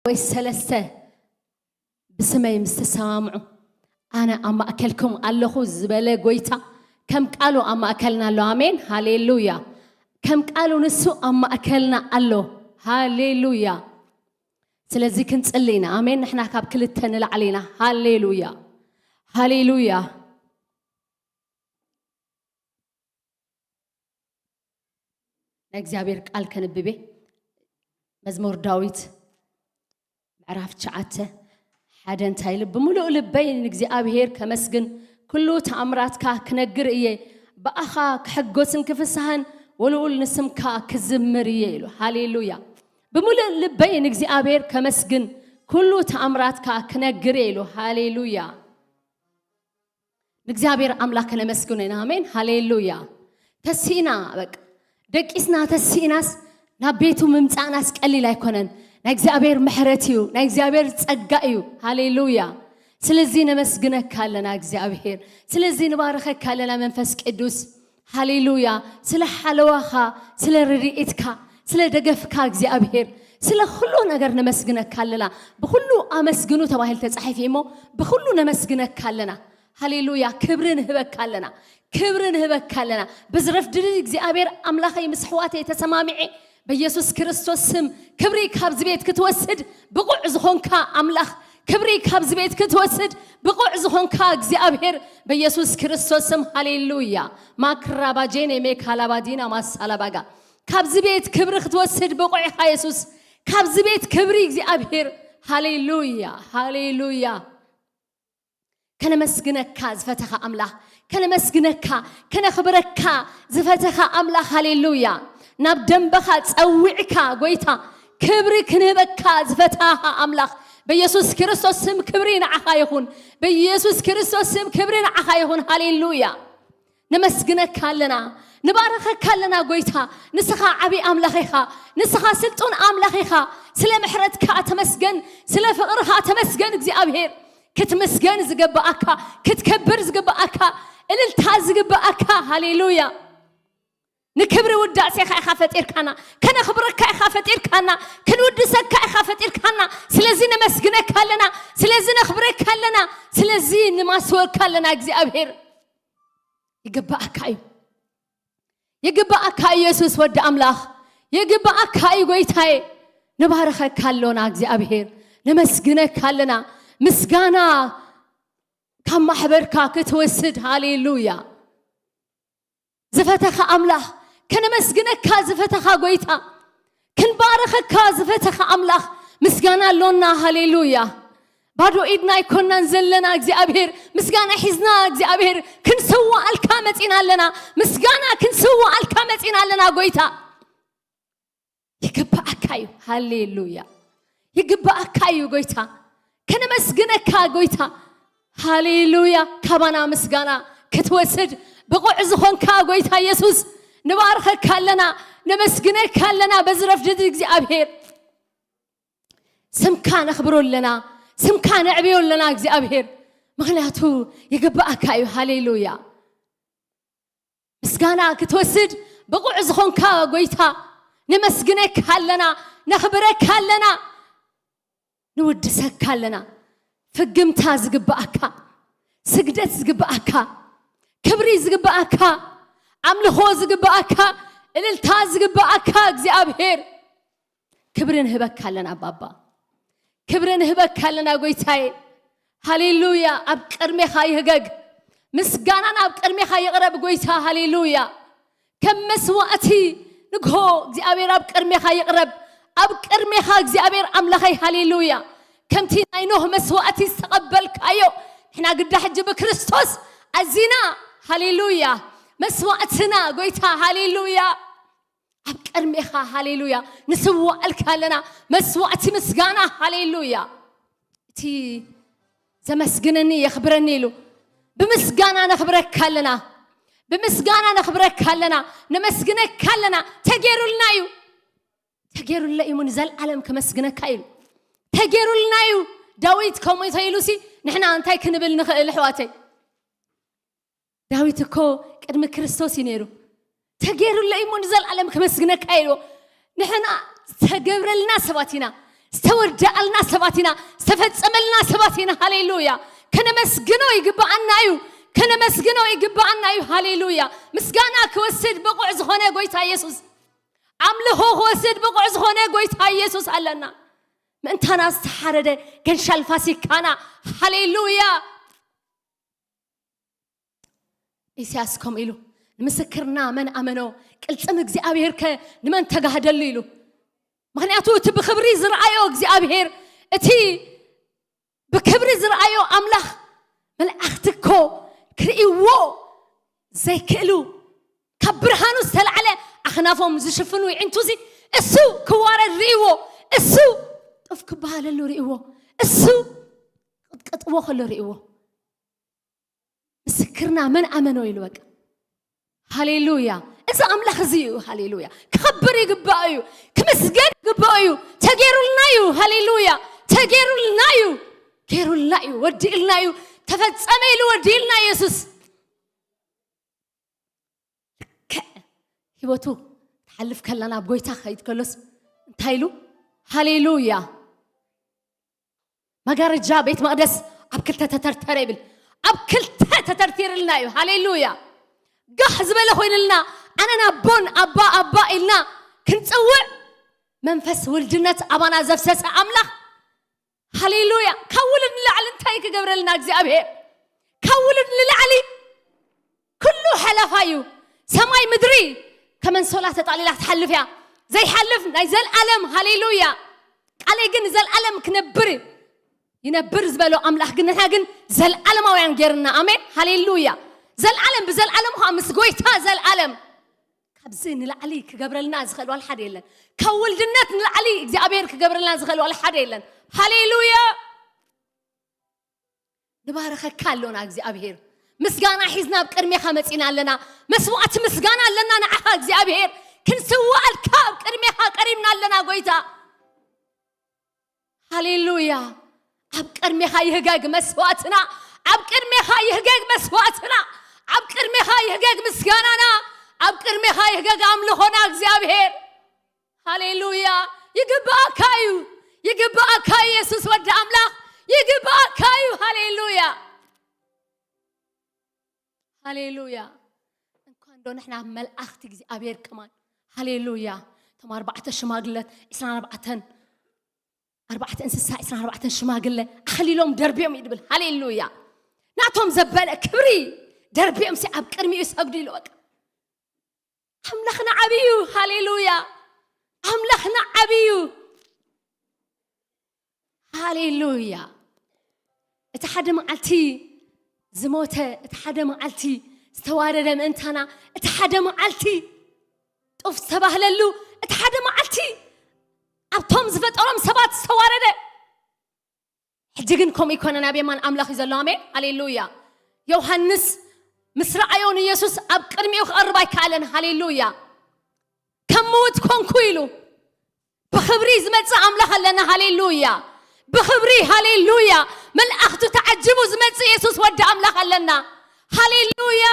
ወይ ሰለስተ ብስመይ ምስ ተሰማምዑ ኣነ ኣብ ማእከልኩም ኣለኹ ዝበለ ጎይታ ከም ቃሉ ኣብ ማእከልና ኣሎ። ኣሜን ሃሌሉያ። ከም ቃሉ ንሱ ኣብ ማእከልና ኣሎ። ሃሌሉያ። ስለዚ ክንጽሊ ኢና። ኣሜን። ንሕና ካብ ክልተ ንላዕሊ ኢና። ሃሌሉያ ሃሌሉያ። ናይ እግዚኣብሔር ቃል ከንብቤ መዝሙር ዳዊት ምዕራፍ ትሽዓተ ሓደ እንታይ ኢሉ? ብምሉእ ልበይ ንእግዚኣብሔር ከመስግን፣ ኩሉ ተኣምራትካ ክነግር እየ። ብኣኻ ክሕጎስን ክፍስሃን፣ ወልኡል ንስምካ ክዝምር እየ ኢሉ። ሃሌሉያ። ብምሉእ ልበይ ንእግዚኣብሔር ከመስግን፣ ኩሉ ተኣምራትካ ክነግር እየ ኢሉ። ሃሌሉያ። ንእግዚኣብሔር ኣምላኽ ከነመስግኖ ኢና። ኣሜን ሃሌሉያ። ተሲእና በቃ ደቂስና ተሲእናስ ናብ ቤቱ ምምፃእናስ ቀሊል ኣይኮነን። ናይ እግዚኣብሔር ምሕረት እዩ፣ ናይ እግዚኣብሔር ጸጋ እዩ። ሃሌሉያ። ስለዚ ነመስግነካ ኣለና እግዚኣብሔር፣ ስለዚ ንባረኸካ ኣለና መንፈስ ቅዱስ። ሃሌሉያ። ስለ ሓለዋኻ፣ ስለ ርድኢትካ፣ ስለ ደገፍካ እግዚኣብሔር፣ ስለ ኩሉ ነገር ነመስግነካ ኣለና። ብኩሉ ኣመስግኑ ተባሂሉ ተጻሒፉ እሞ ብኩሉ ነመስግነካ ኣለና። ሃሌሉያ። ክብሪ ንህበካ ኣለና። ክብሪ ንህበካ ኣለና። ብዝረፍድድ እግዚኣብሔር ኣምላኸይ ምስ ኣሕዋተይ ተሰማሚዐ በኢየሱስ ክርስቶስ ስም ክብሪ ካብዚ ቤት ክትወስድ ብቑዕ ዝኾንካ ኣምላኽ፣ ክብሪ ካብዚ ቤት ክትወስድ ብቑዕ ዝኾንካ እግዚኣብሔር በኢየሱስ ክርስቶስ ስም። ሃሌሉያ። ማክራባጄኔ ሜካላባዲና ማሳላባጋ፣ ካብዚ ቤት ክብሪ ክትወስድ ብቑዕ ኢኻ የሱስ። ካብዚ ቤት ክብሪ እግዚኣብሔር። ሃሌሉያ ሃሌሉያ። ከነመስግነካ ዝፈተኻ ኣምላኽ፣ ከነመስግነካ ከነኽብረካ ዝፈተኻ ኣምላኽ። ሃሌሉያ። ናብ ደንበኻ ጸዊዕካ ጎይታ ክብሪ ክንህበካ ዝፈታኻ ኣምላኽ፣ በኢየሱስ ክርስቶስ ስም ክብሪ ንዓኻ ይኹን። በኢየሱስ ክርስቶስ ስም ክብሪ ንዓኻ ይኹን። ሃሌሉያ። ነመስግነካ ኣለና፣ ንባረኸካ ኣለና ጎይታ። ንስኻ ዓቢ ኣምላኽ ኢኻ። ንስኻ ስልጡን ኣምላኽ ኢኻ። ስለ ምሕረትካ ተመስገን፣ ስለ ፍቕርኻ ተመስገን እግዚኣብሔር። ክትምስገን ዝግብኣካ፣ ክትከብር ዝግብኣካ፣ እልልታ ዝግብኣካ። ሃሌሉያ። ንክብሪ ውዳሴኻ ኢኻ ፈጢርካና፣ ከነኽብረካ ኢኻ ፈጢርካና፣ ክንውድሰካ ኢኻ ፈጢርካና። ስለዚ ነመስግነካ ኣለና፣ ስለዚ ነኽብረካ ኣለና፣ ስለዚ ንማስወካ ኣለና እግዚኣብሔር። ይግብኣካ እዩ። ይግብኣካ ኢየሱስ ወዲ ኣምላኽ። ይግብኣካ እዩ ጎይታዬ። ንባርኸካ ኣሎና እግዚኣብሔር። ነመስግነካ ኣለና። ምስጋና ካብ ማሕበርካ ክትወስድ። ሃሌሉያ። ዝፈተኻ ኣምላኽ፣ ከነመስግነካ ዝፈተኻ ጎይታ፣ ክንባርኸካ ዝፈተኻ ኣምላኽ፣ ምስጋና ኣሎና። ሃሌሉያ። ባዶ ኢድና ኣይኮናን ዘለና እግዚኣብሔር፣ ምስጋና ሒዝና እግዚኣብሔር ክንስዋኣልካ መጺና ኣለና። ምስጋና ክንስዋኣልካ መጺና ኣለና ጎይታ። ይግብኣካ እዩ። ሃሌሉያ። ይግብኣካ እዩ ጎይታ። ከነመስግነካ ጎይታ። ሃሌሉያ። ካባና ምስጋና ክትወስድ ብቑዕ ዝኾንካ ጎይታ የሱስ፣ ንባርኸካ ኣለና፣ ነመስግነካ ኣለና። በዚ ረፍድድ እግዚኣብሔር ስምካ ነኽብሮ ኣለና፣ ስምካ ነዕብዮ ኣለና እግዚኣብሔር፣ ምኽንያቱ ይግብኣካ እዩ። ሃሌሉያ። ምስጋና ክትወስድ ብቑዕ ዝኾንካ ጎይታ፣ ነመስግነካ ኣለና፣ ነኽብረካ ኣለና፣ ንውድሰካ ኣለና። ፍግምታ ዝግብኣካ፣ ስግደት ዝግብኣካ፣ ክብሪ ዝግብኣካ፣ ኣምልኾ ዝግብኣካ፣ እልልታ ዝግብኣካ እግዚኣብሔር፣ ክብሪ ንህበካ ኣለና ባባ። ክብሪ ንህበካ ኣለና ጎይታዬ። ሃሌሉያ። ኣብ ቅድሜኻ ይህገግ ምስጋናን ኣብ ቅድሜኻ ይቕረብ ጎይታ። ሃሌሉያ። ከም መስዋእቲ ንግሆ እግዚኣብሔር ኣብ ቅድሜኻ ይቕረብ። ኣብ ቅድሜኻ እግዚኣብሔር ኣምላኸይ። ሃሌሉያ። ከምቲ ናይ ኖህ መስዋእቲ ዝተቐበልካዮ ንሕና ግዳ ሕጂ ብክርስቶስ ኣዚና። ሃሌሉያ። መስዋእትና ጎይታ። ሃሌሉያ። ኣብ ቅድሜኻ ሃሌሉያ ንስዋኣልካ ኣለና። መስዋእቲ ምስጋና። ሃሌሉያ። እቲ ዘመስግነኒ የኽብረኒ ኢሉ ብምስጋና ነኽብረካ ኣለና። ብምስጋና ነኽብረካ ኣለና። ነመስግነካ ኣለና። ተጌሩልና እዩ። ተጌሩለይ እሞ ንዘለዓለም ከመስግነካ ኢሉ ተጌሩልና እዩ። ዳዊት ከምኡ እንተ ኢሉሲ ንሕና እንታይ ክንብል ንኽእል ኣሕዋተይ? ዳዊት እኮ ቅድሚ ክርስቶስ እዩ ነይሩ። ተጌሩለይ እሞ ንዘለዓለም ከመስግነካ ኢሉ። ንሕና ዝተገብረልና ሰባት ኢና። ዝተወዳኣልና ሰባት ኢና፣ ዝተፈጸመልና ሰባት ኢና። ሃሌሉያ። ከነመስግኖ ይግባኣና እዩ። ከነመስግኖ ይግባኣና እዩ። ሃሌሉያ። ምስጋና ክወስድ ብቑዕ ዝኾነ ጎይታ ኢየሱስ፣ ኣምልኾ ክወስድ ብቑዕ ዝኾነ ጎይታ ኢየሱስ ኣለና። ምእንታና ዝተሓረደ ገንሻል ፋሲካና። ሃሌሉያ። ኢሳያስ ከምኡ ኢሉ፣ ንምስክርና መን ኣመኖ፣ ቅልጽም እግዚኣብሔር ከ ንመን ተጋህደሉ ኢሉ። ምኽንያቱ እቲ ብክብሪ ዝረኣዮ እግዚኣብሔር፣ እቲ ብክብሪ ዝረኣዮ ኣምላኽ፣ መላእኽቲ እኮ ክርእይዎ ዘይክእሉ፣ ካብ ብርሃኑ ዝተላዕለ ኣኽናፎም ዝሽፍኑ ይዕንቱ፣ እዚ እሱ ክዋረድ ርእይዎ፣ እሱ ጡፍ ክበሃለሉ ርእይዎ፣ እሱ ቅጥቀጥዎ ከሎ ርእይዎ። ምስክርና መን ኣመኖ ኢሉ በቃ። ሃሌሉያ። እዚ ኣምላኽ እዚ እዩ። ሃሌሉያ። ክኸብር ይግባኦ እዩ። ክምስገን ይግባኦ እዩ። ተጌሩልና እዩ። ሃሌሉያ። ተጌሩልና እዩ። ጌሩልና እዩ። ወዲእልና እዩ። ተፈጸመ ኢሉ ወዲእልና ኢየሱስ። ልክዕ ህይወቱ ትሓልፍ ከላ፣ ናብ ጎይታ ክኸይድ ከሎስ እንታይ ኢሉ? ሃሌሉያ። መጋረጃ ቤት መቕደስ ኣብ ክልተ ተተርተረ ይብል። ኣብ ክልተ ተተርቲርልና እዩ። ሃሌሉያ። ጋሕ ዝበለ ኮይንልና፣ ኣነን ኣቦን ኣባ ኣባ ኢልና ክንጽውዕ፣ መንፈስ ውልድነት ኣባና ዘፍሰሰ ኣምላኽ። ሃሌሉያ። ካብ ውሉድ ንላዕሊ እንታይ ክገብረልና እግዚኣብሔር? ካብ ውሉድ ንላዕሊ ኩሉ ሓላፋ እዩ። ሰማይ ምድሪ ከም ኣንሶላ ተጠቕሊላ ክትሓልፍ እያ። ዘይሓልፍ ናይ ዘልኣለም። ሃሌሉያ። ቃለይ ግን ዘልኣለም ክነብር እዩ። ይነብር ዝበሎ ኣምላኽ ግን ንሕና ግን ዘልኣለማውያን ጌርና። ኣሜን። ሃሌሉያ። ዘልኣለም ብዘልኣለም ኸዓ ምስ ጎይታ ዘልኣለም። ካብዚ ንላዕሊ ክገብረልና ዝኽእል ዋላ ሓደ የለን። ካብ ውልድነት ንላዕሊ እግዚኣብሔር ክገብረልና ዝኽእል ዋላ ሓደ የለን። ሃሌሉያ። ንባረኸካ ኣሎና እግዚኣብሔር። ምስጋና ሒዝና ኣብ ቅድሜኻ መጺና ኣለና። መስዋዕቲ ምስጋና ኣለና ንዓኻ እግዚኣብሔር። ክንስዋኣልካ ኣብ ቅድሜኻ ቀሪብና ኣለና ጎይታ። ሃሌሉያ። ኣብ ቅድሜኻ ይህገግ መስዋዕትና። ኣብ ቅድሜኻ ይህገግ መስዋዕትና። ኣብ ቅድሜኻ ይህገግ ምስጋናና። ኣብ ቅድሜኻ ይህገግ ኣምልኾና እግዚኣብሔር። ሃሌሉያ። ይግባኣካ እዩ። ይግባኣካ እዩ የሱስ ወዲ ኣምላኽ። ይግባኣካ እዩ። ሃሌሉያ። ሃሌሉያ። እንኳን ዶ ንሕና መላእኽቲ እግዚኣብሔር ከማን። ሃሌሉያ። እቶም ኣርባዕተ ሽማግለት፣ ዕስራን ኣርባዕተን፣ ኣርባዕተ እንስሳ፣ ዕስራን ኣርባዕተን ሽማግለ ኣኽሊሎም ደርብዮም እዩ ድብል። ሃሌሉያ። ናቶም ዘበለ ክብሪ ደርብዮም ሲ ኣብ ቅድሚኡ ይሰግዱ ኢሉ በቃ። ኣምላኽና ዓብዩ። ሃሌሉያ። ኣምላኽና ዓብዩ። ሃሌሉያ። እቲ ሓደ መዓልቲ ዝሞተ፣ እቲ ሓደ መዓልቲ ዝተዋረደ ምእንታና፣ እቲ ሓደ መዓልቲ ጡፍ ዝተባህለሉ፣ እቲ ሓደ መዓልቲ ኣብቶም ዝፈጠሮም ሰባት ዝተዋረደ። ሕጂ ግን ከምኡ ይኮነን፣ ኣብ የማን ኣምላኽ እዩ ዘሎ። ኣሜን። ሃሌሉያ። ዮሃንስ ምስ ረኣዮ ንየሱስ ኣብ ቅድሚኡ ክቐርብ ኣይከኣለን። ሃሌሉያ። ከም ምውት ኮንኩ ኢሉ። ብኽብሪ ዝመጽእ ኣምላኽ ኣለና። ሃሌሉያ። ብኽብሪ፣ ሃሌሉያ። መልኣኽቱ ተዓጅቡ ዝመጽእ የሱስ ወዲ ኣምላኽ ኣለና። ሃሌሉያ።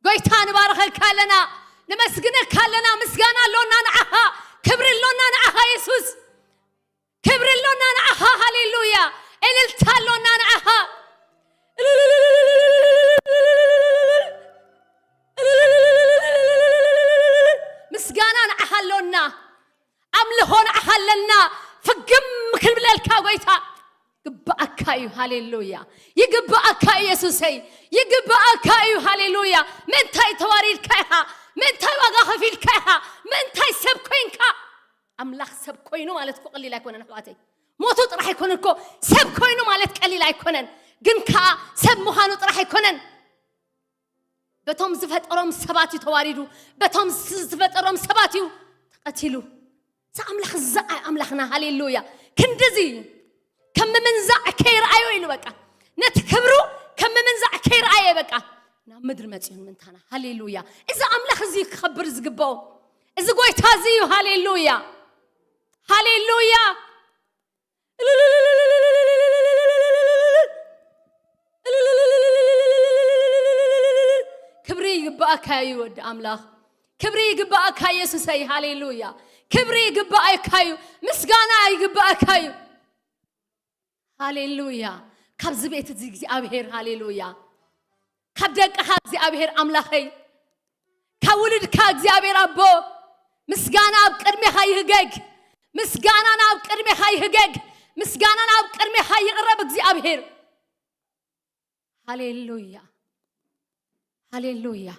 ጎይታ ንባረኸካ ኣለና። ንመስግነካ ኣለና። ምስጋና ኣሎና ንዓኻ። ክብሪ ኣሎና ንዓኻ የሱስ። ክብሪ ኣሎና ንዓኻ። ሃሌሉያ። እልልታ ኣሎና ንዓኻ። ምስጋና ንዓኻ ኣሎና። ኣምልኾ ንዓኻ ኣለና። ፍግም ክንብለልካ ጎይታ። ግብኣካ እዩ። ሃሌሉያ። ይግብኣካ እዩ የሱሰይ። ይግብኣካ እዩ። ሃሌሉያ። ምእንታይ ተዋሪድካ ኢኻ? ምእንታይ ዋጋ ከፊልካ ኢኻ? ምእንታይ ሰብ ኮይንካ? ኣምላኽ ሰብ ኮይኑ ማለት እኮ ቀሊል ኣይኮነን ኣሕዋተይ። ሞቱ ጥራሕ ኣይኮነን እኮ፣ ሰብ ኮይኑ ማለት ቀሊል ኣይኮነን። ግን ከኣ ሰብ ምዃኑ ጥራሕ ኣይኮነን። በቶም ዝፈጠሮም ሰባት እዩ ተዋሪዱ፣ በቶም ዝ-፣ ዝፈጠሮም ሰባት እዩ ተቐቲሉ። እዚ ኣምላኽ እዚ ኣምላኽና፣ ሃሌሉያ። ክንድዚ ከም ምምንዛዕ ከይረኣዮ ኢሉ በቃ፣ ነቲ ክብሩ ከም ምምንዛዕ ከይረኣየ በቃ ናብ ምድሪ መጺኡ ምእንታና። ሃሌሉያ። እዚ ኣምላኽ እዚ ክኸብር ዝግብኦ፣ እዚ ጎይታ እዚ እዩ። ሃሌሉያ። ሃሌሉያ። ክብሪ ይግባኣካ እዩ ወዲ ኣምላኽ። ክብሪ ይግባኣካ የሱሰይ። ሃሌሉያ። ክብሪ ይግባኣካ እዩ፣ ምስጋና ይግባኣካ እዩ። ሃሌሉያ። ካብዚ ቤት እዚ እግዚኣብሔር፣ ሃሌሉያ፣ ካብ ደቅኻ እግዚኣብሔር ኣምላኸይ፣ ካብ ውሉድካ እግዚኣብሔር ኣቦ፣ ምስጋና ኣብ ቅድሜኻ ይህገግ፣ ምስጋናና ኣብ ቅድሜኻ ይህገግ፣ ምስጋናና ኣብ ቅድሜኻ ይቕረብ እግዚኣብሔር። ሃሌሉያ፣ ሃሌሉያ።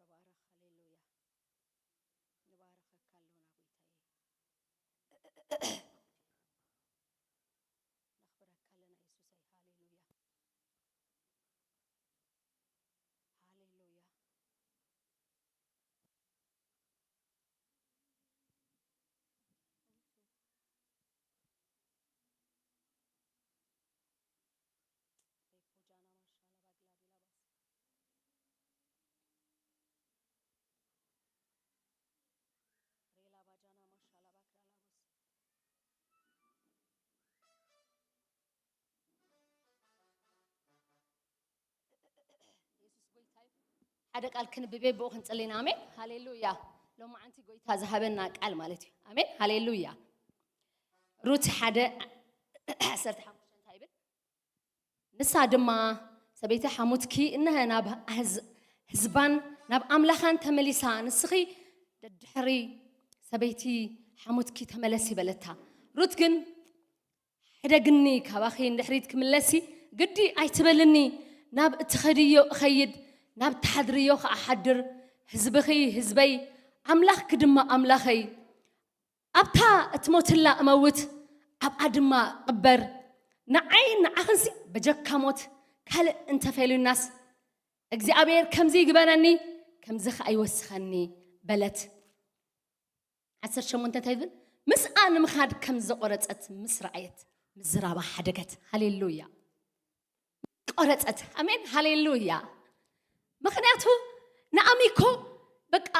ኢየሱስ ተባረኽ። ሃሌሉያ። ንባረኸካ ኣለና ጌታዬ። ነኽብረካ ኣለና የሱሰይ። ሃሌሉያ። ሃሌሉያ። ሓደ ቃል ክንብቤ ብኡ ክንጽሊና። ኣሜን ሃሌሉያ። ሎማዓንቲ ጎይታ ዝሃበና ቃል ማለት እዩ። ኣሜን ሃሌሉያ። ሩት ሓደ ዓሰርተ ሓሙሽተ እንታይ ይብል? ንሳ ድማ ሰበይቲ ሓሙትኪ እነሀ ናብ ኣህዝ- ህዝባን ናብ ኣምላኻን ተመሊሳ፣ ንስኺ ደድሕሪ ሰበይቲ ሓሙትኪ ተመለሲ በለታ። ሩት ግን ሕደግኒ፣ ካባኺ ንድሕሪት ክምለሲ ግዲ ኣይትበልኒ፣ ናብ እትኸድዮ እኸይድ፣ ናብ ትሓድርዮ ኸኣ ሓድር፣ ህዝብኺ ህዝበይ፣ ኣምላኽኪ ድማ ኣምላኸይ። ኣብታ እትሞትላ እመውት፣ ኣብኣ ድማ እቕበር። ንዓይ ንዓኽንሲ በጀካ ሞት ካልእ እንተፈልዩናስ፣ እግዚኣብሔር ከምዚ ይግበረኒ፣ ከምዚ ኸኣ ይወስኸኒ በለት። ዓሰርተ ሸሞንተ እንታይ ይብል? ምስኣ ንምኻድ ከም ዘቆረጸት ምስ ረኣየት ምዝራባ ሓደገት። ሃሌሉያ። ቆረጸት። ኣሜን ሃሌሉያ። ምኽንያቱ ንኣሚ እኮ በቃ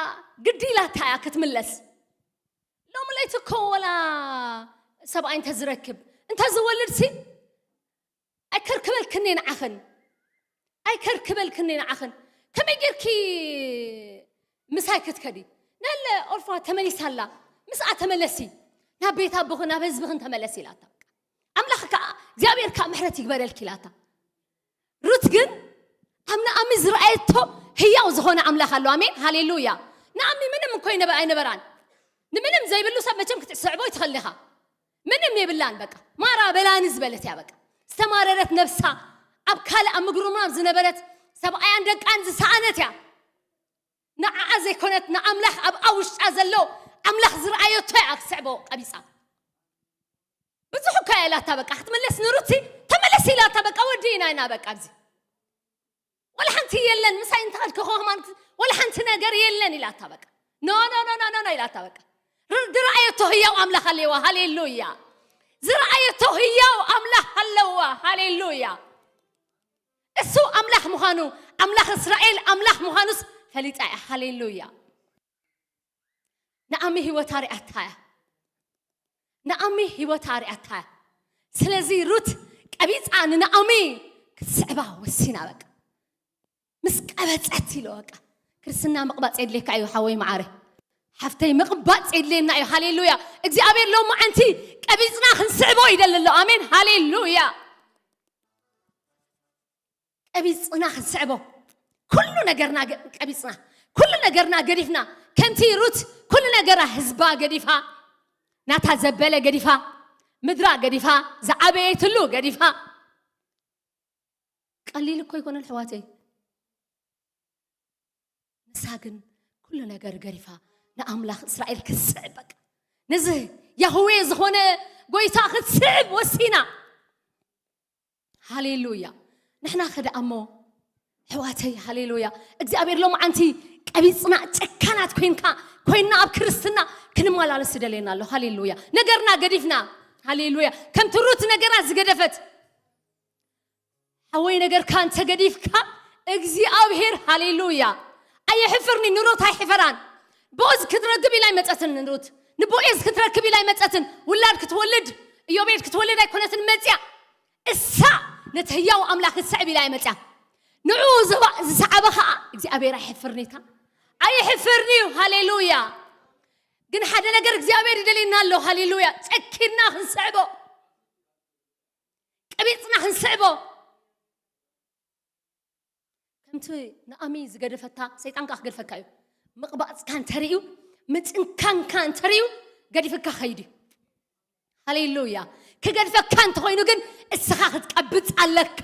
ግዲ ኢላታ እያ ክትምለስ። ሎሚ ለይቲ እኮ ወላ ሰብኣይ እንተዝረክብ እንተዝወልድ ሲ ኣይከርክበልክን እየ ንዓኽን። ኣይከርክበልክን እየ ንዓኽን። ከመይ ጌርኪ ምሳይ ክትከዲ? ነለ ኦልፋ ተመሊሳ ኣላ። ምስኣ ተመለሲ። ናብ ቤት ኣቦኽን ናብ ህዝብኽን ተመለሲ ኢላታ። ኣምላኽ ከኣ እግዚኣብሔር ከኣ ምሕረት ይግበረልኪ ኢላታ። ሩት ግን ኣብ ንኣሚ ዝረኣየቶ ህያው ዝኾነ ኣምላኽ ኣሎ። ኣሜን ሃሌሉያ። ንኣሚ ምንም እኮ ይነበ- ኣይነበራን። ንምንም ዘይብሉ ሰብ መቸም ክትስዕቦ ይትኽእል ኢኻ። ምንም የብላን በቃ። ማራ በላኒ ዝበለት እያ በቃ። ዝተማረረት ነብሳ፣ ኣብ ካልእ ኣብ ምግሩማም ዝነበረት፣ ሰብኣያን ደቃን ዝሰኣነት እያ። ንዓኣ ዘይኮነት ንኣምላኽ ኣብኣ ውሽጣ ዘሎ ኣምላኽ ዝረኣየቶ እያ ክትስዕቦ ቀቢጻ። ብዙሕ እኮ እያ ኢላታ በቃ። ክትምለስ ንሩቲ ተመለስ ኢላታ በቃ። ወዲእና ኢና በቃ ኣብዚ። ወላ ሓንቲ የለን ምሳይ እንተኸድኪ ከማን ወላ ሓንቲ ነገር የለን ኢላታ በቃ። ኖ ኖ ኖ ኖ ኖ ኢላታ በቃ። ር- ዝረኣየቶ ህያው ኣምላኽ ኣለዋ። ሃሌሉያ። ዝረኣየቶ ህያው ኣምላኽ ኣለዋ። ሃሌሉያ። እሱ ኣምላኽ ምዃኑ፣ ኣምላኽ እስራኤል ኣምላኽ ምዃኑስ ፈሊጣ እያ። ሃሌሉያ። ንኣሚ ህይወታ ሪኣታ እያ። ንኣሚ ህይወታ ሪኣታ እያ። ስለዚ ሩት ቀቢጻ ንንኣሚ ክትስዕባ ወሲና በቃ። ምስ ቀበጸት ኢሎ በቃ። ክርስትና ምቕባጽ የድልየካ እዩ ሓወይ መዓረ። ሓፍተይ ምቕባጽ የድልየና እዩ። ሃሌሉያ። እግዚኣብሔር ሎማዓንቲ ቀቢጽና ክንስዕቦ ይደሊ ኣሎ። ኣሜን። ሃሌሉያ። ቀቢጽና ክንስዕቦ ኩሉ ነገርና ገ- ቀቢጽና ኩሉ ነገርና ገዲፍና ከምቲ ሩት ኩሉ ነገራ ህዝባ ገዲፋ ናታ ዘበለ ገዲፋ ምድራ ገዲፋ ዝዓበየትሉ ገዲፋ ቀሊል እኮ ኣይኮነን ኣሕዋተይ። ንሳ ግን ኩሉ ነገር ገዲፋ ንኣምላኽ እስራኤል ክትስዕብ በቃ ነዚ ያህዌ ዝኾነ ጎይታ ክትስዕብ ወሲና። ሃሌሉያ። ንሕና ከ ደኣ እሞ ኣሕዋተይ ሃሌሉያ እግዚኣብሔር ሎምዓንቲ ቀቢፅና ጨካናት ኮይንካ ኮይንና ኣብ ክርስትና ክንመላለስ ይደልየና ኣሎ። ሃሌሉያ ነገርና ገዲፍና ሃሌሉያ ከምቲ ሩት ነገራ ዝገደፈት ሓወይ ነገርካ እንተገዲፍካ እግዚኣብሔር ሃሌሉያ ኣይሕፍርኒ ንሩት ኣይሕፈራን። ቦዝ ክትረክብ ኢላ ኣይመጸትን ንሩት። ንቦኤዝ ክትረክብ ኢላ ኣይመጸትን። ውላድ ክትወልድ፣ ኢዮቤድ ክትወልድ ኣይኮነትን መጽያ። እሳ ነቲ ህያው ኣምላኽ ክትስዕብ ኢላ እያ መጽያ። ንዑ ዝባ-፣ ዝሰዓበ ኸዓ እግዚኣብሔር ኣይሕፍርኒታ። ኣይሕፍርኒ እዩ። ሃሌሉያ። ግን ሓደ ነገር እግዚኣብሔር ይደልየና ኣሎ። ሃሌሉያ። ጨኪና ክንስዕቦ፣ ቀቢጽና ክንስዕቦ። ከምቲ ንኣሚ ዝገደፈታ ሰይጣን ከዓ ክገድፈካ እዩ። ምቕባጽካ እንተርእዩ፣ ምጭንካንካ እንተርእዩ፣ ገዲፍካ ኸይድ እዩ። ሃሌሉያ። ክገድፈካ እንተኾይኑ ግን እስኻ ክትቀብጽ ኣለካ።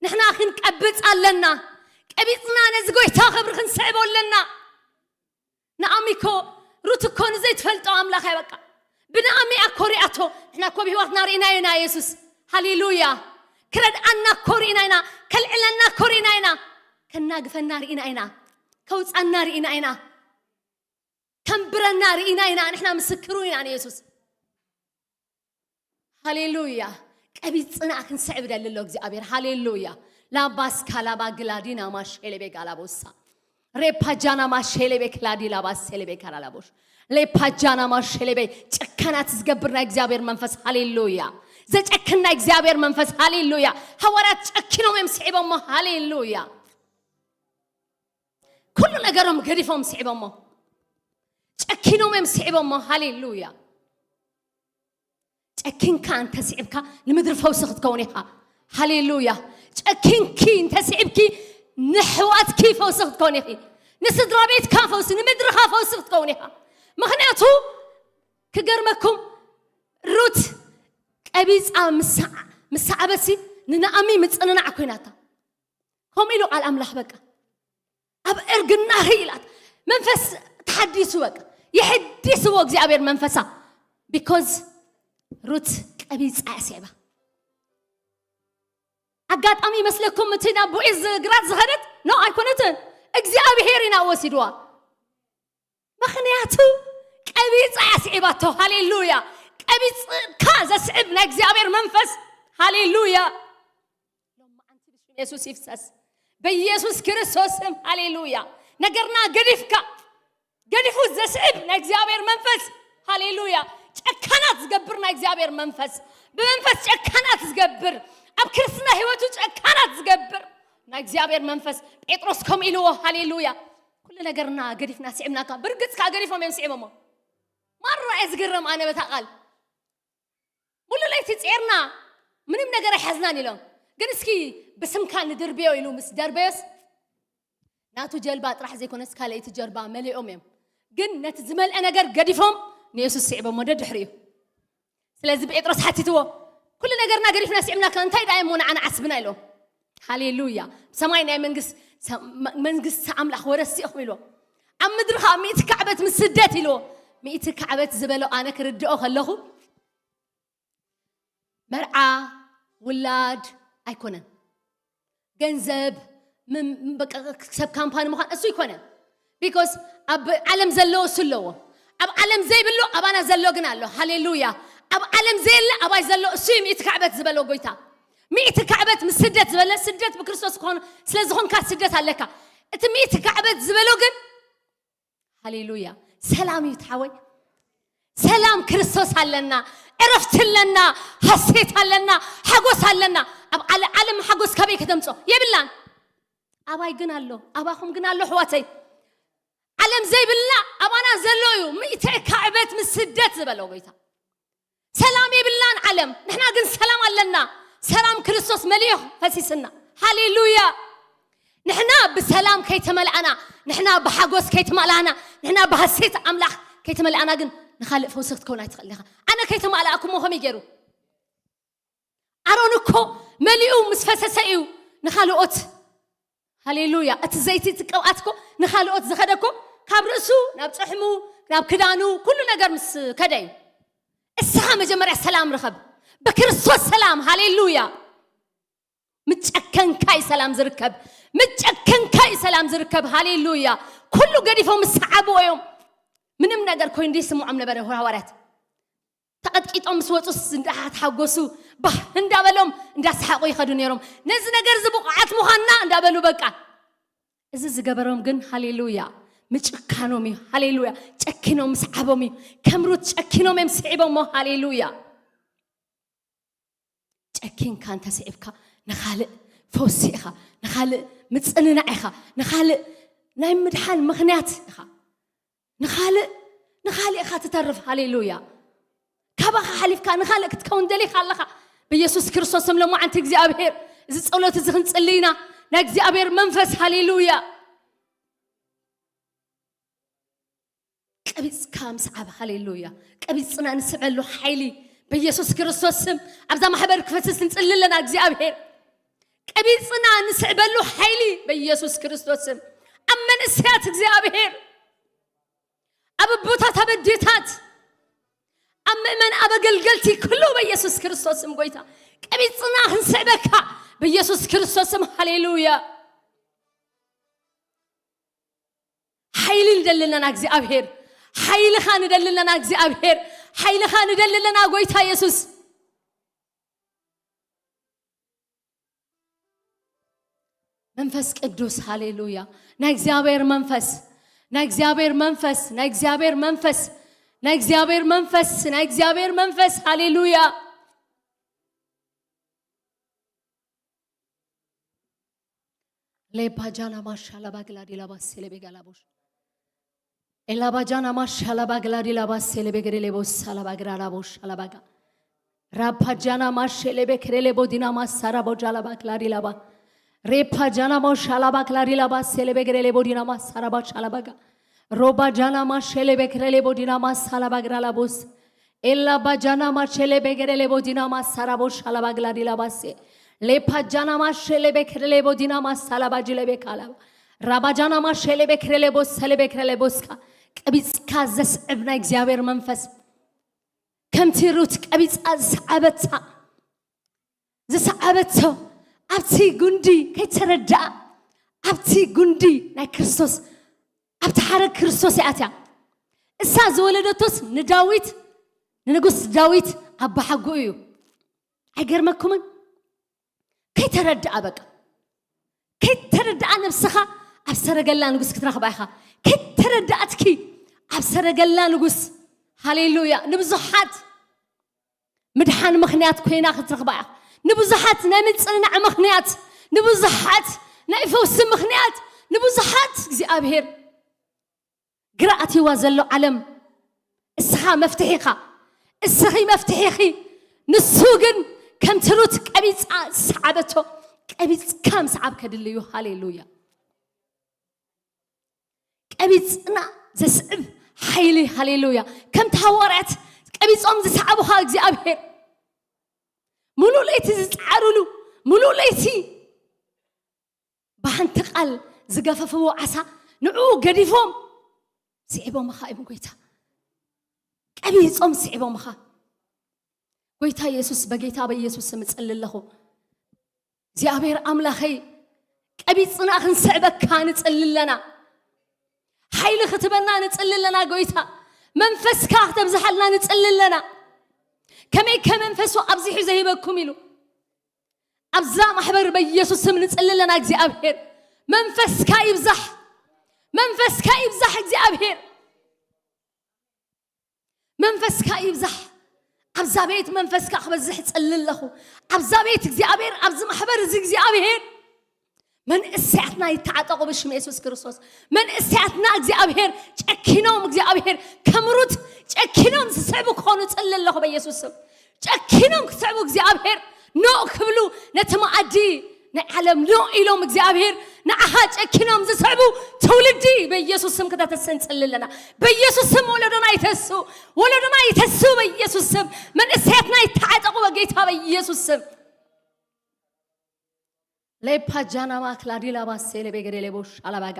ንሕና ክንቀብጽ ኣለና። ቀቢጽና ነዚ ጎይታ ክብሪ ክንስዕቦ ኣለና። ንኣሚ እኮ ሩት እኮ ንዘይትፈልጦ ኣምላኽ እያ በቃ። ብንኣሚ እያ እኮ ሪኣቶ። ንሕና እኮ ብህይወትና ርኢናዮ ኢና የሱስ። ሃሌሉያ። ክረድኣና እኮ ርኢና ኢና። ከልዕለና እኮ ርኢና ኢና። ከናግፈና ርኢና ኢና። ከውፃና ርኢና ኢና። ከንብረና ርኢና ኢና። ንሕና ምስክሩ ኢና ንየሱስ። ሃሌሉያ። ቀቢጽና ክንስዕብ ደሊ ኣሎ እግዚኣብሔር። ሃሌሉያ። ላባስ ካላባ ግላዲና ማሼሌቤ ጋላቦሳ ሬፓጃና ማሼሌቤ ክላዲ ላባስ ሴሌቤ ካላላቦሽ ሌፓጃና ማሼሌቤ ጭካናት ዝገብር ናይ እግዚኣብሔር መንፈስ። ሃሌሉያ። ዘጨክን ናይ እግዚኣብሔር መንፈስ። ሃሌሉያ። ሃዋርያት ጨኪኖም እዮም ስዒቦሞ። ሃሌሉያ። ኩሉ ነገሮም ገዲፎም ስዒቦሞ። ጨኪኖም እዮም ስዒቦሞ። ሃሌሉያ። ጨኪንካ እንተስዒብካ ንምድሪ ፈውሲ ክትከውን ኢኻ። ሃሌሉያ። ጨኪንኪ እንተስዒብኪ ንሕዋትኪ ፈውሲ ክትከውን ኢኺ። ንስድራ ቤትካ ፈውሲ፣ ንምድርኻ ፈውሲ ክትከውን ኢኻ። ምኽንያቱ ክገርመኩም ሩት ቀቢፃ ምስ ሰዓበሲ ንናኣሚ ምፅንናዕ ኮይናታ። ከምኡ ኢሉ ቃል ኣምላኽ በቃ ኣብ እርግና ኢላት መንፈስ ተሓዲሱ በቃ የሕዲስዎ እግዚኣብሔር መንፈሳ። ቢኮዝ ሩት ቀቢፃ እያ ስዒባ። ኣጋጣሚ ይመስለኩም እቲ ናብ ቦኤዝ ግራት ዝኸደት? ኖ ኣይኮነትን። እግዚኣብሔር ኢና ወሲድዋ። ምኽንያቱ ቀቢፃ እያ ስዒባቶ። ሃሌሉያ። ቀቢፅካ ዘስዕብ ናይ እግዚኣብሔር መንፈስ። ሃሌሉያ። ሎማዓንቲ ብሽም የሱስ ይፍሰስ። በኢየሱስ ክርስቶስ ስም። ሃሌሉያ። ነገርና ገዲፍካ፣ ገዲፉ ዘስዕብ ናይ እግዚኣብሔር መንፈስ። ሃሌሉያ። ጨካናት ዝገብር ናይ እግዚኣብሔር መንፈስ። ብመንፈስ ጨካናት ዝገብር፣ ኣብ ክርስትና ህይወቱ ጨካናት ዝገብር ናይ እግዚኣብሔር መንፈስ። ጴጥሮስ ከምኡ ኢልዎ። ሃሌሉያ። ኩሉ ነገርና ገዲፍና ስዒብናካ። ብርግጽ ከዓ ገዲፎም እዮም ስዒቦሞ። ማራ እየ ዝግረም ኣነ በታ ቃል። ሙሉ ለይቲ ጼርና ምንም ነገር ኣይሓዝናን ኢሎም። ግን እስኪ ብስምካ ንድርብዮ ኢሉ ምስ ደርበዮስ ናቱ ጀልባ ጥራሕ ዘይኮነስ ካልኣይቲ ጀልባ መሊኦም እዮም። ግን ነቲ ዝመልአ ነገር ገዲፎም ንየሱስ ስዒቦሞ ደድሕሪኡ። ስለዚ ጴጥሮስ ሓቲትዎ፣ ኩሉ ነገርና ገዲፍና ስዒብናካ እንታይ ደኣ እሞ ንዓና ዓስብና ኢሎም። ሃሌሉያ። ሰማይ ናይ መንግስ-፣ ሰ-፣ መ-፣ መንግስቲ ኣምላኽ ወረሲ ኢኹም ኢልዎ። ኣብ ምድሪ ከዓ ሚእቲ ካዕበት ምስ ስደት ኢልዎ። ሚእቲ ካዕበት ዝበሎ ኣነ ክርድኦ ከለኹ መርዓ፣ ውላድ ኣይኮነን። ገንዘብ፣ ም-፣ በቃ ሰብ ካምፓኒ ምዃን እሱ ኣይኮነን። ቢኮዝ ኣብ ዓለም ዘሎ እሱ ኣለዎ። ኣብ ዓለም ዘይብሉ ኣባና ዘሎ ግን ኣሎ። ሃሌሉያ። ኣብ ዓለም ዘየለ ኣባይ ዘሎ እሱ እዩ ሚእቲ ካዕበት ዝበሎ ጎይታ። ሚእቲ ካዕበት ምስ ስደት ዝበለ ስደት ብክርስቶስ ክኾን ስለ ዝኾንካ ስደት ኣለካ። እቲ ሚእቲ ካዕበት ዝበሎ ግን ሃሌሉያ። ሰላም እዩ ትሓወይ። ሰላም ክርስቶስ ኣለና። ዕረፍቲ ኣለና። ሃሴት ኣለና። ሓጎስ ኣለና። ኣብ ዓለ-፣ ዓለም ሓጎስ ካበይ ከተምጾ? የብላን። ኣባይ ግን ኣሎ። ኣባኹም ግን ኣሎ ኣሕዋተይ። ዓለም ዘይብላ ኣባና ዘሎ እዩ። ሚእቲ ካዕበት ምስ ስደት ዝበሎ ጎይታ። ሰላም የብላን ዓለም። ንሕና ግን ሰላም ኣለና። ሰላም ክርስቶስ መሊኡ ፈሲስና። ሃሌሉያ። ንሕና ብሰላም ከይተመልኣና፣ ንሕና ብሓጎስ ከይተመልኣና፣ ንሕና ብሃሴት ኣምላኽ ከይተመልኣና ግን ንኻልእ ፈውሲ ክትከውን ኣይትኽእል ኢኻ። ኣነ ከይተማልኣኩሞ ከመይ ገይሩ? ኣሮን እኮ መሊኡ ምስ ፈሰሰ እዩ ንኻልኦት። ሃሌሉያ። እቲ ዘይቲ፣ እቲ ቅብኣት እኮ ንኻልኦት ዝኸደ እኮ ካብ ርእሱ ናብ ጭሕሙ፣ ናብ ክዳኑ፣ ኩሉ ነገር ምስ ከደ እዩ። እስኻ መጀመርያ ሰላም ርኸብ። ብክርስቶስ ሰላም። ሃሌሉያ። ምጨከንካ እዩ ሰላም ዝርከብ። ምጨከንካ እዩ ሰላም ዝርከብ። ሃሌሉያ። ኩሉ ገዲፎም ምስ ሰዓብዎ እዮም። ምንም ነገር ኮይኑ ዘይስምዖም ነበረ ሃዋርያት። ተቐጥቂጦም ምስ ወፁስ እንዳተሓጎሱ፣ ባህ እንዳበሎም እንዳሰሓቑ ይኸዱ ነይሮም። ነዚ ነገር እዚ ብቑዓት ምዃንና እንዳበሉ በቃ። እዚ ዝገበሮም ግን፣ ሃሌሉያ፣ ምጭካኖም እዩ። ሃሌሉያ፣ ጨኪኖም ምስዓቦም እዩ። ከም ሩት ጨኪኖም እዮም ስዒቦሞ። ሃሌሉያ። ጨኪንካ እንተስዒብካ፣ ንኻልእ ፈውሲ ኢኻ፣ ንኻልእ ምጽንናዕ ኢኻ፣ ንኻልእ ናይ ምድሓን ምኽንያት ኢኻ፣ ንኻልእ ንኻልእ ኢኻ ትተርፍ። ሃሌሉያ። ካባኻ ሓሊፍካ ንኻልእ ክትከውን ደሊኻ ኣለኻ። ብኢየሱስ ክርስቶስ ስም፣ ሎማዓንቲ እግዚኣብሔር፣ እዚ ጸሎት እዚ ክንጽሊ ኢና። ናይ እግዚኣብሔር መንፈስ፣ ሃሌሉያ። ቀቢጽካ ምስዓብ፣ ሃሌሉያ። ቀቢጽና ንስዕበሉ ሓይሊ፣ ብኢየሱስ ክርስቶስ ስም፣ ኣብዛ ማሕበር ክፈስስ ንጽሊ ኣለና። እግዚኣብሔር፣ ቀቢጽና ንስዕበሉ ሓይሊ፣ ብኢየሱስ ክርስቶስ ስም፣ ኣብ መንእሰያት እግዚኣብሔር፣ ኣብ ኣቦታት፣ ኣብ ኣዴታት፣ ኣብ ምእመን፣ ኣብ ኣገልገልቲ፣ ኩሉ ብኢየሱስ ክርስቶስ ስም፣ ጎይታ፣ ቀቢጽና ክንስዕበካ፣ ብኢየሱስ ክርስቶስ ስም። ሃሌሉያ። ሓይሊ ንደሊ ኣለና እግዚኣብሔር፣ ሓይልኻ ንደሊ ኣለና እግዚኣብሔር፣ ሓይልኻ ንደሊ ኣለና ጎይታ የሱስ። መንፈስ ቅዱስ፣ ሃሌሉያ። ናይ እግዚኣብሔር መንፈስ፣ ናይ እግዚኣብሔር መንፈስ፣ ናይ እግዚኣብሔር መንፈስ፣ ናይ እግዚኣብሔር መንፈስ፣ ናይ እግዚኣብሔር መንፈስ፣ ሃሌሉያ። ሌፓጃና ማሻላ ባግላ ዲላ ባሴ ለቤጋ ላቦሽ። ኤላ ባጃና ማሻላ ባግላ ዲላ ባሴ ለቤገ ሌቦስ ሳላ ባግራ ላቦሽ አላባጋ። ራፓጃና ማሼ ለቤ ክሬ ሌቦ ዲና ማሳራ ቦጃ ላባ ክላዲ ላባ። ሬፓጃና ማሻላ ባግላ ዲላ ባሴ ለቤገ ሌቦ ዲና ማሳራ ባሻ ላባጋ። ሮባጃና ማሼ ለቤ ክሬ ሌቦ ዲና ማሳላ ባግራ ላቦስ። ኤላ ባጃና ማሼ ለቤ ገደ ሌቦ ዲና ማሳራ ቦሻ ላባግላ ዲላ ባሴ። ሌፓጃና ማሼ ለቤ ክሬ ሌቦ ዲና ማሳላ ባጂ ለቤ ካላ። ራባጃና ማሼ ለቤ ክሬ ሌቦ ሰለቤ ክሬ ሌቦስካ። ቀቢጽካ ዘስዕብ ናይ እግዚኣብሔር መንፈስ፣ ከምቲ ሩት ቀቢጻ ዝሰዓበታ፣ ዝሰዓበቶ፣ ኣብቲ ጉንዲ ከይተረድኣ፣ ኣብቲ ጉንዲ ናይ ክርስቶስ፣ ኣብቲ ሓረግ ክርስቶስ እያ ኣትያ። እሳ ዝወለደቶስ ንዳዊት፣ ንንጉስ ዳዊት ኣባሓጉኡ እዩ። ኣይገርመኩምን? ከይተረድኣ በቃ፣ ከይተረድኣ ነብስኻ ኣብ ሰረገላ ንጉስ ክትረኽባ ኢኻ። ከይተረድኣትኪ ኣብ ሰረገላ ንጉስ፣ ሃሌሉያ፣ ንብዙሓት ምድሓን ምኽንያት ኮይና ክትረኽባ ኢኻ። ንብዙሓት ናይ ምጽንናዕ ምኽንያት፣ ንብዙሓት ናይ ፈውሲ ምኽንያት፣ ንብዙሓት እግዚኣብሔር ግራ ኣትይዋ ዘሎ ዓለም፣ እስኻ መፍትሒ ኢኻ፣ እስኺ መፍትሒ ኢኺ። ንሱ ግን ከምቲ ሩት ቀቢጻ ዝሰዓበቶ፣ ቀቢጽካ ምስዓብ ከድሊ እዩ። ሃሌሉያ። ቀቢጽና ዘስዕብ ሓይሊ፣ ሃሌሉያ። ከምቲ ሃዋርያት ቀቢጾም ዝሰዓቡኻ እግዚኣብሔር፣ ሙሉእ ለይቲ ዝጸዓሩሉ፣ ሙሉእ ለይቲ ብሓንቲ ቃል ዝገፈፍዎ ዓሳ ንዕኡ ገዲፎም ስዒቦምኻ እዮም ጎይታ። ቀቢጾም ስዒቦምኻ። ጎይታ ኢየሱስ፣ በጌታ በኢየሱስ ስም እጽሊ ኣለኹ። እግዚኣብሔር ኣምላኸይ፣ ቀቢጽና ክንስዕበካ ንጽሊ ኣለና። ሓይሊ ክትበና ንጽሊ ኣለና ጎይታ። መንፈስካ ክተብዝሓልና ንጽሊ ኣለና። ከመይ ከመንፈሱ ኣብዚሑ ዘይበኩም ኢሉ ኣብዛ ማሕበር በኢየሱስ ስም ንጽሊ ኣለና። እግዚኣብሔር መንፈስካ ይብዛሕ፣ መንፈስካ ይብዛሕ። እግዚኣብሔር መንፈስካ ይብዛሕ። ኣብዛ ቤት መንፈስካ ክበዝሕ እጽሊ ኣለኹ። ኣብዛ ቤት እግዚኣብሔር፣ ኣብዚ ማሕበር እዚ እግዚኣብሔር መንእሰያትና ይተዓጠቑ ብሽም የሱስ ክርስቶስ። መንእሰያትና እግዚኣብሔር ጨኪኖም፣ እግዚኣብሔር ከም ሩት ጨኪኖም ዝስዕቡ ክኾኑ እጽሊ ኣለኹ በኢየሱስ ስም። ጨኪኖም ክስዕቡ እግዚኣብሔር ኖእ ክብሉ ነቲ መኣዲ ናይ ዓለም ኖእ ኢሎም እግዚኣብሔር ንዓኻ ጨኪኖም ዝስዕቡ ትውልዲ በኢየሱስ ስም ክተተስእ ንጽሊ ኣለና። በኢየሱስ ስም ወለዶና ይተሱ፣ ወለዶና ይተሱ በኢየሱስ ስም። መንእሰያትና ይተዓጠቑ በጌታ በኢየሱስ ስም። ሌፓጃና ማክላዲ ላባሴ ለቤገዴ ሌቦሽ አላባጋ።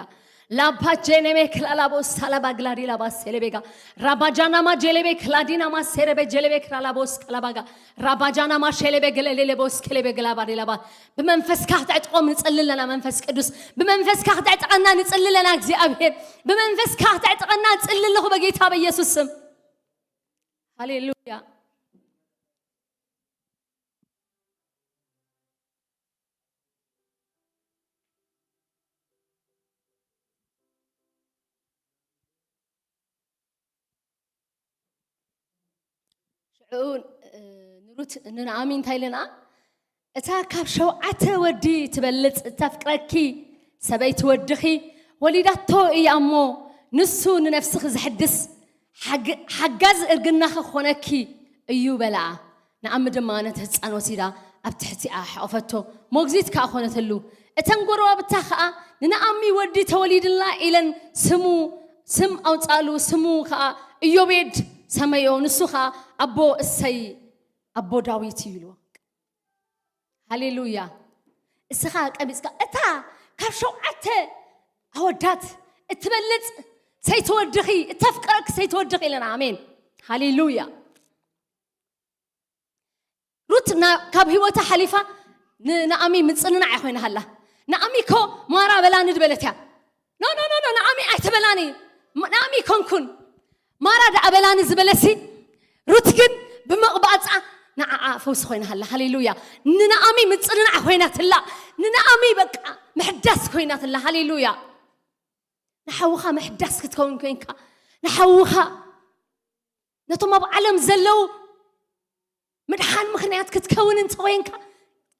ላፓጄኔ ሜክላ ላቦስ አላባግላዲ ላባሴ ለቤጋ። ራባጃና ማጄሌቤ ክላዲና ማሴረቤ ጄሌቤ ክላላቦስ ቀላባጋ። ራባጃና ማሼሌቤ ገለሌ ሌቦስ ከሌቤ ገላባዲ ላባ። ብመንፈስካ ክትዕጥቆም ንጽሊ ኣለና መንፈስ ቅዱስ። ብመንፈስካ ክትዕጥቐና ንጽሊ ኣለና እግዚኣብሔር። ብመንፈስካ ክትዕጥቐና ንጽሊ ኣለኹ በጌታ በኢየሱስ ስም። ሃሌሉያ። ንሩት ንናኣሚ እንታይ ኢለና? እታ ካብ ሸውዓተ ወዲ ትበልጽ እተፍቅረኪ ሰበይቲ ወድኺ ወሊዳቶ እያ እሞ፣ ንሱ ንነፍስኺ ዘሕድስ ሓግ-፣ ሓጋዚ እርግናኺ ክኾነኪ እዩ በላ። ንኣሚ ድማ ነቲ ህጻን ወሲዳ ኣብ ትሕቲኣ ሓቖፈቶ። ሞግዚት ከኣ ኾነተሉ። እተን ጎረባብታ ከኣ ንናኣሚ ወዲ ተወሊድላ ኢለን ስሙ፣ ስም ኣውጻሉ። ስሙ ከኣ ኢዮቤድ ሰመዮ። ንሱ ከኣ ኣቦ እሰይ፣ ኣቦ ዳዊት እዩ ኢልዎ። ሃሌሉያ። እስኻ ቀቢጽካ እታ ካብ ሸውዓተ ኣወዳት እትበልጽ ሰይቲ ወድኺ፣ እተፍቅረክ ሰይቲ ወድኺ ኢለና። ኣሜን። ሃሌሉያ። ሩት ና-፣ ካብ ህይወታ ሓሊፋ ን-፣ ንኣሚ ምጽንናዕ እያ ኮይና ሃላ። ንኣሚ እኮ ማራ በላኒ ዝበለት እያ። ኖ፣ ኖ፣ ኖ፣ ኖ፣ ንኣሚ ኣይተበላኒ። ም-፣ ንኣሚ ኮንኩን። ማራ ደኣ በላኒ ዝበለሲ፣ ሩት ግን ብመቕባጻ ንዓኣ ፈውሲ ኮይና ሃላ። ሃሌሉያ። ንንኣሚ ምጽንናዕ ኮይናትላ። ንንኣሚ በቃ ምሕዳስ ኮይናትላ። ሃሌሉያ። ንሓውኻ ምሕዳስ ክትከውን ኮይንካ፣ ንሓውኻ ነቶም ኣብ ዓለም ዘለዉ ምድሓን ምኽንያት ክትከውን እንተኾይንካ፣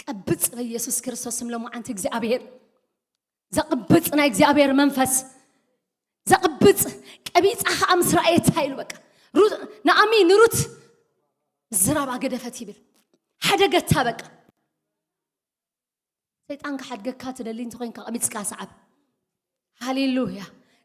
ቀብጽ በኢየሱስ ክርስቶስ ስም። ሎማዓንቲ እግዚኣብሔር ዘቕብጽ ናይ እግዚኣብሔር መንፈስ ዘቕብጽ፣ ቀቢጻ ኸዓ ምስ ረኣየታ ኢሉ በቃ ሩ-፣ ንኣሚ ንሩት ዝራብ ኣገደፈት ይብል። ሓደገታ በቃ። ሰይጣን ክሓድገካ ትደሊ እንተኾይንካ ቀቢጽካ ሰዓብ። ሃሌሉያ።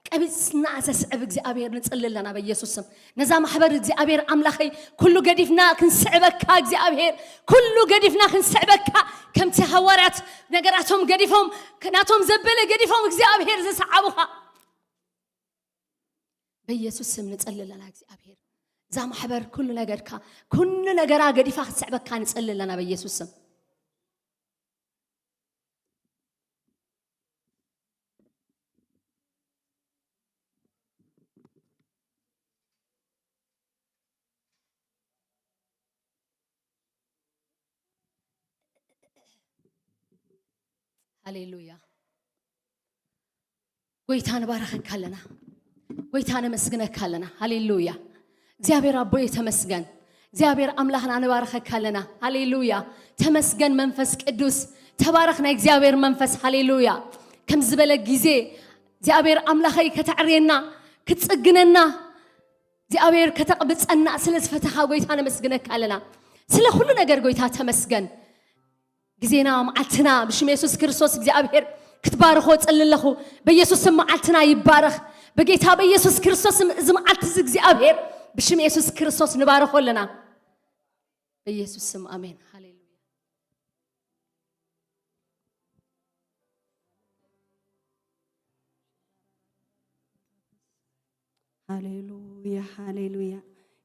ቀቢጽና ዘስዕብ እግዚኣብሔር ንጽሊ ኣለና በኢየሱስ ስም። ነዛ ማሕበር እግዚኣብሔር ኣምላኸይ ኩሉ ገዲፍና ክንስዕበካ እግዚኣብሔር፣ ኩሉ ገዲፍና ክንስዕበካ፣ ከምቲ ሃዋርያት ነገራቶም ገዲፎም፣ ናቶም ዘበለ ገዲፎም እግዚኣብሔር ዝሰዓቡኻ በኢየሱስ ስም ንጸሊ ኣለና እግዚኣብሔር። እዛ ማሕበር ኩሉ ነገርካ፣ ኩሉ ነገራ ገዲፋ ክትስዕበካ ንጸሊ ኣለና በኢየሱስ ስም። ሃሌሉያ። ጎይታ ንባረኸካ ኣለና። ጎይታ ነመስግነካ ኣለና። ሃሌሉያ። እግዚኣብሔር ኣቦይ ተመስገን። እግዚኣብሔር ኣምላኽና ንባረኸካ ኣለና። ሃሌሉያ። ተመስገን መንፈስ ቅዱስ። ተባረኽ ናይ እግዚኣብሔር መንፈስ። ሃሌሉያ። ከም ዝበለ ግዜ እግዚኣብሔር ኣምላኸይ ከተዕርየና፣ ክትጽግነና፣ እግዚኣብሔር ከተቕብጸና ስለ ዝፈተኻ ጎይታ ነመስግነካ ኣለና። ስለ ኩሉ ነገር ጎይታ ተመስገን። ግዜና መዓልትና ብሽም የሱስ ክርስቶስ እግዚኣብሔር ክትባርኾ ጽሊ ኣለኹ። በኢየሱስ ስም መዓልትና ይባረኽ። በጌታ በኢየሱስ ክርስቶስ ስም እዚ መዓልቲ እዚ እግዚኣብሔር ብሽም የሱስ ክርስቶስ ንባርኾ ኣለና። በኢየሱስ ስም ኣሜን። ሃሌሉያ። ሃሌሉያ፣ ሃሌሉያ።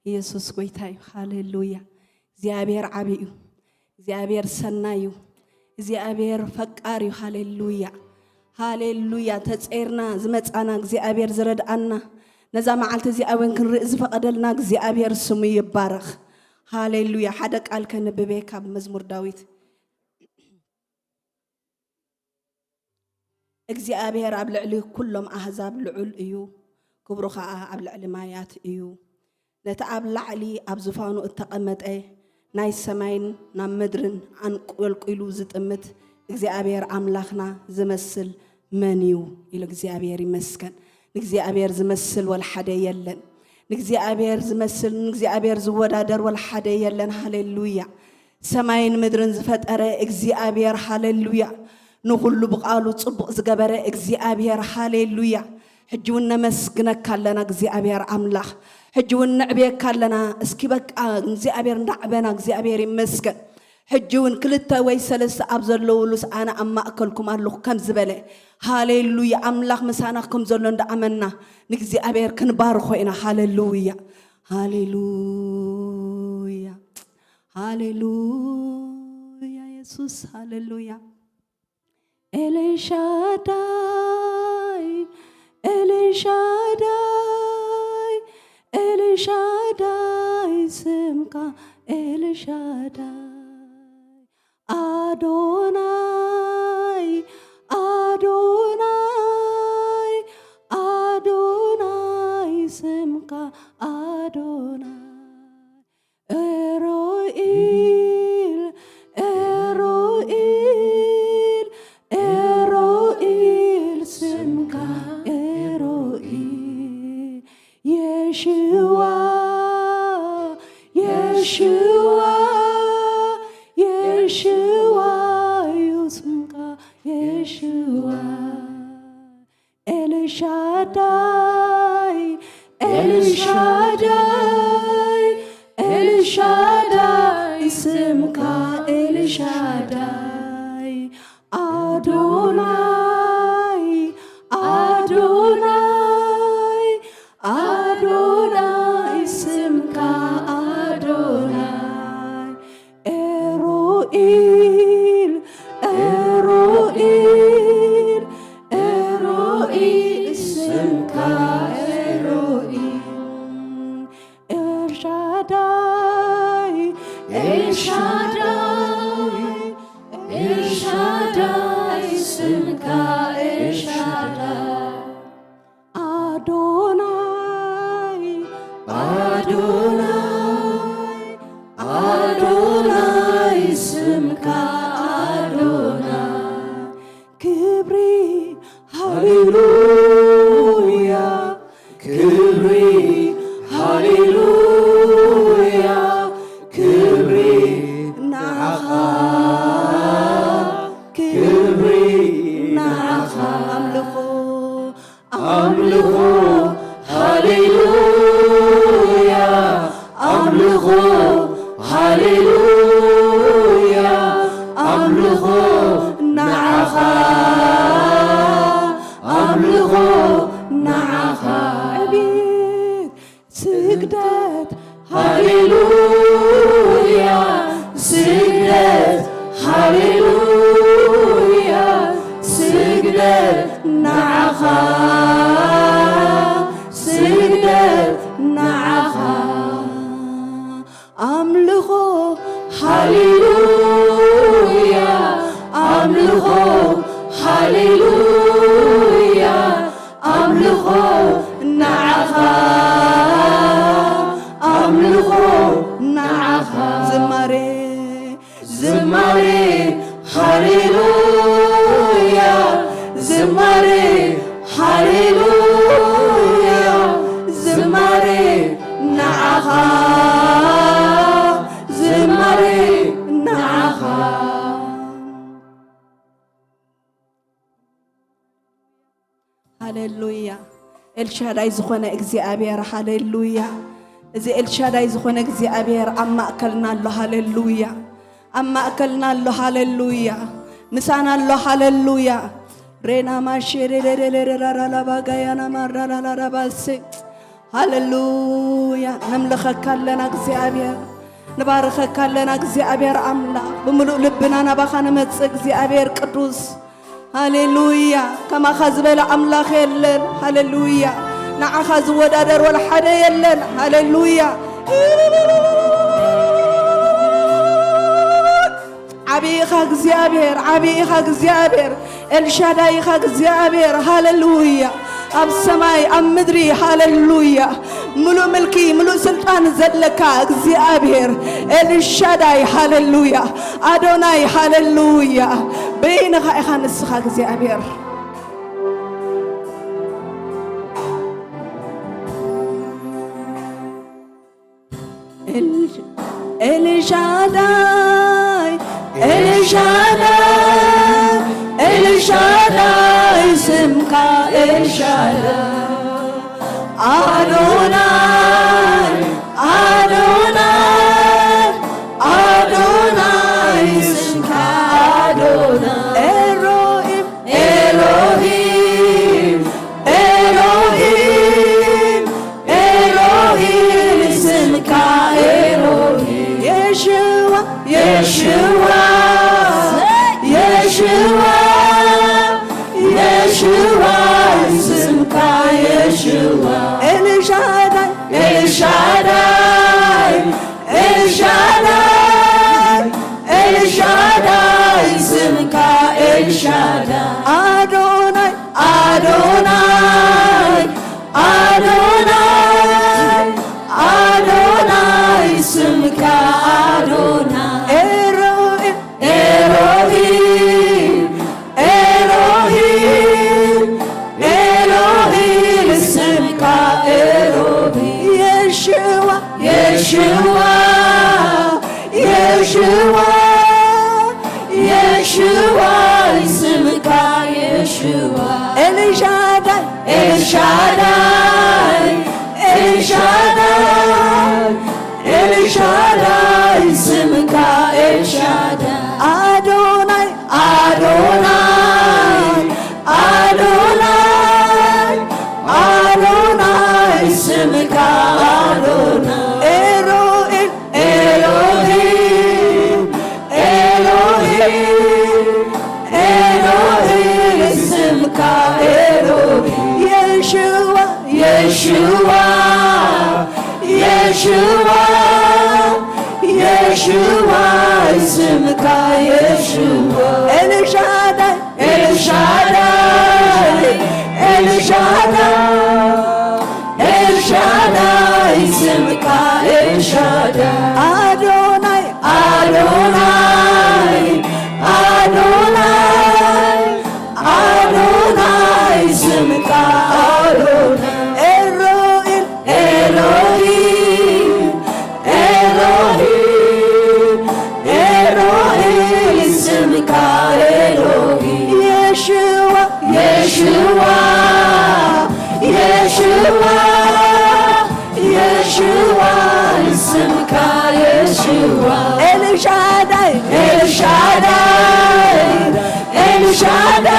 ኢየሱስ ጎይታ እዩ። ሃሌሉያ። እግዚኣብሔር ዓቢ እዩ። እግዚኣብሔር ሰናይ እዩ። እግዚኣብሔር ፈቃር እዩ። ሃሌሉያ፣ ሃሌሉያ። ተጸይርና ዝመጻና እግዚኣብሔር ዝረድኣና፣ ነዛ መዓልቲ እዚኣ እውን ክንርኢ ዝፈቐደልና እግዚኣብሔር ስሙ ይባረኽ። ሃሌሉያ። ሓደ ቃል ከንብብ እየ ካብ መዝሙር ዳዊት። እግዚኣብሔር ኣብ ልዕሊ ኩሎም ኣህዛብ ልዑል እዩ፣ ክብሩ ኸኣ ኣብ ልዕሊ ማያት እዩ። ነቲ ኣብ ላዕሊ ኣብ ዙፋኑ እተቐመጠ፣ ናይ ሰማይን ናብ ምድርን ኣንቆልቂሉ ዝጥምት እግዚኣብሔር ኣምላኽና ዝመስል መን እዩ? ኢሉ እግዚኣብሔር ይመስገን። ንእግዚኣብሔር ዝመስል ወላ ሓደ የለን። ንእግዚኣብሔር ዝመስል፣ ንእግዚኣብሔር ዝወዳደር ወላ ሓደ የለን። ሃሌሉያ። ሰማይን ምድርን ዝፈጠረ እግዚኣብሔር፣ ሃሌሉያ። ንኹሉ ብቓሉ ጽቡቕ ዝገበረ እግዚኣብሔር፣ ሃሌሉያ። ሕጂ እውን ነመስግነካ ኣለና እግዚኣብሔር ኣምላኽ። ሕጂ እውን ነዕብየካ ኣለና። እስኪ በቃ እግዚኣብሔር እንዳዕበና እግዚኣብሔር ይመስገን። ሕጂ እውን ክልተ ወይ ሰለስተ ኣብ ዘለውሉስ ኣነ ኣብ ማእከልኩም ኣለኹ ከም ዝበለ፣ ሃሌሉያ። ኣምላኽ ምሳና ከም ዘሎ እንዳኣመና ንእግዚኣብሔር ክንባርኾ ኢና። ሃሌሉያ፣ ሃሌሉያ፣ ሃሌሉያ። የሱስ ሃሌሉያ። ኤልሻዳይ፣ ኤልሻዳይ፣ ኤልሻዳይ ስምካ ኤልሻዳይ። ኣዶናይ፣ ኣዶናይ፣ ኣዶናይ ስምካ ኣዶናይ። ኤሮኢል፣ ኤሮኢል፣ ኤሮኢል ስምካ ኤሮኢል። የሽዋ፣ የሽዋ፣ የሽዋ እዩ ስምካ የሽዋ። ኤልሻዳይ፣ ኤልሻዳይ፣ ኤልሻዳይ ስምካ ኤልሻዳይ። ኣዶናይ፣ ኣዶናይ፣ ኣዶናይ ስምካ ኣዶናይ። ኤሮኢል፣ ኤሮኢል፣ ኤሮኢል ስምካ ኤሮኢል። ኤልሻዳይ፣ ኤልሻዳይ፣ ኤልሻዳይ ስምካ ኤልሻዳይ። ኣዶናይ፣ ኣዶናይ፣ ኣዶናይ ስምካ ኣዶናይ። ክብሪ ሃሌሉያ፣ ክብሪ ሃሌሉያ፣ ክብሪ ንዓኻ፣ ክብሪ ንዓኻ። ኣምልኾ፣ ኣምልኾ ሃሌሉያ፣ ኣምልኾ ሃሌሉያ፣ ኣምልኾ ንዓኻ፣ ኣምልኾ ንዓኻ። ኣቤት ስግደት ሃሌሉያ፣ ስግደት ሃሌሉያ፣ ስግደት ንዓኻ፣ ስግደት ንዓኻ። ኣምልኾ ሃሌሉያ፣ ኣምልኾ ሃሌሉያ፣ ኣምልኾ ንዓኻ፣ ኣምልኾ ንዓኻ። ዝማሬ፣ ዝማሬ ሃሌሉያ፣ ዝማሬ ሃሌሉያ፣ ዝማሬ ንዓኻ፣ ዝማሬ ንዓኻ። ሃሌሉያ። ኤልሻዳይ ዝኾነ እግዚኣብሔር፣ ሃሌሉያ። እዚ ኤልሻዳይ ዝኾነ እግዚኣብሔር ኣብ ማእከልና ኣሎ፣ ሃሌሉያ። ኣብ ማእከልና ኣሎ፣ ሃሌሉያ። ምሳና ኣሎ፣ ሃሌሉያ። ሬና ማሼ ሬሬሬሬራራላባጋያና ማራራራራባሴ። ሃሌሉያ። ነምልኸካ ኣለና እግዚኣብሔር፣ ንባርኸካ ኣለና እግዚኣብሔር ኣምላኽ። ብምሉእ ልብና ናባኻ ንመጽእ እግዚኣብሔር ቅዱስ። ሃሌሉያ። ከማኻ ዝበለ ኣምላኽ የለን። ሃሌሉያ። ንዓኻ ዝወዳደር ወላ ሓደ የለን። ሃሌሉያ። ዓቢ ኢኻ እግዚኣብሔር፣ ዓቢ ኢኻ እግዚኣብሔር፣ ኤልሻዳይ ኢኻ እግዚኣብሔር። ሃሌሉያ። ኣብ ሰማይ ኣብ ምድሪ ሃሌሉያ። ምሉእ ምልኪ ምሉእ ስልጣን ዘለካ እግዚኣብሔር ኤልሻዳይ ሃሌሉያ። ኣዶናይ ሃሌሉያ። በይንኻ ኢኻ ንስኻ እግዚኣብሔር። ኤል-፣ ኤልሻዳይ፣ ኤልሻዳይ፣ ኤልሻዳይ ስምካ ኤልሻዳይ። ኣዶናይ፣ ኣዶናይ፣ ኣዶናይ ስምካ ኣዶናይ። ኤሮሂም፣ ኤሎሂም፣ ኤሎሂም፣ ኤሎሂም ስምካ ኤሎሂም። የሽዋ፣ የሽዋ፣ የሽዋ፣ የሽዋ ስምካ የሽዋ። ኤልሻዳይ፣ ኤልሻዳይ፣ ኤልሻዳይ፣ ኤልሻዳይ ስምካ ኤልሻዳይ። ኣዶናይ፣ ኣዶናይ፣ ኣዶናይ፣ ኣዶናይ ስምካ ኣዶናይ። የሽዋ፣ የሽዋ፣ የሽዋ፣ ስምካ የሽዋ። ኤልሻዳይ፣ ኤልሻዳይ፣ ኤልሻዳይ፣ ኤልሻዳይ፣ ስምካ ኤልሻዳይ። ኣዶናይ፣ ኣዶናይ፣ ኣዶናይ፣ ኣዶናይ፣ ስምካ ኣዶናይ። ኤሮኤል፣ ኤሎሂም፣ ኤሎሂም፣ ኤሎሂም፣ ስምካ ኤሎሂም። የሽዋ፣ የሽዋ፣ የሽዋ፣ የሽዋ፣ ስምካ የሽዋ። ኤልሻዳይ፣ ኤልሻዳይ፣ ኤልሻዳይ፣ ኤልሻዳይ፣ ስምካ ኤልሻዳይ። ኣዶናይ፣ ኣዶናይ፣ ኣዶናይ፣ ኣዶናይ፣ ስምካ ኣዶናይ። ኤሮኢል፣ ኤሎሂም፣ ኤሎሂም፣ ኤሎሂም፣ ስምካ ኤሎሂም። የሽዋ፣ የሽዋ፣ የሽዋ፣ የሽዋ፣ ስምካ የሽዋ። ኤልሻዳይ፣ ኤልሻዳይ፣ ኤልሻዳይ፣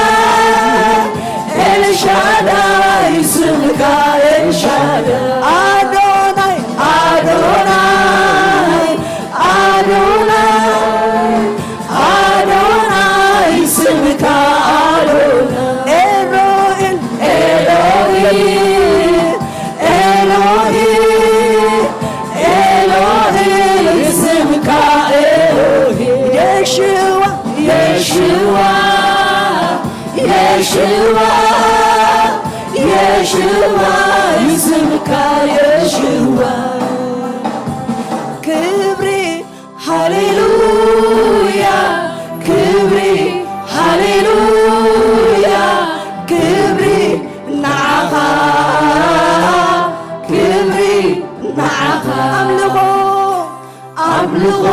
ኤልሻዳይ፣ ስምካ ኤልሻዳይ። ኣዶናይ፣ ኣዶናይ፣ ኣዶናይ፣ ኣዶናይ፣ ስምካ ኣዶናይ። ኤሎሂም፣ ኤሎሂም፣ ኤሎሂም፣ ኤሎሂም፣ ስምካ ኤሎሂም። የሽዋ፣ የሽዋ፣ የሽዋ፣ የሽዋ፣ ስምካ የሽዋ። ክብሪ፣ ሃሌሉያ፣ ክብሪ፣ ሃሌሉያ፣ ክብሪ ንዓኻ፣ ክብሪ ንዓኻ። ኣምልኾ፣ ኣምልኾ፣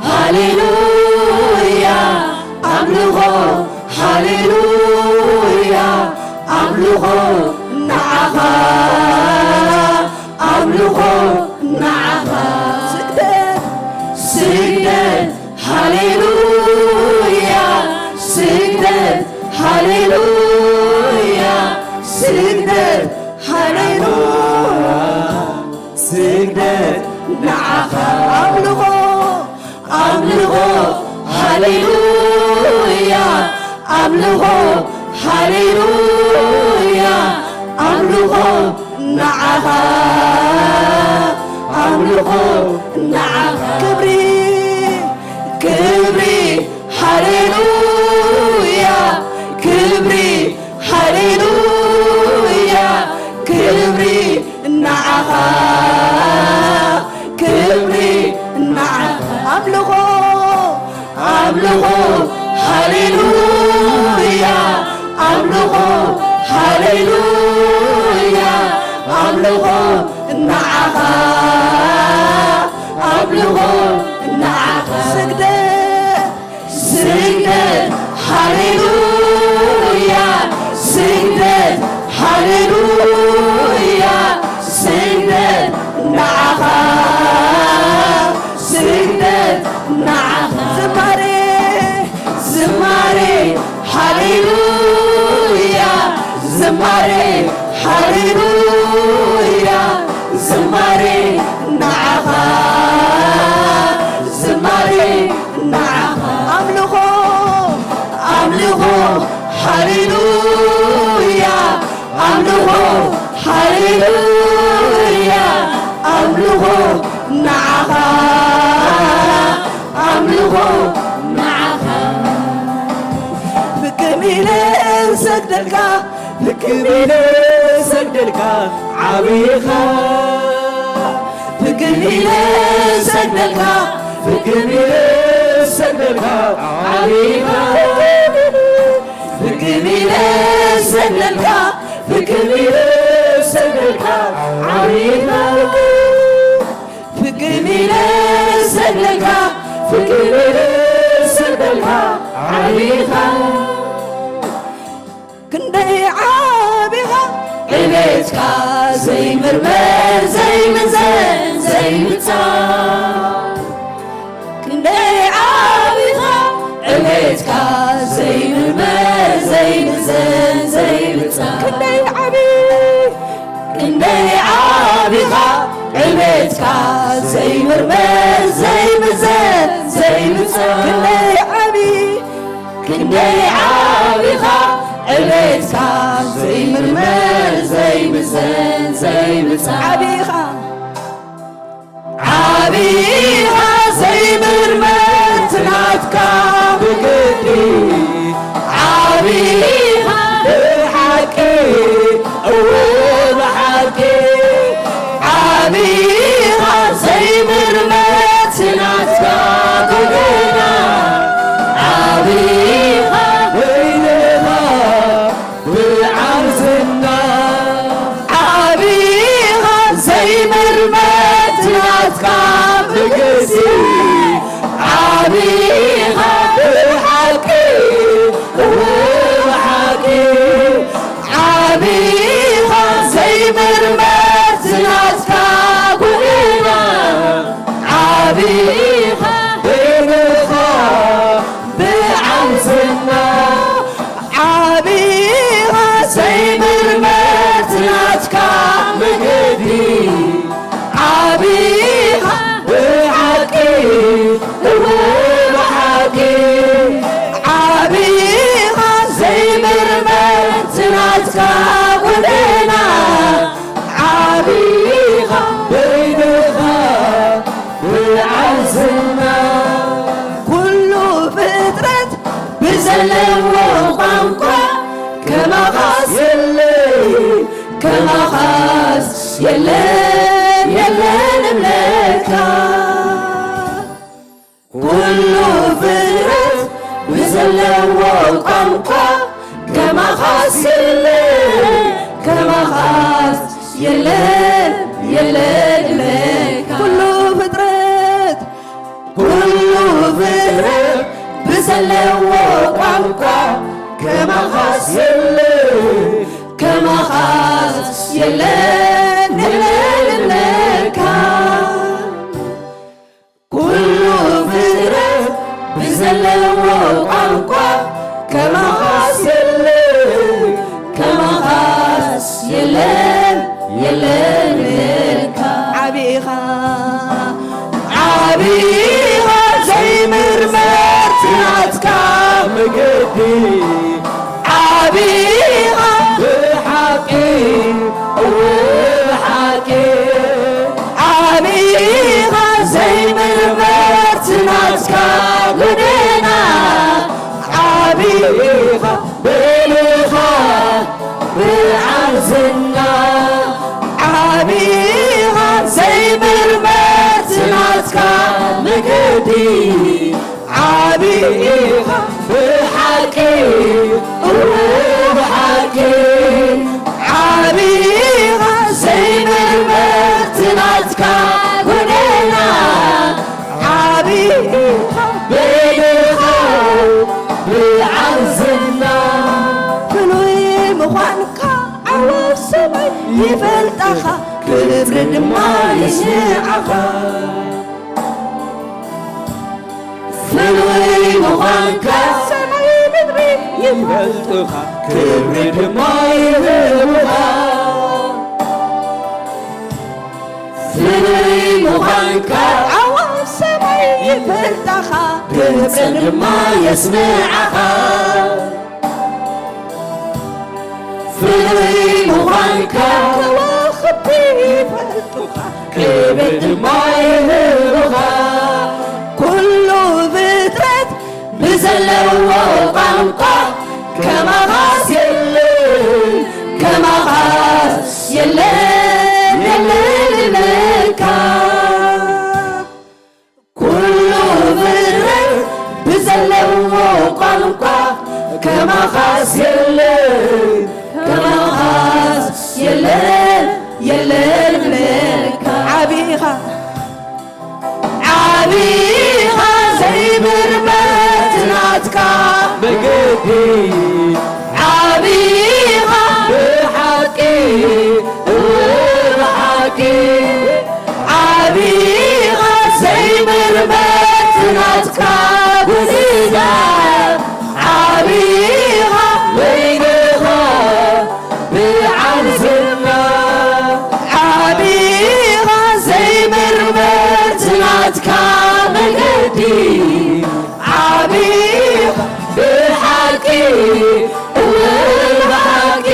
ሃሌሉያ፣ ኣምልኾ፣ ሃሌሉያ፣ ኣምልኾ ንዓኻ፣ ኣምልኾ ንዓኻ። ስግደት፣ ስግደት፣ ሃሌሉያ፣ ስግደት፣ ሃሌሉያ፣ ስግደት፣ ሃሌሉያ። ስግደት ንዓኻ። ኣምልኾ፣ ኣምልኾ፣ ሃሌሉያ፣ ኣምልኾ፣ ሃሌሉያ፣ ኣምልኾ ንዓኻ፣ ኣምልኾ ንዓኻ። ክብሪ፣ ክብሪ፣ ሃሌሉያ፣ ክብሪ፣ ሃሌሉያ፣ ክብሪ ንዓኻ፣ ክብሪ ንዓኻ። ኣምልኾ፣ ኣምልኾ፣ ሃሌሉያ፣ ኣምልኾ፣ ሃሌሉያ፣ ኣምልኾ ንዓኻ፣ ኣምልኾ ንዓኻ። ስግደት፣ ስግደት፣ ሃሌሉያ፣ ስግደት፣ ሃሌሉያ፣ ስግደት ንዓኻ፣ ስግደት ንዓኻ። ዝማሬ፣ ዝማሬ፣ ሃሌሉያ፣ ዝማሬ፣ ሃሌሉያ፣ ዝማሬ ንዓኻ፣ ዝማሬ ንዓኻ። ኣምልኾ፣ ኣምልኾ፣ ሃሌሉያ፣ ኣምልኾ፣ ሃሌሉያ፣ ኣምልኾ ንዓኻ፣ ኣምልኾ ንዓኻ። ፍክም ኢለ ሰግደልካ፣ ፍክም ኢለ ሰግደልካ፣ ዓብኻ። ፍክም ኢለ ሰግደልካ፣ ፍክም ኢለ ሰግደልካ፣ ዓብኻ። ፍክም ኢለ ሰግደልካ፣ ፍክም ኢለ ሰግደልካ፣ ዓብኻ። ለካ ፍቅር ሰደልካ ዓቢኻ ክንደይ ዓቢኻ ዕቤትካ ዘይምርመር ዘይምዘን ዘይምጻን ክንደይ ዓቢኻ ዕቤትካ ዘይምርመር ዘይምዘን ዘይምጻን ክንደይ ዓቢ ክንደይ ዓቢኻ ዕቤትካ ዘይምርመር ዘይምዘን ዘይምጻን ክንደይ ዓቢ ክንደይ ዓቢኻ ዕቤትካ ዘይምርመር ዘይምዘን ዘይምጻን ዓቢኻ ዓቢኻ ዘይምርመር ትናትካ ብግዲ ዓቢኻ ብሓቂ እወ ብሓቂ ዓቢኻ ዘይምርመር ትናትካ ጎደና ዓቢኻ በይንኻ ብዓል ዝና ዓቢኻ ዘይምርመር ትናትካ ብግሲ ዓቢኻ ብሓቂ እወ ብሓቂ ዓቢኻ ዘይምርመር ትናትካ ጎደና ዓቢኻ በይንኻ ብዓል ዝና ዓቢኻ ዘይምርመር ትናትካ መገዲ ዓቢኻ ብሓቂ እወ ብሓቂ ዓቢኻ ዘይምርመር ትናትካ ጎደና ዓቢኻ በይንኻ ብዓል ዝና ኩሉ ፍጥረት ብዘለዎ ቋንቋ ከማኻስ የለይ ከማኻስ የለን የለን እምለካ ኩሉ ፍጥረት ብዘለዎ ቋንቋ ከማኻስ የለን ከማኻስ የለን የለን እምለካ ኩሉ ፍጥረት ኩሉ ፍጥረት ብዘለዎ ቋንቋ ከማኻስ የለን ከማኻስ የለን የለን እምለካ ኩሉ ፍጥረት ብዘለዎ ቋንቋ ከማኻስ የለን ከማኻስ የለን የለን እምለካ ዓቢኻ ዓቢኻ ዘይምርመር ትናትካ መገዲ ዓቢኻ ብሓቂ እወ ብሓቂ ዓቢኻ ዘይምርመር ትናትካ ጎደና ዓቢኻ በይንኻ ብዓል ዝና ዓቢኻ ዘይምርመር ትናትካ መገዲ ዓቢኻ ብሓቂ እወ ብሓቂ ዓቢኻ ዘይምርመር ትናትካ ጎደና ዓቢኻ በይንኻ ብዓል ዝና ፍሉይ ምዃንካ ዓወት ሰማይ ይፈልጣኻ ክብሪ ድማ ይስዓኻ ፍሉይ ምዃንካ ሰማይ ምድሪ ይፈልጡኻ ክብሪ ድማ ይህቡኻ ፍሉይ ምዃንካ ዓዋፍ ሰማይ ይፈልጣኻ ግብፅን ድማ የስምዓኻ ፍሉይ ምዃንካ ከዋኽብቲ ይፈልጡኻ ክብሪ ድማ ይህቡኻ ኩሉ ፍጥረት ብዘለዎ ቋንቋ ከማኻስ የለን ከማኻስ የለን የለን እብለካ ኩሉ ፍጥረት ብዘለዎ ቋንቋ ከማኻስ የለን ከማኻስ የለን የለን እብለካ ዓቢ ኢኻ ዘይምርመር ናትካ መገዲ ዓቢኻ ብሓቂ፣ እወ ብሓቂ ዓቢኻ ዘይምርመር ናትካ ጉድና ዓቢኻ ወይንኻ ብዓል ዝና ዓቢኻ ዘይምርመር ናትካ መገዲ ዓቢኻ ብሓቂ እወ ብሓቂ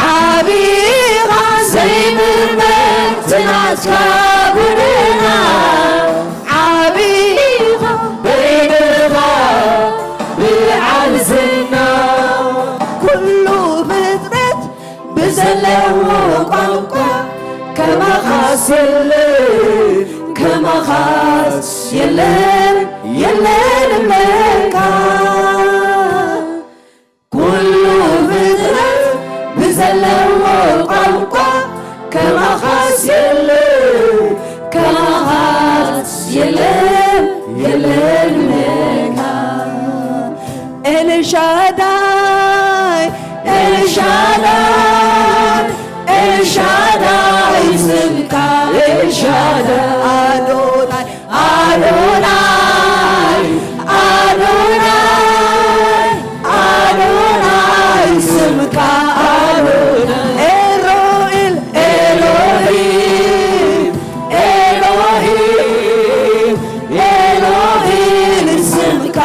ዓቢኻ ዘይምርመር ናትካ ጉድና ዓቢኻ በይንኻ ብዓል ዝና ኩሉ ፍጥረት ብዘለዎ ቋንቋ ከማኻስ የለን ከማኻስ የለን የለን እምለካ ኩሉ ፍጥረት ብዘለዎ ቋንቋ ከማኻስ የለን ከማኻስ የለን የለን እምለካ ኤልሻዳይ ኤልሻዳይ ኤልሻዳይ ስምካ ኤልሻዳይ ኣዶናይ ኣዶናይ ኣዶናይ ኣዶናይ ስምካ ኣዶናይ ኤሮኤል ኤሎሂም ኤሎሂም ኤሎሂም ስምካ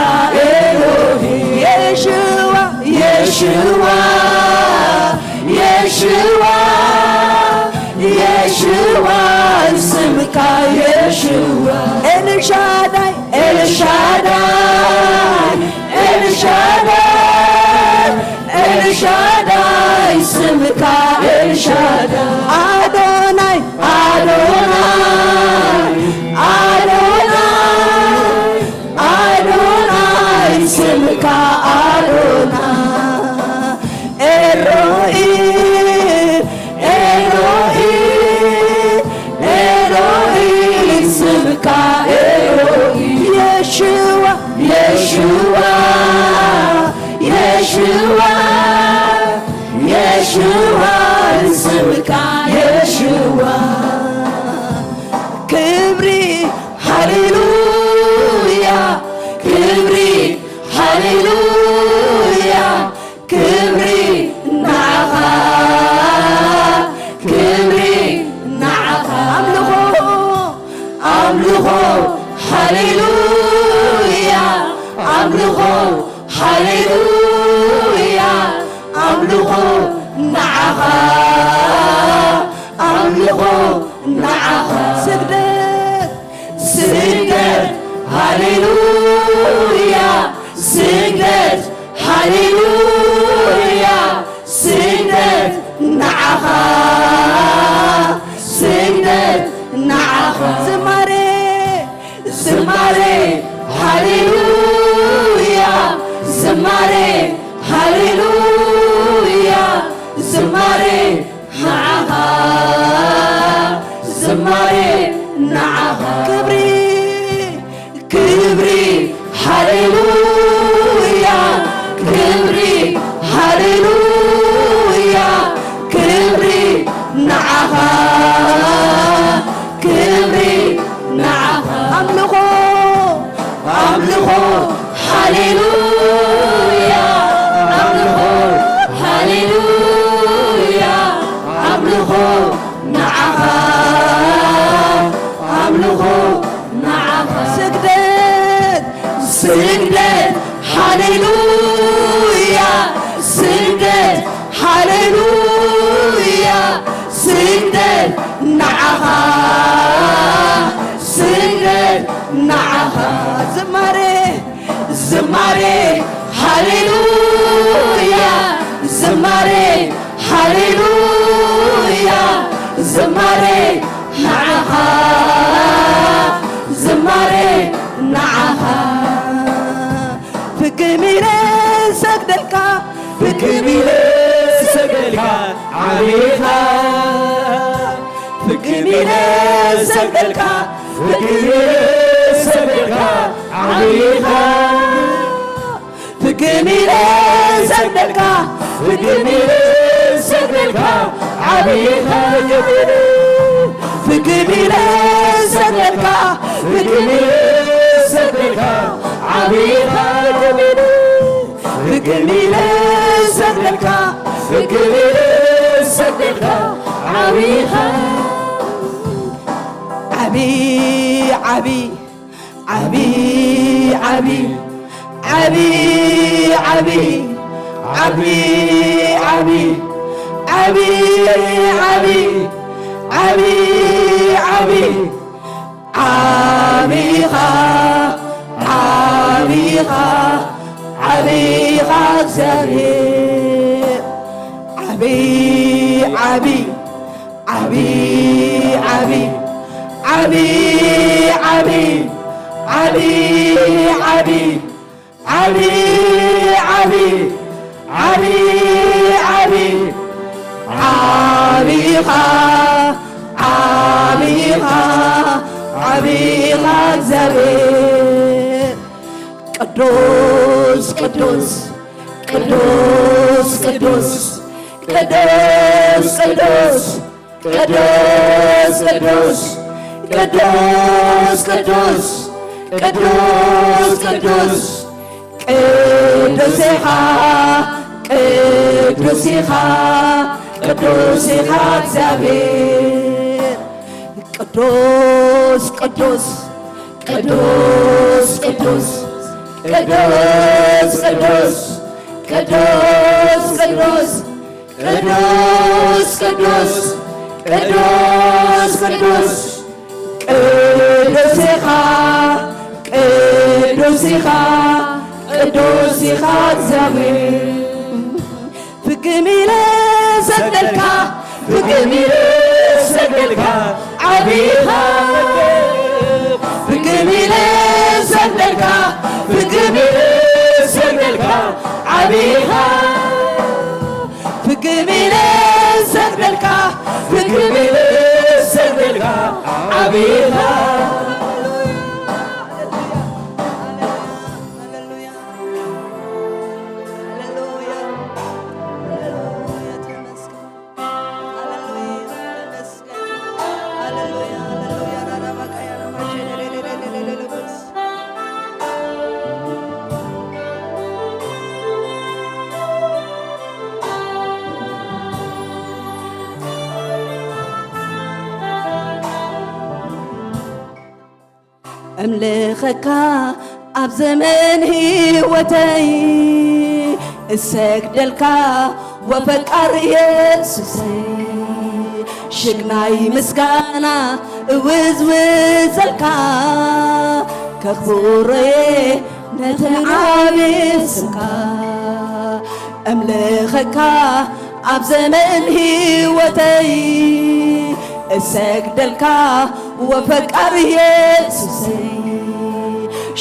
ኤሎሂም የሽዋ የሽዋ የሽዋ የሽዋ ስምካ የሽዋ ኤልሻዳይ ኤልሻዳይ ኤልሻዳይ ኤልሻዳይ ስምካ ኤልሻዳይ ኣዶናይ ኣዶናይ ኣዶናይ ኣዶናይ ስምካ ኣዶናይ ኤሮሂ ኤሮሂ ኤሮሂ ስምካ ኤሮሂ የሽዋ የሽዋ የሽዋ የሽዋ ስምካ የሽዋ ክብሪ ሃሌሉያ ክብሪ ሃሌሉያ ክብሪ ንዓኻ ክብሪ ንዓኻ ኣምልኾ ኣምልኾ ሃሌሉያ ኣምልኾ ሃሌሉያ ኣምልኾ ንዓኻ ኣምልኾ ንዓኻ ስግደት ስግደት ሃሌሉያ ስግደት ሃሌሉያ ስግደት ንዓኻ ስግደት ንዓኻ ዝማሬ ዝማሬ ሃሌሉያ ዝማሬ ሃሌሉያ ዝማሬ ንዓኻ ዝማሬ ንዓኻ ክብሪ ክብሪ ሃሌሉያ ክብሪ ሃሌሉያ ክብሪ ንዓኻ ክብሪ ንዓኻ ኣምልኾ ኣምልኾ ሃሌሉያ ኣምልኾ ሃሌሉያ ኣምልኾ ንዓኻ ኣምልኾ ንዓኻ ስግደት ስግደት ሃሌሉያ ስግደት ሃሌሉያ ስግደት ንዓኻ ስግደት ንዓኻ ዝማሬ ዝማሬ ሃሌሉያ ዝማሬ ሃሌሉያ ዝማሬ ንዓኻ ዝማሬ ንዓኻ ፍክም ኢለ ሰግደልካ ፍክም ኢለ ሰግደልካ ዓቢኻ ፍክም ኢለ ሰግደልካ ፍክም ኢለ ሰግደልካ ዓቢኻ ፍግም ኢለ ሰግደልካ፣ ፍግም ኢለ ሰግደልካ፣ ዓቢኻ ፍግም ኢለ፣ ፍግም ኢለ ሰግደልካ፣ ፍግም ኢለ ሰግደልካ፣ ዓቢኻ ፍግም ኢለ፣ ፍግም ኢለ ሰግደልካ፣ ፍግም ኢለ ሰግደልካ፣ ዓቢኻ ዓቢ ዓቢ ዓቢ ዓቢ ዓቢ ዓቢ ዓቢ ዓቢ ዓቢ ዓቢ ዓቢ ዓቢኻ ዓቢኻ ዓቢኻ እግዚኣብሔር ዓቢ ዓቢ ዓቢ ዓቢ ዓቢ ዓቢ ዓቢ ዓቢ ዓቢ ዓቢ ዓቢ ዓቢኻ ዓቢኻ ዓቢኻ እግዚኣብሔር ቅዱስ ቅዱስ ቅዱስ ቅዱስ ቅዱስ ቅዱስ ቅዱስ ቅዱስ ቅዱስ ቅዱስ ቅዱስ ቅዱስ ቅዱስ ኢኻ ቅዱስ ኢኻ ቅዱስ ኢኻ እግዚኣብሔር ቅዱስ ቅዱስ ቅዱስ ቅዱስ ቅዱስ ቅዱስ ቅዱስ ቅዱስ ቅዱስ ቅዱስ ቅዱስ ቅዱስ ኢኻ ቅዱስ ኢኻ ቅዱስ ኢኻ እግዚኣብሔር ፍግም ኢለ ሰግደልካ ፍግም ኢለ ሰግደልካ ዓቢኻ ፍግም ኢለ ሰግደልካ ፍግም ኢለ ሰግደልካ ዓቢኻ ፍግም ኢለ ሰግደልካ ፍግም ኢለ ሰግደልካ ዓቢኻ እምልኸካ ኣብ ዘመን ህይወተይ እሰግደልካ ወፈቃር ኢየሱሰይ ሽግናይ ምስጋና እውዝውዘልካ ከኽብሮየ ነቲ ዓቢ ስምካ እምልኸካ ኣብ ዘመን ህይወተይ እሰግደልካ ወፈቃር ኢየሱሰይ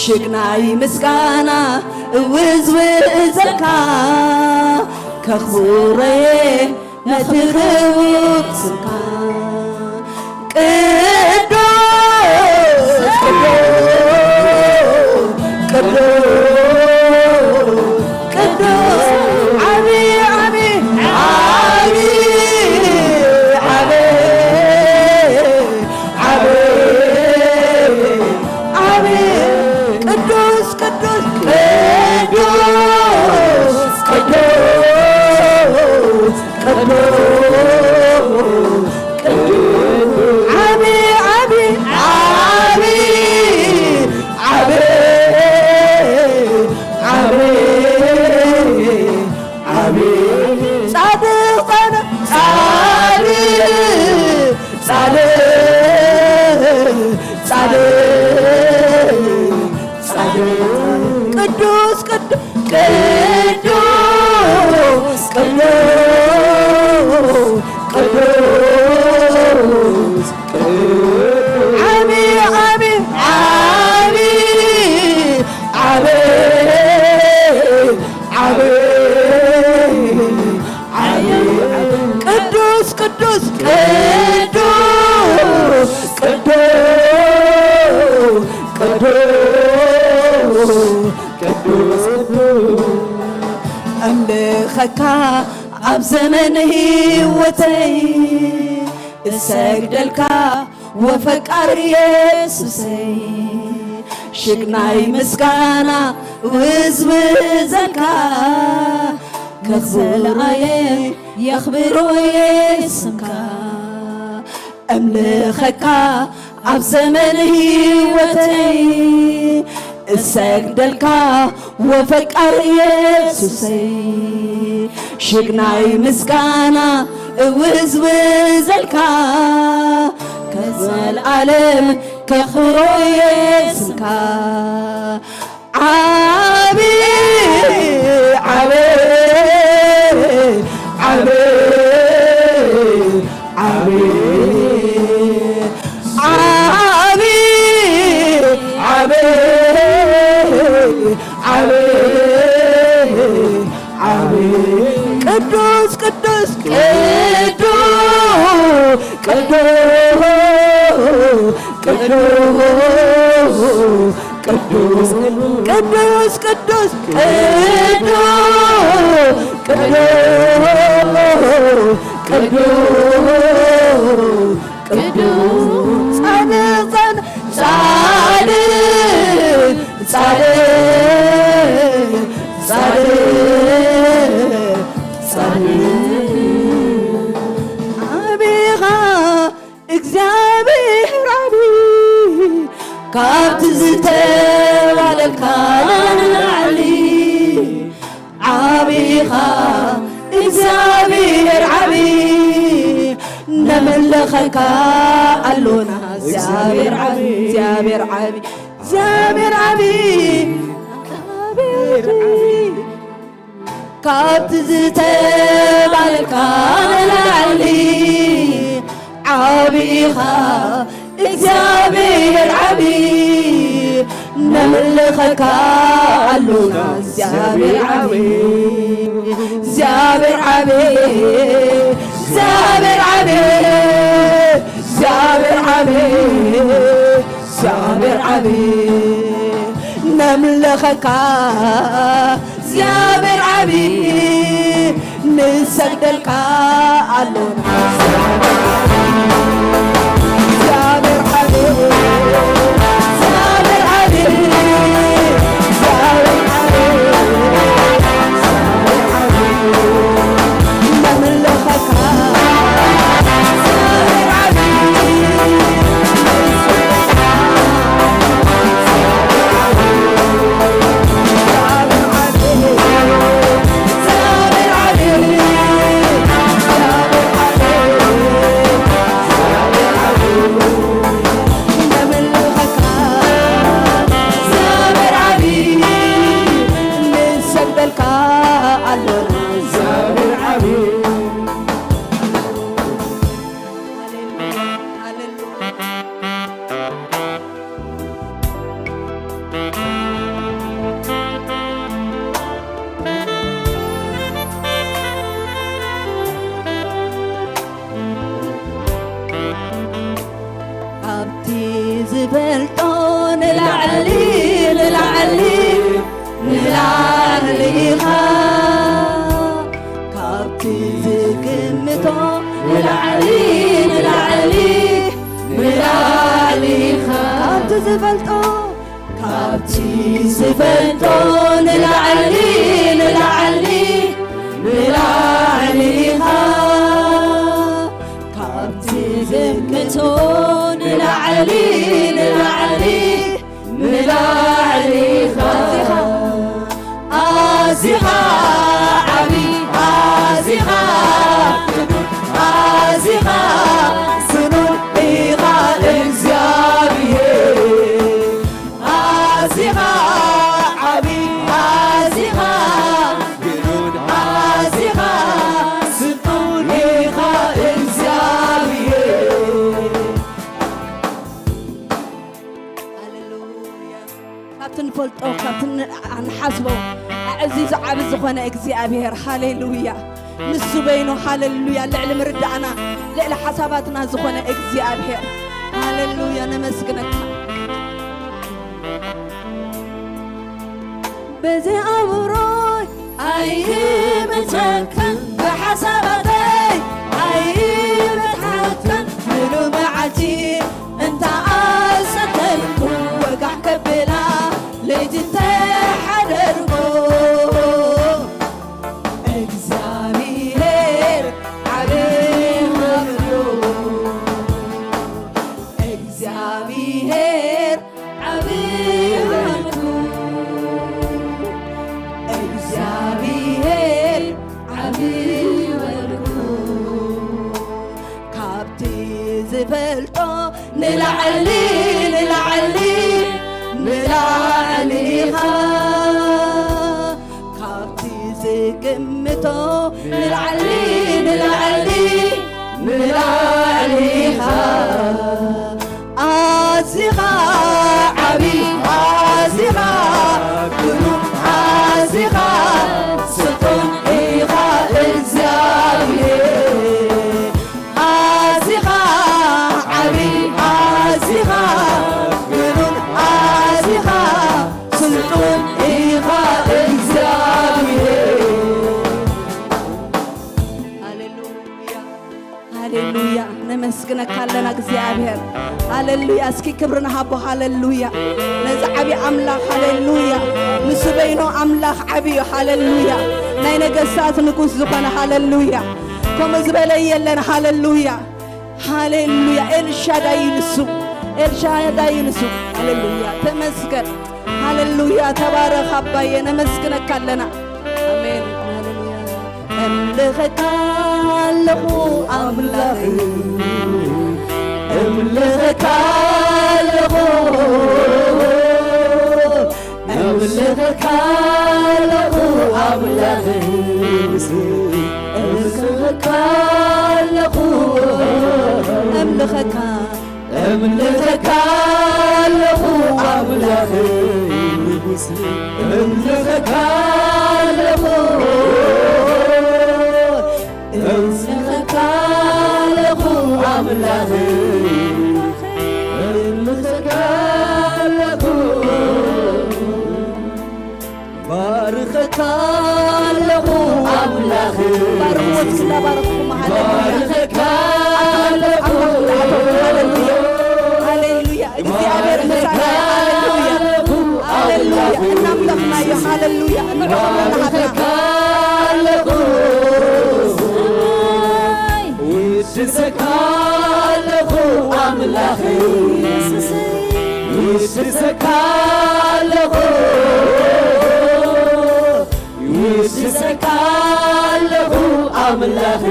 ሽግናይ ምስጋና እውዝውዘልካ ከኽብሮየ ነቲ ክቡር ስምካ ቅዱስ ቅዱስ ቅዱስ ቅዱስ ዓቢ ዓቢ ዓቢ ዓቢ ዓቢ ዓቢ ቅዱስ ቅዱስ ቅዱስ ቅዱስ ቅዱስ ዓቢ ዓቢ ዓቢ ዓቢ ዓቢ ዓቢ ጻድቕ ጻድቕ ጻድቕ ጻድቕ ጻድቕ ጻድቕ ቅዱስ ቅዱስ ቅዱስ ቅዱስ ቅዱስ ዓቢ ዓቢ ዓቢ ዓቢ ዓቢ ዓቢ ቅዱስ ቅዱስ ቅዱስ ቅዱስ ቅዱስ ከካ ኣብ ዘመን ህይወተይ እሰግደልካ ወፈቃር ኢየሱሰይ፣ ሽግናይ ምስጋና ውዝውዘልካ፣ ከዘለኣለም የኽብሮ የስምካ። እምልኸካ ኣብ ዘመን ህይወተይ እሰግደልካ ወፈቃር ኢየሱሰይ፣ ሽግናይ ምስጋና እውዝውዘልካ፣ ከዘለኣለም ከኽብሮ የስምካ። ዓቢ ዓቢ ዓቢ ዓቢ ዓቢ ዓቢ ዓቢ ቅዱስ ቅዱስ ቅዱስ ቅዱስ ቅዱስ ቅዱስ ቅዱስ ቅዱስ ቅዱስ ቅዱስ ቅዱስ ጻድቅ ጻድቅ ጻድቅ ጻድቅ ጻድቅ ጻድቅ ዓቢኻ እግዚኣብሔር ዓቢ ካብቲ ዝተባለልካ ንላዕሊ ዓቢኻ እግዚኣብሔር ዓቢ ነምልኸካ ኣሎና እግዚኣብሔር ዓቢ እግዚኣብሔር ዓቢ እግዚኣብሔር ዓቢ እግዚኣብሔር ዓቢ ካብቲ ዝተባለልካ ንላዕሊ ዓቢኻ እግዚኣብሔር ዓቢ ነምልኸካ ኣሉና እግዚኣብሔር ዓቢ እግዚኣብሔር ዓቢ እግዚኣብሔር ዓቢ እግዚኣብሔር ዓቢ እግዚኣብሔር ዓቢ ነምልኸካ እግዚኣብሔር ዓቢ ንሰግደልካ ኣሎና እግዚኣብሔር ዓቢ እግዚኣብሔር ዓቢ እግዚኣብሔር ዓቢ ነምልኸካ ካብቲ ዝበልጦ ንላዕሊ ንላዕሊ ንላዕሊ ኢኻ ካብቲ ዝግምቶ ንላዕሊ ንላዕሊ ንላዕሊ ኢኻ ካብቲ ዝፈልጦ ካብቲ ዝፈልጦ ንላዕሊ ንላዕሊ ንላዕሊ ኢኻ ካብቲ ዝግምቶ ንላዕሊ ንላዕሊ ንላዕሊ ኢኻ ኣዚኻ ዓቢ ኣዚኻ ኣዚኻ ስኑን ኢኻ እግዚኣብሔር ኣዚኻ ዓቢ ኣዚኻ ግኑን ኣዚኻ ስኑን ኢኻ እግዚኣብሔር ሃሌሉያ ካብቲ ንፈልጦ ካብቲ ንሓስቦ ኣዕዚዙ ዓቢ ዝኾነ እግዚኣብሔር ሃሌሉያ ንሱ በይኑ ሃሌሉያ ልዕሊ ምርዳእና ልዕሊ ሓሳባትና ዝኾነ እግዚኣብሔር ሃሌሉያ ነመስግነካ በዚ ኣእምሮይ ኣይምትረከን ብሓሳባተይ ኣይምትሓከን ምሉ መዓልቲ እንተ ኣሰተልኩ ወጋሕ ከብላ ለይቲ እንተ ሓደርኩ እግዚኣብሔር ዓቢ ሃብሉ እግዚኣብሔር ዓቢ በልኩ እግዚኣብሔር ዓቢ በልኩ ካብቲ ዝፈልጦ ንላዕሊ ንላዕሊ ንላዕሊ ኢኻ ካብቲ ዝግምቶ ንላዕሊ ንላዕሊ ንላዕሊ ኢኻ ኣዚኻ ዓቢ ኣዚኻ ግሩም ኣዚኻ ስልጡን ኢኻ እግዚኣብሔር ኣዚኻ ዓቢ ኣዚኻ ግሩም ኣዚኻ ስልጡን ኢኻ እግዚኣብሔር ሃሌሉያ ሃሌሉያ ነመስግነካ ኣለና እግዚኣብሔር ሃሌሉያ እስኪ ክብሪ ንሃቦ ሃሌሉያ ነዚ ዓብዪ ኣምላኽ ሃሌሉያ ንሱ በይኑ ኣምላኽ ዓብዪ እዩ ሃሌሉያ ናይ ነገስታት ንጉስ ዝኾነ ሃሌሉያ ከምኡ ዝበለ የለን ሃሌሉያ ሃሌሉያ ኤልሻዳይ እዩ ንሱ ኤልሻዳይ እዩ ንሱ ሃሌሉያ ተመስገን ሃሌሉያ ተባረኽ ኣባየ ነመስግነካ ኣለና ኣሜን ሃሌሉያ እምልኸካ ኣለኹ ኣምላኽ እምልኸካ ኣለኹ እምልኸካ ኣለኹ ኣምላኽ እምልኸካ ኣለኹ እምልኸካ እምልኸካ ኣለኹ ኣምላኽ ንጉስ እምልኸካ ኣለኹ እምልኸካ ኣለኹ ኣምላኽ እምልኸካ ኣለኹ ባርኸካ ኣለኹ ኣምላኽ ባርኽዎ እስኪ እንዳባረኽኩም ሃሌሉያ ባርኸካ ኣለኹ ሃሌሉያ እግዚኣብሔር ምሳና ሃሌሉያ ሃሌሉያ እናምለኽናዮ ሃሌሉያ እንዕቕ እናሃብና ባርኸካ ኣለኹ ውድሰካ ኣለኹ ኣምላኽ ውድሰካ ኣለኹ ውድሰካ ኣለኹ ኣምላኽ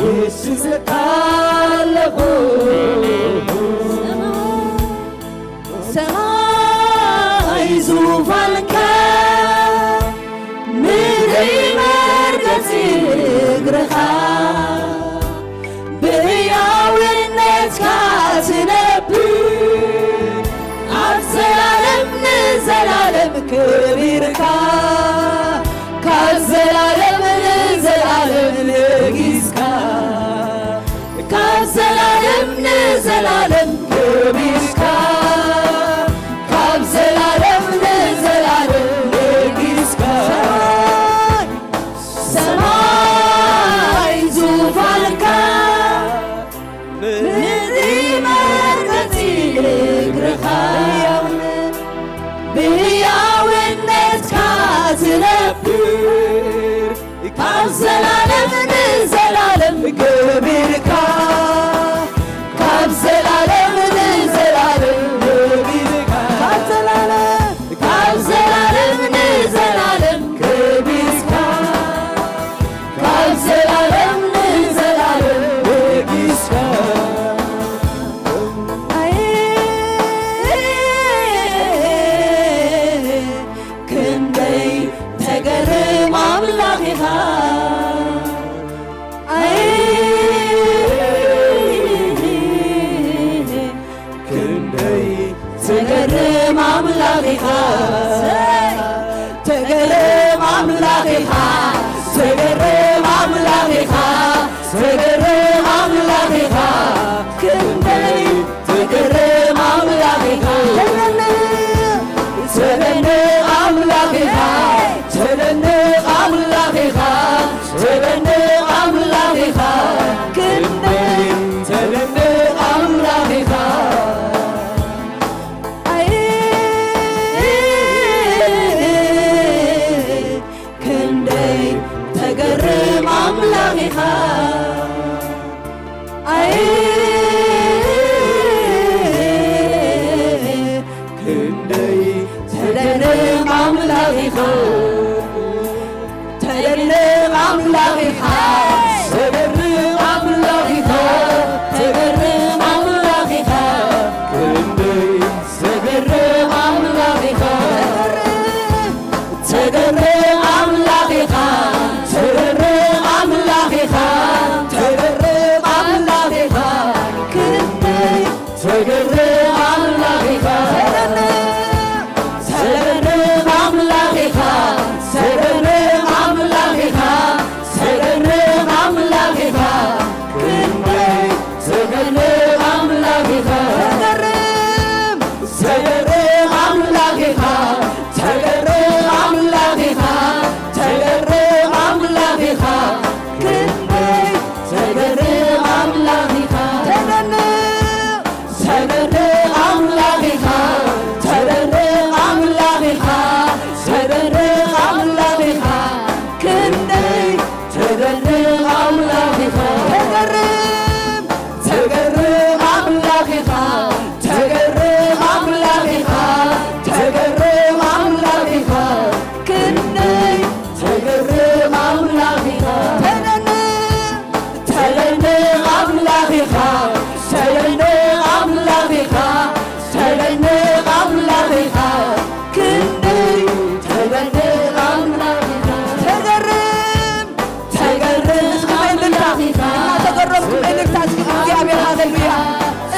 ውድሰካ ኣለኹ ሰማይ ዙፋንካ ምድሪ መርገጺ እግርኻ ብህያውነትካ ትነብር ኣብ ዘላለም ንዘላለም ክቢርካ ካብ ዘላለም ንዘላለም ነጊስካ ካብ ዘላለም ንዘላለም ክቢርካ ካብ ዘላለም ንዘላለም ነጊስካ ሰማይ ዙፋንካ ምድሪ መርገጺ እግርኻ ብህያውነትካ ትነብር ካብ ዘላለም ንዘላለም ክብርካ ካብ ዘላለም ንዘላለም ክብርካ ካብ ዘላለም ካብ ዘላለም ንዘላለም ክብርካ ካብ ዘላለም ንዘላለም ነጊስካ ኣየ ክንደይ ተገርም ኣምላኽ ኢኻ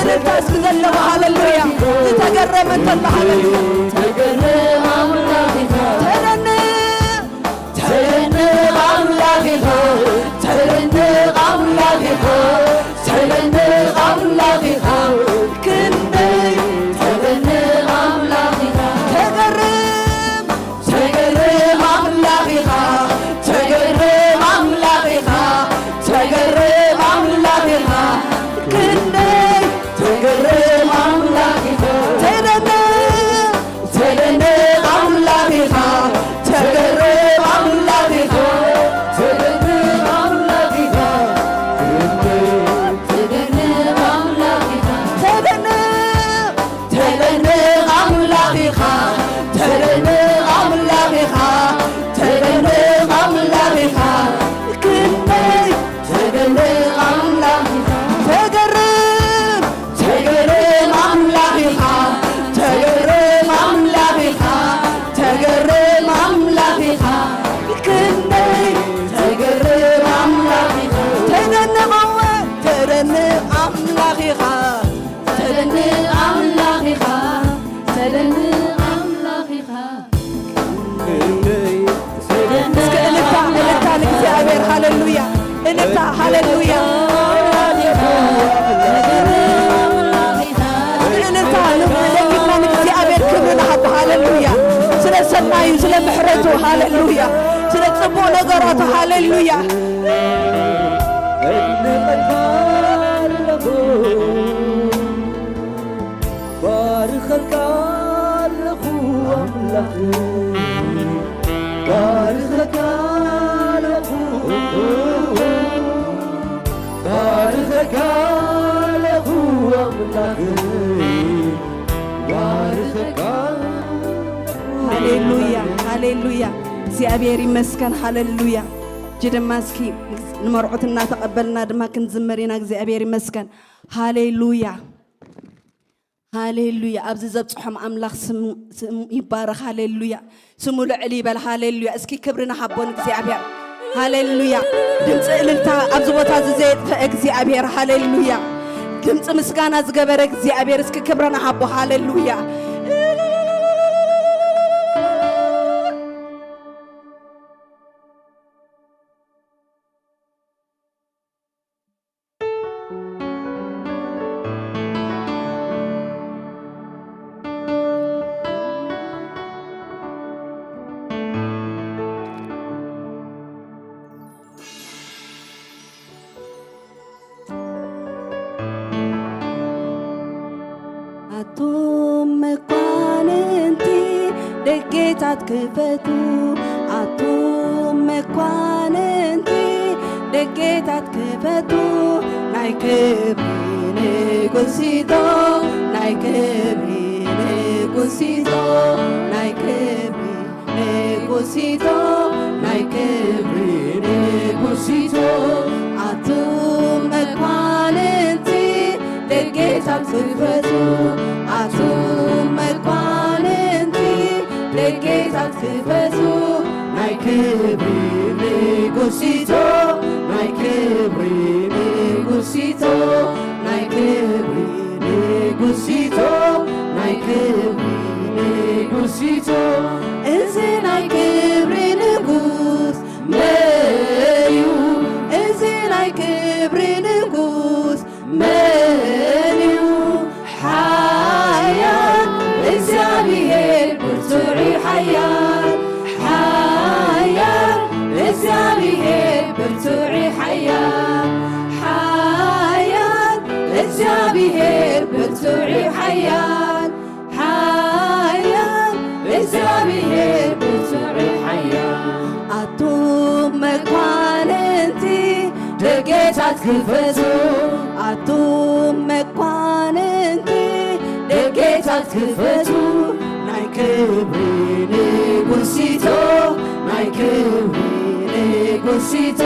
እልልታ እስኪ ዘለዎ ሃሌሉያ። ዝተገረመ እንተሎ ሃሌሉያ። ተደንቕ ኣምላኽ ኢኻ፣ ተደንቕ ኣምላኽ ኢኻ፣ ተደንቕ ኣምላኽ ኢኻ። ክንደይ ተደንቕ ኣምላኽ ኢኻ። ተገርም ተገርም ኣምላኽ ኢኻ፣ ተገርም ኣምላኽ ኢኻ፣ ተገርም ኣምላኽ ኢኻ። ክንደይ ተገርም ኣምላኽ ኢኻ። ተደንቕ፣ ተደንቕ ኣምላኽ ኢኻ፣ ተገርም ኣምላኽ ኢኻ፣ ተገርም ኣምላኽ ኢኻ። ክንደይ ተገርም ኣምላኽ ኢኻ። ተደንቕ፣ ተደንቕ ኣምላኽ ኢኻ፣ ተደንቕ ኣምላኽ ኢኻ፣ ተደንቕ ኣምላኽ ኢኻ። ክንደይ ተደንቕ ኣምላኽ ኢኻ። ተገርም፣ ተገርም ኣምላኽ ኢኻ፣ ተገርም ኣምላኽ ኢኻ፣ ተገርም ኣምላኽ ኢኻ። ክንደይ ተገርም ኣምላኽ ኢኻ። ተደንቕ እወ፣ ተደንቕ ኣምላኽ ኢኻ። ተደንቕ ኣምላኽ ኢኻ፣ ተደንቕ ኣምላኽ ኢኻ። እስከ እልልታ፣ እልልታ ንእግዚኣብሔር፣ ሃሌሉያ። እልልታ፣ ሃሌሉያ። እስከ እልልታ ደጊምና ንእግዚኣብሔር ክብሪ ንሃቦ፣ ሃሌሉያ። ስለ ሰናዩ፣ ስለ ምሕረቱ፣ ሃሌሉያ። ስለ ጽቡቕ ነገራቱ፣ ሃሌሉያ። እድንቐካ ኣለኹ። ባርኸካ ኣለኹ ኣምላኽ፣ ባርኸካ ኣለኹ፣ ባርኸካ ኣለኹ ኣምላኽ፣ ባርኸካ ኣለኹ። ሃሌሉያ፣ ሃሌሉያ። እግዚኣብሔር ይመስገን። ሃሌሉያ። እጂ ድማ እስኪ ንመርዑት እናተቐበልና ድማ ክንዝምር ኢና። እግዚኣብሔር ይመስገን። ሃሌሉያ። ሃሌሉያ። ኣብዚ ዘብጽሖም ኣምላኽ ስም፣ ስም ይባረኽ። ሃሌሉያ። ስሙ ልዕል ይበል። ሃሌሉያ። እስኪ ክብሪ ንሃቦ ንእግዚኣብሔር። ሃሌሉያ። ድምፂ እልልታ ኣብዚ ቦታ እዚ ዘየጥፍአ እግዚኣብሔር። ሃሌሉያ። ድምፂ ምስጋና ዝገበረ እግዚኣብሔር። እስኪ ክብሪ ንሃቦ። ሃሌሉያ። ኣቱም መኳንንቲ ደጌታት ክፈቱ፣ ኣቱም መኳንንቲ ደጌታት ክፈቱ፣ ናይ ክብሪ ንጉሲቶ፣ ናይ ክብሪ ንጉሲቶ፣ ናይ ክብሪ ንጉሲቶ፣ ናይ ክብሪ ንጉሲቶ፣ ኣቱም መኳንንቲ ደጌታት ክፈቱ፣ ኣቱም መኳንንቲ ደጌታት ክፈቱ፣ ናይ ክብሪ ንጉሲቶ፣ ናይ ክብሪ ንጉሲቶ፣ ናይ ክብሪ ንጉሲቶ፣ ናይ ክብሪ ንጉሲቶ፣ እዚ ናይ ክብሪ ንጉስ መን እዩ? እዚ ናይ ክብሪ ንጉስ መን እዩ? ሓያል እግዚኣብሔር ብርቱዕ እዩ፣ ሓያል፣ ሓያል እግዚኣብሔር ብርቱዕ እዩ፣ ሓያል፣ ሓያል እግዚኣብሔር ብርቱዕ እዩ፣ ሓያል፣ ሓያል እግዚኣብሔር ብርቱዕ እዩ፣ ሓያል። ኣቱም መኳንንቲ ደጌታት ክፈቱ፣ ኣቱም መኳንንቲ ደጌታት ክፈቱ፣ ናይ ክብሪ ንጉሲቶ፣ ናይ ክብሪ ንጉሲቶ፣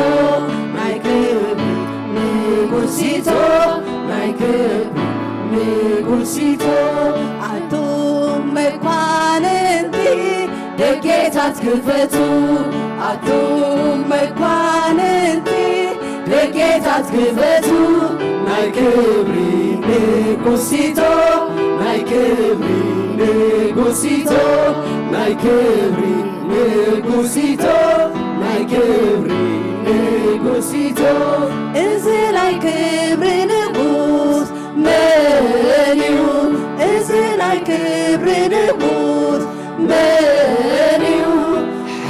ናይ ክብሪ ንጉሲቶ፣ ናይ ክብሪ ንጉሲቶ፣ ኣቱም መኳንንቲ ደጌታት ክፈቱ፣ ኣቱም መኳንንቲ ደጌታት ክፈቱ፣ ናይ ክብሪ ንጉሲቶ ናይ ክብሪ ንጉሲቶ ናይ ክብሪ ንጉሲቶ ናይ ክብሪ ንጉሲቶ እዚ ናይ ክብሪ ንጉስ መን እዩ? እዚ ናይ ክብሪ ንጉስ መን እዩ?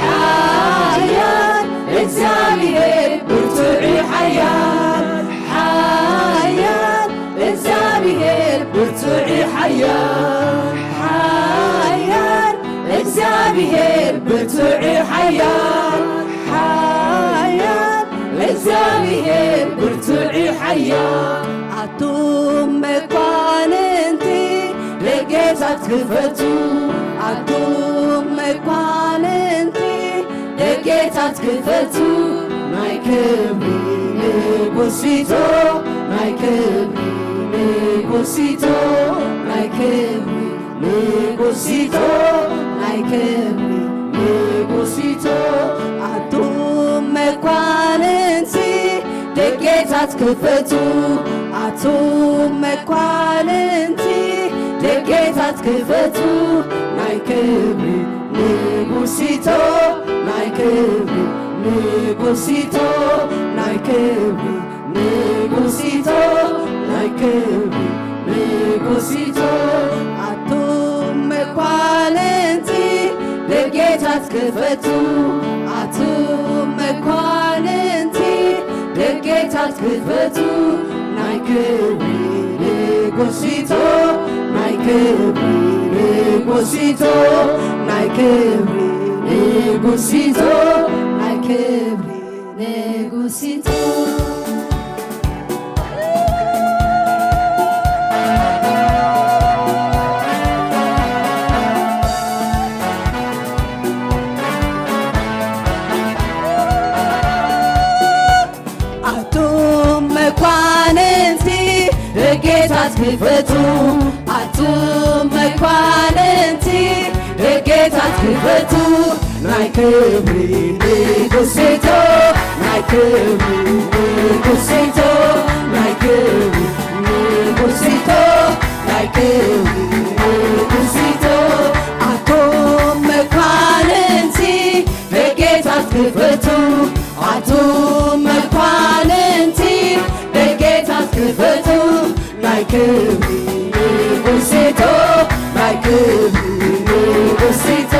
ሓያል እግዚኣብሔር ብርቱዕ እዩ ሓያል ሓያል እግዚኣብሔር ብርቱዕ እዩ ሓያል ሓያል እግዚኣብሔር ብርቱዕ እዩ ሓያል ሓያል እግዚኣብሔር ብርቱዕ እዩ ሓያል ኣቱም መኳንንቲ ደጌታት ክፈቱ ኣቱም መኳንንቲ ደጌታት ክፈቱ ናይ ክብሪ ንጉሲቶ ናይ ክብሪ ንጉሲቶ ናይ ክብሪ ንጉሲቶ ናይ ክብሪ ንጉሲቶ ኣቱም መኳንንቲ ደጌታት ክፈቱ ኣቱም መኳንንቲ ደጌታት ክፈቱ ናይ ክብሪ ንጉሲቶ ናይ ክብሪ ንጉሲቶ ናይ ክብሪ ንጉሲቶ ናይ ክብሪ ንጉሲቶ ኣቱም መኳንንቲ ደጌታት ክፈቱ ኣቱም መኳንንቲ ደጌታት ክፈቱ ናይ ክብሪ ንጉሲቶ ናይ ክብሪ ንጉሲቶ ናይ ክብሪ ንጉሲቶ ናይ ክብሪ ንጉሲቶ ኣቱም መኳንንቲ ደጌታት ክፈቱ ኣቱም መኳንንቲ ደጌታት ክፈቱ ናይ ክብሪ ንጉሲቶ ናይ ክብሪ ንጉሲቶ ናይ ክብሪ ንጉሲቶ ናይ ክብሪ ንጉሲቶ ኣቱም መኳንንቲ ደጌታት ክፈቱ ኣቱም መኳንንቲ ደጌታት ክፈቱ ናይ ክብሪ ንጉሲቶ ናይ ክብሪ ንጉሲቶ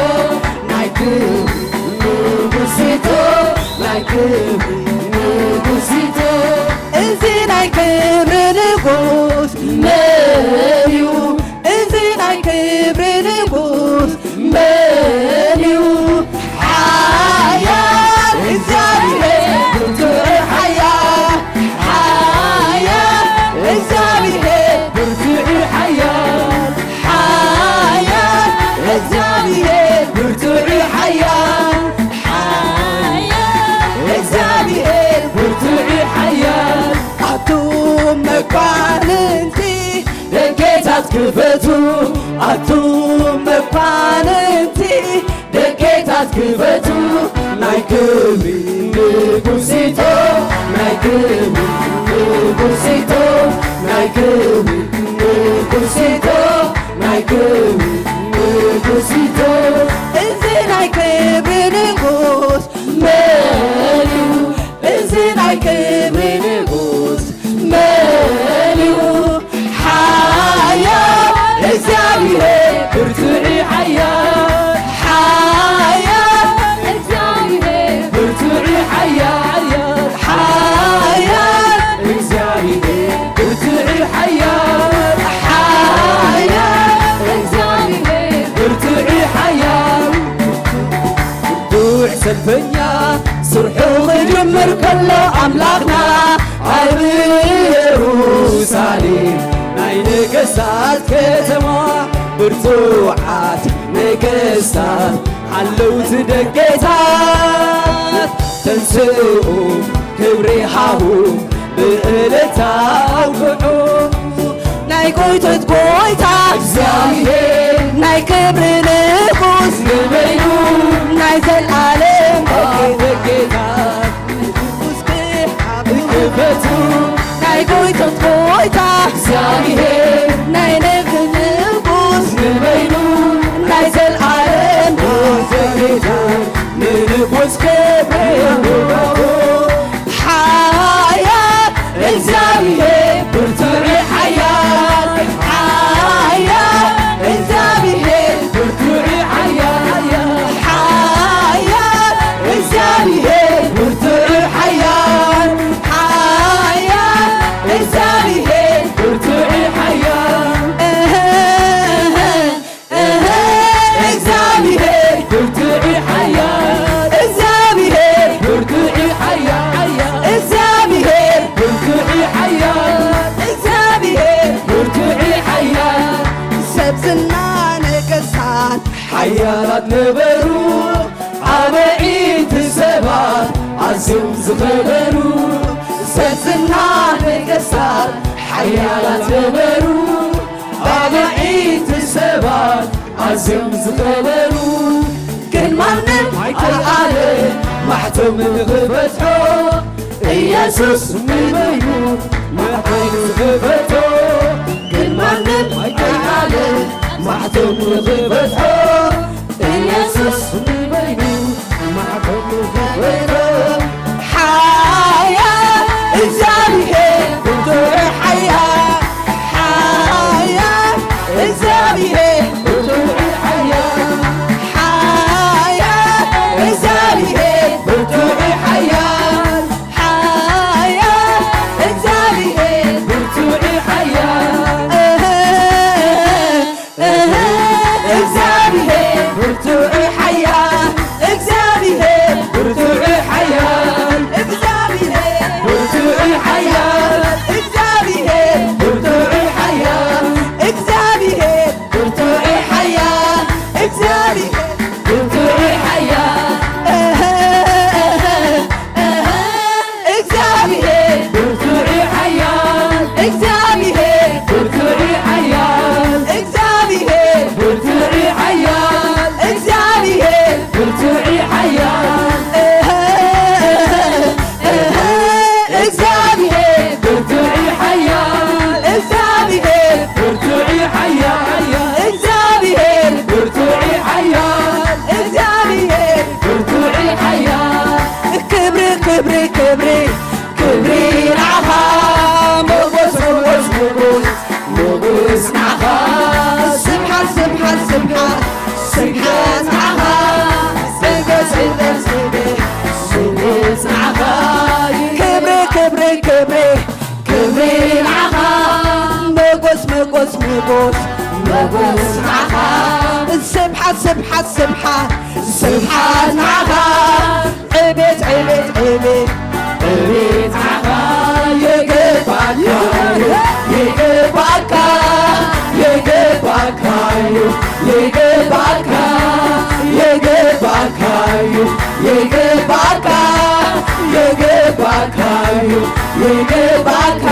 ናይ ክብሪ ንጉሲቶ ናይ ክብሪ ንጉሲቶ እዚ ናይ ክብሪ ንጉስ መን እዩ እዚ ናይ ክብሪ ንጉስ መን እዩ ሓያል እግዚኣብሔር ብርቱዕ ሓያል ሓያል እግዚኣብሔር ብርቱዕ ሓያል ሓያል እግዚኣብሔር ብርቱዕ ሓያል ሓያል እግዚኣብሔር ብርቱዕ ሓያል ኣቱም መኳንንቲ ደጌታት ክፈቱ ኣቱም መኳንንቲ ደጌታት ክፈቱ ናይ ክብሪ ንጉሲቶ ናይ ክብሪ ንጉሲቶ ናይ ክብሪ ንጉሲቶ ናይ ክብሪ ንጉሲቶ እዚ ናይ ክብሪ ንጉስ መን እዩ እዚ ናይ ክብሪ ንጉስ መን እዩ ሓያል እግዚኣብሔር ብርቱዕ ሓያል ሓያል እግዚኣብሔር ብርቱዕ ሓያል ሓያል እግዚኣብሔር ብርቱዕ ሓያል ሓያል እግዚኣብሔር ብርቱዕ ሓያል ብዱሕ ሰልፈኛ ስርሑ ክጅምር ከሎ ኣምላኽና ኣብ ኢየሩሳሌም ናይ ነገስታት ከተማ ብርቱዓት ነገስታት ሓለውቲ ደጌታት ተንስኡ ክብሪ ሃቡ ብእልልታ ኣውግዑ ናይ ጎይቶት ጎይታ እግዚኣብሔር ናይ ክብሪ ንጉስ ንበይኑ ናይ ዘልኣለም ደጌታት ንጉስ ክሓቡ ክፈቱ ናይ ጎይቶት ጎይታ እግዚኣብሔር ንንጉስ ክብሪ ይግባኦ። ሓያል እግዚኣብሔር ብርቱዕ ሓያል፣ ሓያል እግዚኣብሔር ብርቱዕ ሓያል፣ ሓያል እግዚኣብሔር ብርቱዕ ሓያል፣ ሓያል እግዚኣብሔር ብርቱዕ ሓያል። እህ፣ እህ፣ እግዚኣብሔር ብርቱዕ ሓያል፣ እግዚኣብሔር ብርቱዕ ሓያል፣ እግዚኣብሔር ብርቱዕ ሓያል፣ እግዚኣብሔር ብርቱዕ ሓያል። ሰብ ዝና ነገስታት ሓያላት ነበሩ፣ ኣበይንቲ ሰባት ኣዝዮም ዝኸበሩ። ሰብ ዝና ነገስታት ሓያላት ነበሩ፣ ኣበይንቲ ሰባት ኣዝዮም ዝኸበሩ። ግን ማንም ኣይከኣለ ማሕተም ንኽፈትሖ፣ ኢየሱስ ንበይኑ ማሕተም ዝኸፈቶ። ግን ማንም ኣይከኣለ ማሕተም ንኽፈትሖ፣ ኢየሱስ ንበይኑ ማሕተም ዝኸፈቶ። ሓያል እግዚኣብሔር ብርቱዕ ሓያል፣ ሓያል እግዚኣብሔር ብርቱዕ ሓያል፣ ሓያል እግዚኣብሔር ብርቱዕ ሓያል፣ ሓያል እግዚኣብሔር ብርቱዕ ሓያል። እህ፣ እህ፣ እግዚኣብሔር ብርቱዕ ሓያል፣ እግዚኣብሔር ብርቱዕ ሓያል፣ እግዚኣብሔር ብርቱዕ ሓያል፣ እግዚኣብሔር ብርቱዕ ሓያል፣ እግዚኣብሔር ብርቱዕ ሓያል፣ እግዚኣብሔር ብርቱዕ ሓያል። እህ፣ እህ፣ እህ፣ እግዚኣብሔር ብርቱዕ ሓያል፣ እግዚኣብሔር ብርቱዕ ሓያል፣ እግዚኣብሔር ብርቱዕ ሓያል፣ እግዚኣብሔር ብርቱዕ ሓያል። እህ፣ እህ፣ እግዚኣብሔር ብርቱዕ ሓያል፣ እግዚኣብሔር ብርቱዕ ሓያል፣ እግዚኣብሔር ብርቱዕ ሓያል፣ እግዚኣብሔር ብርቱዕ ሓያል። ክብሪ፣ ክብሪ፣ ክብሪ፣ ክብሪ ንዓኻ፣ ሞጎስ፣ ሞጎስ፣ ሞጎስ፣ ሞጎስ ንዓኻ፣ ስብሓት፣ ስብሓት፣ ስብሓት፣ ስብሓት ንዓኻ፣ ሞጎስ፣ ሞጎስ፣ ሞጎስ፣ ሞጎስ ንዓኻ። ክብሪ፣ ክብሪ፣ ክብሪ፣ ክብሪ ንዓኻ፣ ሞጎስ፣ ሞጎስ፣ ሞጎስ፣ ሞጎስ ንዓኻ። ስብሓት፣ ስብሓት፣ ስብሓት፣ ስብሓት ንዓኻ። ዕቤት፣ ዕቤት፣ ዕቤት፣ ዕቤት ንዓኻ። ይግባእካ፣ ይግባእካ፣ ይግባእካ እዩ፣ ይግባእካ፣ ይግባእካ እዩ፣ ይግባእካ፣ ይግባእካ እዩ፣ ይግባእካ።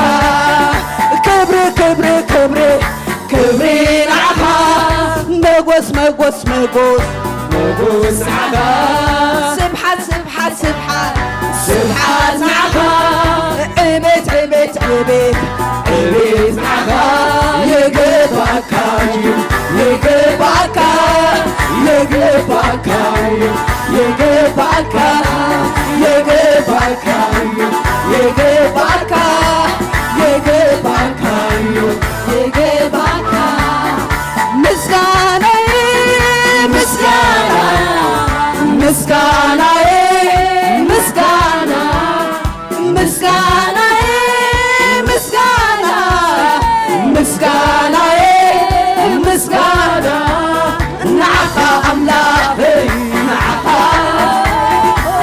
ክብሪ፣ ክብሪ፣ ክብሪ፣ ክብሪ ንዓኻ። መጎስ፣ መጎስ፣ መጎስ፣ መጎስ ንዓኻ። ስብሓት፣ ስብሓት፣ ስብሓት፣ ስብሓት ንዓኻ። ዕቤት፣ ዕቤት፣ ዕቤት፣ ዕቤት ንዓኻ። ይግባእካ እዩ፣ ይግባእካ፣ ይግባእካ እዩ፣ ይግባእካ፣ ይግባእካ እዩ፣ ይግባእካ፣ ይግባእካ እዩ፣ ይግባእካ። ምስጋናዬ ምስጋና፣ ምስጋናዬ ምስጋና፣ ምስጋናዬ ምስጋና፣ ምስጋናዬ ምስጋና፣ ንዓኻ ኣምላኸይ፣ ንዓኻ፣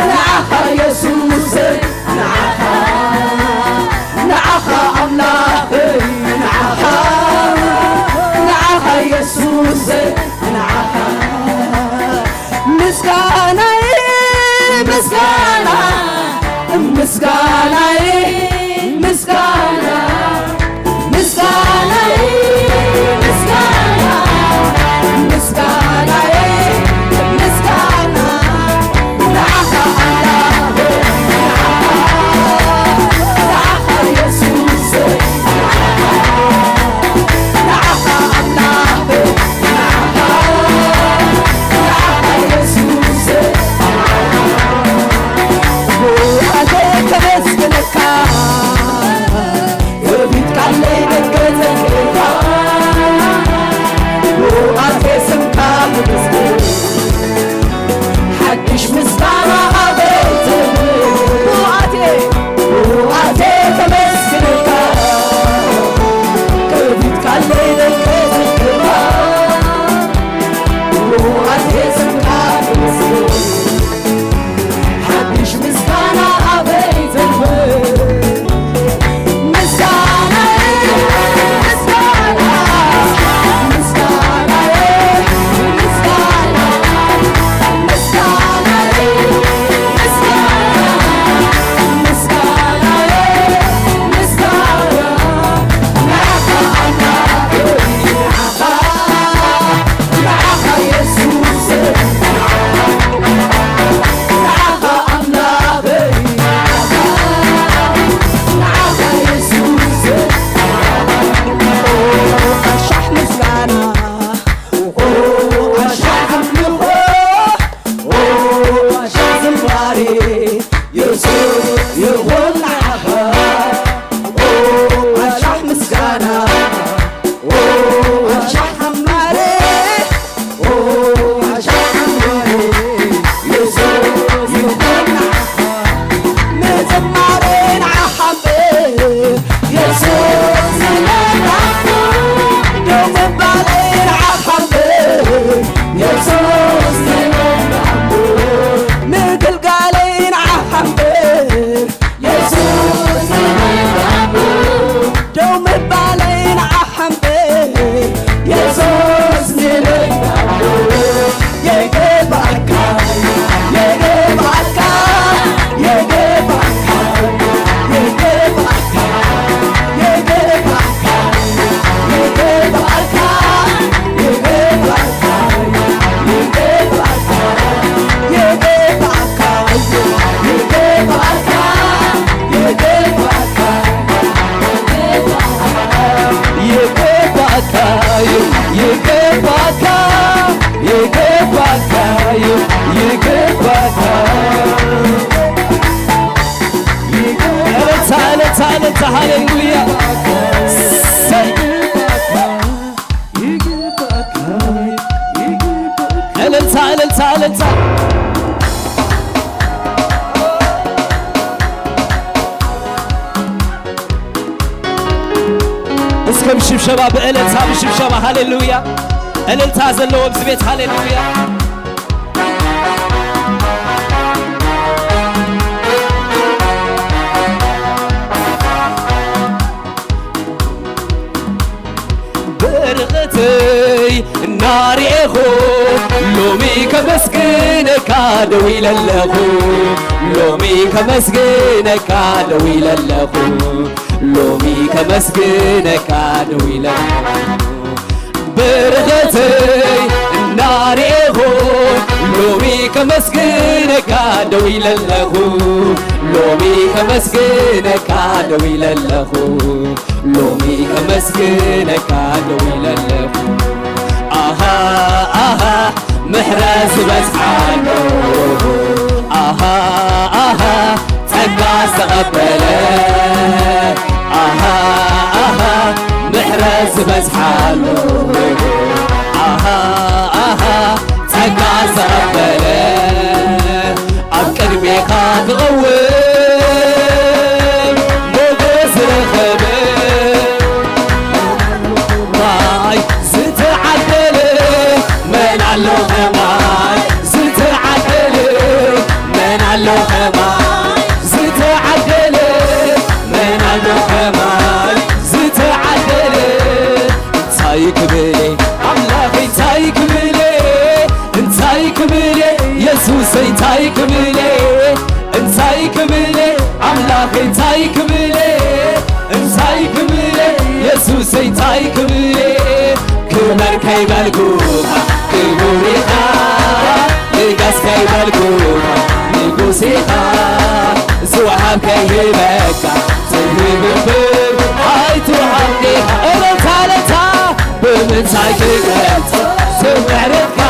ንዓኻ የሱሰይ፣ ንዓኻ፣ ንዓኻ ኣምላኸይ፣ ንዓኻ፣ ንዓኻ የሱሰይ፣ ንዓኻ። ምስጋናዬ ምስጋና፣ ምስጋናዬ ምስጋና፣ ምስጋናዬ ምስጋና፣ ምስጋናዬ ምስጋና፣ ንዓኻ ኣምላኸይ፣ ንዓኻ፣ ንዓኻ የሱሰይ፣ ንዓኻ፣ ንዓኻ ኣምላኸይ፣ ንዓኻ፣ ንዓኻ የሱሰይ፣ ይገባካ፣ ይገባካ፣ ይገባካ፣ ይገባካ። እልልታ፣ እልልታ፣ እልልታ፣ ሃሌሉያ። ሰይ። እልልታ፣ እልልታ፣ እልልታ። እስከ ብሽብሸባ፣ ብእልልታ፣ ብሽብሸባ፣ ሃሌሉያ። እልልታ ዘለዎ ኣብዚ ቤት፣ ሃሌሉያ። በረኸተይ እናርኤኹ ሎሚ ከመስግነካ ደው ኢለ ኣለኹ። ሎሚ ከመስግነካ ደው ኢለ ኣለኹ። ሎሚ ከመስግነካ ደው ኢለ ኣለኹ። በረኸተይ እናርኤኹ ሎሚ ከመስግነካ ደው ኢለ ኣለኹ። ሎሚ ከመስግነካ ደው ኢለ ኣለኹ። ሎሚ ከመስግነካ ደው ኢለ ኣለኹ። ኣሃ ኣሃ ምሕረት ዝበዝሓሉ። ኣሃ ኣሃ ጸጋ ዝተቐበለ። ኣሃ ኣሃ ምሕረት ዝበዝሓሉ። ኣሃ ኣሃ ጸጋ ዝተቐበለ። ኣብ ቅድሜኻ ክቐውም ሞገስ ዝረኸበ። ማይ ዝተዓደለ መን ኣሎ ከማይ? ዝተዓደለ መን ኣሎ ከማይ? ዝተዓደለ መን ኣሎ ከማይ? ዝተዓደለ እንታይ ክብል ኣምላኸይ እንታይ ክብል እንታይ ክብል የሱሰይ እንታይ ክብል እንታይ ክብል ኣምላኸይ እንታይ ክብል እንታይ ክብል የሱሰይ እንታይ ክብል ክበር ከይበልኩኻ ክቡር ኢኻ ንገስ ከይበልኩኻ ንጉስ ኢኻ ዝወሃብ ከይህበካ ትህብ እምበር ኣይትወሃብ ዲኻ እልልታ እልልታ ብምንታይ ክገልጾ ስምዕርካ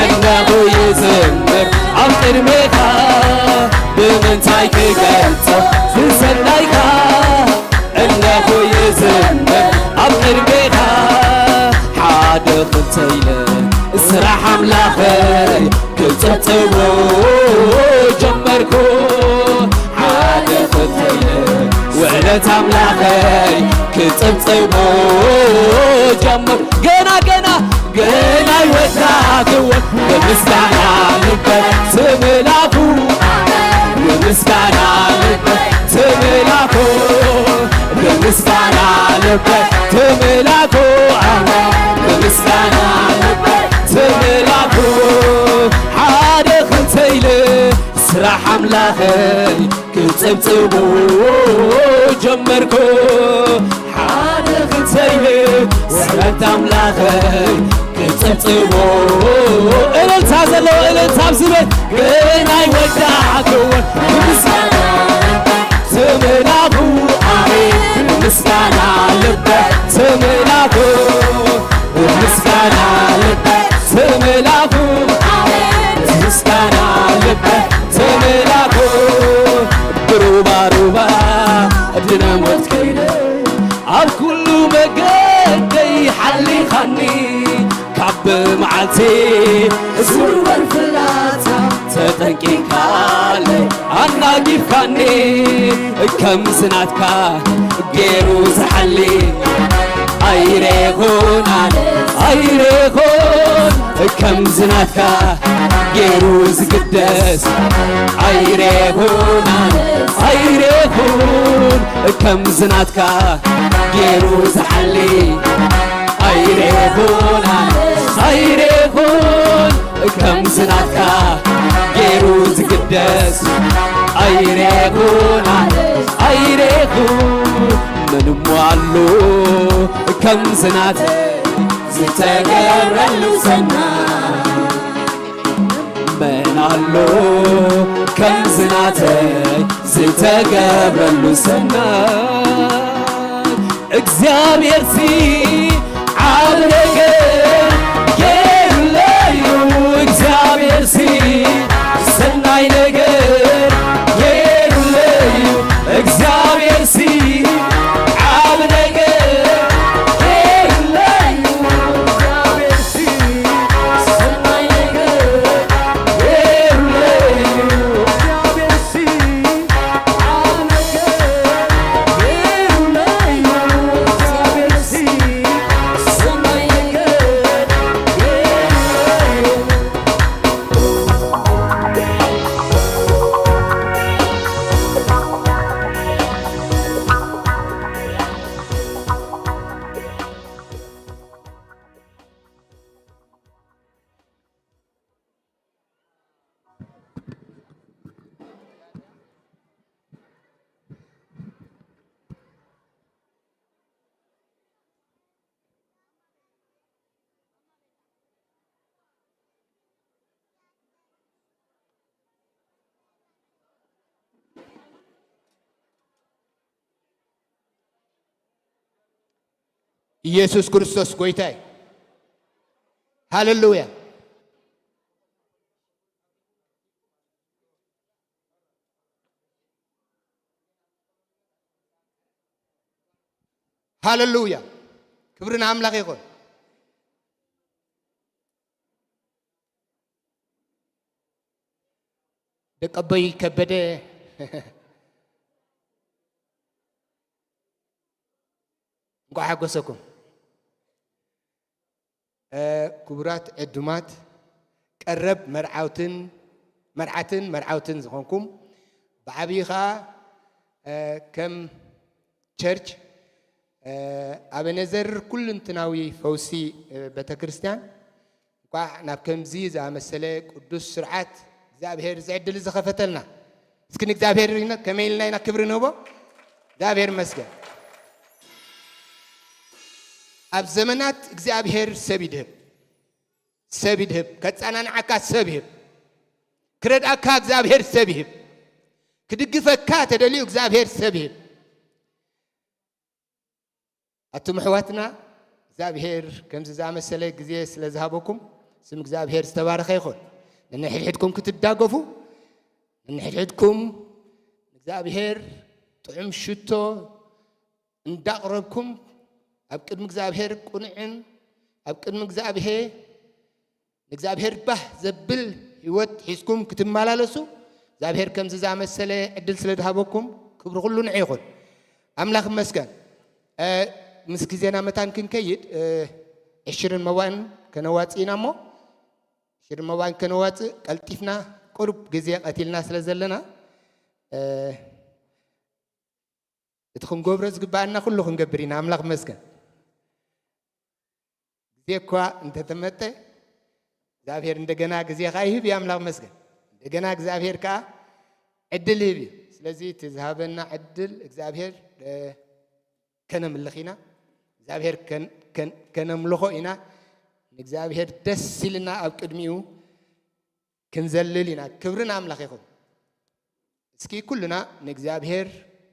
እነኹ ይዝምር ኣብ ቅድሜኻ ብምንታይ ክገልጾ ዝሰናይካ እነኹ ይዝምር ኣብ ቅድሜኻ ሓደ ክልተ ኢለ ስራሕ ኣምላኸይ ክጽብጽቦ ጀመርኩ ሓደ ክልተ ኢለ ውዕለት ኣምላኸይ ክጽብጽቦ ጀመርኩ ገና ገና ገና ይወዳክዎ ብምስጋና ልበ ትምላኩ ብምስጋና ልበ ትምላኩ ብምስጋና ልበ ትምላኩ ብምስጋና ልበ ትምላኩ ሓደ ክልተ ኢለ ስራሕ ኣምላኸይ ክጽብጽቡ ጀመርኩ ሓደ ክልተ ኢለ ውዕለት ኣምላኸይ ክጽብጽቡ እልልታ ዘለዎ እልልታ ኣብዚ ቤት ግን ኣይወዳእክዎ ብምስጋና ትምላኩ ኣሜን ብምስጋና ልበ ትምላኩ ብምስጋና ልበ ትምላኩ ብምስጋና ልበ ትምላኩ ብሩባሩባ ድነ ሞት ከይደ ኣብ ኩሉ መገደይ ሓሊኻኒ ካብ መዓልቲ ዝውርወር ፍላጻ ተጠንቂካለይ ኣናጊፍካኒ ከምዚ ናትካ ገይሩ ዝሓሊ ኣይሬኹን ኣነ ኣይሬኹን ከምዚ ናትካ ገይሩ ዝግደስ ኣይሬኹን ኣነ ኣይሬኹን ከምዚ ናትካ ገይሩ ዝሓሊ ኣይሬኹን ኣነ ኣይሬኹን ከምዚ ናትካ ገይሩ ዝግደስ ኣይሬኹን ኣነ ኣይሬኹን መን እሞ ኣሎ ከምዚ ናተይ ዝተገብረሉ ሰናይ መን ኣሎ ከምዚ ናተይ ዝተገብረሉ ሰናይ እግዚኣብሔር ሲ ኢየሱስ ክርስቶስ ጎይታ እዩ። ሃሌሉያ። ሃሌሉያ። ክብሪ ንኣምላኽ ይኹን። ደቀቦይ ከበደ፣ እንኳዕ ሓጎሰኩም። እ፣ ክቡራት ዕዱማት፣ ቀረብ መርዓውትን መርዓትን መርዓውትን ዝኾንኩም፣ ብዓብዪ ኸኣ፣ እ፣ ከም ቸርች፣ እ፣ ኣበነዘር ኩልንትናዊ ፈውሲ፣ እ፣ ቤተ ክርስቲያን፣ እንኳዕ ናብ ከምዚ ዝኣመሰለ ቅዱስ ስርዓት እግዚኣብሔር እዚ ዕድል እዚ ኸፈተልና። እስኪ ንእግዚኣብሔር ኢልና ከመይ ኢልና ኢና ክብሪ ንህቦ? እግዚኣብሔር ይመስገን። ኣብ ዘመናት እግዚኣብሔር ሰብ ይድህብ፣ ሰብ ይድህብ። ከጸናንዓካ ሰብ ይህብ፣ ክረድኣካ እግዚኣብሔር ሰብ ይህብ፣ ክድግፈካ ተደልዩ እግዚኣብሔር ሰብ ይህብ። ኣቱም ኣሕዋትና፣ እግዚኣብሔር ከምዚ ዝኣመሰለ ግዜ ስለ ዝሃበኩም፣ ስም እግዚኣብሔር ዝተባረኸ ይኹን። ነንሕድሕድኩም ክትዳገፉ፣ ነንሕድሕድኩም ንእግዚኣብሔር ጥዑም ሽቶ እንዳቕረብኩም፣ ኣብ ቅድሚ እግዚኣብሔር ቅኑዕን ኣብ ቅድሚ እግዚኣብሔር ንእግዚኣብሔር ባህ ዘብል ህይወት ሒዝኩም ክትመላለሱ እግዚኣብሔር ከምዚ ዝኣመሰለ ዕድል ስለ ዝሃበኩም ክብሪ ኩሉ ንዑ ይኹን። ኣምላኽ ይመስገን። እ፣ ምስ ግዜና መታን ክንከይድ፣ እ፣ ዕሽርን መባእን ከነዋጽእ ኢና እሞ፣ ዕሽርን መባእን ከነዋጽእ ቀልጢፍና ቁሩብ ግዜ ቀቲልና ስለ ዘለና፣ እ፣ እቲ ክንገብሮ ዝግብኣና ኩሉ ክንገብር ኢና። ኣምላኽ ይመስገን። ግዜ እኳ እንተተመጠ፣ እግዚኣብሔር እንደገና ግዜ ኸዓ ይህብ እዩ። ኣምላኽ ይመስገን። እንደገና እግዚኣብሔር ከኣ ዕድል ይህብ እዩ። ስለዚ እቲ ዝሃበና ዕድል እግዚኣብሔር፣ እ፣ ከነምልኽ ኢና። እግዚኣብሔር ከን-፣ ከን-፣ ከነምልኾ ኢና። ንእግዚኣብሔር ደስ ኢልና ኣብ ቅድሚኡ ክንዘልል ኢና። ክብሪ ንኣምላኽ ይኹን። እስኪ ኩልና ንእግዚኣብሔር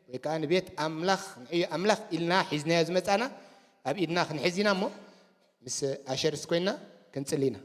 ወይ ከኣ ንቤት ኣምላኽ፣ ንዕዮ ኣምላኽ ኢልና ሒዝናዮ ዝመጻና ኣብ ኢድና ክንሕዝ ኢና እሞ፣ ምስ ኣሸርስ ኮይና ክንጽሊ ኢና።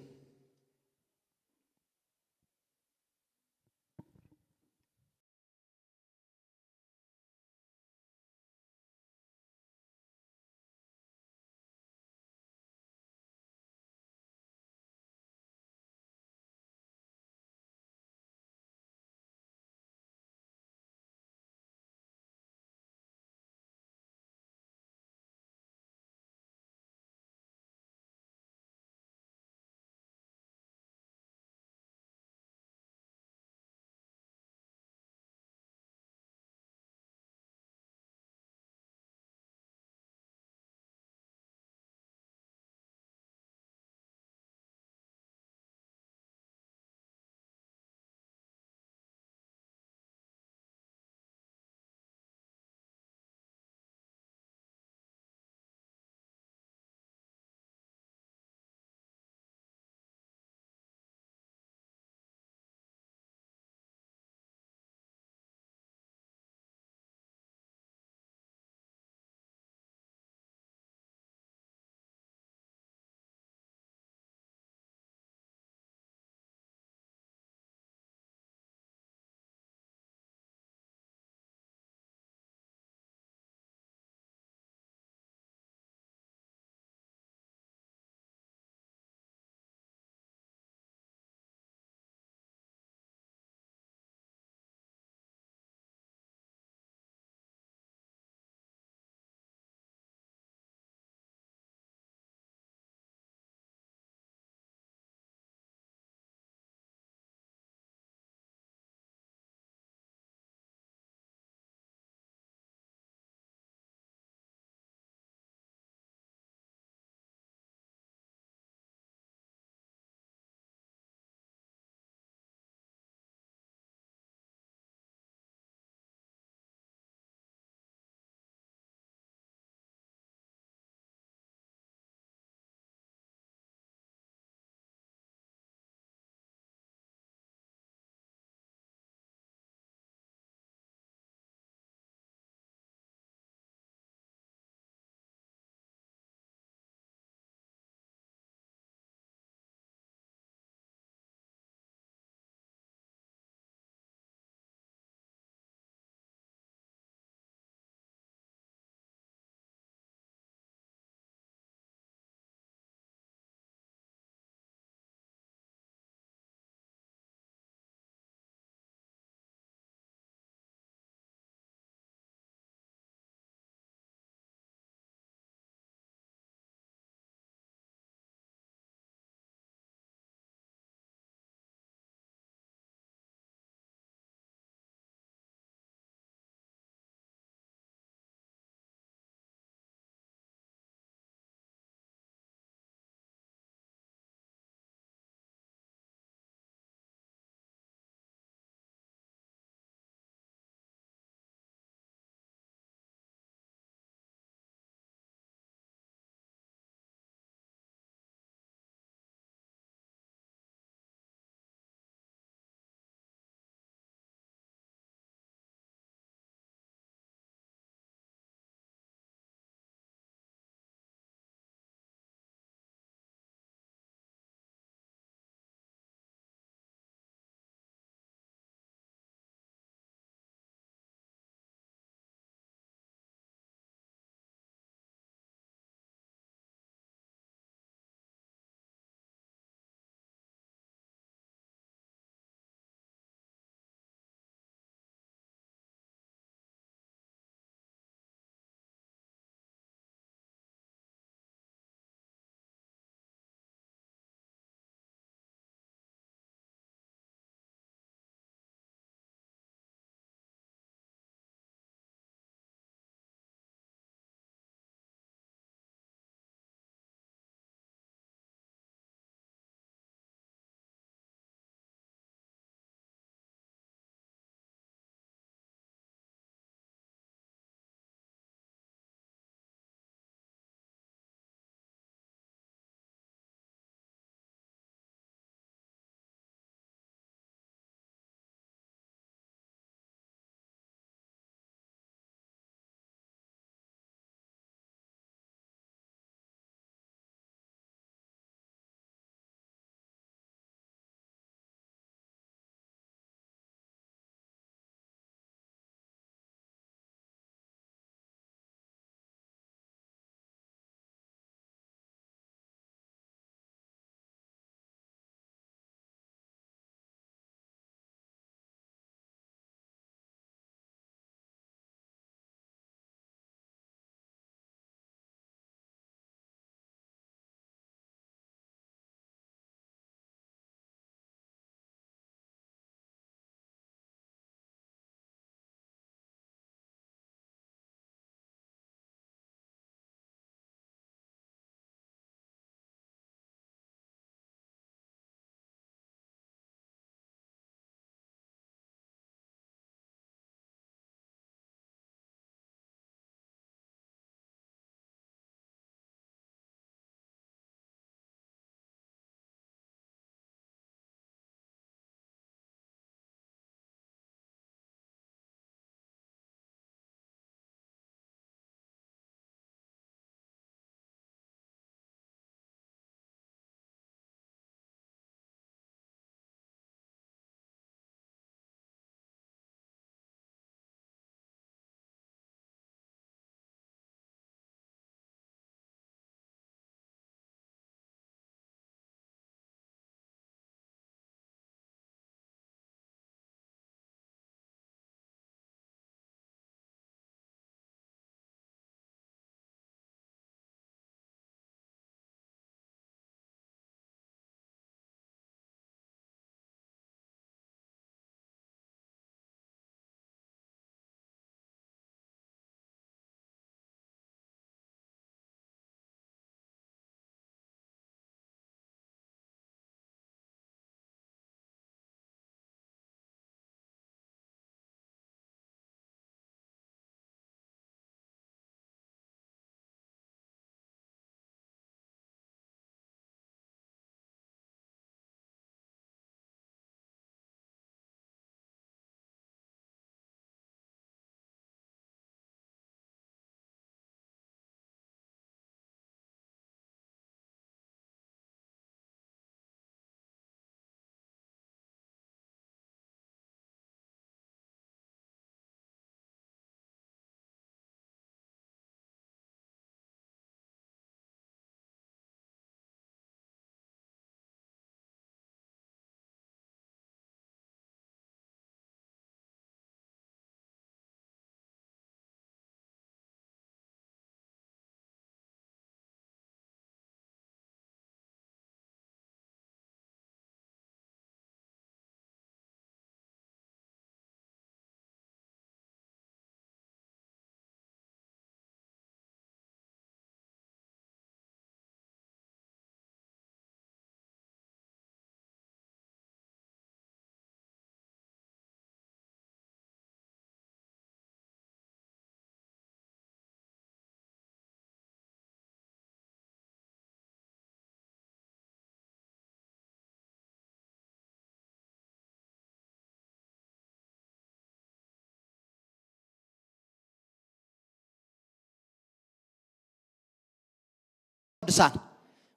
ቅዱሳን፣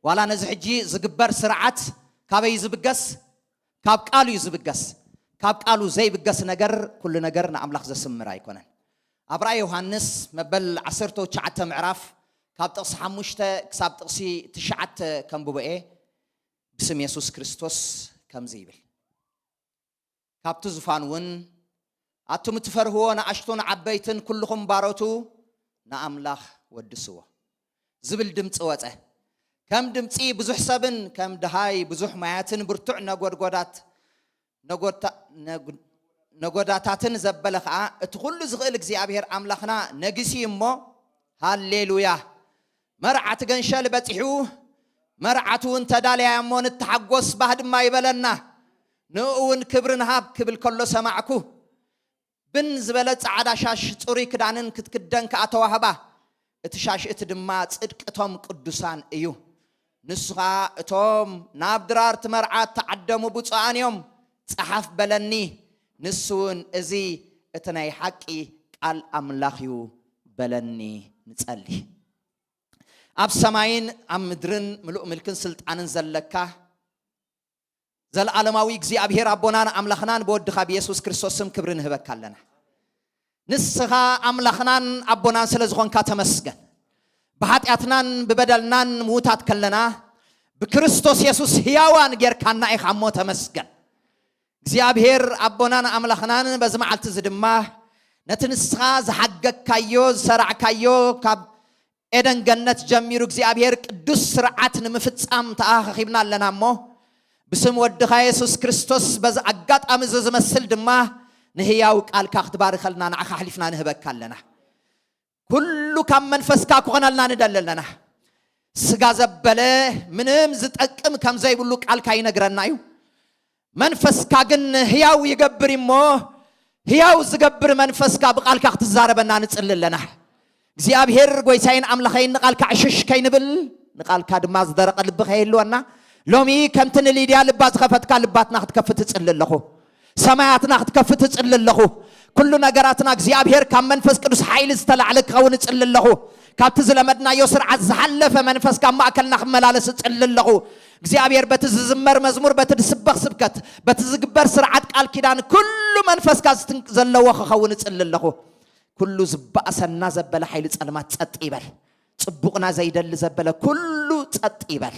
ዋላ ነዚ ሕጂ ዝግበር ስርዓት ካበይ እዩ ዝብገስ? ካብ ቃሉ እዩ ዝብገስ። ካብ ቃሉ ዘይብገስ ነገር፣ ኩሉ ነገር ንኣምላኽ ዘስምር ኣይኮነን። ኣብ ራእይ ዮሃንስ መበል ዓሰርተ ትሽዓተ ምዕራፍ፣ ካብ ጥቕሲ ሓሙሽተ ክሳብ ጥቕሲ ትሽዓተ ከንብቦ እየ። ብስም የሱስ ክርስቶስ ከምዚ ይብል፣ ካብቲ ዙፋን እውን፣ ኣቱም እትፈርህዎ ንኣሽቱን ዓበይትን ኩልኹም ባሮቱ ንኣምላኽ ወድስዎ ዝብል ድምፂ ወፀ። ከም ድምፂ ብዙሕ ሰብን ከም ድሃይ ብዙሕ ማያትን ብርቱዕ ነጎድጎዳት ነጎድታ- ነጉ- ነጎዳታትን ዘበለ ኸዓ፣ እቲ ኩሉ ዝኽእል እግዚኣብሔር ኣምላኽና ነጊሱ እዩ እሞ፣ ሃሌሉያ! መርዓ እቲ ገንሸል በጺሑ፣ መርዓት እውን ተዳልያ እሞ ንተሓጎስ ባህ ድማ ይበለና። ንእኡ እውን ክብሪ ንሃብ ክብል ከሎ ሰማዕኩ። ብን ዝበለ ጻዕዳ ሻሽ ጽሩይ ክዳንን ክትክደን ከኣ ተዋህባ። እቲ ሻሽ እቲ ድማ ጽድቂ እቶም ቅዱሳን እዩ። ንሱ ኸኣ እቶም ናብ ድራር እቲ መርዓ እተዓደሙ ብፁዓን እዮም፣ ጸሓፍ በለኒ። ንሱ እውን እዚ እቲ ናይ ሓቂ ቃል ኣምላኽ እዩ በለኒ። ንጸሊ። ኣብ ሰማይን ኣብ ምድርን ምሉእ ምልክን ስልጣንን ዘለካ ዘለዓለማዊ እግዚኣብሔር ኣቦናን ኣምላኽናን ብወድኻ ብየሱስ ክርስቶስ ስም ክብሪ ንህበካ ኣለና። ንስኻ ኣምላኽናን ኣቦናን ስለ ዝኾንካ ተመስገን። ብሓጢኣትናን ብበደልናን ምዉታት ከለና ብክርስቶስ የሱስ ህያዋን ጌርካና ኢኻ እሞ ተመስገን። እግዚኣብሔር ኣቦናን ኣምላኽናን በዚ መዓልቲ እዚ ድማ ነቲ ንስኻ ዝሓገግካዮ ዝሰራዕካዮ ካብ ኤደን ገነት ጀሚሩ እግዚኣብሔር ቅዱስ ስርዓት ንምፍጻም ተኣኻኺብና ኣለና እሞ፣ ብስም ወድኻ የሱስ ክርስቶስ በዚ ኣጋጣሚ እዚ ዝመስል ድማ ንህያው ቃልካ ክትባርኸልና ንዓኻ ኣሕሊፍና ንህበካ ኣለና። ኩሉ ካብ መንፈስካ ክኾነልና ንደሊ ኣለና። ስጋ ዘበለ ምንም ዝጠቅም ከም ዘይብሉ ቃልካ ይነግረና እዩ። መንፈስካ ግን ህያው ይገብር እሞ፣ ህያው ዝገብር መንፈስካ ብቃልካ ክትዛረበና ንጽሊ ኣለና። እግዚኣብሔር ጎይታይን ኣምላኸይን ንቃልካ ዕሽሽ ከይንብል፣ ንቃልካ ድማ ዝደረቐ ልቢ ከይህልወና፣ ሎሚ ከምቲ ንሊድያ ልባ ዝኸፈትካ ልባትና ክትከፍት እጽሊ ኣለኹ። ሰማያትና ክትከፍት እጽሊ ኣለኹ። ኩሉ ነገራትና እግዚኣብሔር ካብ መንፈስ ቅዱስ ሓይሊ ዝተላዕለ ክኸውን እጽሊ ኣለኹ። ካብቲ ዝለመድናዮ ስርዓት ዝሓለፈ መንፈስ ካብ ማእከልና ክመላለስ እጽሊ ኣለኹ። እግዚኣብሔር በቲ ዝዝመር መዝሙር፣ በቲ ዝስበኽ ስብከት፣ በቲ ዝግበር ስርዓት ቃል ኪዳን ኩሉ መንፈስካ ዝትን- ዘለዎ ክኸውን እጽሊ ኣለኹ። ኩሉ ዝበኣሰና ዘበለ ሓይሊ ጸልማት ጸጥ ይበል። ጽቡቕና ዘይደሊ ዘበለ ኩሉ ጸጥ ይበል።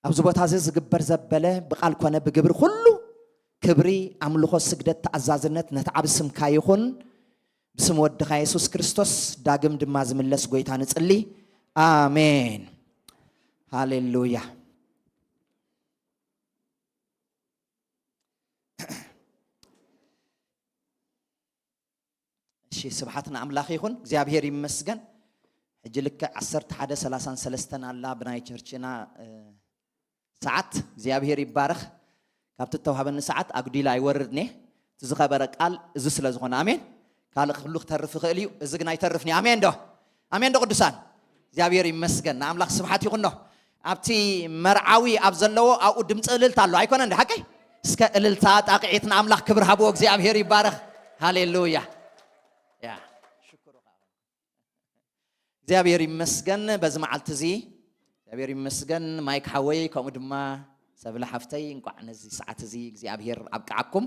ኣብዚ ቦታ እዚ ዝግበር ዘበለ ብቃል ኮነ ብግብሪ ኩሉ ክብሪ፣ ኣምልኾ፣ ስግደት፣ ተኣዛዝነት ነቲ ዓቢ ስምካ ይኹን። ብስም ወድኻ የሱስ ክርስቶስ ዳግም ድማ ዝምለስ ጎይታ ንጽሊ። ኣሜን። ሃሌሉያ። እሺ፣ ስብሓት ንኣምላኽ ይኹን። እግዚኣብሔር ይመስገን። ሕጂ ልክዕ ዓሰርተ ሓደ ሰላሳን ሰለስተን ኣላ ብናይ ቸርችና፣ እ፣ ሰዓት። እግዚኣብሔር ይባረኽ። ካብቲ እተዋህበኒ ሰዓት ኣጉዲላ ኣይወርድን እየ። እቲ ዝኸበረ ቃል እዚ ስለ ዝኾነ፣ ኣሜን። ካልእ ኩሉ ክተርፍ ይኽእል እዩ፣ እዚ ግን ኣይተርፍን እዩ። ኣሜን ዶ? ኣሜን ዶ ቅዱሳን? እግዚኣብሔር ይመስገን። ንኣምላኽ ስብሓት ይኹኖ። ኣብቲ መርዓዊ ኣብ ዘለዎ ኣብኡ ድምፂ እልልታ ኣሎ ኣይኮነ እንዲ ሓቀይ? እስከ እልልታ ጣቕዒት ንኣምላኽ ክብሪ ሃብዎ። እግዚኣብሔር ይባረኽ። ሃሌሉያ። ያ። እግዚኣብሔር ይመስገን በዚ መዓልቲ እዚ። እግዚኣብሔር ይመስገን ማይክ ሓወይ፣ ከምኡ ድማ ሰብለ ሓፍተይ፣ እንቋዕ ነዚ ሰዓት እዚ እግዚኣብሔር ኣብቅዓኩም።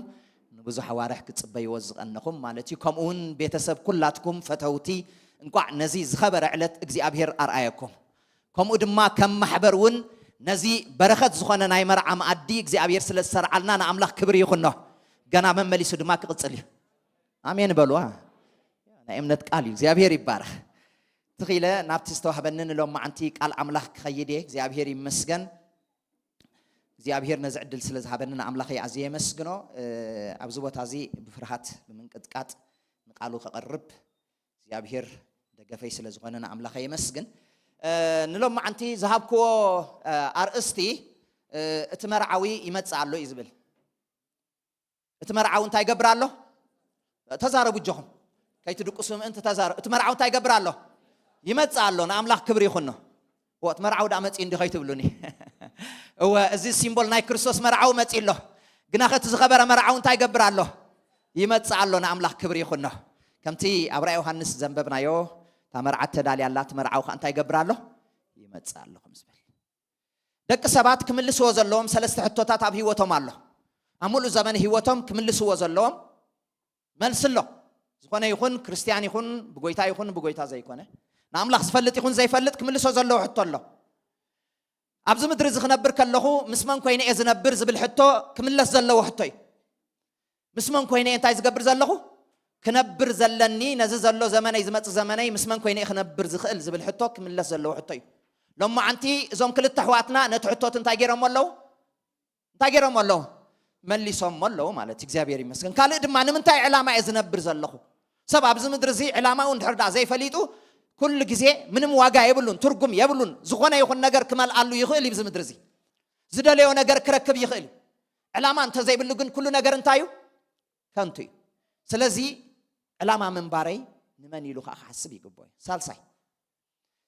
ንብዙሕ ኣዋርሕ ክጽበይዎ ዝቐነኹም ማለት እዩ። ከምኡ እውን ቤተሰብ ኩላትኩም ፈተውቲ፣ እንቋዕ ነዚ ዝኸበረ ዕለት እግዚኣብሔር ኣርኣየኩም። ከምኡ ድማ ከም ማሕበር እውን ነዚ በረኸት ዝኾነ ናይ መርዓ መኣዲ እግዚኣብሔር ስለ ዝሰርዓልና ንኣምላኽ ክብሪ ይኹኖ። ገና መመሊሱ ድማ ክቕጽል እዩ። ኣሜን በልዋ። ናይ እምነት ቃል እዩ። እግዚኣብሔር ይባረኽ። ትኺለ ናብቲ ዝተዋህበኒ ንሎማዓንቲ ቃል ኣምላኽ ክኸይድ እየ። እግዚኣብሔር ይመስገን። እግዚኣብሔር ነዚ ዕድል ስለ ዝሃበኒ ንኣምላኸይ ኣዝየ የመስግኖ። እ፣ ኣብዚ ቦታ እዚ ብፍርሃት ብምንቅጥቃጥ ንቃሉ ከቕርብ እግዚኣብሔር ደገፈይ ስለ ዝኾነ ንኣምላኸይ የመስግን። እ፣ ንሎማዓንቲ ዝሃብክዎ፣ እ፣ ኣርእስቲ፣ እ፣ እቲ መርዓዊ ይመጽእ ኣሎ እዩ ዝብል። እቲ መርዓዊ እንታይ ይገብር ኣሎ? ተዛረቡ እጆኹም። ከይትድቅሱ ምእንቲ ተዛረቡ። እቲ መርዓዊ እንታይ ይገብር ኣሎ? ይመጽእ ኣሎ። ንኣምላኽ ክብሪ ይኹኖ። እወ፣ እቲ መርዓዊ ደኣ መጺኡ እንዲ ከይትብሉኒ። እወ፣ እዚ ሲምቦል ናይ ክርስቶስ መርዓዊ መጺኡ ኣሎ። ግና ከቲ ዝኸበረ መርዓዊ እንታይ ይገብር ኣሎ? ይመጽእ ኣሎ። ንኣምላኽ ክብሪ ይኹኖ። ከምቲ ኣብ ራእይ ዮሃንስ ዘንበብናዮ፣ እታ መርዓት ተዳልያ ኣላ፣ እቲ መርዓዊ ከኣ እንታይ ይገብር ኣሎ? መጽእ ኣሎ ከም ዝበል። ደቂ ሰባት ክምልስዎ ዘለዎም ሰለስተ ሕቶታት ኣብ ህይወቶም ኣሎ። ኣብ ሙሉእ ዘመን ህይወቶም ክምልስዎ ዘለዎም መልሲ ኣሎ። ዝኾነ ይኹን ክርስትያን ይኹን ብጎይታ ይኹን ብጎይታ ዘይኮነ ንኣምላኽ ዝፈልጥ ይኹን ዘይፈልጥ ክምልሶ ዘለዎ ሕቶ ኣሎ። ኣብዚ ምድሪ እዚ ክነብር ከለኹ ምስ መን ኮይነ እየ ዝነብር ዝብል ሕቶ ክምለስ ዘለዎ ሕቶ እዩ። ምስ መን ኮይነ እየ እንታይ ዝገብር ዘለኹ ክነብር ዘለኒ፣ ነዚ ዘሎ ዘመነይ ዝመጽእ ዘመነይ ምስ መን ኮይነ እየ ክነብር ዝኽእል ዝብል ሕቶ ክምለስ ዘለዎ ሕቶ እዩ። ሎማዓንቲ እዞም ክልተ ኣሕዋትና ነቲ ሕቶት እንታይ ገይሮሞ ኣለዉ? እንታይ ገይሮሞ ኣለዉ? መሊሶሞ ኣለዉ ማለት እዩ። እግዚኣብሔር ይመስገን። ካልእ ድማ ንምንታይ ዕላማ እየ ዝነብር ዘለኹ? ሰብ ኣብዚ ምድሪ እዚ ዕላማኡ እንድሕር ደኣ ዘይፈሊጡ ኩሉ ግዜ ምንም ዋጋ የብሉን፣ ትርጉም የብሉን። ዝኾነ ይኹን ነገር ክመልኣሉ ይኽእል እዩ። ኣብዚ ምድሪ እዚ ዝደለዮ ነገር ክረክብ ይኽእል እዩ። ዕላማ እንተዘይብሉ ግን ኩሉ ነገር እንታይ እዩ? ከንቱ እዩ። ስለዚ ዕላማ ምንባረይ ንመን ኢሉ ከዓ ክሓስብ ይግብኦ እዩ። ሳልሳይ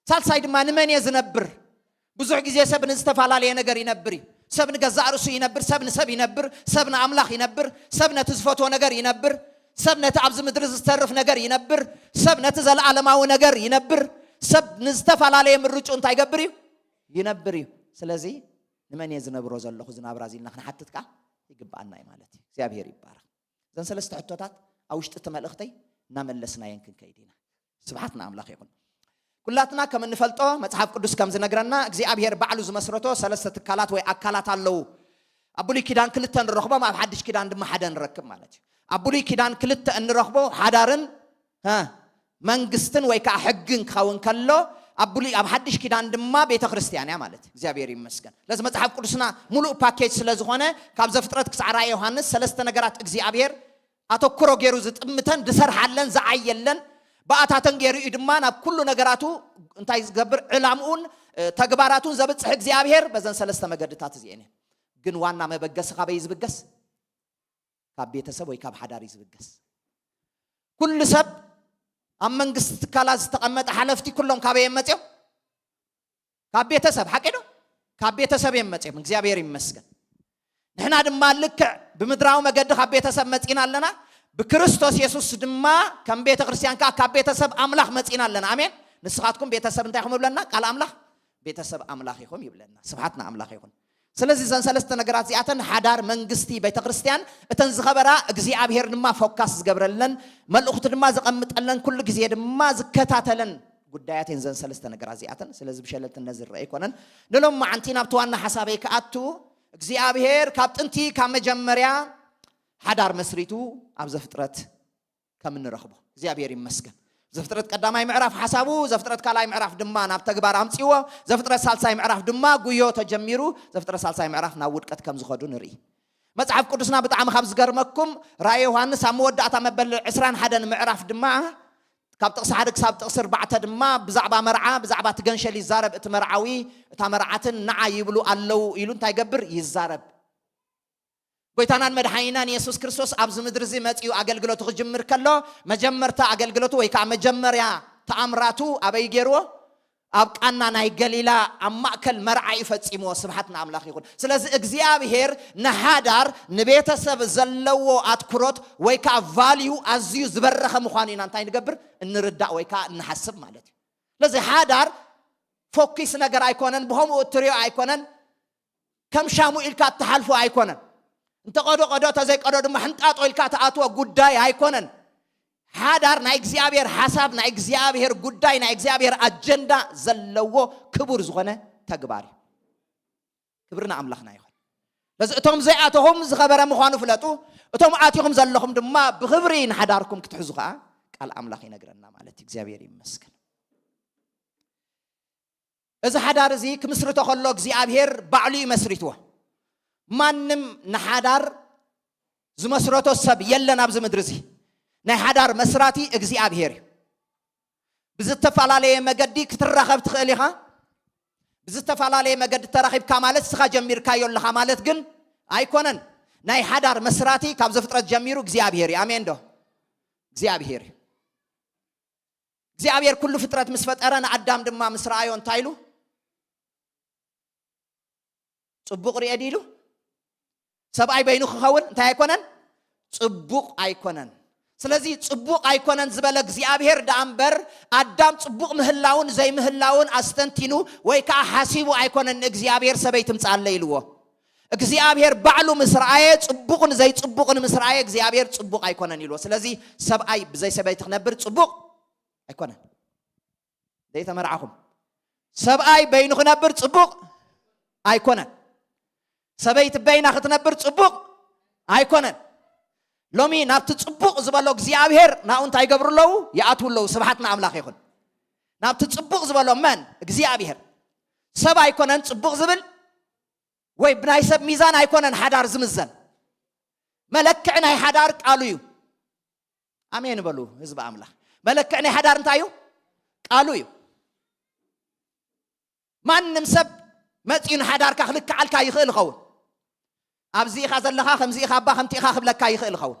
ሳልሳይ ድማ ንመን እየ ዝነብር? ብዙሕ ግዜ ሰብ ንዝተፈላለየ ነገር ይነብር እዩ። ሰብ ንገዛእ ርእሱ ይነብር፣ ሰብ ንሰብ ይነብር፣ ሰብ ንኣምላኽ ይነብር፣ ሰብ ነቲ ዝፈትዎ ነገር ይነብር፣ ሰብ ነቲ ኣብዚ ምድሪ ዝተርፍ ነገር ይነብር፣ ሰብ ነቲ ዘለኣለማዊ ነገር ይነብር። ሰብ ንዝተፈላለየ ምርጩ እንታይ ይገብር እዩ? ይነብር እዩ። ስለዚ ንመን እየ ዝነብሮ ዘለኹ ዝናብራ እዚ ኢልና ክንሓትት ከዓ ይግብኣና እዩ ማለት እዩ። እግዚኣብሔር ይባረኽ። እዘን ሰለስተ ሕቶታት ኣብ ውሽጢ እቲ መልእኽተይ እናመለስናየን ክንከይድ ኢና። ስብሓት ንኣምላኽ ይኹን። ኩላትና ከም እንፈልጦ መጽሓፍ ቅዱስ ከም ዝነግረና እግዚኣብሔር ባዕሉ ዝመስረቶ ሰለስተ ትካላት ወይ ኣካላት ኣለዉ። ኣብ ብሉይ ኪዳን ክልተ ንረኽቦም፣ ኣብ ሓድሽ ኪዳን ድማ ሓደ ንረክብ ማለት እዩ። ኣብ ብሉይ ኪዳን ክልተ እንረኽቦ ሓዳርን ሀ፣ መንግስትን ወይ ከዓ ሕግን ክኸውን ከሎ ኣብ ብሉይ ኣብ ሓድሽ ኪዳን ድማ ቤተ ክርስቲያን እያ ማለት እዩ። እግዚኣብሔር ይመስገን። ስለዚ መጽሓፍ ቅዱስና ሙሉእ ፓኬጅ ስለ ዝኾነ ካብ ዘፍጥረት ክሳዕ ራእይ ዮሃንስ ሰለስተ ነገራት እግዚኣብሔር ኣተኩሮ ገይሩ ዝጥምተን ዝሰርሓለን ዝዓየለን ብኣታተን ገይሩ እዩ ድማ ናብ ኩሉ ነገራቱ እንታይ ዝገብር ዕላምኡን እ፣ ተግባራቱን ዘብጽሕ እግዚኣብሔር በዘን ሰለስተ መገድታት እዚአን እየን። ግን ዋና መበገሲ ካበይ እዩ ዝብገስ? ካብ ቤተሰብ ወይ ካብ ሓዳር እዩ ዝብገስ። ኩሉ ሰብ ኣብ መንግስቲ ትካላት ዝተቐመጠ ሓለፍቲ ኩሎም ካበይ እዮም መፅኦም? ካብ ቤተሰብ፣ ሓቂ ዶ? ካብ ቤተሰብ እዮም መፅኦም። እግዚኣብሔር ይመስገን። ንሕና ድማ ልክዕ ብምድራዊ መገዲ ካብ ቤተሰብ መፂና ኣለና፣ ብክርስቶስ የሱስ ድማ ከም ቤተ ክርስቲያን ከዓ ካብ ቤተሰብ ኣምላኽ መፂና ኣለና። ኣሜን። ንስኻትኩም ቤተሰብ እንታይ ኢኹም ይብለና? ቃል ኣምላኽ ቤተሰብ ኣምላኽ ኢኹም ይብለና። ስብሓት ንኣምላኽ ይኹን። ስለዚ እዘን ሰለስተ ነገራት እዚኣተን ሓዳር፣ መንግስቲ፣ ቤተ ክርስቲያን እተን ዝኸበራ እግዚኣብሔር ድማ ፎካስ ዝገብረለን መልእኽቱ ድማ ዘቐምጠለን ኩሉ ግዜ ድማ ዝከታተለን ጉዳያት እየን እዘን ሰለስተ ነገራት እዚኣተን። ስለዚ ብሸለልትነት ዝረአ ኣይኮነን። ንሎማዓንቲ ናብቲ ዋና ሓሳበይ ክኣቱ እግዚኣብሔር ካብ ጥንቲ ካብ መጀመርያ ሓዳር መስሪቱ ኣብ ዘፍጥረት ከም እንረኽቦ እግዚኣብሔር ይመስገን። ዘፍጥረት ቀዳማይ ምዕራፍ ሓሳቡ፣ ዘፍጥረት ካልኣይ ምዕራፍ ድማ ናብ ተግባር ኣምፅዎ። ዘፍጥረት ሳልሳይ ምዕራፍ ድማ ጉዮ ተጀሚሩ፣ ዘፍጥረት ሳልሳይ ምዕራፍ ናብ ውድቀት ከም ዝኸዱ ንርኢ። መጽሓፍ ቅዱስና ብጣዕሚ ካብ ዝገርመኩም ራእይ ዮሃንስ ኣብ መወዳእታ መበል ዕስራን ሓደን ምዕራፍ ድማ ካብ ጥቕሲ ሓደ ክሳብ ጥቕሲ ኣርባዕተ ድማ ብዛዕባ መርዓ ብዛዕባ እቲ ገንሸል ይዛረብ። እቲ መርዓዊ እታ መርዓትን ንዓ ይብሉ ኣለዉ ኢሉ እንታይ ይገብር? ይዛረብ። ጎይታናን መድሓኒናን የሱስ ክርስቶስ ኣብዚ ምድሪ እዚ መፂኡ ኣገልግሎቱ ክጅምር ከሎ መጀመርታ ኣገልግሎቱ ወይ ከዓ መጀመርያ ተኣምራቱ ኣበይ ገይርዎ? ኣብ ቃና ናይ ገሊላ ኣብ ማእከል መርዓ እዩ ፈፂምዎ። ስብሓት ንኣምላኽ ይኹን። ስለዚ እግዚኣብሄር ንሓዳር ንቤተሰብ ዘለዎ ኣትኩሮት ወይ ከዓ ቫልዩ ኣዝዩ ዝበረኸ ምዃኑ ኢና እንታይ ንገብር? እንርዳእ ወይ ከዓ እንሓስብ ማለት እዩ። ስለዚ ሓዳር ፎኪስ ነገር ኣይኮነን፣ ብኸምኡ እትሪኦ ኣይኮነን። ከም ሻሙ ኢልካ እትሓልፎ ኣይኮነን። እንተ ቀዶ ቀዶ፣ እንተ ዘይቀዶ ድማ ሕንጣጦ ኢልካ ትኣትዎ ጉዳይ ኣይኮነን። ሓዳር ናይ እግዚኣብሔር ሓሳብ፣ ናይ እግዚኣብሔር ጉዳይ፣ ናይ እግዚኣብሔር ኣጀንዳ ዘለዎ ክቡር ዝኾነ ተግባር እዩ። ክብሪ ንኣምላኽና ይኹን። ስለዚ እቶም ዘይኣተኹም ዝኸበረ ምዃኑ ፍለጡ፣ እቶም ኣቲኹም ዘለኹም ድማ ብኽብሪ ንሓዳርኩም ክትሕዙ ኸዓ ቃል ኣምላኽ ይነግረና ማለት እዩ። እግዚኣብሔር ይመስገን። እዚ ሓዳር እዚ ክምስርቶ ከሎ እግዚኣብሔር ባዕሉ እዩ መስሪትዎ። ማንም ንሓዳር ዝመስረቶ ሰብ የለን ኣብዚ ምድሪ እዚ። ናይ ሓዳር መስራቲ እግዚኣብሔር እዩ። ብዝተፈላለየ መገዲ ክትራኸብ ትኽእል ኢኻ። ብዝተፈላለየ መገዲ ተራኺብካ ማለት ንስኻ ጀሚርካዮ ኣለኻ ማለት ግን ኣይኮነን። ናይ ሓዳር መስራቲ ካብ ዘፍጥረት ጀሚሩ እግዚኣብሔር እዩ። ኣሜን ዶ? እግዚኣብሔር እዩ። እግዚኣብሔር ኩሉ ፍጥረት ምስ ፈጠረ ንኣዳም ድማ ምስ ረኣዮ እንታይ ኢሉ? ጽቡቕ ርኤ ድዩ ኢሉ? ሰብኣይ በይኑ ክኸውን እንታይ ኣይኮነን? ጽቡቕ ኣይኮነን። ስለዚ ጽቡቕ ኣይኮነን ዝበለ እግዚኣብሔር ደኣ እምበር፣ ኣዳም ጽቡቕ ምህላውን ዘይምህላውን ኣስተንቲኑ ወይ ከዓ ሓሲቡ ኣይኮነን ንእግዚኣብሔር ሰበይቲ ምጽኣለይ ኢልዎ። እግዚኣብሔር ባዕሉ ምስ ረኣየ፣ ጽቡቕን ዘይጽቡቕን ምስ ረኣየ እግዚኣብሔር ጽቡቕ ኣይኮነን ኢልዎ። ስለዚ ሰብኣይ ብዘይ ሰበይቲ ክነብር ጽቡቕ ኣይኮነን። ዘይተመርዓኹም፣ ሰብኣይ በይኑ ክነብር ጽቡቕ ኣይኮነን። ሰበይቲ በይና ክትነብር ጽቡቕ ኣይኮነን። ሎሚ ናብቲ ጽቡቕ ዝበሎ እግዚኣብሔር ናኡ እንታይ ይገብሩ ኣለዉ? ይኣትዉ ኣለዉ። ስብሓት ንኣምላኽ ይኹን። ናብቲ ጽቡቕ ዝበሎ መን? እግዚኣብሔር። ሰብ ኣይኮነን ጽቡቕ ዝብል፣ ወይ ብናይ ሰብ ሚዛን ኣይኮነን ሓዳር ዝምዘን። መለክዒ ናይ ሓዳር ቃሉ እዩ። ኣሜን በሉ ህዝቢ ኣምላኽ። መለክዒ ናይ ሓዳር እንታይ እዩ? ቃሉ እዩ። ማንም ሰብ መጺኡ ንሓዳርካ ክልክዓልካ ይኽእል ይኸውን። ኣብዚ ኢኻ ዘለኻ፣ ከምዚ ኢኻ፣ እባ ከምቲ ኢኻ ክብለካ ይኽእል ይኸውን።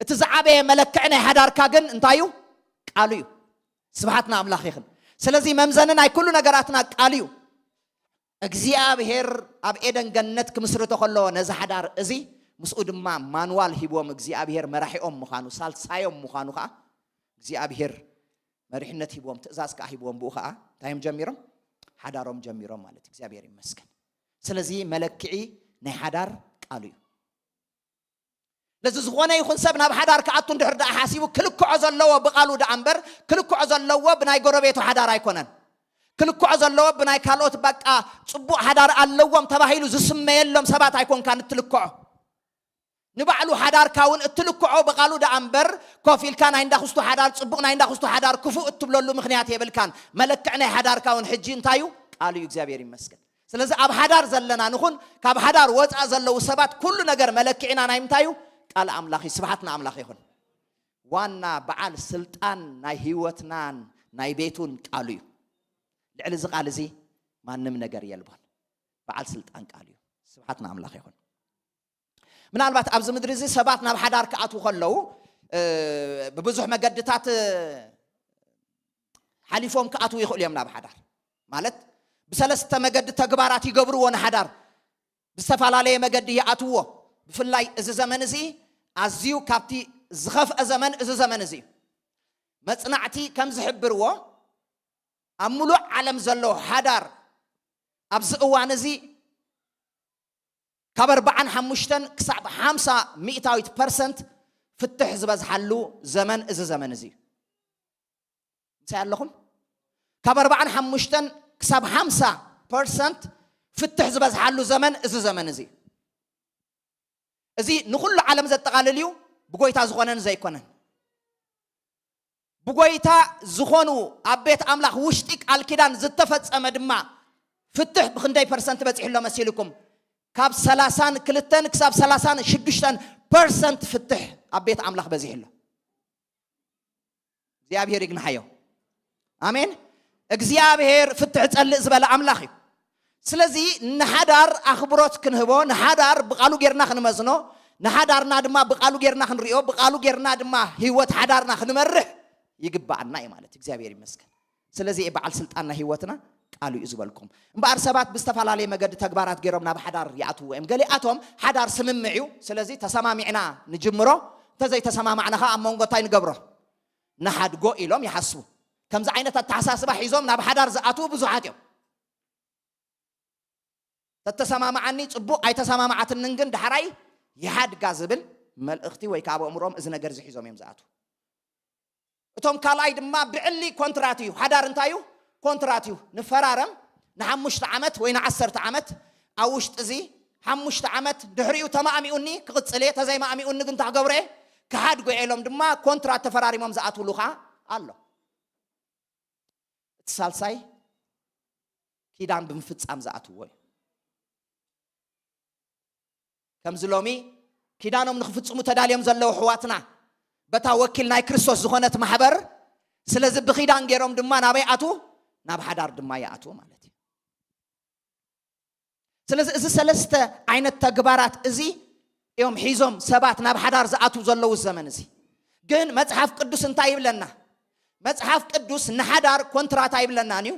እቲ ዝዓበየ መለክዒ ናይ ሓዳርካ ግን እንታይ እዩ? ቃሉ እዩ። ስብሓት ንኣምላኽ ይኹን። ስለዚ መምዘኒ ናይ ኩሉ ነገራትና ቃሉ እዩ። እግዚኣብሔር ኣብ ኤደን ገነት ክምስርቶ ከሎ ነዚ ሓዳር እዚ ምስኡ ድማ ማንዋል ሂብዎም፣ እግዚኣብሔር መራሒኦም ምዃኑ፣ ሳልሳዮም ምዃኑ ከዓ እግዚኣብሔር መሪሕነት ሂብዎም፣ ትእዛዝ ከዓ ሂብዎም። ብኡ ከዓ እንታይ እዮም ጀሚሮም? ሓዳሮም ጀሚሮም ማለት። እግዚኣብሔር ይመስገን። ስለዚ መለክዒ ናይ ሓዳር ቃሉ እዩ። ለዚ ዝኾነ ይኹን ሰብ ናብ ሓዳር ክኣቱ እንድሕር ደኣ ሓሲቡ፣ ክልክዖ ዘለዎ ብቓሉ ደኣ እምበር፣ ክልክዖ ዘለዎ ብናይ ጎረቤቱ ሓዳር ኣይኮነን። ክልክዖ ዘለዎ ብናይ ካልኦት፣ በቃ ጽቡቕ ሓዳር ኣለዎም ተባሂሉ ዝስመየሎም ሰባት ኣይኮንካን እትልክዖ። ንባዕሉ ሓዳርካ እውን እትልክዖ ብቓሉ ደኣ እምበር፣ ኮፍ ኢልካ ናይ እንዳኽስቱ ሓዳር ጽቡቕ፣ ናይ እንዳኽስቱ ሓዳር ክፉእ እትብለሉ ምኽንያት የብልካን። መለክዕ ናይ ሓዳርካ እውን ሕጂ እንታይ እዩ? ቃሉ እዩ። እግዚኣብሔር ይመስገን። ስለዚ ኣብ ሓዳር ዘለና ንኹን፣ ካብ ሓዳር ወፃእ ዘለዉ ሰባት፣ ኩሉ ነገር መለክዒና ናይ ምንታይ እዩ? ቃል ኣምላኽ እዩ። ስብሓት ንኣምላኽ ይኹን። ዋና በዓል ስልጣን ናይ ህይወትናን ናይ ቤቱን ቃሉ እዩ። ልዕሊ እዚ ቃል እዚ ማንም ነገር የልቦን። በዓል ስልጣን ቃሉ እዩ። ስብሓት ንኣምላኽ ይኹን። ምናልባት ኣብዚ ምድሪ እዚ ሰባት ናብ ሓዳር ክኣትዉ ከለዉ፣ እ፣ ብብዙሕ መገድታት፣ እ፣ ሓሊፎም ክኣትዉ ይኽእሉ እዮም ናብ ሓዳር። ማለት ብሰለስተ መገዲ ተግባራት ይገብርዎ ንሓዳር። ብዝተፈላለየ መገዲ ይኣትዎ። ብፍላይ እዚ ዘመን እዚ ኣዝዩ ካብቲ ዝኸፍአ ዘመን እዚ ዘመን እዚ እዩ። መጽናዕቲ ከም ዝሕብርዎ ኣብ ምሉእ ዓለም ዘሎ ሓዳር ኣብዚ እዋን እዚ ካብ ኣርባዓን ሓሙሽተን ክሳብ ሓምሳ ሚእታዊት ፐርሰንት ፍትሕ ዝበዝሓሉ ዘመን እዚ ዘመን እዚ እዩ። ምሳይ ኣለኹም? ካብ ኣርባዓን ሓሙሽተን ክሳብ ሓምሳ ፐርሰንት ፍትሕ ዝበዝሓሉ ዘመን እዚ ዘመን እዚ እዩ። እዚ ንኹሉ ዓለም ዘጠቓልል እዩ፣ ብጎይታ ዝኾነን ዘይኮነን። ብጎይታ ዝኾኑ ኣብ ቤት ኣምላኽ ውሽጢ ቃል ኪዳን ዝተፈጸመ ድማ ፍትሕ ብኽንደይ ፐርሰንት በጺሑ ኣሎ መሲልኩም? ካብ ሰላሳን ክልተን ክሳብ ሰላሳን ሽዱሽተን ፐርሰንት ፍትሕ ኣብ ቤት ኣምላኽ በዚሑ ኣሎ። እግዚኣብሔር ይግንሓዮ። ኣሜን። እግዚኣብሔር ፍትሕ ጸልእ ዝበለ ኣምላኽ እዩ። ስለዚ ንሓዳር ኣኽብሮት ክንህቦ፣ ንሓዳር ብቓሉ ጌርና ክንመዝኖ፣ ንሓዳርና ድማ ብቓሉ ጌርና ክንሪኦ፣ ብቓሉ ጌርና ድማ ህይወት ሓዳርና ክንመርሕ ይግብኣና እዩ ማለት። እግዚኣብሔር ይመስገን። ስለዚ እየ በዓል ስልጣን ናይ ህይወትና ቃሉ እዩ ዝበልኩም። እምበኣር ሰባት ብዝተፈላለየ መገዲ ተግባራት ገይሮም ናብ ሓዳር ይኣትዉ እዮም። ገሊኣቶም ሓዳር ስምምዕ እዩ፣ ስለዚ ተሰማሚዕና ንጅምሮ፣ እንተዘይተሰማማዕና ኸዓ ኣብ መንጎ እንታይ ንገብሮ? ንሓድጎ ኢሎም ይሓስቡ። ከምዚ ዓይነት ኣተሓሳስባ ሒዞም ናብ ሓዳር ዝኣትዉ ብዙሓት እዮም። ተተሰማማዓኒ ጽቡቕ፣ ኣይተሰማማዓትንን ግን ዳሕራይ ይሓድጋ ዝብል መልእኽቲ ወይ ከዓ ኣብ ኣእምሮኦም እዚ ነገር እዚ ሒዞም እዮም ዝኣትዉ። እቶም ካልኣይ ድማ ብዕሊ ኮንትራት እዩ። ሓዳር እንታይ እዩ? ኮንትራት እዩ። ንፈራረም ንሓሙሽተ ዓመት ወይ ንዓሰርተ ዓመት፣ ኣብ ውሽጢ እዚ ሓሙሽተ ዓመት ድሕሪኡ ተማእሚኡኒ ክቕጽል እየ፣ ተዘይማእሚኡኒ ግን እንታይ ክገብሮ እየ? ክሓድጎ እየ ኢሎም ድማ ኮንትራት ተፈራሪሞም ዝኣትውሉ ኸዓ ኣሎ። እቲ ሳልሳይ ኪዳን ብምፍጻም ዝኣትዎ እዩ። ከምዚ ሎሚ ኪዳኖም ንኽፍጽሙ ተዳልዮም ዘለዉ ኣሕዋትና፣ በታ ወኪል ናይ ክርስቶስ ዝኾነት ማሕበር፣ ስለዚ ብኪዳን ገይሮም ድማ ናበይ ኣትዉ? ናብ ሓዳር ድማ ይኣትዉ ማለት እዩ። ስለዚ እዚ ሰለስተ ዓይነት ተግባራት እዚ እዮም ሒዞም ሰባት ናብ ሓዳር ዝኣትዉ ዘለዉ ዘመን እዚ። ግን መጽሓፍ ቅዱስ እንታይ ይብለና? መጽሓፍ ቅዱስ ንሓዳር ኮንትራት ኣይብለናን እዩ።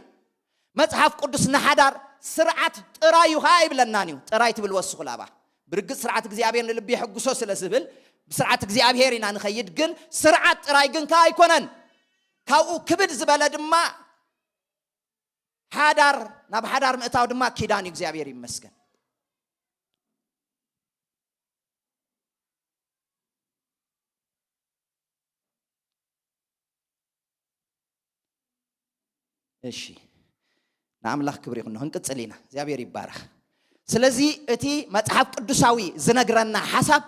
መጽሓፍ ቅዱስ ንሓዳር ስርዓት ጥራይ እዩ ኸዓ ኣይብለናን እዩ። ጥራይ ትብል ወስኹ ላባ። ብርግጽ ስርዓት እግዚኣብሔር ንልቢ የሐጉሶ ስለ ዝብል፣ ብስርዓት እግዚኣብሔር ኢና ንኸይድ፣ ግን ስርዓት ጥራይ ግን ከኣ ኣይኮነን። ካብኡ ክብድ ዝበለ ድማ ሓዳር፣ ናብ ሓዳር ምእታው ድማ ኪዳን እዩ። እግዚኣብሔር ይመስገን። እሺ፣ ንኣምላኽ ክብሪ ይኹን። ክንቅጽል ኢና። እግዚኣብሔር ይባረኽ። ስለዚ እቲ መጽሓፍ ቅዱሳዊ ዝነግረና ሓሳብ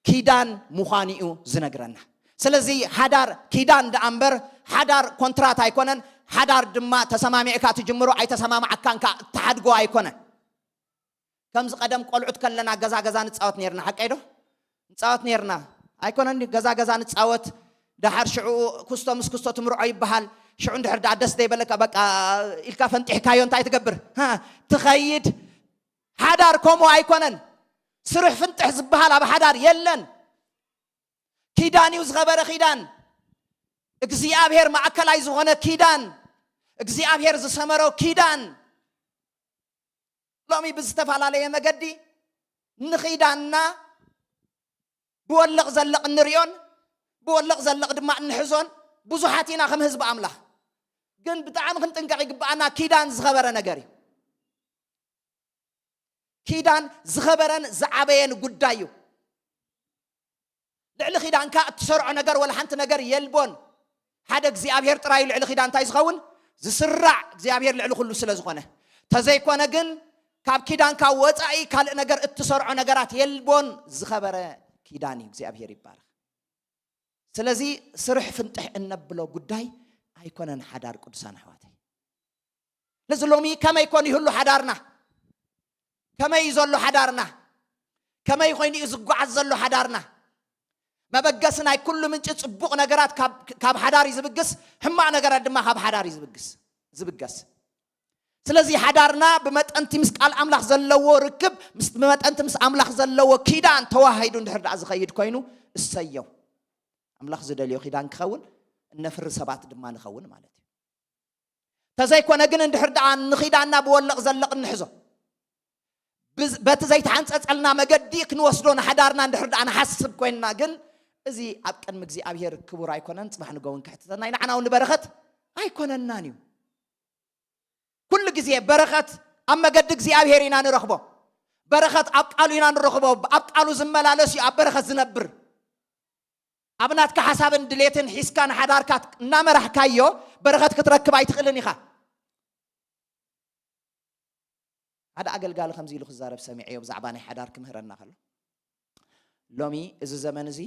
ኪዳን ምዃኑ እዩ ዝነግረና። ስለዚ ሓዳር ኪዳን ደኣ እምበር ሓዳር ኮንትራት ኣይኮነን። ሓዳር ድማ ተሰማሚዕካ ትጅምሮ፣ ኣይተሰማማዕካን ከኣ እትሓድጎ ኣይኮነን። ከምዚ ቀደም ቆልዑት ከለና ገዛ ገዛ ንጻወት ኔርና፣ ሓቀይ ዶ? ንጻወት ኔርና። ኣይኮነን ድዩ? ገዛ ገዛ ንጻወት፣ ደሓር ሽዑ ኩስቶ ምስ ኩስቶ ትምርዖ ይበሃል። ሽዑ እንድሕር ደኣ ደስ ዘይበለካ በቃ ኢልካ ፈንጢሕካዮ እንታይ ትገብር? ሃ፣ ትኸይድ። ሓዳር ከምኡ ኣይኮነን። ስሩሕ ፍንጥሕ ዝበሃል ኣብ ሓዳር የለን። ኪዳን እዩ ዝኸበረ ኪዳን። እግዚኣብሔር ማእከላይ ዝኾነ ኪዳን። እግዚኣብሔር ዝሰመሮ ኪዳን። ሎሚ ብዝተፈላለየ መገዲ ንኺዳንና ብወለቕ ዘለቕ እንርእዮን ብወለቕ ዘለቕ ድማ እንሕዞን ብዙሓት ኢና ከም ህዝቢ ኣምላኽ። ግን ብጣዕሚ ክንጥንቀቕ ይግብኣና። ኪዳን ዝኸበረ ነገር እዩ። ኪዳን ዝኸበረን ዝዓበየን ጉዳይ እዩ። ልዕሊ ኪዳንካ እትሰርዖ ነገር ወላ ሓንቲ ነገር የልቦን። ሓደ እግዚኣብሔር ጥራይ ልዕሊ ኪዳን እንታይ ዝኸውን? ዝስራዕ፣ እግዚኣብሔር ልዕሊ ኩሉ ስለ ዝኾነ። ተዘይኮነ ግን ካብ ኪዳንካ ወጻኢ ካልእ ነገር እትሰርዖ ነገራት የልቦን። ዝኸበረ ኪዳን እዩ። እግዚኣብሔር ይባረኽ። ስለዚ ስርሕ ፍንጥሕ እነብሎ ጉዳይ ኣይኮነን ሓዳር ቅዱሳን ኣሕዋተይ። ስለዚ ሎሚ ከመይ ኮን ይህሉ ሓዳርና? ከመይ እዩ ዘሎ ሓዳርና? ከመይ ኮይኑ እዩ ዝጓዓዝ ዘሎ ሓዳርና? መበገሲ ናይ ኩሉ ምንጪ ጽቡቕ ነገራት ካብ፣ ካብ ሓዳር እዩ ዝብግስ፣ ሕማቕ ነገራት ድማ ካብ ሓዳር እዩ ዝብግስ፣ ዝብገስ። ስለዚ ሓዳርና ብመጠንቲ ምስ ቃል ኣምላኽ ዘለዎ ርክብ፣ ምስ፣ ብመጠንቲ ምስ ኣምላኽ ዘለዎ ኪዳን ተዋሃሂዱ እንድሕር ደኣ ዝኸይድ ኮይኑ እሰየው። ኣምላኽ ዝደልዮ ኪዳን ክኸውን እነፍሪ ሰባት ድማ ንኸውን ማለት እዩ። ተዘይኮነ ግን እንድሕር ደኣ ንኺዳና ብወለቕ ዘለቕ እንሕዞ፣ ብዝ-፣ በቲ ዘይተሓንጸጸልና መገዲ ክንወስዶ ንሓዳርና እንድሕር ደኣ ንሓስብ ኮይንና ግን እዚ ኣብ ቅድሚ እግዚኣብሔር ክቡር ኣይኮነን። ጽባሕ ንጎ እውን ክሕትተና እዩ። ንዓና እውን ንበረኸት ኣይኮነናን እዩ። ኩሉ ግዜ በረኸት ኣብ መገዲ እግዚኣብሔር ኢና ንረኽቦ። በረኸት ኣብ ቃሉ ኢና ንረኽቦ። ኣብ ቃሉ ዝመላለስ እዩ ኣብ በረኸት ዝነብር። ኣብ ናትካ ሓሳብን ድሌትን ሒዝካ ንሓዳርካ እናመራሕካዮ በረኸት ክትረክብ ኣይትኽእልን ኢኻ። ሓደ ኣገልጋሊ ከምዚ ኢሉ ክዛረብ ሰሚዐዮ ብዛዕባ ናይ ሓዳር ክምህረና ከሎ፣ ሎሚ እዚ ዘመን እዚ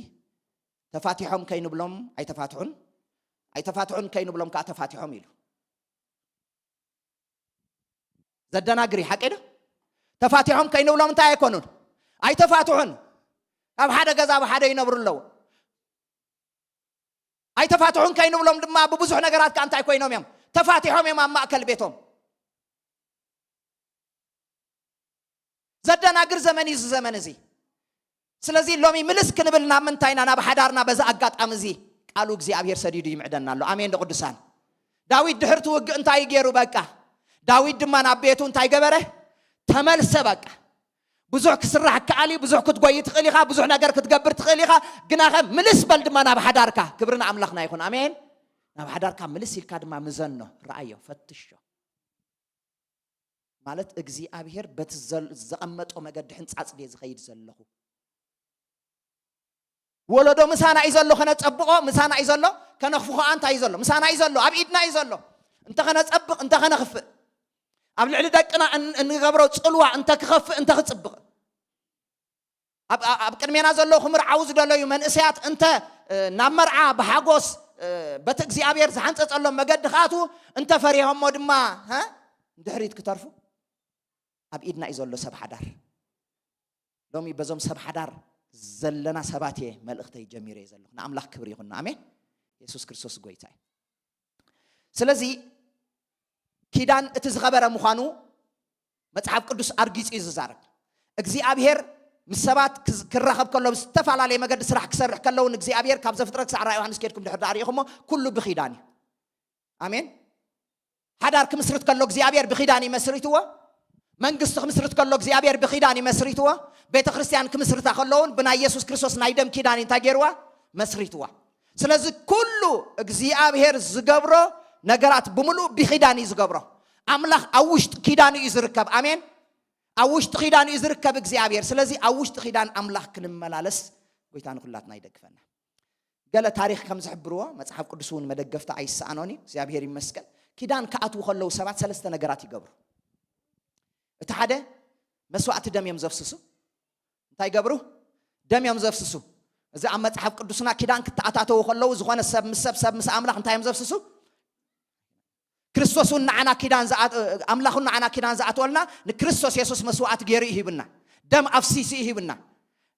ተፋቲሖም ከይንብሎም ኣይተፋትሑን፣ ኣይተፋትሑን ከይንብሎም ከዓ ተፋቲሖም ኢሉ። ዘደናግር እዩ፣ ሓቀይ ዶ? ተፋቲሖም ከይንብሎም እንታይ ኣይኮኑን? ኣይተፋትሑን። ኣብ ሓደ ገዛ ብሓደ ይነብሩ ኣለዉ። ኣይተፋትሑን ከይንብሎም ድማ ብብዙሕ ነገራት ከኣ እንታይ ኮይኖም እዮም? ተፋቲሖም እዮም ኣብ ማእከል ቤቶም። ዘደናግር ዘመን እዩ እዚ ዘመን እዚ። ስለዚ ሎሚ ምልስ ክንብል ናብ ምንታይ ኢና? ናብ ሓዳርና። በዚ ኣጋጣሚ እዚ ቃሉ እግዚኣብሔር ሰዲዱ ይምዕደና ኣሎ። ኣሜን ዶ ቅዱሳን? ዳዊት ድሕርቲ ውግእ እንታይ እዩ ገይሩ? በቃ ዳዊት ድማ ናብ ቤቱ እንታይ ገበረ? ተመልሰ። በቃ ብዙሕ ክስራሕ ይከኣል እዩ፣ ብዙሕ ክትጎይ ትኽእል ኢኻ፣ ብዙሕ ነገር ክትገብር ትኽእል ኢኻ። ግናኸ ምልስ በል ድማ ናብ ሓዳርካ። ክብሪ ንኣምላኽና ይኹን። ኣሜን። ናብ ሓዳርካ ምልስ ኢልካ ድማ ምዘኖ፣ ረኣዮ፣ ፈትሾ። ማለት እግዚኣብሔር በቲ ዘል-፣ ዘቐመጦ መገዲ ሕንጻጽ ድየ ዝኸይድ ዘለኹ? ወለዶ ምሳና እዩ ዘሎ፣ ከነጸብቖ ምሳና እዩ ዘሎ፣ ከነኽፍኾ እንታይ እዩ ዘሎ? ምሳና እዩ ዘሎ፣ ኣብ ኢድና እዩ ዘሎ። እንተ ከነጸብቕ፣ እንተ ከነኽፍእ፣ ኣብ ልዕሊ ደቅና እን-፣ እንገብሮ ጽልዋ እንተ ክኸፍእ፣ እንተ ክጽብቕ፣ ኣብ፣ ኣብ፣ ኣብ ቅድሜና ዘለዉ ክምርዓዉ ዝደለዩ መንእሰያት እንተ፣ እ፣ ናብ መርዓ ብሓጎስ፣ እ፣ በቲ እግዚኣብሔር ዝሓንጸጸሎም መገዲ ክኣትዉ፣ እንተ ፈሪሆሞ ድማ፣ ሀ? ንድሕሪት ክተርፉ፣ ኣብ ኢድና እዩ ዘሎ ሰብ ሓዳር። ሎሚ በዞም ሰብ ሓዳር ዘለና ሰባት እየ መልእኽተይ ጀሚረ እየ ዘለኹ። ንኣምላኽ ክብሪ ይኹን። ኣሜን። የሱስ ክርስቶስ ጎይታ እዩ። ስለዚ ኪዳን እቲ ዝኸበረ ምዃኑ መጽሓፍ ቅዱስ ኣርጊጹ እዩ ዝዛረብ። እግዚኣብሔር ምስ ሰባት ክዝ-፣ ክራኸብ ከሎ፣ ብዝተፈላለየ መገዲ ስራሕ ክሰርሕ ከለውን እግዚኣብሔር ካብ ዘፍጥረት ክሳዕ ራእይ ዮሃንስ ኬድኩም ድሕር ደኣ ርኢኹሞ፣ ኩሉ ብኺዳን እዩ። ኣሜን። ሓዳር ክምስርት ከሎ እግዚኣብሔር ብኺዳን እዩ መስሪትዎ። መንግስቲ ክምስርት ከሎ እግዚኣብሔር ብኪዳን እዩ መስሪትዎ። ቤተ ክርስቲያን ክምስርታ ከሎ እውን ብናይ የሱስ ክርስቶስ ናይ ደም ኪዳን እዩ እንታይ ገይርዋ? መስሪትዋ። ስለዚ ኩሉ እግዚኣብሔር ዝገብሮ ነገራት ብምሉእ ብኪዳን እዩ ዝገብሮ። ኣምላኽ ኣብ ውሽጢ ኪዳን እዩ ዝርከብ። ኣሜን። ኣብ ውሽጢ ኪዳን እዩ ዝርከብ እግዚኣብሔር። ስለዚ ኣብ ውሽጢ ኪዳን ኣምላኽ ክንመላለስ ጎይታ ንኩላትና ይደግፈና። ገለ ታሪኽ ከም ዝሕብርዎ መጽሓፍ ቅዱስ እውን መደገፍቲ ኣይሰኣኖን እዩ። እግዚኣብሔር ይመስገን። ኪዳን ክኣትዉ ከለዉ ሰባት ሰለስተ ነገራት ይገብሩ። እቲ ሓደ መስዋእቲ ደም እዮም ዘፍስሱ። እንታይ ይገብሩ? ደም እዮም ዘፍስሱ። እዚ ኣብ መጽሓፍ ቅዱስና ኪዳን ክተኣታተዉ ከለዉ ዝኾነ ሰብ ምስ ሰብ፣ ሰብ ምስ ኣምላኽ እንታይ እዮም ዘፍስሱ? ክርስቶስ እውን ንዓና ኪዳን ዝኣ-፣ ኣምላኽ እውን ንዓና ኪዳን ዝኣትወልና ንክርስቶስ የሱስ መስዋእቲ ገይሩ እዩ ሂብና። ደም ኣፍሲሱ እዩ ሂብና።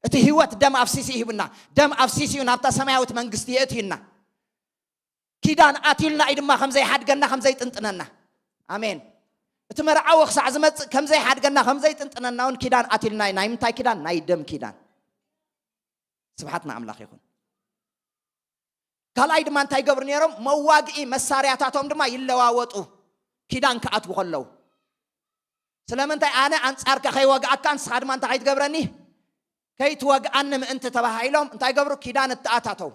እቲ ህይወት ደም ኣፍሲሱ እዩ ሂብና። ደም ኣፍሲሱ እዩ ናብታ ሰማያዊት መንግስቲ የእትዩና። ኪዳን ኣትዩልና እዩ ድማ ከም ዘይሓድገና፣ ከም ዘይጥንጥነና። ኣሜን። እቲ መርዓዊ ክሳዕ ዝመጽእ ከም ዘይሓድገና፣ ከም ዘይጥንጥነና እውን ኪዳን ኣትዩልና እዩ። ናይ ምንታይ ኪዳን? ናይ ደም ኪዳን። ስብሓት ንኣምላኽ ይኹን። ካልኣይ ድማ እንታይ ይገብሩ ነይሮም? መዋግኢ መሳርያታቶም ድማ ይለዋወጡ፣ ኪዳን ክኣትዉ ከለዉ። ስለምንታይ? ኣነ ኣንጻርካ ከይወግኣካ፣ ንስኻ ድማ እንታይ ከይትገብረኒ? ከይትወግኣኒ ምእንቲ ተባሂሎም እንታይ ይገብሩ? ኪዳን እተኣታተው።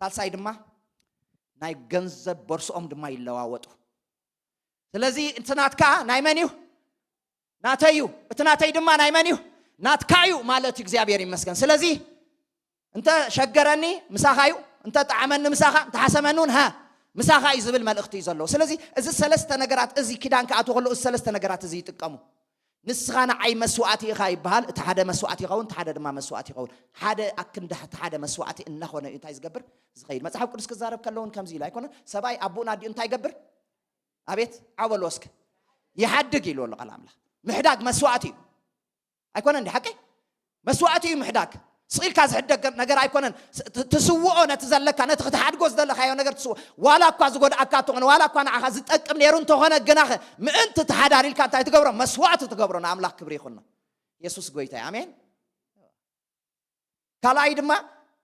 ሳልሳይ ድማ ናይ ገንዘብ ቦርስኦም ድማ ይለዋወጡ። ስለዚ እቲ ናትካ ናይ መን እዩ? ናተይ እዩ። እቲ ናተይ ድማ ናይ መን እዩ? ናትካ እዩ ማለት እዩ። እግዚኣብሔር ይመስገን። ስለዚ እንተ ሸገረኒ ምሳኻ እዩ፣ እንተ ጠዓመኒ ምሳኻ፣ እንተ ሓሰመኒ እውን ሃ ምሳኻ እዩ ዝብል መልእኽቲ እዩ ዘለዎ። ስለዚ እዚ ሰለስተ ነገራት፣ እዚ ኪዳን ክኣትዉ ከለዉ እዚ ሰለስተ ነገራት እዚ ይጥቀሙ። ንስኻ ንዓይ መስዋእቲ ኢኻ ይበሃል። እቲ ሓደ መስዋእቲ ይኸውን፣ እቲ ሓደ ድማ መስዋእቲ ይኸውን። ሓደ ኣክንዲ እቲ ሓደ መስዋእቲ እናኾነ እዩ እንታይ ዝገብር? ዝኸይድ። መጽሓፍ ቅዱስ ክዛረብ ከሎ እውን ከምዚ ኢሉ ኣይኮነን? ሰብኣይ ኣቦኡ ኣዲኡ እንታይ ይገብር? ኣቤት ዓው በልዎ እስከ። ይሓድግ ኢሉ ኣሎ ቃል ኣምላኽ። ምሕዳግ መስዋእቲ እዩ። ኣይኮነን እንዲ ሓቀይ? መስዋእቲ እዩ ምሕዳግ። ስቕ ኢልካ ዝሕደግ ነገር ኣይኮነን። ስ-፣ ት-፣ ትስውኦ ነቲ ዘለካ፣ ነቲ ክትሓድጎ ዝደለኻዮ ነገር ትስውኦ። ዋላ እኳ ዝጎድኣካ እንተኾነ፣ ዋላ እኳ ንዓኻ ዝጠቅም ነይሩ እንተኾነ፣ ግናኸ ምእንቲ እቲ ሓዳር ኢልካ እንታይ ትገብሮ? መስዋእቲ ትገብሮ። ንኣምላኽ ክብሪ ይኹኖ። የሱስ ጎይታ እዩ። ኣሜን። ካልኣይ ድማ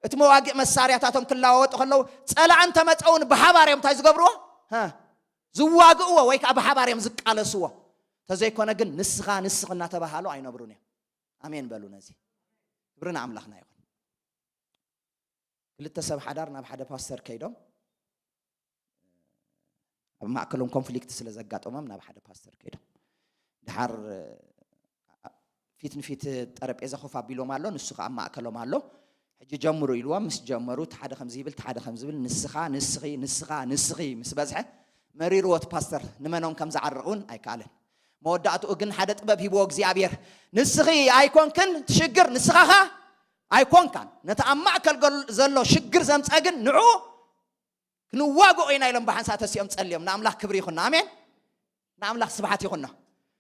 እቲ መዋግእ መሳርያታቶም ክለዋወጡ ከለዉ፣ ጸላእ እንተመጸ እውን ብሓባር እዮም እንታይ ዝገብርዎ? ሃ፣ ዝዋግእዎ ወይ ከዓ ብሓባር እዮም ዝቃለስዎ። ተዘይኮነ ግን ንስኻ ንስኺ እናተባሃሉ ኣይነብሩን እዮም። ኣሜን በሉ ነዚ። ክብሪ ንኣምላኽና ይኹን። ክልተ ሰብ ሓዳር ናብ ሓደ ፓስተር ከይዶም፣ ኣብ ማእከሎም ኮንፍሊክት ስለ ዘጋጠሞም ናብ ሓደ ፓስተር ከይዶም። ድሓር ፊት ንፊት ጠረጴዛ ኮፍ ኣቢሎም ኣሎ፣ ንሱ ከኣ ኣብ ማእከሎም ኣሎ። ሕጂ ጀምሩ ኢልዎም፣ ምስ ጀመሩ እቲ ሓደ ከምዚ ይብል፣ እቲ ሓደ ከምዚ ይብል፣ ንስኻ፣ ንስኺ፣ ንስኻ፣ ንስኺ ምስ በዝሐ መሪርዎ እቲ ፓስተር ንመኖም ከም ዝዓርቕ እውን ኣይከኣለን። መወዳእትኡ ግን ሓደ ጥበብ ሂብዎ እግዚኣብሔር። ንስኺ ኣይኮንክን እቲ ሽግር፣ ንስኻ ኸኣ ኣይኮንካን። ነቲ ኣብ ማእከል ገል-፣ ዘሎ ሽግር ዘምጸ ግን ንዕኡ ክንዋግኦ ኢና ኢሎም ብሓንሳእ ተሲኦም ጸልዮም። ንኣምላኽ ክብሪ ይኹኖ። ኣሜን። ንኣምላኽ ስብሓት ይኹኖ።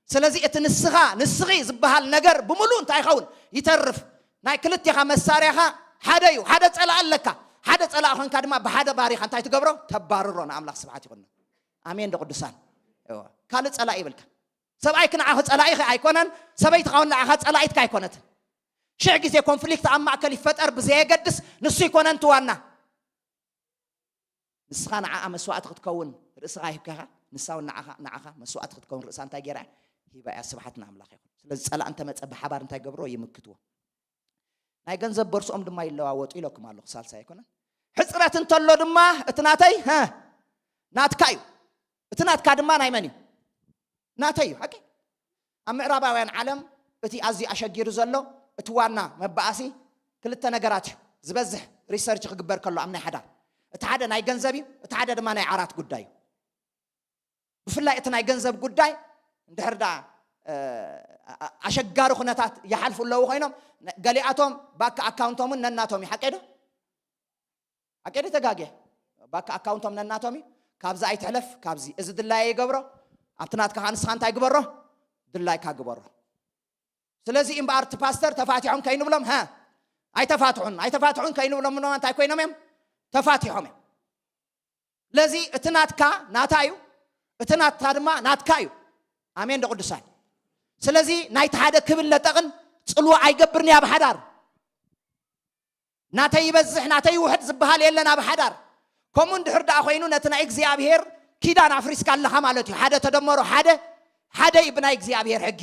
ስለዚ እቲ ንስኻ፣ ንስኺ ዝበሃል ነገር ብምሉእ እንታይ ይኸውን? ይተርፍ። ናይ ክልቴኻ መሳርያኻ ሓደ እዩ። ሓደ ጸላእ ኣለካ። ሓደ ጸላእ ኾንካ ድማ ብሓደ ባሪኻ እንታይ ትገብሮ? ተባርሮ። ንኣምላኽ ስብሓት ይኹኖ። ኣሜን ዶ ቅዱሳን? እወ። ካልእ ጸላእ ይብልካ። ሰብኣይኪ ንዓኺ ጸላኢኺ ኣይኮነን፣ ሰበይትኻ እውን ንዓኻ ጸላኢትካ ኣይኮነትን። ሽሕ ግዜ ኮንፍሊክት ኣብ ማእከል ይፈጠር ብዘየገድስ ንሱ ይኮነን እቲ ዋና። ንስኻ ንዓኣ መስዋእቲ ክትከውን ርእስኻ ሂብካ ኢኻ፣ ንሳ እውን ንዓኻ፣ ንዓኻ መስዋእቲ ክትከውን ርእሳ እንታይ ገይራ እያ? ሂባ እያ። ስብሓት ንኣምላኽ ይኹን። ስለዚ ጸላእ እንተመጸ ብሓባር እንታይ ገብርዎ? ይምክትዎ። ናይ ገንዘብ ቦርስኦም ድማ ይለዋወጡ ኢለኩም ኣለኹ። ሳልሳይ ኣይኮነን። ሕጽረት እንተሎ ድማ እቲ ናተይ፣ ሀ፣ ናትካ እዩ። እቲ ናትካ ድማ ናይ መን እዩ? ናተይ እዩ። ሓቂ? ኣብ ምዕራባውያን ዓለም እቲ ኣዝዩ ኣሸጊሩ ዘሎ፣ እቲ ዋና መባኣሲ ክልተ ነገራት እዩ። ዝበዝሕ ሪሰርች ክግበር ከሎ ኣብ ናይ ሓዳር። እቲ ሓደ ናይ ገንዘብ እዩ፣ እቲ ሓደ ድማ ናይ ዓራት ጉዳይ እዩ። ብፍላይ እቲ ናይ ገንዘብ ጉዳይ እንድሕር ደኣ፣ እ፣ ኣ-፣ ኣ-፣ ኣሸጋሪ ኩነታት ይሓልፉ ኣለዉ ኮይኖም፣ ነ-፣ ገሊኣቶም ባንክ ኣካውንቶምን ነናቶም እዩ። ሓቀይ ዶ? ሓቀይ ዶ ተጋግየ? ባንክ ኣካውንቶም ነናቶም እዩ። ካብዚ ኣይትሕለፍ፣ ካብዚ። እዚ ድላየ ይገብሮ፣ ኣብቲ ናትካ ከኣ ንስኻ እንታይ ግበሮ? ድላይካ ግበሮ። ስለዚ እምበኣር እቲ ፓስተር ተፋቲሖም ከይንብሎም፣ ሀ፣ ኣይተፋትሑን፣ ኣይተፋትሑን ከይንብሎም፣ ምኖማ እንታይ ኮይኖም እዮም? ተፋቲሖም እዮም። ስለዚ እቲ ናትካ ናታ እዩ፣ እቲ ናታ ድማ ናትካ እዩ። ኣሜን ዶ ቅዱሳን? ስለዚ ናይቲ ሓደ ክብል ነጠቕን ጽልዋ ኣይገብርን እያ ኣብ ሓዳር። ናተይ ይበዝሕ፣ ናተይ ይውሕድ ዝበሃል የለን ኣብ ሓዳር። ከምኡ እንድሕር ደኣ ኮይኑ ነቲ ናይ እግዚኣብሔር ኪዳን ኣፍሪስካ ኣለኻ ማለት እዩ። ሓደ ተደመሮ ሓደ፣ ሓደ እዩ ብናይ እግዚኣብሔር ሕጊ።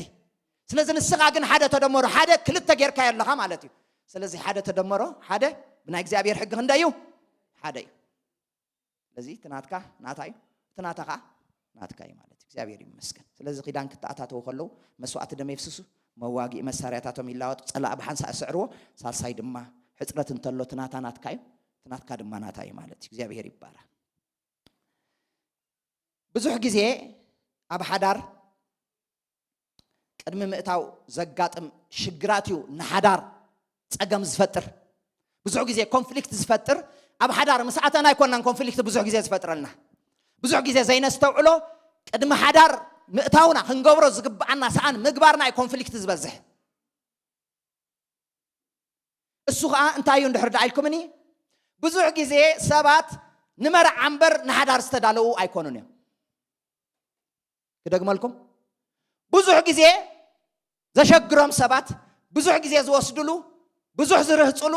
ስለዚ ንስኻ ግን ሓደ ተደመሮ ሓደ ክልተ ጌርካዮ ኣለኻ ማለት እዩ። ስለዚ ሓደ ተደመሮ ሓደ ብናይ እግዚኣብሔር ሕጊ ክንደይ እዩ? ሓደ እዩ። ስለዚ እቲ ናትካ ናታ እዩ፣ እቲ ናታ ከዓ ናትካ እዩ ማለት እዩ። እግዚኣብሔር ይመስገን። ስለዚ ኪዳን ክተኣታተው ከለዉ መስዋዕቲ ደም የፍስሱ፣ መዋጊኢ መሳርያታቶም ይላወጡ፣ ጸላእ ብሓንሳእ ስዕርዎ፣ ሳልሳይ ድማ ሕፅረት እንተሎ እቲ ናታ ናትካ እዩ፣ እቲ ናትካ ድማ ናታ እዩ ማለት እዩ። እግዚኣብሔር ይባረክ። ብዙሕ ግዜ ኣብ ሓዳር ቅድሚ ምእታው ዘጋጥም ሽግራት እዩ ንሓዳር ጸገም ዝፈጥር። ብዙሕ ግዜ ኮንፍሊክት ዝፈጥር ኣብ ሓዳር ምስ ኣተና ኣይኮናን ኮንፍሊክት ብዙሕ ግዜ ዝፈጥረልና። ብዙሕ ግዜ ዘይነስተውዕሎ ቅድሚ ሓዳር ምእታውና ክንገብሮ ዝግብኣና ሰኣን ምግባርና እዩ ኮንፍሊክት ዝበዝሕ። እሱ ኸዓ እንታይ እዩ እንድሕር ደኣ ኢልኩምኒ፣ ብዙሕ ግዜ ሰባት ንመርዓ እምበር ንሓዳር ዝተዳለዉ ኣይኮኑን እዮም። ክደግመልኩም፣ ብዙሕ ግዜ ዘሸግሮም ሰባት፣ ብዙሕ ግዜ ዝወስድሉ፣ ብዙሕ ዝርህፅሉ፣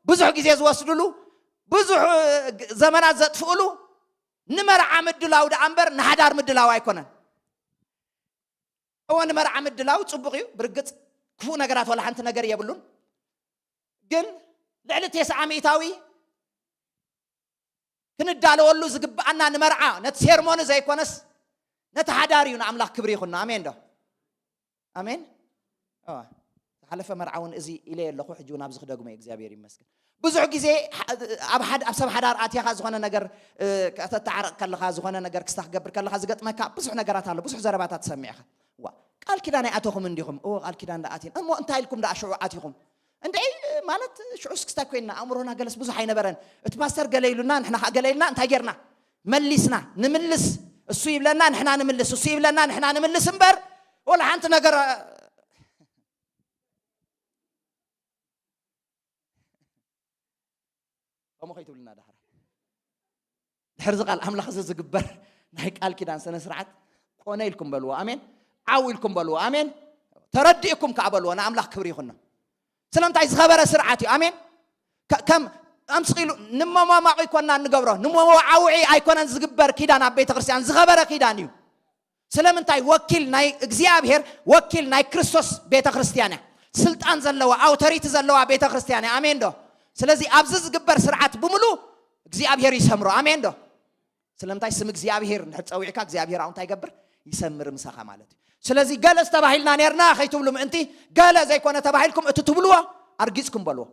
ብዙሕ ግዜ ዝወስድሉ፣ ብዙሕ ዘመናት ዘጥፍእሉ ንመርዓ ምድላው ደኣ እምበር ንሓዳር ምድላው ኣይኮነን። እወ፣ ንመርዓ ምድላው ጽቡቕ እዩ። ብርግጽ ክፉእ ነገራት ዋላ ሓንቲ ነገር የብሉን። ግን ልዕሊ ተስዓ ሚእታዊ ክንዳለወሉ ዝግብኣና ንመርዓ፣ ነቲ ሴርሞኒ ዘይኮነስ ነቲ ሓዳር እዩ። ንኣምላኽ ክብሪ ይኹን። ኣሜን ዶ? ኣሜን። እወ፣ ዝሓለፈ መርዓ እውን እዚ ኢለ ኣለኹ፣ ሕጂ እውን ኣብዚ ክደግሞ እየ። እግዚኣብሔር ይመስገን። ብዙሕ ግዜ ኣብ ሰብ ሓዳር ኣትያኻ ዝኾነ ነገር ከተተዓርቕ ከለኻ፣ ዝኾነ ነገር ክስታ ክገብር ከለኻ ዝገጥመካ ብዙሕ ነገራት ኣሎ። ብዙሕ ዘረባታት ትሰምዕ ኢኻ። ዋ፣ ቃል ኪዳን ኣይኣተኹም እንዲኹም? እዎ፣ ቃል ኪዳን ደኣ ኣቲና። እሞ እንታይ ኢልኩም ደኣ ሽዑ ኣቲኹም? እንድዒ ማለት ሽዑስ ክስታይ ኮይንና ኣእምሮና ገለስ ብዙሕ ኣይነበረን። እቲ ፓስተር ገለ ኢሉና፣ ንሕና ከዓ ገለ ኢልና፣ እንታይ ጌርና? መሊስና። ንምልስ፣ እሱ ይብለና ንሕና ንምልስ፣ እሱ ይብለና ንሕና ንምልስ እምበር ወላ ሓንቲ ነገር ከምኡ ከይትብልና ዳሕራ። ድሕሪ እዚ ቃል ኣምላኽ እዚ ዝግበር ናይ ቃል ኪዳን ስነ ስርዓት ኮነ ኢልኩም በልዎ። ኣሜን። ዓው ኢልኩም በልዎ። ኣሜን። ተረዲእኩም ከዓ በልዎ። ንኣምላኽ ክብሪ ይኹኖ። ስለምንታይ ዝኸበረ ስርዓት እዩ። ኣሜን። ከም ኣምስቂሉ ንመማማቂ ይኮና እንገብሮ፣ ንመዋዓውዒ ኣይኮነን ዝግበር ኪዳን ኣብ ቤተ ክርስቲያን ዝኸበረ ኪዳን እዩ። ስለምንታይ ወኪል ናይ እግዚኣብሔር፣ ወኪል ናይ ክርስቶስ ቤተ ክርስቲያን እያ። ስልጣን ዘለዋ፣ ኣውቶሪቲ ዘለዋ ቤተ ክርስቲያን እያ። ኣሜን ዶ? ስለዚ ኣብዚ ዝግበር ስርዓት ብምሉ እግዚኣብሔር ይሰምሮ። ኣሜን ዶ? ስለምንታይ ስም እግዚኣብሔር እንድሕር ጸዊዕካ እግዚኣብሔር ኣው እንታይ ይገብር? ይሰምር ምሳኻ ማለት እዩ። ስለዚ ገለ ዝተባሂልና ነርና ከይትብሉ ምእንቲ ገለ ዘይኮነ ተባሂልኩም እቲ ትብልዎ ኣርጊጽኩም በልዎ።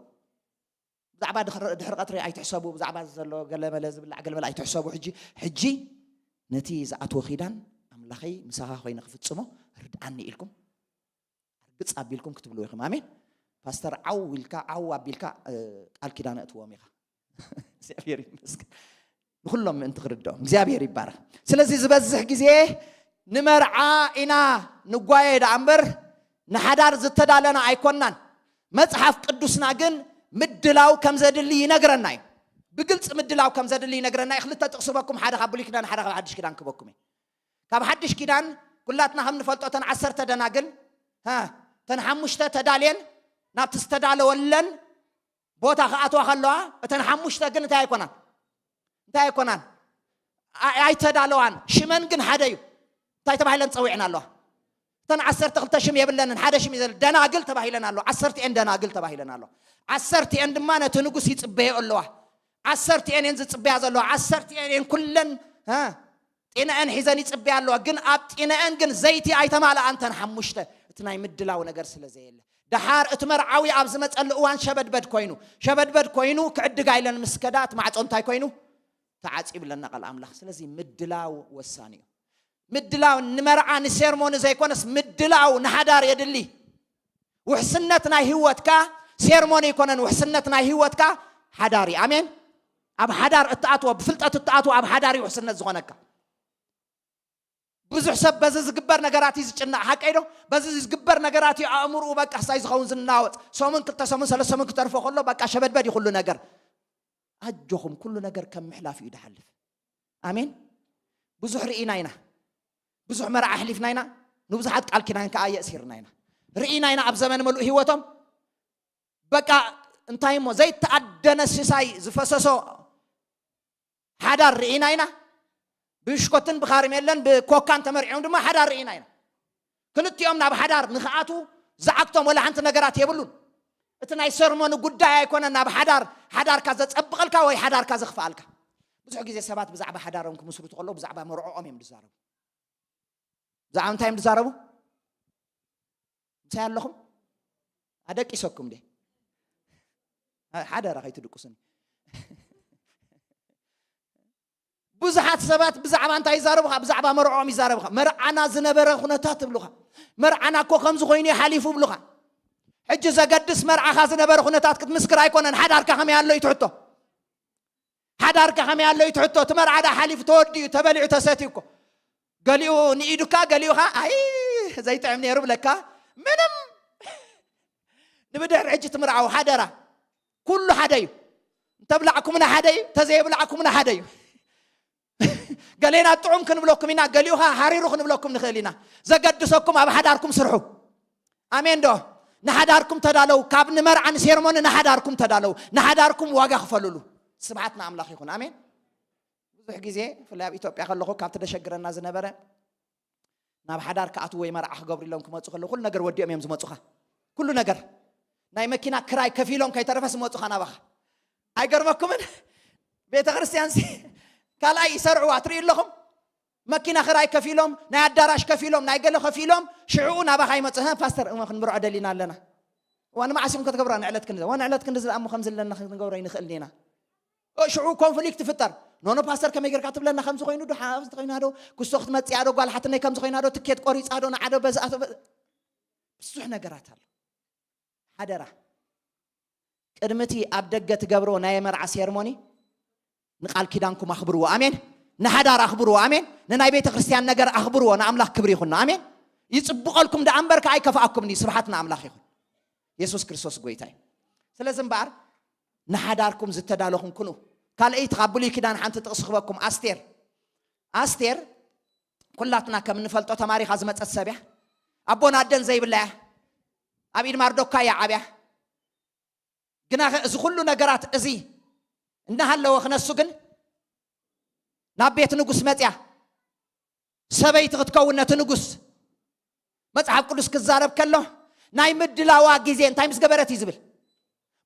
ብዛዕባ ድሕሪ ቀትሪ ኣይትሕሰቡ፣ ብዛዕባ ዘሎ ገለመለ ዝብላዕ ገለመለ ኣይትሕሰቡ። ሕጂ ሕጂ ነቲ ዝኣትዎ ኪዳን ኣምላኸይ ምሳኻ ኮይነ ክፍጽሞ ርድኣኒ ኢልኩም ርግጽ ኣቢልኩም ክትብልዎ ኢኹም። ኣሜን። ፓስተር ዓው ኢልካ ዓው ኣቢልካ ቃል ኪዳን ኣእትዎም ኢኻ። እግዚኣብሔር ይመስገን። ንኹሎም ምእንቲ ክርድኦም እግዚኣብሔር ይባረኽ። ስለዚ ዝበዝሕ ግዜ ንመርዓ ኢና ንጓየ ደኣ እምበር ንሓዳር ዝተዳለና ኣይኮናን። መጽሓፍ ቅዱስና ግን ምድላው ከም ዘድሊ ይነግረና እዩ። ብግልጺ ምድላው ከም ዘድሊ ይነግረና እዩ። ክልተ ጥቕሲ በኩም፣ ሓደ ካብ ብሉይ ኪዳን ሓደ ካብ ሓድሽ ኪዳን ክበኩም እዩ። ካብ ሓድሽ ኪዳን ኩላትና ከም ንፈልጦ እተን ዓሰርተ ደናግል፣ ሃ፣ እተን ሓሙሽተ ተዳልየን ናብቲ ዝተዳለወለን ቦታ ክኣትዋ ከለዋ እተን ሓሙሽተ ግን እንታይ ኣይኮናን? እንታይ ኣይኮናን? ኣይተዳለዋን። ሽመን ግን ሓደ እዩ። እንታይ ተባሂለን ጸዊዕን ኣለዋ? እተን ዓሰርተ ክልተ ሽም የብለንን፣ ሓደ ሽም እዩ ደናግል ተባሂለን ኣለዋ። ዓሰርቲኤን ደናግል ተባሂለን ኣለዋ። ዓሰርቲኤን ድማ ነቲ ንጉስ ይጽበዮ ኣለዋ። ዓሰርቲኤን እየን ዝጽበያ ዘለዋ። ዓሰርቲኤን እየን ኩለን ጢነአን ሒዘን ይጽበያ ኣለዋ። ግን ኣብ ጢነአን ግን ዘይቲ ኣይተማልኣን። እተን ሓሙሽተ እቲ ናይ ምድላው ነገር ስለ ዘየለ፣ ደሓር እቲ መርዓዊ ኣብ ዝመጸሉ እዋን ሸበድበድ ኮይኑ፣ ሸበድበድ ኮይኑ ክዕድጋ ኢለን ምስ ከዳ እቲ ማዕጾ እንታይ ኮይኑ? ተዓጽዩ ብለና ቃል ኣምላኽ። ስለዚ ምድላው ወሳኒ እዩ። ምድላው ንመርዓ ንሴርሞኒ ዘይኮነስ ምድላው ንሓዳር የድሊ። ውሕስነት ናይ ህይወትካ ሴርሞኒ ኣይኮነን፣ ውሕስነት ናይ ህይወትካ ሓዳር እዩ። ኣሜን። ኣብ ሓዳር እትኣትዎ፣ ብፍልጠት እትኣትዎ ኣብ ሓዳር እዩ ውሕስነት ዝኾነካ። ብዙሕ ሰብ በዚ ዝግበር ነገራት እዩ ዝጭነቕ፣ ሓቀይ ዶ? በዚ ዝግበር ነገራት እዩ ኣእምርኡ በቃ ሳይ ዝኸውን ዝናወጽ። ሰሙን ክልተ ሰሙን ሰለስተ ሰሙን ክተርፎ ከሎ በቃ ሸበድበድ እዩ ኩሉ ነገር። ኣጆኹም፣ ኩሉ ነገር ከም ምሕላፍ እዩ ድሓልፍ። ኣሜን። ብዙሕ ርኢና ኢና፣ ብዙሕ መርዓ ኣሕሊፍና ኢና፣ ንብዙሓት ቃል ኪዳን ከዓ የእሲርና ኢና። ርኢና ኢና ኣብ ዘመን ምሉእ ህይወቶም በቃ እንታይ እሞ ዘይተኣደነ ሲሳይ ዝፈሰሶ ሓዳር ርኢና ኢና። ብሽኮትን ብኻርሜለን ብኮካን ተመርዒዮም ድማ ሓዳር ርኢና ኢና። ክልቲኦም ናብ ሓዳር ንኽኣቱ ዝዓግቶም ወላ ሓንቲ ነገራት የብሉን። እቲ ናይ ሰርሞን ጉዳይ ኣይኮነን ናብ ሓዳር፣ ሓዳርካ ዘጸብቐልካ ወይ ሓዳርካ ዘኽፍኣልካ። ብዙሕ ግዜ ሰባት ብዛዕባ ሓዳሮም ክምስርቱ ከለዉ ብዛዕባ መርዖኦም እዮም ዝዛረቡ። ብዛዕባ እንታይ እዮም ዝዛረቡ? ምሳይ ኣለኹም? ኣደቂሰኩም ደ? ሓደራ ከይትድቅሱኒ። ብዙሓት ሰባት ብዛዕባ እንታይ ይዛረቡኻ? ብዛዕባ መርዖም ይዛረቡኻ። መርዓና ዝነበረ ኩነታት ትብሉኻ። መርዓና እኮ ከምዚ ኮይኑ እዩ ሓሊፉ ብሉኻ። ሕጂ ዘገድስ መርዓኻ ዝነበረ ኩነታት ክትምስክር ኣይኮነን። ሓዳርካ ከመይ ኣሎ እዩ ትሕቶ። ሓዳርካ ከመይ ኣሎ እዩ ትሕቶ። እቲ መርዓ ደኣ ሓሊፉ ተወዲኡ፣ ተበሊዑ፣ ተሰትዩ እኮ። ገሊኡ ንኢዱካ፣ ገሊኡኻ ኣይ ዘይጥዕም ነይሩ ብለካ። ምንም ንብድሕሪ ሕጂ ትምርዓው ሓደራ። ኩሉ ሓደ እዩ። እንተብላዕኩምና ሓደ እዩ፣ ተዘይብላዕኩምና ሓደ እዩ። ገሌና ጥዑም ክንብለኩም ኢና፣ ገሊኡኻ ሃሪሩ ክንብለኩም ንኽእል ኢና። ዘገድሰኩም ኣብ ሓዳርኩም ስርሑ። ኣሜን ዶ? ንሓዳርኩም ተዳለው። ካብ ንመርዓ ንሴርሞኒ ንሓዳርኩም ተዳለው። ንሓዳርኩም ዋጋ ክፈልሉ። ስብሓት ንኣምላኽ ይኹን። ኣሜን። ብዙሕ ግዜ ብፍላይ ኣብ ኢትዮጵያ ከለኹ ካብቲ ደሸግረና ዝነበረ ናብ ሓዳር ክኣትዉ ወይ መርዓ ክገብሩ ኢሎም ክመፁ ከለዉ ኩሉ ነገር ወዲኦም እዮም ዝመፁኻ። ኩሉ ነገር ናይ መኪና ክራይ ከፊሎም ከይተረፈስ ዝመፁኻ ናባኻ። ኣይገርመኩምን? ቤተ ክርስቲያን ካልኣይ ይሰርዕዋ ትርኢ ኣለኹም። መኪና ክራይ ከፊሎም፣ ናይ ኣዳራሽ ከፊሎም፣ ናይ ገለ ከፊሎም ሽዕኡ ናባኻ ይመፁ። "ህ ፓስተር፣ እሞ ክንምርዖ ደሊና ኣለና። እዋ ንመዓስ ኢኹም ክትገብራ ንዕለት ክንዲ? እዋ ንዕለት ክንዲ ዝኣ እሞ ከም ዘለና ክንገብሮ ይንኽእል ዲና?" እ፣ ሽዑ ኮንፍሊክት ይፍጠር። "ኖኖ ፓስተር ከመይ ጌርካ ትብለና ከምዚ ኮይኑ ዶ? ሓ-፣ ኣብዚ ኮይና ዶ? ክስቶ ክትመጽእ እያ ዶ? ጓል ሓትነይ ከምዚ ኮይና ዶ? ትኬት ቆሪጻ ዶ? ንዓ ዶ በዛ ኣቶ በ-" ብዙሕ ነገራት ኣሎ። ሓደራ። ቅድሚ እቲ ኣብ ደገ ትገብሮ ናይ መርዓ ሴርሞኒ ንቃል ኪዳንኩም ኣኽብርዎ። ኣሜን። ንሓዳር ኣኽብርዎ። ኣሜን። ንናይ ቤተ ክርስቲያን ነገር ኣኽብርዎ። ንኣምላኽ ክብሪ ይኹን። ኣሜን። ይጽብቐልኩም ደኣ እምበር ከኣ ኣይከፍኣኩምን እዩ። ስብሓት ንኣምላኽ ይኹን። የሱስ ክርስቶስ ጎይታ እዩ። ስለዚ እምበኣር ንሓዳርኩም ዝተዳለኹም ኩኑ። ካልኣይቲ ካብ ብሉይ ኪዳን ሓንቲ ጥቕሲ ክበኩም። ኣስቴር። ኣስቴር ኩላትና ከም እንፈልጦ ተማሪኻ ዝመጸት ሰብ እያ። ኣቦን ኣደን ዘይብላ እያ። ኣብ ኢድ ማርዶካ እያ ዓብያ። ግናኸ እዚ ኩሉ ነገራት እዚ እናሃለወ ክነሱ ግን ናብ ቤት ንጉስ መጽያ። ሰበይቲ ክትከውን ነቲ ንጉስ መጽሓፍ ቅዱስ ክዛረብ ከሎ ናይ ምድላዋ ግዜ እንታይ ምስ ገበረት እዩ ዝብል?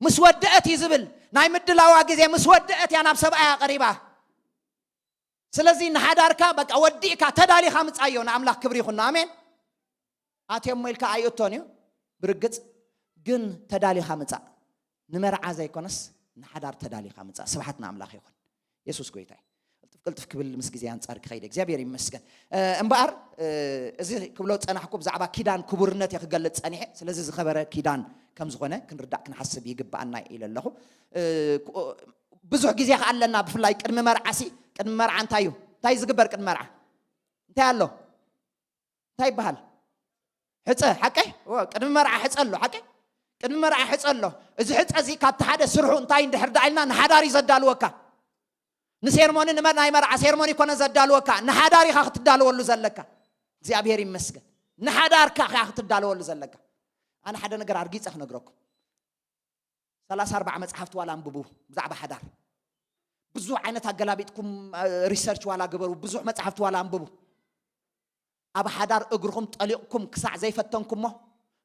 ምስ ወደአት እዩ ዝብል። ናይ ምድላዋ ግዜ ምስ ወደአት እያ ናብ ሰብኣያ ቀሪባ። ስለዚ ንሓዳርካ በቃ ወዲእካ ተዳሊኻ ምጻዮ። ንኣምላኽ ክብሪ ይኹን። ኣሜን። ኣትየሞ ኢልካ ኣይእቶን እዩ ብርግጽ፣ ግን ተዳሊኻ ምጻእ። ንመርዓ ዘይኮነስ ንሓዳር ተዳሊኻ ምጻእ። ስብሓት ንኣምላኽ ይኹን። የሱስ ጎይታ እዩ። ቅልጥፍ ቅልጥፍ ክብል ምስ ግዜ ኣንጻር ክኸይድ እግዚኣብሔር ይመስገን። እ፣ እምበኣር፣ እ፣ እዚ ክብሎ ዝጸናሕኩ ብዛዕባ ኪዳን ክቡርነት እየ ክገልጽ ጸኒሐ። ስለዚ ዝኸበረ ኪዳን ከም ዝኾነ ክንርዳእ ክንሓስብ ይግብኣና ኢለ ኣለኹ። እ፣ ክ-፣ ብዙሕ ግዜ ከኣ ኣለና፣ ብፍላይ ቅድሚ መርዓሲ፣ ቅድሚ መርዓ እንታይ እዩ? እንታይ ዝግበር ቅድሚ መርዓ? እንታይ ኣሎ? እንታይ ይበሃል? ሕጸ፣ ሓቀይ? እወ፣ ቅድሚ መርዓ ሕጸ ኣሎ፣ ሓቀይ? ቅድሚ መርዓ ሕጸ ኣሎ። እዚ ሕጸ እዚ ካብቲ ሓደ ስርሑ እንታይ እንድሕር ደኣ ኢልና ንሓዳር እዩ ዘዳልወካ። ንሴርሞኒ፣ ንመ-፣ ናይ መርዓ ሴርሞኒ ኮነ ዘዳልወካ፣ ንሓዳር ኢኻ ክትዳለወሉ ዘለካ። እግዚኣብሔር ይመስገን። ንሓዳርካ ኢኻ ክትዳለወሉ ዘለካ። ኣነ ሓደ ነገር ኣርጊጸ ክነግረኩም። ሰላሳ ኣርባዓ መጽሓፍቲ ዋላ ኣንብቡ ብዛዕባ ሓዳር። ብዙሕ ዓይነት ኣገላቢጥኩም፣ እ፣ ሪሰርች ዋላ ግበሩ፣ ብዙሕ መጽሓፍቲ ዋላ ኣንብቡ። ኣብ ሓዳር እግርኹም ጠሊቕኩም ክሳዕ ዘይፈተንኩሞ፣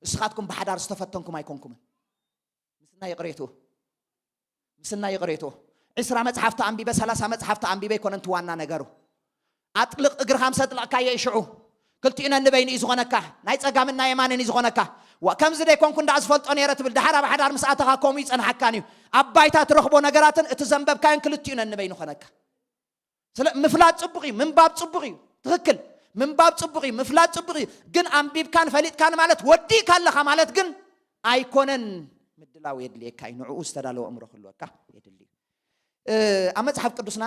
ንስኻትኩም ብሓዳር ዝተፈተንኩም ኣይኮንኩምን። ምስና ይቕሬትኡ። ምስና ይቕሬትኡ። ዒስራ መጽሓፍቲ ኣንቢበ፣ ሰላሳ መጽሓፍቲ ኣንቢበ ኣይኮነን እቲ ዋና ነገሩ። ኣጥልቕ እግርኻ ምስ ኣጥለቕካዮ እዩ ሽዑ። ክልቲኡ ነንበይኑ እዩ ዝኾነካ። ናይ ጸጋምን ናይ የማንን እዩ ዝኾነካ። ዋ፣ ከምዚ ደይኮንኩ እንዳኣ ዝፈልጦ ነይረ ትብል። ደሓር ኣብ ሓዳር ምስ ኣተኻ ከምኡ ይጸንሓካን እዩ። ኣብ ባይታ ትረኽቦ ነገራትን እቲ ዘንበብካዮን ክልቲኡ ነንበይኑ ኾነካ። ስለ ምፍላጥ ጽቡቕ እዩ፣ ምንባብ ጽቡቕ እዩ። ትኽክል። ምንባብ ጽቡቕ እዩ፣ ምፍላጥ ጽቡቕ እዩ። ግን ኣንቢብካን ፈሊጥካን ማለት ወዲእካ ኣለኻ ማለት ግን ኣይኮነን። ምድላው የድልየካ እዩ። ንዕኡ ዝተዳለወ ኣእምሮ ክህልወካ የድሊ እዩ። እ፣ ኣብ መጽሓፍ ቅዱስና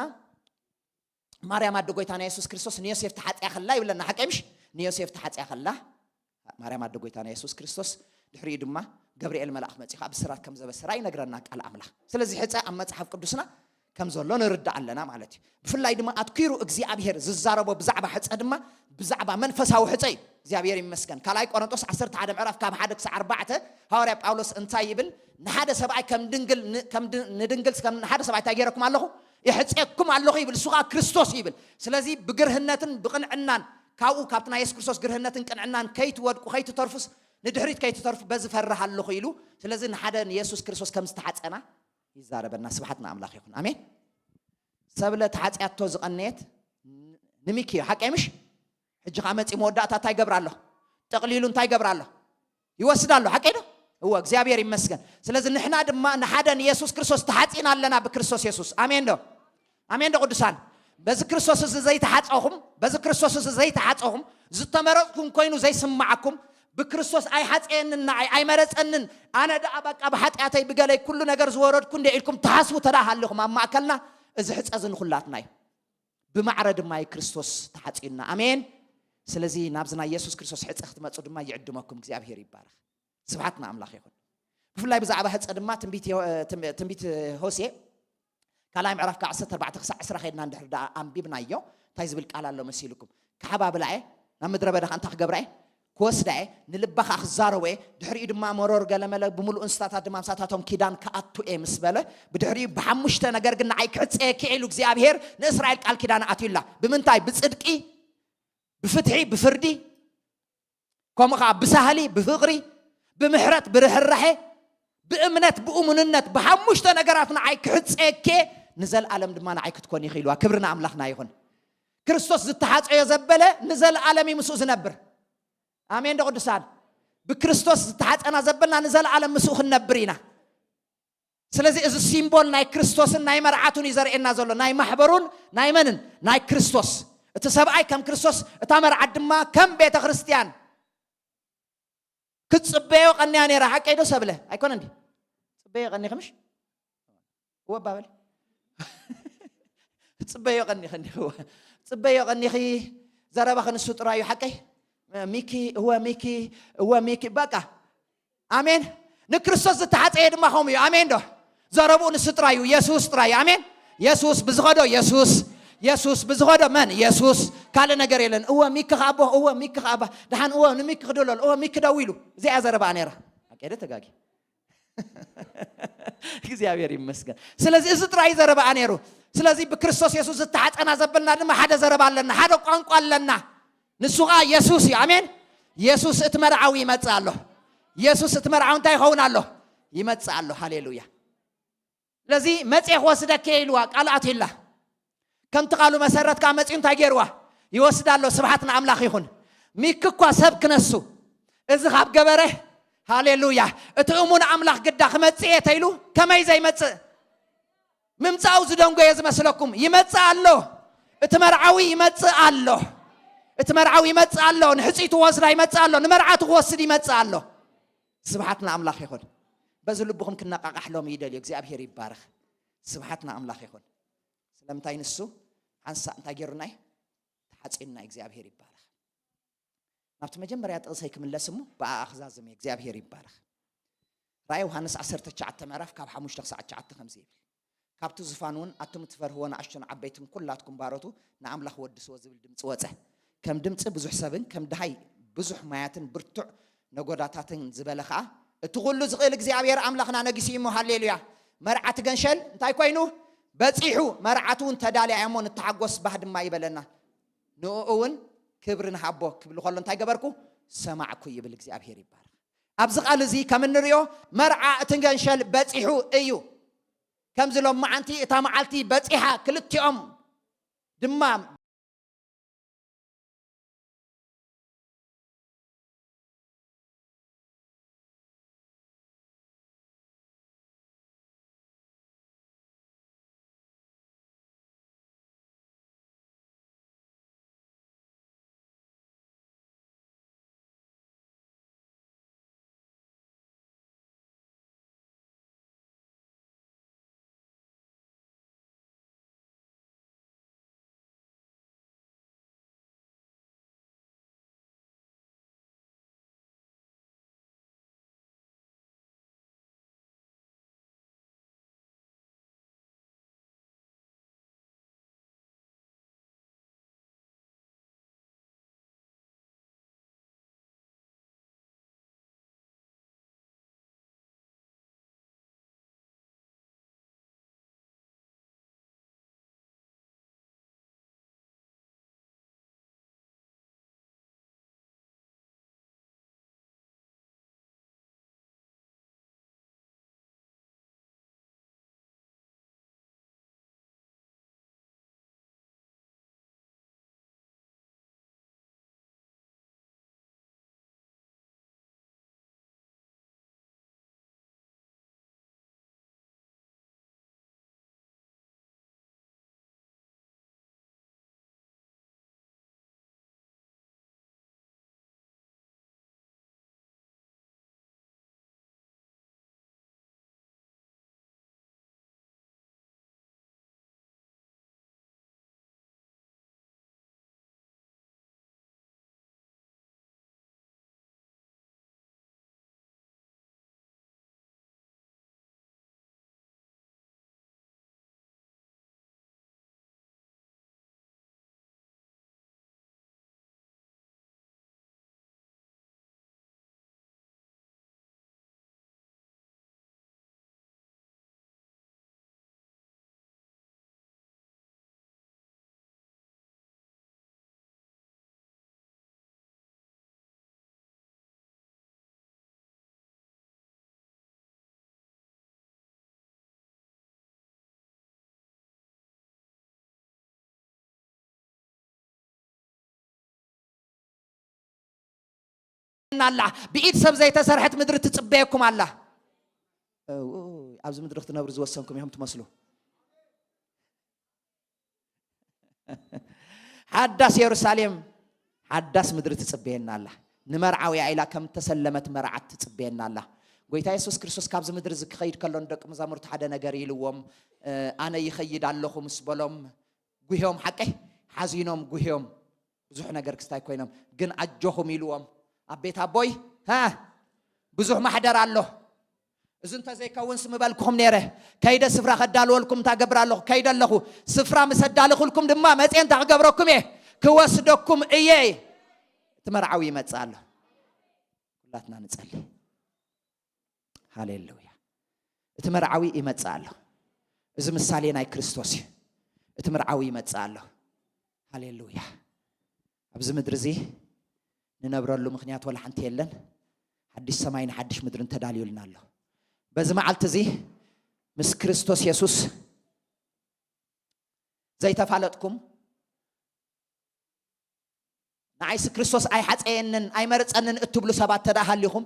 ማርያም ኣደ ጎይታና የሱስ ክርስቶስ ንዮሴፍ ተሓጽያ ከላ ይብለና፣ ሓቀይ ምሽ? ንዮሴፍ ተሓጽያ ከላ፣ ማርያም ኣደ ጎይታና የሱስ ክርስቶስ፣ ድሕሪኡ ድማ ገብርኤል መልኣኽ መጺኡ ከኣ ብስራት ከም ዘበሰራ ይነግረና ቃል ኣምላኽ። ስለዚ ሕጸ ኣብ መጽሓፍ ቅዱስና ከም ዘሎ ንርዳእ ኣለና ማለት እዩ። ብፍላይ ድማ ኣትኪሩ እግዚኣብሔር ዝዛረቦ ብዛዕባ ሕጸ ድማ ብዛዕባ መንፈሳዊ ሕጸ እዩ። እግዚኣብሔር ይመስገን። ካልኣይ ቆሮንቶስ ዓሰርተ ሓደ ምዕራፍ ካብ ሓደ ክሳዕ ኣርባዕተ ሃዋርያ ጳውሎስ እንታይ ይብል? ንሓደ ሰብኣይ ከም ድንግል ን-፣ ከም ድ-፣ ንድንግል ከም ንሓደ ሰብኣይ እንታይ ገይረኩም ኣለኹ? የሕጽየኩም ኣለኹ ይብል። እሱ ኸኣ ክርስቶስ እዩ ይብል። ስለዚ ብግርህነትን ብቕንዕናን ካብኡ ካብቲ ናይ የሱስ ክርስቶስ ግርህነትን ቅንዕናን ከይትወድቁ ከይትተርፉስ ንድሕሪት ከይትተርፉ በዚ ፈርህ ኣለኹ ኢሉ። ስለዚ ንሓደ ንየሱስ ክርስቶስ ከም ዝተሓጸና ይዛረበና። ስብሓት ንኣምላኽ ይኹን። ኣሜን። ሰብለ ተሓጽያቶ ዝቐነየት ንሚኪ እዩ። ሓቀይ ምሽ? ሕጂ ኸዓ መጺ መወዳእታ እንታይ ይገብር ኣሎ? ጠቕሊሉ እንታይ ይገብር ኣሎ? ይወስድ ኣሎ። ሓቀይ ዶ? እወ፣ እግዚኣብሔር ይመስገን። ስለዚ ንሕና ድማ ንሓደ ንየሱስ ክርስቶስ ተሓጺና ኣለና ብክርስቶስ የሱስ። ኣሜን ዶ? ኣሜን ዶ ቅዱሳን? በዚ ክርስቶስ እዚ ዘይተሓጸኹም፣ በዚ ክርስቶስ እዚ ዘይተሓጸኹም፣ ዝተመረጽኩም ኮይኑ ዘይስምዓኩም፣ ብክርስቶስ ኣይሓጸየንን ንዓይ ኣይመረጸንን፣ ኣነ ደኣ በቃ ብሓጢኣተይ ብገለይ ኩሉ ነገር ዝወረድኩ እንደ ኢልኩም ትሓስቡ ተደኣ ሃለኹም ኣብ ማእከልና፣ እዚ ሕጸ እዚ ንኹላትና እዩ። ብማዕረ ድማ እዩ ክርስቶስ ተሓጺዩና። ኣሜን። ስለዚ ናብዚ ናይ የሱስ ክርስቶስ ሕጸ ክትመጹ ድማ ይዕድመኩም። እግዚኣብሔር ይባረኽ። ስብሓት ንኣምላኽ ይኹን። ብፍላይ ብዛዕባ ሕጸ ድማ ትንቢት ዮ-፣ ትም-፣ ትንቢት ሆሴ ካልኣይ ምዕራፍ ካብ ዓሰርተ ኣርባዕተ ክሳዕ ዕስራ ኸይድና እንድሕር ደኣ ኣንቢብናዮ እንታይ ዝብል ቃል ኣሎ መሲልኩም? ክሓባብላ እየ፣ ናብ ምድረ በዳ ከኣ እንታይ ክገብራ እየ? ክወስዳ እየ፣ ንልባ ከኣ ክዛረቦ እየ፣ ድሕሪኡ ድማ መሮር ገለመለ ብምሉእ እንስሳታት ድማ ምሳታቶም ኪዳን ክኣቱ እየ ምስ በለ፣ ብድሕሪኡ ብሓሙሽተ ነገር ግን ንዓይ ክዕጸየኪ ኢሉ እግዚኣብሔር ንእስራኤል ቃል ኪዳን ኣትዩላ። ብምንታይ? ብጽድቂ፣ ብፍትሒ፣ ብፍርዲ፣ ከምኡ ኸዓ ብሳህሊ፣ ብፍቕሪ፣ ብምሕረት፣ ብርህራሄ፣ ብእምነት፣ ብእሙንነት፣ ብሓሙሽተ ነገራት ንዓይ ክሕጸየኬ ንዘለኣለም ድማ ንዓይ ክትኮኒ ኢኺ ኢልዋ። ክብሪ ንኣምላኽና ይኹን። ክርስቶስ ዝተሓጸዮ ዘበለ ንዘለኣለም እዩ ምስኡ ዝነብር። ኣሜን ዶ ቅዱሳን? ብክርስቶስ ዝተሓጸና ዘበልና ንዘለኣለም ምስኡ ክንነብር ኢና። ስለዚ እዚ ሲምቦል ናይ ክርስቶስን ናይ መርዓቱን እዩ ዘርእየና ዘሎ፣ ናይ ማሕበሩን ናይ መንን? ናይ ክርስቶስ። እቲ ሰብኣይ ከም ክርስቶስ፣ እታ መርዓት ድማ ከም ቤተ ክርስቲያን ክትጽበዮ ቀንያ ነይራ። ሓቀይ ዶ ሰብለ? ኣይኮነን ድዩ? ጽበዮ ቀኒኺ ምሽ? እወ እባ በሊ። ጽበዮ ቀኒኺ እንዲኺ፣ እወ። ጽበዮ ቀኒኺ፣ ዘረባኺ ንሱ ጥራይ እዩ። ሓቀይ? ሚኪ፣ እወ ሚኪ፣ እወ ሚኪ፣ በቃ። ኣሜን። ንክርስቶስ ዝተሓጸየ ድማ ከምኡ እዩ። ኣሜን ዶ? ዘረብኡ ንሱ ጥራይ እዩ፣ የሱስ ጥራይ እዩ። ኣሜን። የሱስ ብዝኸዶ የሱስ፣ የሱስ ብዝኸዶ መን? የሱስ። ካልእ ነገር የለን። እወ ሚኪ ከኣቦ፣ እወ ሚኪ ከኣባ፣ ደሓን እወ ንሚኪ ክድለል፣ እወ ሚኪ ደዊሉ። እዚኣ ዘረባኣ ነይራ። ሓቀይ ዶ ተጋጊ? እግዚኣብሔር ይመስገን። ስለዚ እዚ ጥራይ ዘረባኣ ነይሩ። ስለዚ ብክርስቶስ የሱስ ዝተሓጸና ዘበልና ድማ ሓደ ዘረባ ኣለና፣ ሓደ ቋንቋ ኣለና። ንሱ ኸዓ የሱስ እዩ። ኣሜን። የሱስ እቲ መርዓዊ ይመጽእ ኣሎ። የሱስ እቲ መርዓዊ እንታይ ይኸውን ኣሎ? ይመጽእ ኣሎ። ሃሌሉያ። ስለዚ መጽየ ክወስደኪ እየ ኢልዋ፣ ቃል ኣትዩላ። ከምቲ ቃሉ መሰረት ከኣ መጺኡ እንታይ ገይርዋ? ይወስድ ኣሎ። ስብሓት ንኣምላኽ ይኹን። ሚኪ እኳ ሰብ ክነሱ፣ እዚ ካብ ገበረ፣ ሃሌሉያ፣ እቲ እሙን ኣምላኽ ግዳ ክመጽእ እየ ተይሉ ከመይ ዘይመጽእ? ምምጻኡ ዝደንጎየ ዝመስለኩም? ይመጽእ ኣሎ። እቲ መርዓዊ ይመጽእ ኣሎ። እቲ መርዓዊ ይመጽእ ኣሎ። ንሕጽይቱ ክወስዳ ይመጽእ ኣሎ። ንመርዓቱ ክወስድ ይመጽእ ኣሎ። ስብሓት ንኣምላኽ ይኹን። በዚ ልብኹም ክነቃቃሕ ሎሚ ይደልዩ። እግዚኣብሔር ይባረኽ። ስብሓት ንኣምላኽ ይኹን። ስለምንታይ ንሱ ሓንሳእ እንታይ ገይሩና እዩ? ተሓጺንና። እግዚኣብሔር ይባረኽ። ናብቲ መጀመርያ ጥቕሰይ ክምለስ እሞ ብኣኣ ክዛዝም እየ። እግዚኣብሔር ይባረኽ። ራእይ ዮሃንስ ዓሰርተ ትሽዓተ ምዕራፍ ካብ ሓሙሽተ ክሳዕ ትሽዓተ ከምዚ ይብል፣ ካብቲ ዙፋን እውን ኣቱም እትፈርህዎ ንኣሽቱን ዓበይትን ኩላትኩም ባሮቱ ንኣምላኽ ወድስዎ ዝብል ድምፂ ወፀ። ከም ድምፂ ብዙሕ ሰብን ከም ድሃይ ብዙሕ ማያትን ብርቱዕ ነጎዳታትን ዝበለ ኸዓ፣ እቲ ኩሉ ዝኽእል እግዚኣብሔር ኣምላኽና ነጊሱ እዩ እሞ፣ ሃሌሉያ። መርዓቲ ገንሸል እንታይ ኮይኑ? በጺሑ። መርዓቱ እውን ተዳልያ እያ እሞ ንተሓጎስ ባህ ድማ ይበለና። ንኡ እውን ክብሪ ንሃቦ ክብል ከሎ እንታይ ገበርኩ? ሰማዕኩ ይብል። እግዚኣብሔር ይባረኽ። ኣብዚ ቃል እዚ ከም እንሪኦ መርዓ እቲ ገንሸል በጺሑ እዩ። ከምዚ ሎማዓንቲ እታ መዓልቲ በጺሓ፣ ክልቲኦም ድማ ኣላ። ብኢድ ሰብ ዘይተሰርሐት ምድሪ ትጽበየኩም ኣላ። እው፣ ኣብዚ ምድሪ ክትነብሩ ዝወሰንኩም ኢኹም ትመስሉ። ሓዳስ የሩሳሌም፣ ሓዳስ ምድሪ ትጽበየና ኣላ። ንመርዓውያ ኢላ ከም ተሰለመት መርዓት ትጽበየና ኣላ። ጎይታ የሱስ ክርስቶስ ካብዚ ምድሪ እዚ ክኸይድ ከሎ ንደቂ መዛሙርቱ ሓደ ነገር ኢልዎም፣ እ፣ ኣነ ይኸይድ ኣለኹ ምስ በሎም፣ ጉህዮም፣ ሓቀይ ሓዚኖም ጉህዮም፣ ብዙሕ ነገር ክስታይ ኮይኖም፣ ግን ኣጆኹም ኢልዎም፣ ኣብ ቤት ኣቦይ፣ ሃ፣ ብዙሕ ማሕደር ኣሎ። እዚ እንተዘይከውንስ ምበልኩኹም ነይረ፣ ከይደ ስፍራ ከዳልወልኩም እንታይ ገብር ኣለኹ፣ ከይደ ኣለኹ። ስፍራ ምስ ኣዳልኹልኩም ድማ መፅየ እንታይ ክገብረኩም እየ፣ ክወስደኩም እየ። እቲ መርዓዊ ይመፅእ ኣሎ። ኩላትና ንጸሊ። ሃሌሉያ። እቲ መርዓዊ ይመጽእ ኣሎ። እዚ ምሳሌ ናይ ክርስቶስ እዩ። እቲ መርዓዊ ይመጽእ ኣሎ። ሃሌሉያ። ኣብዚ ምድሪ እዚ ንነብረሉ ምኽንያት ወላ ሓንቲ የለን። ሓድሽ ሰማይን ሓድሽ ምድርን ተዳልዩልና ኣሎ። በዚ መዓልቲ እዚ ምስ ክርስቶስ የሱስ ዘይተፋለጥኩም፣ ንዓይሲ ክርስቶስ ኣይሓጸየንን ኣይመርጸንን እትብሉ ሰባት ተደኣ ሃሊኹም፣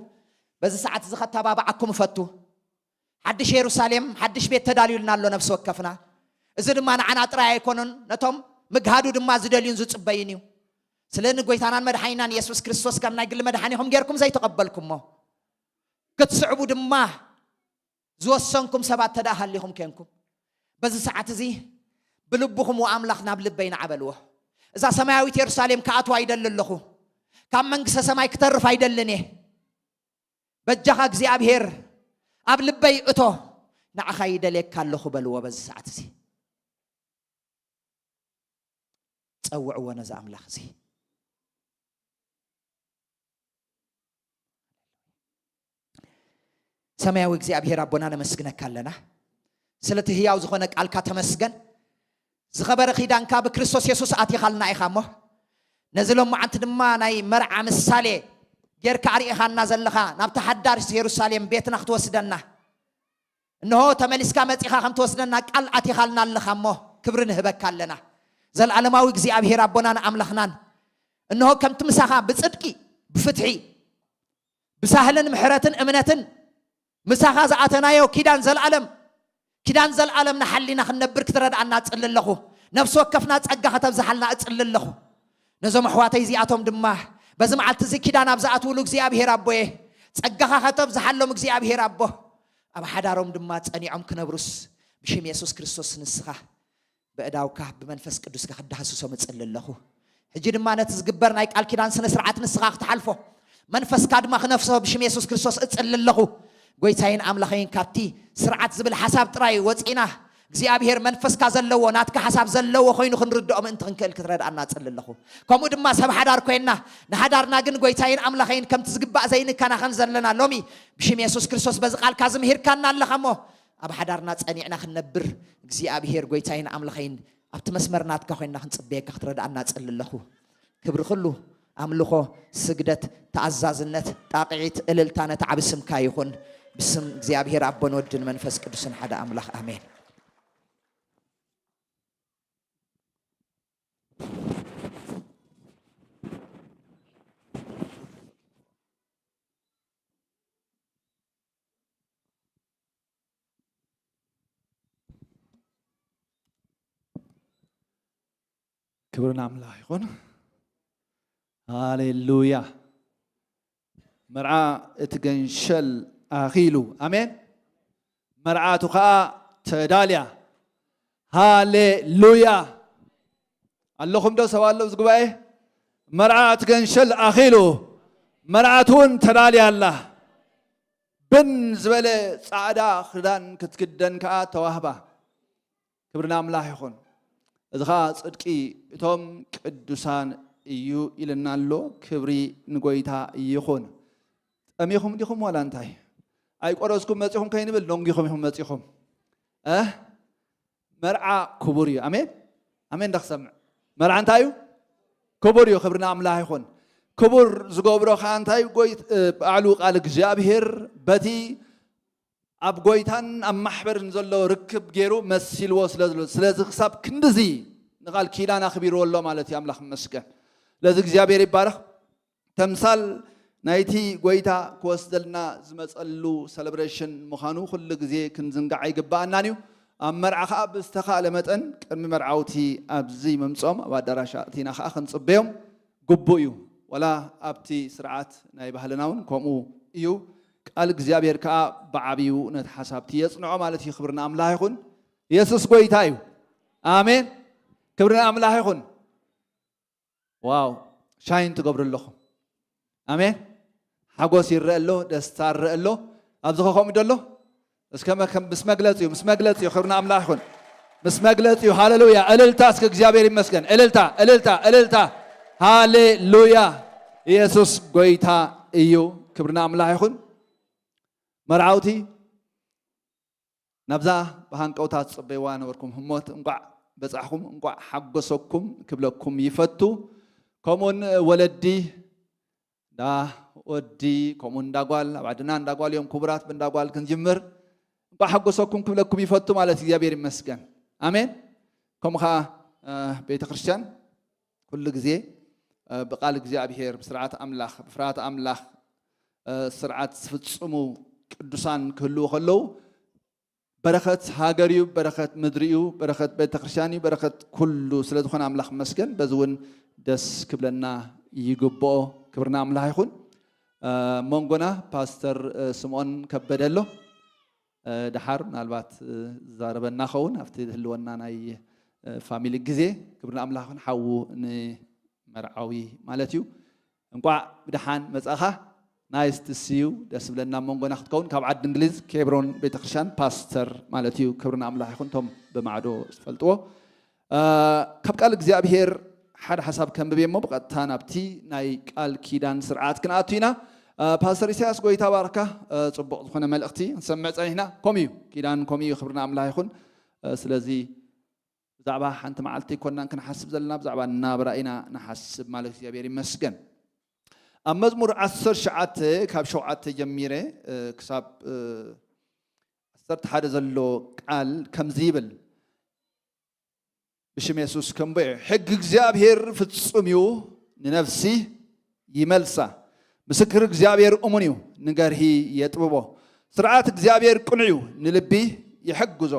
በዚ ሰዓት እዚ ከተባብዓኩም እፈቱ። ሓድሽ የሩሳሌም፣ ሓድሽ ቤት ተዳልዩልና ኣሎ ነፍሲ ወከፍና። እዚ ድማ ንዓና ጥራይ ኣይኮነን፣ ነቶም ምግሃዱ ድማ ዝደልዩን ዝጽበዩን እዩ። ስለ ንጎይታናን መድሓኒናን የሱስ ክርስቶስ ከም ናይ ግሊ መድሓኒኹም ጌርኩም ዘይተቐበልኩሞ፣ ክትስዕቡ ድማ ዝወሰንኩም ሰባት ተደኣ ሃሊኹም ኬንኩም፣ በዚ ሰዓት እዚ ብልብኹም፣ "ወኣምላኽ ናብ ልበይ ንዓ" በልዎ። እዛ ሰማያዊት የሩሳሌም ክኣትዋ ይደሊ ኣለኹ። ካብ መንግስተ ሰማይ ክተርፍ ኣይደልን እየ። በጃኻ እግዚኣብሔር ኣብ ልበይ እቶ፣ ንዓኻ ይደልየካ ኣለኹ በልዎ። በዚ ሰዓት እዚ ጸውዕዎ ነዚ ኣምላኽ እዚ። ሰማያዊ እግዚኣብሔር ኣቦና ነመስግነካ ኣለና። ስለቲ ህያው ዝኾነ ቃልካ ተመስገን። ዝኸበረ ኪዳንካ ብክርስቶስ የሱስ ኣቲኻልና ኢኻ እሞ፣ ነዚ ሎማዓንቲ ድማ ናይ መርዓ ምሳሌ ጌርካ ኣርኢኻና ዘለኻ፣ ናብቲ ሓዳር የሩሳሌም ቤትና ክትወስደና፣ እንሆ ተመሊስካ መጺኻ ከም ትወስደና ቃል ኣቲኻልና ኣለኻ እሞ፣ ክብሪ ንህበካ ኣለና። ዘልኣለማዊ እግዚኣብሔር ኣቦናን ኣምላኽናን፣ እንሆ ከምቲ ምሳኻ ብጽድቂ፣ ብፍትሒ፣ ብሳህልን ምሕረትን እምነትን ምሳኻ ዝኣተናዮ ኪዳን ዘልኣለም፣ ኪዳን ዘልኣለም ንሓሊና ክንነብር ክትረድኣና እጽሊ ኣለኹ። ነፍሲ ወከፍና ጸጋ ከተብዝሓልና እጽሊ ኣለኹ። ነዞም ኣሕዋተይ እዚኣቶም ድማ በዚ መዓልቲ እዚ ኪዳን ኣብ ዝኣትውሉ እግዚኣብሔር ኣቦየ፣ ጸጋኻ ከተብዝሓሎም እግዚኣብሔር ኣቦ፣ ኣብ ሓዳሮም ድማ ጸኒዖም ክነብሩስ ብሽም የሱስ ክርስቶስ ንስኻ ብእዳውካ ብመንፈስ ቅዱስካ ክትዳህስሶም እጽሊ ኣለኹ። ሕጂ ድማ ነቲ ዝግበር ናይ ቃል ኪዳን ስነ ስርዓት ንስኻ ክትሓልፎ መንፈስካ ድማ ክነፍሶ ብሽም የሱስ ክርስቶስ እጽሊ ኣለኹ። ጎይታይን ኣምላኸይን ካብቲ ስርዓት ዝብል ሓሳብ ጥራይ ወጺና እግዚኣብሔር መንፈስካ ዘለዎ ናትካ ሓሳብ ዘለዎ ኮይኑ ክንርድኦ ምእንቲ ክንክእል ክትረድኣና እጽሊ ኣለኹ። ከምኡ ድማ ሰብ ሓዳር ኮይንና ንሓዳርና ግን ጎይታይን ኣምላኸይን ከምቲ ዝግባእ ዘይንከናኸን ዘለና ሎሚ ብሽም የሱስ ክርስቶስ በዚ ቃልካ ዝምሂርካና ኣለኻ እሞ ኣብ ሓዳርና ጸኒዕና ክንነብር እግዚኣብሔር ጎይታይን ኣምላኸይን ኣብቲ መስመር ናትካ ኮይንና ክንጽበየካ ክትረድኣና እጽሊ ኣለኹ። ክብሪ ኩሉ ኣምልኾ፣ ስግደት፣ ተኣዛዝነት፣ ጣቕዒት፣ እልልታ ነቲ ዓቢ ስምካ ይኹን። ብስም እግዚኣብሔር ኣቦን ወድን መንፈስ ቅዱስን ሓደ ኣምላኽ ኣሜን። ክብሪ ንኣምላኽ ይኹን። ሃሌሉያ። መርዓ እቲ ገንሸል ኣኺሉ። ኣሜን። መርዓቱ ኸኣ ተዳልያ። ሃሌሉያ። ኣለኹም ዶ ሰብ ኣሎ ኣብዚ ጉባኤ? መርዓ እቲ ገንሸል ኣኺሉ። መርዓቱ እውን ተዳልያ ኣላ። ብን ዝበለ ጻዕዳ ክዳን ክትክደን ከኣ ተዋህባ። ክብሪ ንኣምላኽ ይኹን። እዚ ኸኣ ጽድቂ እቶም ቅዱሳን እዩ ኢልና ኣሎ። ክብሪ ንጎይታ ይኹን። ጠሚኹም ዲኹም ዋላ እንታይ? ኣይቆረስኩም መጺኹም ከይንብል ደንጊኹም ኢኹም መጺኹም። እ? መርዓ ክቡር እዩ። ኣሜን? ኣሜን ዶ ክሰምዕ? መርዓ እንታይ እዩ? ክቡር እዩ። ክብሪ ንኣምላኽ ይኹን። ክቡር ዝገብሮ ኸኣ እንታይ? ጎይ-፣ እ፣ ባዕሉ ቃል እግዚኣብሔር በቲ ኣብ ጎይታን ኣብ ማሕበርን ዘሎ ርክብ ገይሩ መሲልዎ ስለ ዘሎ፣ ስለዚ ክሳብ ክንድዚ ንቓል ኪዳን ኣኽቢርዎ ኣሎ ማለት እዩ። ኣምላኽ ይመስገን። ስለዚ እግዚኣብሔር ይባረኽ። ተምሳል ናይቲ ጎይታ ክወስደልና ዝመጸሉ ሰለብሬሽን ምዃኑ ኩሉ ግዜ ክንዝንጋዕ ኣይግባኣናን እዩ። ኣብ መርዓ ኸኣ ብዝተኻእለ መጠን ቅድሚ መርዓውቲ ኣብዚ ምምጾም ኣብ ኣዳራሽ ኣእቲና ኸኣ ክንጽበዮም ግቡእ እዩ። ወላ ኣብቲ ስርዓት ናይ ባህልና እውን ከምኡ እዩ። ቃል እግዚኣብሔር ከኣ ብዓብዩ ነቲ ሓሳብቲ የጽንዖ ማለት እዩ። ክብሪ ንኣምላኽ ይኹን። የሱስ ጎይታ እዩ። ኣሜን። ክብሪ ንኣምላኽ ይኹን። ዋው፣ ሻይን ትገብሩ ኣለኹም። ኣሜን። ሓጎስ ይረአ ኣሎ፣ ደስታ ይረአ ኣሎ። ኣብዚ ኸ ከምኡ ዶ ኣሎ? እስከ መ-፣ ከም-፣ ምስ መግለጺኡ፣ ምስ መግለጺኡ፣ ክብሪ ንኣምላኽ ይኹን። ምስ መግለጺኡ፣ ሃሌሉያ። እልልታ እስከ እግዚኣብሔር ይመስገን። እልልታ፣ እልልታ፣ እልልታ። ሃሌሉያ። ኢየሱስ ጎይታ እዩ። ክብሪ ንኣምላኽ ይኹን። መርዓውቲ ናብዛ ብሃንቀውታ ትጽበይዋ ነበርኩም ህሞት እንቋዕ በጻሕኩም፣ እንቋዕ ሓጎሰኩም ክብለኩም ይፈቱ። ከምኡውን ወለዲ፣ እንዳ ወዲ፣ ከምኡውን እንዳ ጓል፣ ኣብ ዓድና እንዳ ጓል እዮም ክቡራት፣ ብእንዳ ጓል ክንጅምር። እንቋዕ ሓጎሰኩም ክብለኩም ይፈቱ ማለት እግዚኣብሔር ይመስገን። ኣሜን። ከምኡ ኸኣ፣ እ፣ ቤተ ክርስቲያን ኩሉ ግዜ፣ እ፣ ብቃል እግዚኣብሔር፣ ብስርዓት ኣምላኽ፣ ብፍርሃት ኣምላኽ፣ እ፣ ስርዓት ዝፍጽሙ ቅዱሳን ክህልዉ ከለዉ፣ በረኸት ሃገር እዩ፣ በረኸት ምድሪ እዩ፣ በረኸት ቤተ ክርስቲያን እዩ፣ በረኸት ኩሉ ስለ ዝኾነ ኣምላኽ መስገን። በዚ እውን ደስ ክብለና ይግብኦ። ክብርና ኣምላኽ ይኹን። እ፣ መንጎና ፓስተር፣ እ፣ ስምዖን ከበደ ኣሎ። እ፣ ደሓር ምናልባት፣ እ፣ ዝዛረበና ኸውን ኣብቲ ዝህልወና ናይ፣ እ፣ ፋሚሊ ግዜ። ክብርና ኣምላኽ ይኹን። ሓዉ ንመርዓዊ ማለት እዩ። እንቋዕ ብደሓን መጻኻ። ናይስ ቱ ሲ ዩ። ደስ ዝብለና ኣብ መንጎና ክትከውን። ካብ ዓዲ እንግሊዝ ኬብሮን ቤተክርስትያን ፓስተር ማለት እዩ። ክብሪ ንኣምላኽ ይኹን። እቶም ብማዕዶ ዝፈልጥዎ፣ እ፣ ካብ ቃል እግዚኣብሔር ሓደ ሓሳብ ከንብብ እየ እሞ ብቐጥታ ናብቲ ናይ ቃል ኪዳን ስርዓት ክንኣቱ ኢና። እ፣ ፓስተር ኢሳያስ ጎይታ ባርካ። እ፣ ጽቡቕ ዝኾነ መልእኽቲ ክንሰምዕ ጸኒሕና። ከምኡ እዩ፣ ኪዳን ከምኡ እዩ። ክብሪ ንኣምላኽ ይኹን። እ፣ ስለዚ ብዛዕባ ሓንቲ መዓልቲ ኣይኮናን ክንሓስብ ዘለና፣ ብዛዕባ ናብራ ኢና ንሓስብ ማለት እግዚኣብሔር ይመስገን። ኣብ መዝሙር ዓሰርተ ትሽዓተ ካብ ሸውዓተ ጀሚረ፣ እ፣ ክሳብ፣ እ፣ ዓሰርተ ሓደ ዘሎ ቃል ከምዚ ይብል፣ ብሽም የሱስ ከንብቦ እየ። ሕጊ እግዚኣብሔር ፍጹም እዩ፣ ንነፍሲ ይመልሳ። ምስክር እግዚኣብሔር እሙን እዩ፣ ንገርሂ የጥብቦ። ስርዓት እግዚኣብሔር ቅኑዕ እዩ፣ ንልቢ ይሕግዞ፣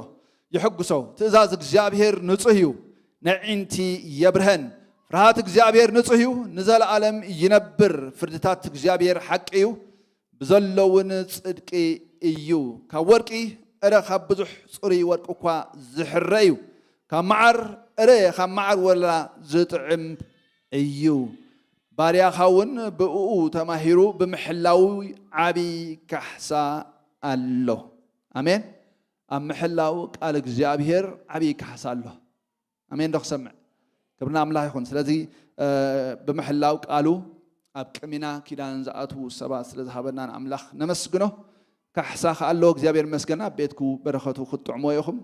ይሕግሶ። ትእዛዝ እግዚኣብሔር ንጹህ እዩ፣ ነዒንቲ የብርሀን። ፍርሃት እግዚኣብሔር ንጹህ እዩ፣ ንዘለኣለም ይነብር። ፍርድታት እግዚኣብሔር ሓቂ እዩ፣ ብዘሎ እውን ጽድቂ እዩ። ካብ ወርቂ፣ እረ ካብ ብዙሕ ጽሩይ ወርቂ እኳ ዝሕረ እዩ። ካብ መዓር፣ እረ ካብ መዓር ወለላ ዝጥዕም እዩ። ባርያኻ እውን ብእኡ ተማሂሩ ብምሕላው ዓቢ ካሕሳ ኣሎ። ኣሜን። ኣብ ምሕላው ቃል እግዚኣብሔር ዓቢ ካሕሳ ኣሎ። ኣሜን ዶ ክሰምዕ? ክብሪ ንኣምላኽ ይኹን። ስለዚ፣ እ፣ ብምሕላው ቃሉ ኣብ ቅሚና ኪዳን ዝኣትዉ ሰባት ስለ ዝሃበና ንኣምላኽ ነመስግኖ። ካሕሳ ከኣ ኣሎ። እግዚኣብሔር ይመስገን። ኣብ ቤትኩ በረኸቱ ክትጥዕሞ ኢኹም፣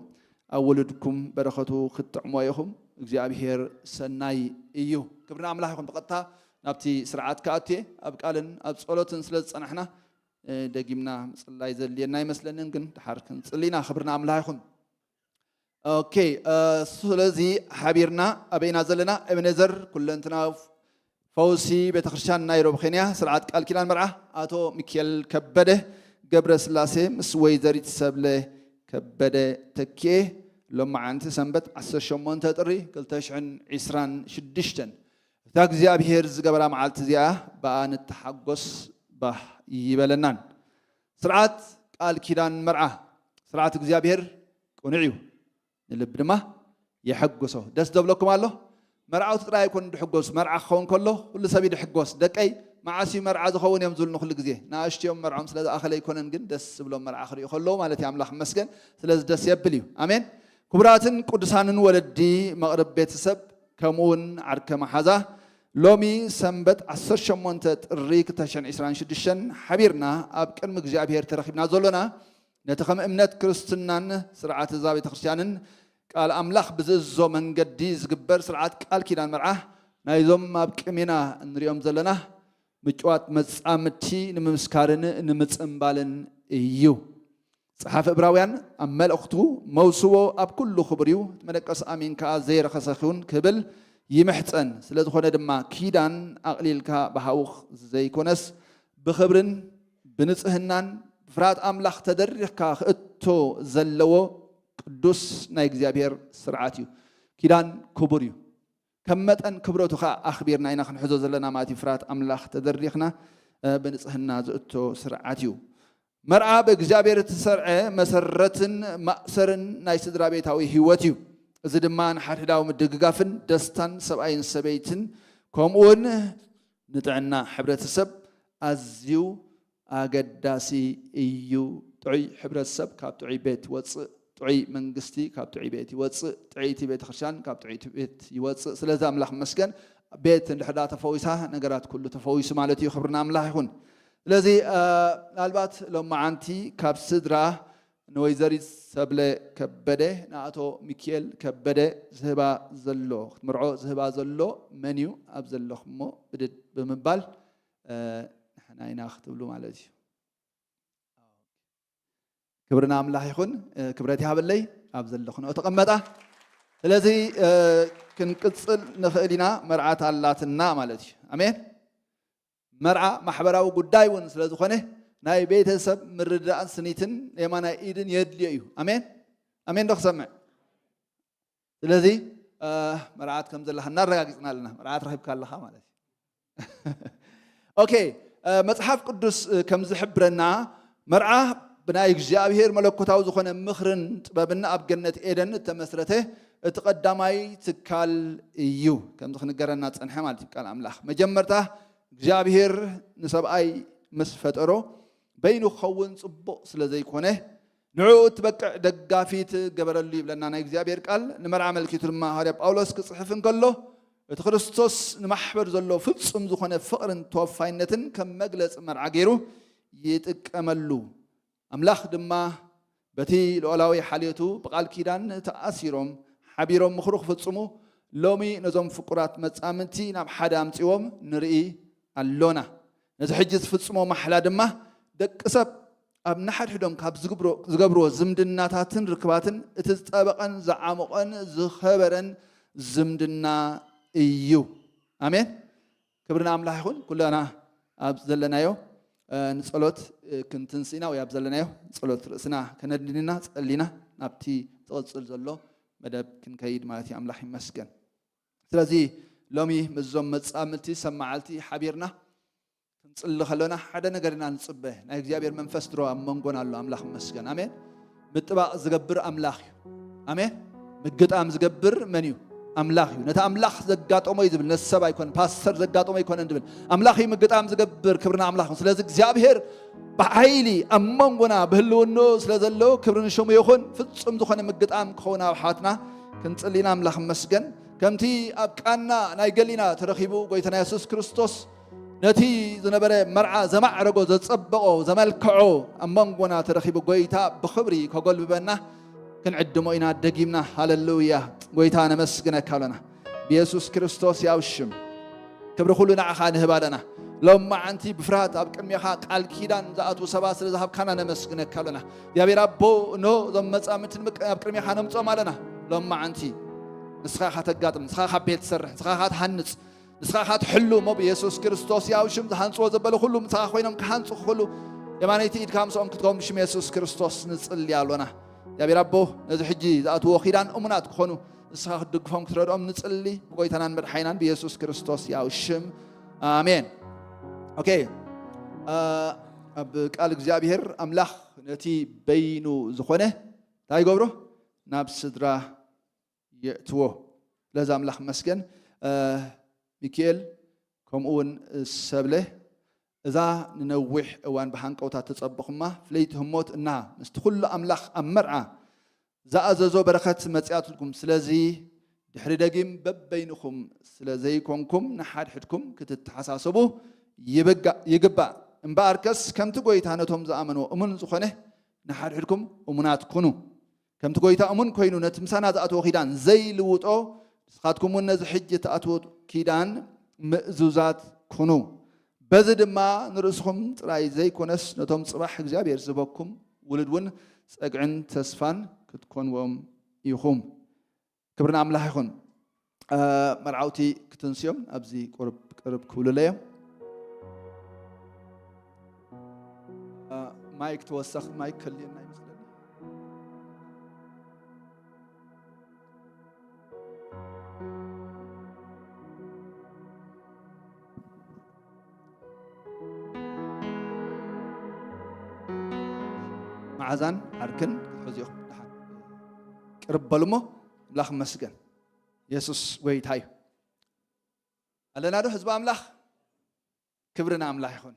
ኣብ ውሉድኩም በረኸቱ ክትጥዕሞ ኢኹም። እግዚኣብሔር ሰናይ እዩ። ክብሪ ንኣምላኽ ይኹን። ብቐጥታ ናብቲ ስርዓት ክኣቱ እየ። ኣብ ቃልን ኣብ ጸሎትን ስለ ዝጸናሕና፣ እ፣ ደጊምና ምጽላይ ዘድልየና ኣይመስለንን፣ ግን ድሓር ክንጽሊ ኢና። ክብሪ ንኣምላኽ ይኹን። ኦኬ፣ እ፣ ስለዚ ሓቢርና ኣበይና ዘለና? ኤቤኔዘር ኩለንትናዊ ፈውሲ ቤተክርስትያን ናይሮቢ ኬንያ፣ ስርዓት ቃል ኪዳን መርዓ ኣቶ ሚካኤል ከበደ ገብረ ስላሴ ምስ ወይዘሪት ሰብለ ከበደ ተኪኤ፣ ሎማዓንቲ ሰንበት ዓሰርተ ሸሞንተ ጥሪ ክልተ ሽሕን ዕስራን ሽዱሽተን፣ እታ እግዚኣብሔር ዝገበራ መዓልቲ እዚኣ ብኣ ንተሓጎስ ባህ ይበለናን። ስርዓት ቃል ኪዳን መርዓ፣ ስርዓት እግዚኣብሔር ቅኑዕ እዩ፣ ንልቢ ድማ የሐጉሶ። ደስ ዘብለኩም ኣሎ? መርዓውቲ ጥራይ ኣይኮኑን ድሕጎስ፣ መርዓ ክኸውን ከሎ ኩሉ ሰብ እዩ ድሕጎስ። ደቀይ፣ መዓስ እዩ መርዓ ዝኸውን እዮም ዝብሉኒ ኩሉ ግዜ። ንኣሽቱ እዮም መርዖም ስለ ዝኣኸለ ኣይኮነን፣ ግን ደስ ዝብሎም መርዓ ክርእዩ ከለዉ ማለት እዩ። ኣምላኽ ይመስገን። ስለዚ ደስ የብል እዩ። ኣሜን። ክቡራትን ቅዱሳንን ወለዲ፣ መቕርብ ቤተሰብ፣ ከምኡ እውን ዓርከ መሓዛ፣ ሎሚ ሰንበት ዓሰርተ ሸሞንተ ጥሪ ክልተ ሽሕን ዕስራን ሽዱሽተን ሓቢርና ኣብ ቅድሚ እግዚኣብሔር ተረኺብና ዘሎና፣ ነቲ ከም እምነት ክርስትናን ስርዓት እዛ ቤተ ክርስቲያንን ቃል ኣምላኽ ብዝእዝዞ መንገዲ ዝግበር ስርዓት ቃል ኪዳን መርዓ ናይዞም ኣብ ቅሚና እንሪኦም ዘለና ምጭዋት መጻምድቲ ንምምስካርን ንምጽምባልን እዩ። ጸሓፊ ዕብራውያን ኣብ መልእኽቱ፣ መውስቦ ኣብ ኩሉ ክቡር እዩ፣ እቲ መደቀሲ ኣሚን ከኣ ዘይረኸሰ ኪውን ክብል ይምሕጸን። ስለ ዝኾነ ድማ ኪዳን ኣቕሊልካ ብሃውኽ ዘይኮነስ ብኽብርን ብንጽህናን ብፍርሃት ኣምላኽ ተደሪኽካ ክእቶ ዘለዎ ቅዱስ ናይ እግዚኣብሔር ስርዓት እዩ። ኪዳን ክቡር እዩ። ከም መጠን ክብረቱ ኸኣ ኣኽቢርና ኢና ክንሕዞ ዘለና ማለት እዩ። ፍርሃት ኣምላኽ ተደሪኽና፣ እ፣ ብንጽህና ዝእቶ ስርዓት እዩ። መርዓ ብእግዚኣብሔር እተሰርዐ መሰረትን ማእሰርን ናይ ስድራ ቤታዊ ህይወት እዩ። እዚ ድማ ንሓድሕዳዊ ምድግጋፍን ደስታን ሰብኣይን ሰበይትን ከምኡውን ንጥዕና ሕብረተሰብ ኣዝዩ ኣገዳሲ እዩ። ጥዑይ ሕብረተሰብ ካብ ጥዑይ ቤት ይወጽእ፣ ጥዑይ መንግስቲ ካብ ጥዑይ ቤት ይወጽእ፣ ጥዕይቲ ቤተክርስትያን ካብ ጥዕይቲ ቤት ይወጽእ። ስለዚ ኣምላኽ ይመስገን፣ ቤት እንድሕር ደኣ ተፈዊሳ ነገራት ኩሉ ተፈዊሱ ማለት እዩ። ክብሪ ንኣምላኽ ይኹን። ስለዚ እ፣ ምናልባት ሎማዓንቲ ካብ ስድራ ንወይዘሪት ሰብለ ከበደ፣ ንኣቶ ሚኪኤል ከበደ ዝህባ ዘሎ፣ ክትምርዖ ዝህባ ዘሎ መን እዩ ኣብ ዘለኹሞ ብድድ ብምባል፣ እ፣ ንሕና ኢና ክትብሉ ማለት እዩ። ክብሪ ንኣምላኽ ይኹን። እ፣ ክብረት ይሃበለይ ኣብ ዘለኹንኦ ተቐመጣ። ስለዚ እ፣ ክንቅጽል ንኽእል ኢና። መርዓት ኣላትና ማለት እዩ። ኣሜን። መርዓ ማሕበራዊ ጉዳይ እውን ስለ ዝኾነ ናይ ቤተሰብ ምርድዳእን ስኒትን የማናይ ኢድን የድልዮ እዩ። ኣሜን። ኣሜን ዶ ክሰምዕ? ስለዚ እ፣ መርዓት ከም ዘለኻ እናረጋጊጽና ኣለና። መርዓት ረኺብካ ኣለኻ ማለት እዩ። ኦኬ፣ እ፣ መጽሓፍ ቅዱስ እ፣ ከም ዝሕብረና መርዓ ብናይ እግዚኣብሔር መለኮታዊ ዝኾነ ምኽርን ጥበብን ኣብ ገነት ኤደን እተመስረተ እቲ ቀዳማይ ትካል እዩ። ከምዚ ክንገረና ጸንሐ ማለት እዩ ቃል ኣምላኽ። መጀመርታ እግዚኣብሔር ንሰብኣይ ምስ ፈጠሮ በይኑ ክኸውን ጽቡቕ ስለ ዘይኮነ ንዕኡ እትበቅዕ ደጋፊት ገበረሉ ይብለና ናይ እግዚኣብሔር ቃል። ንመርዓ ኣመልኪቱ ድማ ሃዋርያ ጳውሎስ ክጽሕፍ እንከሎ እቲ ክርስቶስ ንማሕበር ዘሎ ፍጹም ዝኾነ ፍቕርን ተወፋይነትን ከም መግለጺ መርዓ ገይሩ ይጥቀመሉ። ኣምላኽ ድማ በቲ ልዑላዊ ሓልዮቱ ብቓል ኪዳን ተኣሲሮም ሓቢሮም ምኽሩ ክፍጽሙ ሎሚ ነዞም ፍቁራት መጻምድቲ ናብ ሓደ ኣምጺዎም ንርኢ ኣሎና። ነዚ ሕጂ ዝፍጽሞ ማሕላ ድማ ደቂ ሰብ ኣብ ንሓድሕዶም ካብ ዝግብሮ-፣ ዝገብርዎ ዝምድናታትን ርክባትን እቲ ዝጠበቐን ዝዓሞቐን ዝኸበረን ዝምድና እዩ። ኣሜን። ክብሪ ንኣምላኽ ይኹን። ኩልና ኣብ ዘለናዮ፣ እ፣ ንጸሎት፣ እ፣ ክንትንስኢና ወይ ኣብ ዘለናዮ ጸሎት ርእስና ከነድንና ጸሊና ናብቲ ዝቕጽል ዘሎ መደብ ክንከይድ ማለት እዩ። ኣምላኽ ይመስገን። ስለዚ ሎሚ ምስዞም መጻምድቲ ሰማዓልቲ ሓቢርና ክንጽሊ ከሎና ሓደ ነገር ኢና ንጽበ። ናይ እግዚኣብሔር መንፈስ ድሮ ኣብ መንጎና ኣሎ። ኣምላኽ ይመስገን። ኣሜን። ምጥባቕ ዝገብር ኣምላኽ እዩ። ኣሜን። ምግጣም ዝገብር መን እዩ? ኣምላኽ እዩ። ነቲ ኣምላኽ ዘጋጠሞ እዩ ዝብል፣ ነቲ ሰብ ኣይኮነን፣ ፓስተር ዘጋጠሞ ኣይኮነን ዝብል፣ ኣምላኽ እዩ ምግጣም ዝገብር። ክብሪ ንኣምላኽ። ስለዚ እግዚኣብሔር ብሓይሊ ኣብ መንጎና ብህልውንኡ ስለ ዘሎ ክብሪ ንሽሙ ይኹን። ፍጹም ዝኾነ ምግጣም ክኸውን ኣብ ኣሕዋትና ክንጽሊ ኢና። ኣምላኽ ይመስገን። ከምቲ ኣብ ቃና ናይ ገሊና ተረኺቡ ጎይታና የሱስ ክርስቶስ ነቲ ዝነበረ መርዓ ዘማዕረጎ፣ ዘጸበቖ፣ ዘመልክዖ ኣብ መንጎና ተረኺቡ ጎይታ ብኽብሪ ከጎልብበና ክንዕድሞ ኢና ደጊምና። ሃለሉያ። ጎይታ ነመስግነካ ኣለና። ብየሱስ ክርስቶስ ያው ሽም ክብሪ ኩሉ ንዓኻ ንህብ ኣለና። ሎማዓንቲ ብፍርሃት ኣብ ቅድሜኻ ቃል ኪዳን ዝኣትዉ ሰባት ስለ ዝሃብካና ነመስግነካ ኣለና። እግዚኣብሔር ኣቦ፣ እንሆ እዞም መጻምድቲ ንምቅ-፣ ኣብ ቅድሜኻ ነምጾም ኣለና። ሎማዓንቲ ንስኻ ኢኻ ተጋጥም፣ ንስኻ ኢኻ ቤት ትሰርሕ፣ ንስኻ ኢኻ ትሃንጽ፣ ንስኻ ኢኻ ትሕሉ እሞ ብየሱስ ክርስቶስ ያው ሽም ዝሃንጽዎ ዘበለ ኩሉ ምሳኻ ኮይኖም ክሃንጹ ክኽእሉ የማነይቲ ኢድካ ምስኦም ክትከውን ብሽም የሱስ ክርስቶስ ንጽሊ ኣሎና። እግዚኣብሔር ኣቦ ነዚ ሕጂ ዝኣትዎ ኪዳን እሙናት ክኾኑ ንስኻ ክትድግፎም ክትረድኦም ንጽሊ ብጎይታናን መድሓይናን ብየሱስ ክርስቶስ ያው ሽም ኣሜን። ኦኬ፣ እ፣ ኣብ ቃል እግዚኣብሔር ኣምላኽ ነቲ በይኑ ዝኾነ እንታይ ይገብሮ? ናብ ስድራ የእትዎ። ስለዚ ኣምላኽ መስገን። እ፣ ሚኪኤል ከምኡ እውን ሰብለ እዛ ንነዊሕ እዋን ብሃንቀውታ ተጸበኹማ ፍለይቲ ህሞት እና ምስቲ ኩሉ ኣምላኽ ኣብ መርዓ ዝኣዘዞ በረኸት መጺኣትልኩም። ስለዚ ድሕሪ ደጊም በበይንኹም ስለ ዘይኮንኩም ንሓድሕድኩም ክትተሓሳሰቡ ይብጋ-፣ ይግባእ። እምበኣርከስ ከምቲ ጎይታ ነቶም ዝኣመንዎ እሙን ዝኾነ ንሓድሕድኩም እሙናት ኩኑ። ከምቲ ጎይታ እሙን ኮይኑ ነቲ ምሳና ዝኣተዎ ኪዳን ዘይልውጦ፣ ንስኻትኩም እውን ነዚ ሕጂ እትኣትዎ ኪዳን ምእዙዛት ኩኑ። በዚ ድማ ንርእስኹም ጥራይ ዘይኮነስ ነቶም ጽባሕ እግዚኣብሔር ዝህበኩም ውሉድ እውን ጸግዕን ተስፋን ክትኮንዎም ኢኹም። ክብሪ ንኣምላኽ ይኹን። እ፣ መርዓውቲ ክትንስዮም ኣብዚ ቁርብ ቅርብ ክብሉለዮም። ማይክ ተወሰኽ፣ ማይክ ከልየና ይመስለኒ። መዓዛን ዓርክን ክትሕዙ ኢኹም። ደሓን ቅርብ በሉ እሞ፣ ኣምላኽ ይመስገን። የሱስ ጎይታ እዩ። ኣለና ዶ ህዝቢ ኣምላኽ? ክብሪ ንኣምላኽ ይኹን።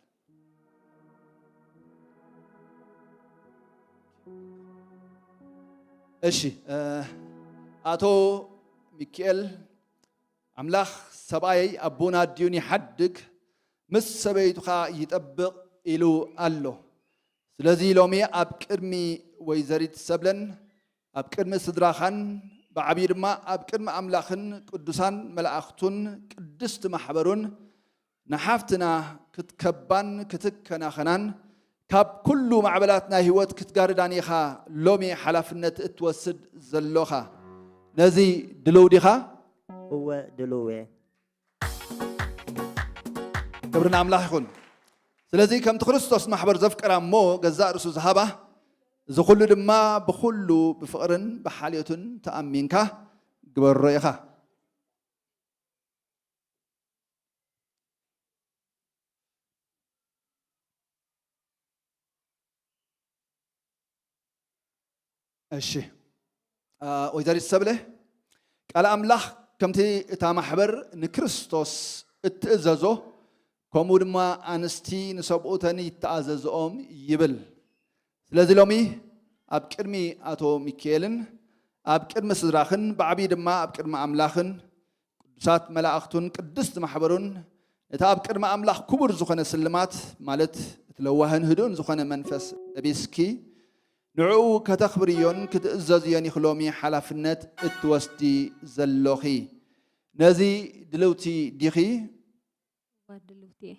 እሺ፣ እ፣ ኣቶ ሚኪኤል፣ ኣምላኽ ሰብኣየይ ኣቦን ኣዲኡን ይሓድግ፣ ምስ ሰበይቱ ኸኣ ይጠብቕ ኢሉ ኣሎ። ስለዚ ሎሚ ኣብ ቅድሚ ወይዘሪት ሰብለን ኣብ ቅድሚ ስድራኻን ብዓብዩ ድማ ኣብ ቅድሚ ኣምላኽን ቅዱሳን መላእኽቱን ቅድስቲ ማሕበሩን ንሓፍትና ክትከባን ክትከናኸናን ካብ ኩሉ ማዕበላት ናይ ህይወት ክትጋርዳን ኢኻ ሎሚ ሓላፍነት እትወስድ ዘሎኻ። ነዚ ድልው ዲኻ? እወ፣ ድልው እየ። ክብሪ ንኣምላኽ ይኹን። ስለዚ ከምቲ ክርስቶስ ማሕበር ዘፍቀራ እሞ ገዛእ ርእሱ ዝሃባ፣ እዚ ኩሉ ድማ ብኹሉ ብፍቕርን ብሓልዮትን ተኣሚንካ ግበሮ ኢኻ። እሺ፣ አ፣ ወይዘሪት ሰብለ፣ ቃል ኣምላኽ ከምቲ እታ ማሕበር ንክርስቶስ እትእዘዞ፣ ከምኡ ድማ ኣንስቲ ንሰብኡተን ይተኣዘዝኦም ይብል። ስለዚ ሎሚ ኣብ ቅድሚ ኣቶ ሚካኤልን ኣብ ቅድሚ ስድራኽን ብዓብዪ ድማ ኣብ ቅድሚ ኣምላኽን ቅዱሳት መላእኽቱን ቅድስቲ ማሕበሩን ነቲ ኣብ ቅድሚ ኣምላኽ ክቡር ዝኾነ ስልማት፣ ማለት እቲ ለዋህን ህዱእን ዝኾነ መንፈስ ለቢስኪ፣ ንዕኡ ከተኽብርዮን ክትእዘዝዮን ኢኺ ሎሚ ሓላፍነት እትወስዲ ዘሎኺ። ነዚ ድልውቲ ዲኺ? እወ፣ ድልውቲ እየ።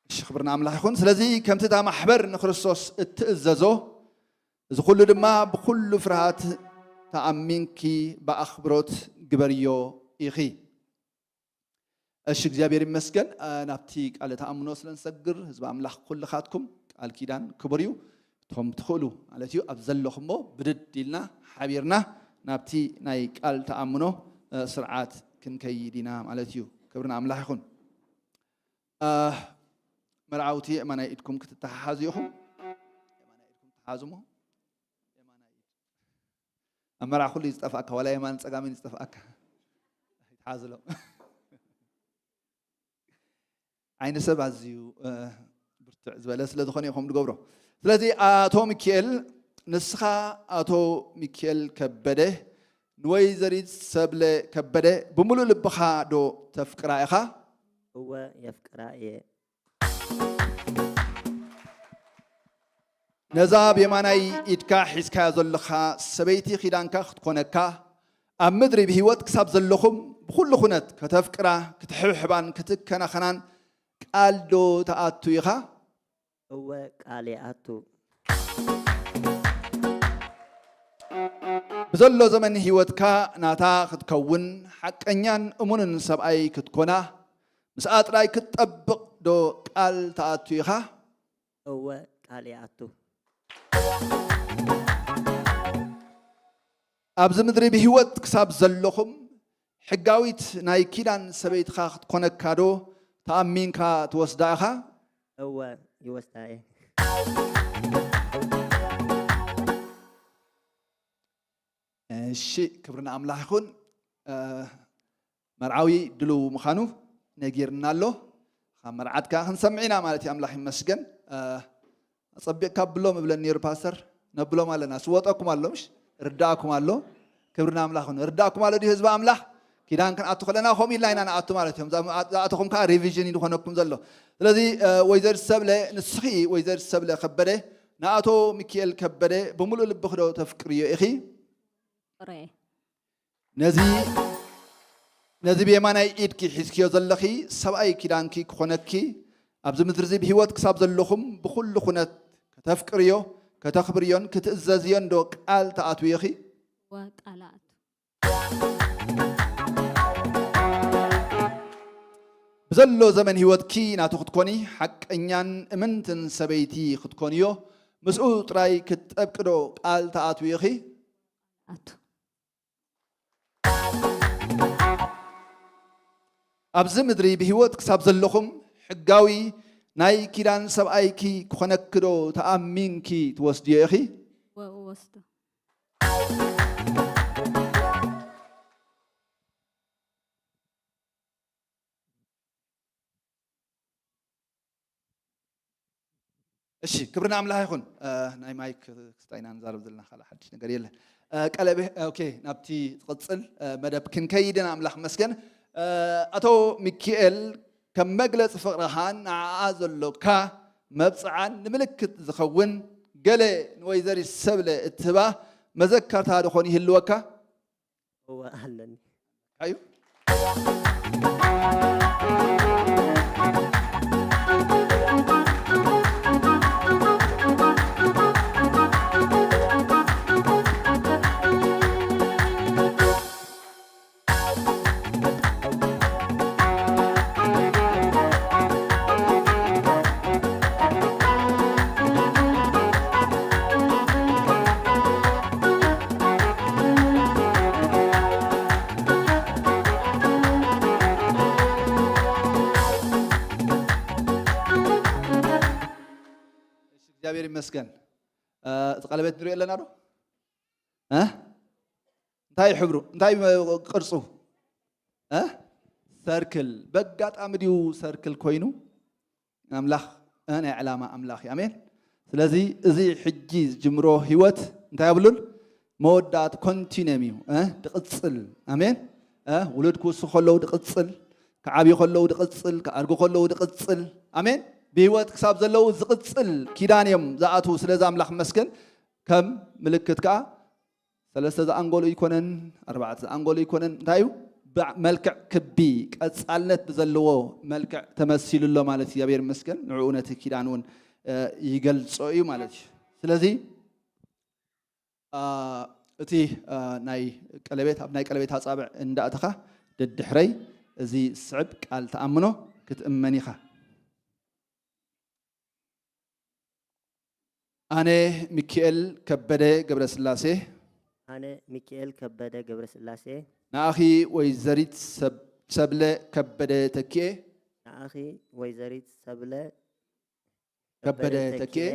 እሺ፣ ክብሪ ንኣምላኽ ይኹን። ስለዚ ከምቲ እታ ማሕበር ንክርስቶስ እትእዘዞ፣ እዚ ኩሉ ድማ ብኩሉ ፍርሃት ተኣሚንኪ ብኣኽብሮት ግበርዮ ኢኺ። እሺ፣ እግዚኣብሔር ይመስገን። አ፣ ናብቲ ቃለ ተኣምኖ ስለ ንሰግር፣ ህዝቢ ኣምላኽ ኩልኻትኩም ቃል ኪዳን ክቡር እዩ። እቶም ትኽእሉ ማለት እዩ፣ ኣብ ዘለኹሞ ብድድ ኢልና ሓቢርና ናብቲ ናይ ቃል ተኣምኖ፣ አ፣ ስርዓት ክንከይድ ኢና ማለት እዩ። ክብሪ ንኣምላኽ ይኹን። አ፣ መርዓውቲ የማናይ ኢድኩም ክትተሓሓዙ ኢኹም። የማናይ ኢድኩም ተሓዙ እሞ። የማናይ ኢድ። ኣብ መርዓ ኩሉ እዩ ዝጠፍኣካ፣ ዋላ የማን ጸጋምን እዩ ዝጠፍኣካ። ይትሓዝሎም። ዓይኒ ሰብ ኣዝዩ፣ እ፣ ብርትዕ ዝበለ ስለ ዝኾነ እዩ ከምኡ ዝገብሮ። ስለዚ ኣቶ ሚኪኤል፣ ንስኻ ኣቶ ሚኪኤል ከበደ ንወይዘሪት ሰብለ ከበደ ብምሉእ ልብኻ ዶ ተፍቅራ ኢኻ? እወ፣ የፍቅራ እየ። ነዛ ብየማናይ ኢድካ ሒዝካያ ዘለኻ ሰበይቲ ኪዳንካ ክትኮነካ፣ ኣብ ምድሪ ብህይወት ክሳብ ዘለኹም ብኹሉ ኩነት ከተፍቅራ፣ ክትሕብሕባን ክትከናኸናን ቃል ዶ ትኣቱ ኢኻ? እወ፣ ቃል ይኣቱ። ብዘሎ ዘመን ህይወትካ ናታ ክትከውን፣ ሓቀኛን እሙንን ሰብኣይ ክትኮና፣ ምስኣ ጥራይ ክትጠብቕ ዶ ቃል ትኣቱ ኢኻ? እወ፣ ቃል ይኣቱ። ኣብዚ ምድሪ ብህይወት ክሳብ ዘለኹም፣ ሕጋዊት ናይ ኪዳን ሰበይትኻ ክትኮነካ ዶ ተኣሚንካ ትወስዳ ኢኻ? እወ፣ ይወስዳ እየ። እሺ፣ ክብሪ ንኣምላኽ ይኹን። እ፣ መርዓዊ ድሉው ምዃኑ ነጊርና ኣሎ። ካብ መርዓት ከኣ ክንሰምዕ ኢና ማለት እዩ። ኣምላኽ ይመስገን። እ፣ ኣጸቢቕካ ኣብሎም እብለን ነይሩ ፓስተር። ነብሎም ኣለና። ስወጠኩም ኣሎ፣ ምሽ? ርዳእኩም ኣሎ። ክብሪ ንኣምላኽ ይኹን። ርዳእኩም ኣሎ ድዩ ህዝቢ ኣምላኽ? ኪዳን ክንኣቱ ከለና ከምኡ ኢልና ኢና ንኣቱ ማለት እዮም። ዝኣ-፣ ዝኣተኹም ከኣ ሪቪዥን እዩ ዝኾነኩም ዘሎ። ስለዚ፣ እ፣ ወይዘሪት ሰብለ፣ ንስኺ ወይዘሪት ሰብለ ከበደ፣ ንኣቶ ሚኪኤል ከበደ ብምሉእ ልብኺ ዶ ተፍቅርዮ ኢኺ? ፍቅሬ። ነዚ፣ ነዚ ብየማናይ ኢድኪ ሒዝክዮ ዘለኺ ሰብኣይ ኪዳንኪ ክኾነኪ፣ ኣብዚ ምድሪ እዚ ብህይወት ክሳብ ዘለኹም ብኹሉ ኩነት ከተፍቅርዮ፣ ከተኽብርዮን ክትእዘዝዮን ዶ ቃል ትኣትዊ ኢኺ? እወ፣ ቃል እኣቱ። ብዘሎ ዘመን ህይወትኪ ናቱ ክትኮኒ ሓቀኛን እምንትን ሰበይቲ ክትኮንዮ ምስኡ ጥራይ ክትጠብቂ ዶ ቃል ትኣትዊ ኢኺ? ኣቱ ኣብዚ ምድሪ ብህይወት ክሳብ ዘለኹም ሕጋዊ ናይ ኪዳን ሰብኣይኪ ክኾነኪ ዶ ተኣሚንኪ ትወስድዮ ኢኺ? ወወስዶ እሺ ክብሪ ንኣምላኽ ይኹን። ናይ ማይክ ክስታይ ኢና ንዛረብ ዘለና ካልእ ሓድሽ ነገር የለን። ቀለቤ ኦኬ ናብቲ ዝቕጽል መደብ ክንከይድን ኣምላኽ መስገን። ኣቶ ሚኪኤል ከም መግለጺ ፍቕርኻን ንዓኣ ዘሎካ መብጽዓን ንምልክት ዝኸውን ገለ ንወይዘሪት ሰብለ እትህባ መዘከርታ ድኾን ይህልወካ? እወ ኣለኒ። ኣዩ እግዚኣብሔር ይመስገን። እቲ ቀለበት ንሪኦ ኣለና ዶ? እንታይ ሕብሩ እንታይ ቅርፁ? ሰርክል በጋጣሚ ድዩ ሰርክል ኮይኑ? ኣምላኽ ናይ ዕላማ ኣምላኽ እዩ። ኣሜን። ስለዚ እዚ ሕጂ ዝጅምሮ ህይወት እንታይ ኣብሉን መወዳእት ኮንቲኒየም እዩ። ድቕፅል ኣሜን። ውሉድ ክውሱ ከለዉ ድቕፅል፣ ክዓብዩ ከለዉ ድቕፅል፣ ክኣድጉ ከለዉ ድቕፅል ኣሜን። ብህይወት ክሳብ ዘለዉ ዝቕፅል ኪዳን እዮም ዝኣትዉ። ስለዚ ኣምላኽ መስገን ከም ምልክት ከዓ ሰለስተ ዝኣንጎሉ ኣይኮነን፣ ኣርባዕተ ዝኣንጎሉ ኣይኮነን። እንታይ እዩ? መልክዕ ክቢ ቀፃልነት ብዘለዎ መልክዕ ተመሲሉ ኣሎ ማለት እግዚኣብሔር ይመስገን። ንዕኡ ነቲ ኪዳን እውን ይገልፆ እዩ ማለት እዩ። ስለዚ እቲ ናይ ቀለቤት ኣብ ናይ ቀለቤት ኣፃብዕ እንዳእተኻ ደድሕረይ እዚ ስዕብ ቃል ተኣምኖ ክትእመን ኢኻ። ኣነ ሚኪኤል ከበደ ገብረስላሴ ኣነ ሚኪኤል ከበደ ገብረስላሴ ንኣኺ ወይዘሪት ሰብ- ሰብለ ከበደ ተኪኤ ንኣኺ ወይዘሪት ሰብለ ከበደ ተኪኤ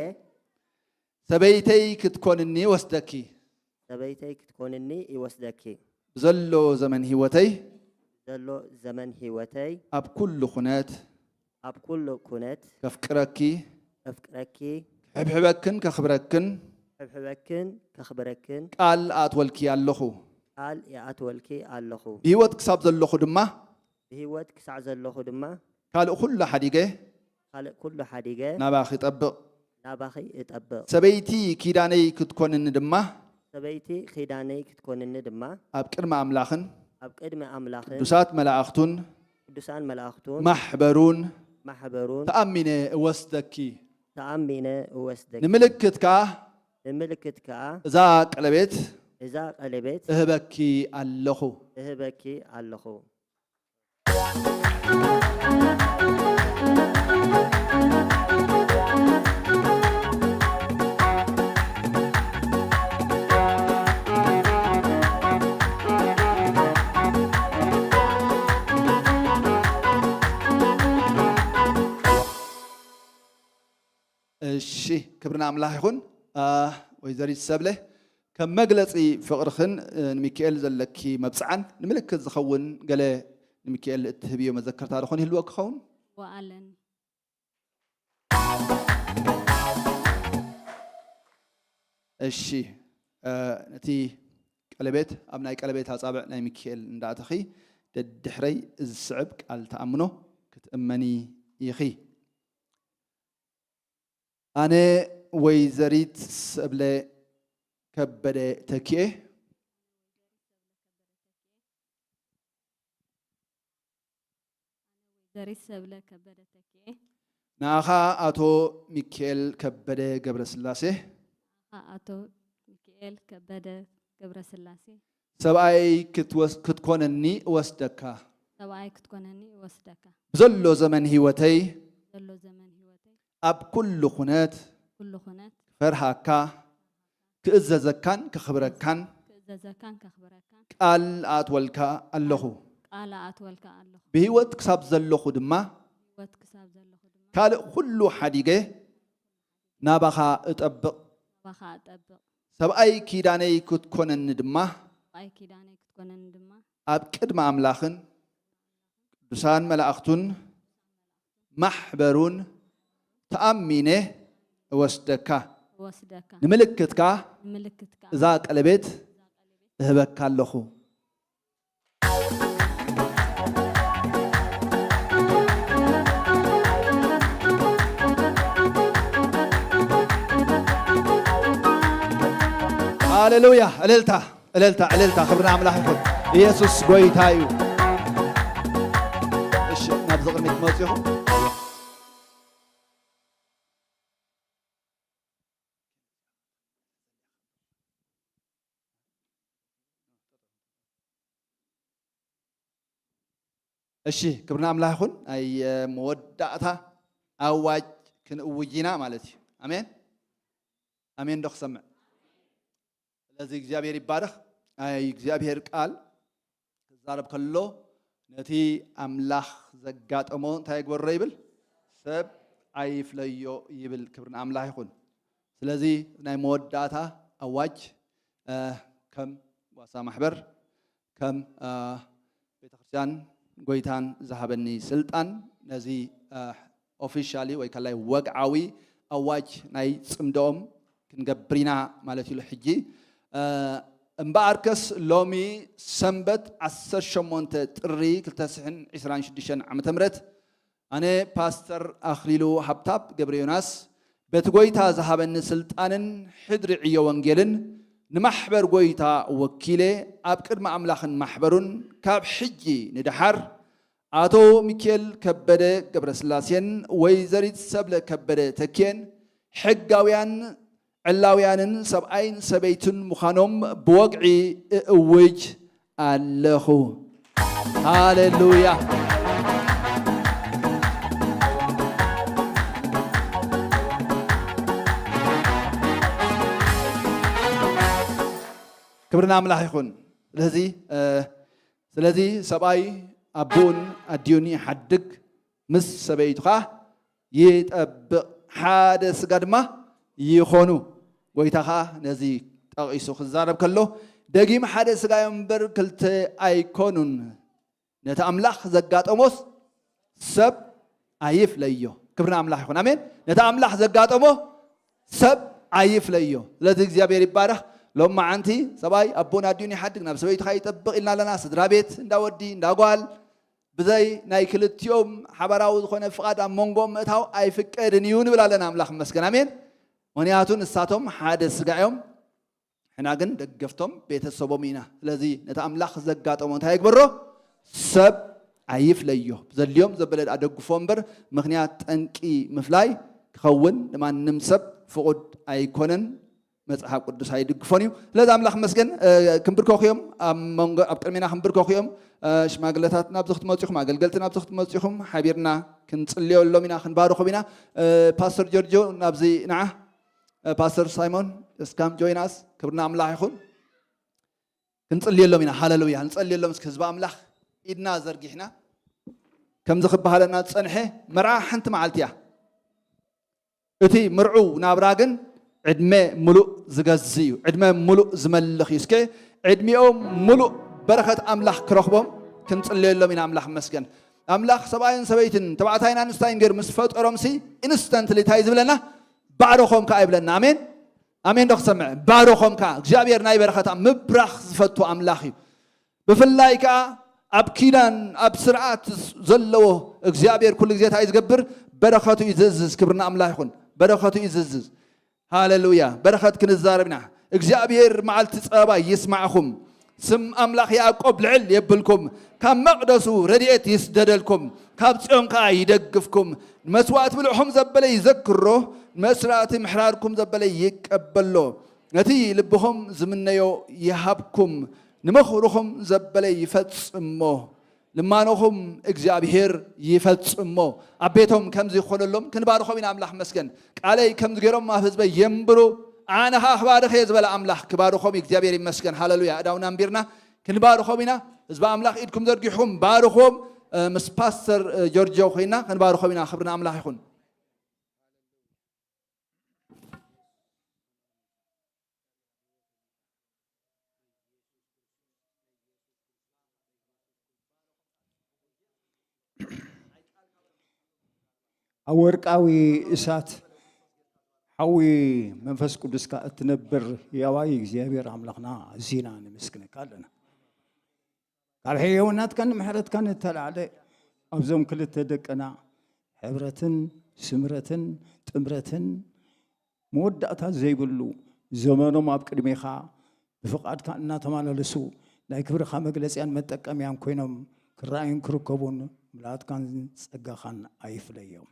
ሰበይተይ ክትኮንኒ ወስደኪ ሰበይተይ ክትኮንኒ ይወስደኪ ብዘሎ ዘመን ህይወተይ ዘሎ ዘመን ህይወተይ ኣብ ኩሉ ኩነት ኣብ ኩሉ ኩነት ከፍቅረኪ ከፍቅረኪ ክሕብሕበክን ከኽብረክን ከሕብሕበክን ከኽብረክን ቃል ኣትወልኪ ኣለኹ። ቃል ይኣትወልኪ ኣለኹ። ብህይወት ክሳብ ዘለኹ ድማ ብህይወት ክሳዕ ዘለኹ ድማ ካልእ ኩሉ ሓዲገ ካልእ ኩሉ ሓዲገ ናባኺ ጠብቕ ናባኺ እጠብቕ። ሰበይቲ ኪዳነይ ክትኮንኒ ድማ ሰበይቲ ኺዳነይ ክትኮንኒ ድማ ኣብ ቅድሚ ኣምላኽን ኣብ ቅድሚ ኣምላኽን ቅዱሳት መላእኽቱን ቅዱሳን መላእኽቱን ማሕበሩን ማሕበሩን ተኣሚነ እወስደኪ። ተኣሚነ እወስደኪ። ንምልክት ከኣ ንምልክት ከኣ እዛ ቀለቤት እዛ ቀለቤት እህበኪ ኣለኹ። እህበኪ ኣለኹ። እሺ ክብሪ ንኣምላኽ ይኹን። ወይዘሪት ሰብለ ከም መግለፂ ፍቕርኽን ንሚካኤል ዘለኪ መብፅዓን ንምልክት ዝኸውን ገለ ንሚካኤል እትህብዮ መዘከርታ ዝኾን ይህልወ ክኸውን? ወኣለን እሺ ነቲ ቀለቤት ኣብ ናይ ቀለቤት ኣፃብዕ ናይ ሚካኤል እንዳእተኺ ደድሕረይ እዚ ዝስዕብ ቃል ተኣምኖ ክትእመኒ ኢኺ። ኣነ ወይዘሪት ሰብለ ከበደ ተኪኤ ወይዘሪት ሰብለ ከበደ ተኪኤ ንኣኻ ኣቶ ሚካኤል ከበደ ገብረስላሴ ንኣኻ ኣቶ ሚካኤል ከበደ ገብረስላሴ ሰብኣይ ክትኮነኒ እወስደካ። ሰብኣይ ክትኮነኒ እወስደካ። ብዘሎ ዘመን ህይወተይ ዘሎ ዘመን ህይወተይ ኣብ ኩሉ ኩነት ኩሉ ኩነት ክፈርሃካ ክእዘዘካን ክኽብረካን ክእዘዘካን ከኽብረካን ቃል ኣትወልካ ኣለኹ። ቃል ኣትወልካ ኣለኹ። ብህይወት ክሳብ ዘለኹ ድማ ህይወት ክሳብ ዘለኹ ድማ ካልእ ኩሉ ሓዲገ ናባኻ እጠብቕ። ናባኻ እጠብቕ። ሰብኣይ ኪዳነይ ክትኮነኒ ድማ ሰብኣይ ኪዳነይ ክትኮነኒ ድማ ኣብ ቅድሚ ኣምላኽን ቅዱሳን መላእኽቱን ማሕበሩን ተኣሚነ እወስደካ። እወስደካ። ንምልክትካ ንምልክትካ እዛ ቀለቤት እህበካ ኣለኹ። ሃሌሉያ! እልልታ፣ እልልታ፣ እልልታ! ክብሪ ንኣምላኽ ይኹን። ኢየሱስ ጎይታ እዩ። እሺ፣ ናብዚ ቅድሚት መፂኹም። እሺ፣ ክብሪ ንኣምላኽ ይኹን። ናይ መወዳእታ ኣዋጅ ክንእውጅ ኢና ማለት እዩ። ኣሜን፣ ኣሜን። ዶ ክሰምዕ? ስለዚ እግዚኣብሔር ይባረኽ። ናይ እግዚኣብሔር ቃል ክዛረብ ከሎ ነቲ ኣምላኽ ዘጋጠሞ እንታይ ይግበሮ ይብል? ሰብ ኣይፍለዮ ይብል። ክብሪ ንኣምላኽ ይኹን። ስለዚ ናይ መወዳእታ ኣዋጅ ከም ዋሳ ማሕበር ከም ቤተክርስትያን ጎይታን ዝሃበኒ ስልጣን ነዚ ኦፊሻሊ ወይ ከላይ ወግዓዊ ኣዋጅ ናይ ፅምዶኦም ክንገብር ኢና ማለት እዩ። ሕጂ እምበኣርከስ ሎሚ ሰንበት ዓሰርተ ሸሞንተ ጥሪ ክልተ ሽሕን ዕስራን ሽዱሽተን ዓመተ ምህረት ኣነ ፓስተር ኣኽሊሉ ሃብታብ ገብረ ዮናስ በቲ ጎይታ ዝሃበኒ ስልጣንን ሕድሪ ዕዮ ወንጌልን ንማሕበር ጎይታ ወኪለ ኣብ ቅድሚ ኣምላኽን ማሕበሩን ካብ ሕጂ ንደሓር ኣቶ ሚኪኤል ከበደ ገብረስላሴን ወይዘሪት ሰብለ ከበደ ተኪኤን ሕጋውያን ዕላውያንን ሰብኣይን ሰበይትን ምዃኖም ብወግዒ እእውጅ ኣለኹ። ሃሌሉያ። ክብሪ ንኣምላኽ ይኹን። ስለዚ ስለዚ ሰብኣይ ኣቦኡን ኣዲኡን ይሓድግ፣ ምስ ሰበይቱ ኸኣ ይጠብቕ፣ ሓደ ስጋ ድማ ይኾኑ። ጎይታ ኸኣ ነዚ ጠቒሱ ክዛረብ ከሎ ደጊም ሓደ ስጋ እዮም እምበር ክልተ ኣይኮኑን። ነቲ ኣምላኽ ዘጋጠሞስ ሰብ ኣይፍለዮ። ክብሪ ንኣምላኽ ይኹን። ኣሜን። ነቲ ኣምላኽ ዘጋጠሞ ሰብ ኣይፍለዮ። ስለዚ እግዚኣብሔር ይባረኽ። ሎም መዓንቲ ሰብኣይ ኣቦን ኣዲኡን ይሓድግ ናብ ሰበይቱ ኸኣ ይጠብቕ ኢልና ኣለና። ስድራ ቤት እንዳ ወዲ እንዳ ጓል ብዘይ ናይ ክልቲኦም ሓባራዊ ዝኾነ ፍቓድ ኣብ መንጎኦም ምእታው ኣይፍቀድን እዩ ንብል ኣለና። ኣምላኽ ይመስገን። ኣሜን። ምኽንያቱ ንሳቶም ሓደ ስጋ እዮም። ሕና ግን ደገፍቶም ቤተሰቦም ኢና። ስለዚ ነቲ ኣምላኽ ዘጋጠሞ እንታይ ይግበሮ? ሰብ ኣይፍለዮ። ዘድልዮም ዘበለ ደኣ ደግፎ እምበር ምኽንያት ጠንቂ ምፍላይ ክኸውን ንማንም ሰብ ፍቑድ ኣይኮነን። መጽሓፍ ቅዱስ ኣይድግፎን እዩ። ስለዚ ኣምላኽ መስገን ክንብርከኹ እዮም። ኣብ መንጎ ኣብ ቅድሚና ክንብርከኹ እዮም። ሽማግለታት ናብዚ ክትመጹ ኢኹም፣ ኣገልገልቲ ናብዚ ክትመጹ ኢኹም። ሓቢርና ክንጽልየሎም ኢና፣ ክንባርኾም ኢና። ፓስተር ጆርጆ ናብዚ ንዓ። ፓስተር ሳይሞን እስካም ጆይናስ ክብርና ኣምላኽ ይኹን። ክንጽልየሎም ኢና። ሃለሉያ። ንጸልየሎም እስኪ ህዝቢ ኣምላኽ ኢድና ዘርጊሕና። ከምዚ ክበሃለና ዝጸንሐ መርዓ ሓንቲ መዓልቲ እያ። እቲ ምርዑው ናብራ ግን ዕድመ ምሉእ ዝገዝእ እዩ። ዕድመ ምሉእ ዝመልኽ እዩ። እስከ ዕድሚኦም ምሉእ በረኸት ኣምላኽ ክረኽቦም ክንጽልየሎም ኢና። ኣምላኽ መስገን። ኣምላኽ ሰብኣይን ሰበይትን ተባዕታይን ኣንስታይን ገይሩ ምስ ፈጠሮምሲ ኢንስተንትሊ እንታይ ዝብለና? ባዕዶኾም ከኣ ይብለና። ኣሜን ኣሜን። ዶ ክሰምዕ? ባዕዶኾም ከኣ እግዚኣብሔር ናይ በረኸታ ምብራኽ ዝፈቱ ኣምላኽ እዩ። ብፍላይ ከኣ ኣብ ኪዳን ኣብ ስርዓት ዘለዎ እግዚኣብሔር ኩሉ ግዜ እንታይ ዝገብር? በረኸቱ እዩ ዝእዝዝ። ክብርና ኣምላኽ ይኹን። በረኸቱ እዩ ዝእዝዝ። ሃለሉያ። በረኸት ክንዛረብ ኢና። እግዚኣብሔር መዓልቲ ጸበባ ይስማዕኹም። ስም ኣምላኽ ያዕቆብ ልዕል የብልኩም። ካብ መቕደሱ ረድኤት ይስደደልኩም። ካብ ጽዮን ከኣ ይደግፍኩም። ንመስዋዕቲ ብልዕኹም ዘበለ ይዘክሮ። መስዋዕቲ ምሕራርኩም ዘበለ ይቀበሎ። ነቲ ልብኹም ዝምነዮ ይሃብኩም። ንምኽርኹም ዘበለ ይፈጽሞ። ልማኖኹም እግዚኣብሔር ይፈጽሞ። ኣብ ቤቶም ከምዚ ይኾነሎም። ክንባርኾም ኢና። ኣምላኽ መስገን። ቃለይ ከምዚ ገይሮም ኣብ ህዝበይ የንብሩ፣ ኣነ ኸኣ ክባርኽ እየ ዝበለ ኣምላኽ ክባርኾም እዩ። እግዚኣብሔር ይመስገን። ሃለሉያ። ኣእዳውና ኣንቢርና ክንባርኾም ኢና። ህዝቢ ኣምላኽ ኢድኩም ዘርጊሕኹም ባርኾም። እ፣ ምስ ፓስተር፣ እ፣ ጆርጆ ኮይና ክንባርኾም ኢና። ክብሪ ንኣምላኽ ይኹን። ኣብ ወርቃዊ እሳት ሓዊ መንፈስ ቅዱስካ እትነብር ሕያዋይ እግዚኣብሔር ኣምላኽና፣ ኣዚና ነመስግነካ ኣለና። ካብ ሕያውናትካን ምሕረትካን እተላዕለ ኣብዞም ክልተ ደቅና ሕብረትን ስምረትን ጥምረትን መወዳእታ ዘይብሉ ዘመኖም ኣብ ቅድሜኻ ብፍቓድካ እናተመላለሱ ናይ ክብርኻ መግለጽያን መጠቀምያን ኮይኖም ክረኣዩን ክርከቡን ምልኣትካን ጸጋኻን ኣይፍለዮም።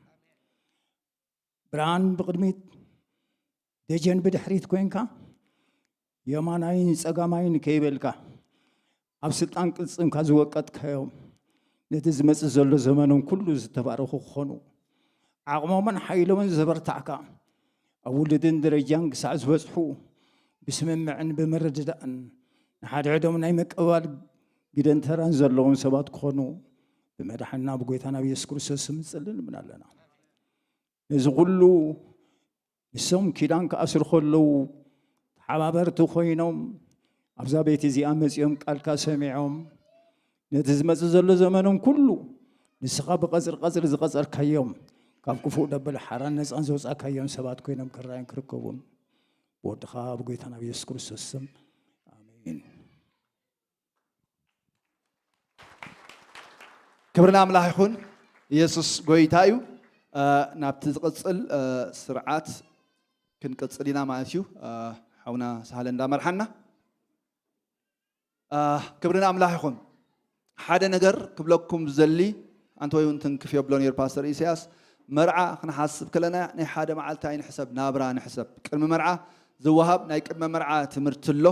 ብርሃን ብቕድሚት ደጀን ብድሕሪት ኮይንካ የማናይን ጸጋማይን ከይበልካ ኣብ ስልጣን ቅልጽምካ ዝወቀጥካዮም ነቲ ዝመጽእ ዘሎ ዘመኖም ኩሉ ዝተባረኹ ክኾኑ ዓቕሞምን ሓይሎምን ዘበርታዕካ ኣብ ውሉድን ደረጃን ክሳዕ ዝበጽሑ ብስምምዕን ብምርድዳእን ንሓድሕዶም ናይ ምቅባል ግደን ተራን ዘለዎም ሰባት ክኾኑ ብመድሓንና ብጎይታና ብየሱስ ክርስቶስ ስም ንጽሊ ንብል ኣለና። ነዚ ኩሉ ንሶም ኪዳን ክኣስሩ ከለዉ ተሓባበርቲ ኮይኖም ኣብዛ ቤት እዚኣ መጺኦም ቃልካ ሰሚዖም ነቲ ዝመጽእ ዘሎ ዘመኖም ኩሉ ንስኻ ብቐጽሪ ቀጽሪ ዝቐጸርካዮም ካብ ክፉእ ደበል ሓራን ነጻን ዘውጻእካዮም ሰባት ኮይኖም ክረኣዩን ክርከቡን ብወድኻ ብጎይታና ብየሱስ ክርስቶስ ስም ኣሜን። ክብሪ ንኣምላኽ ይኹን። ኢየሱስ ጎይታ እዩ። እ፣ ናብቲ ዝቕጽል፣ እ፣ ስርዓት ክንቅጽል ኢና ማለት እዩ። እ፣ ሓውና ሳህለ እንዳመርሓና። እ፣ ክብሪ ንኣምላኽ ይኹን። ሓደ ነገር ክብለኩም ዝደሊ፣ ኣንተ ወይ እውን ትንክፍ የብሎ ነይሩ ፓስተር ኢሳያስ፣ መርዓ ክንሓስብ ከለና ናይ ሓደ መዓልቲ ኣይንሕሰብ፣ ናብራ ንሕሰብ። ቅድሚ መርዓ ዝወሃብ ናይ ቅድመ መርዓ ትምህርቲ ኣሎ።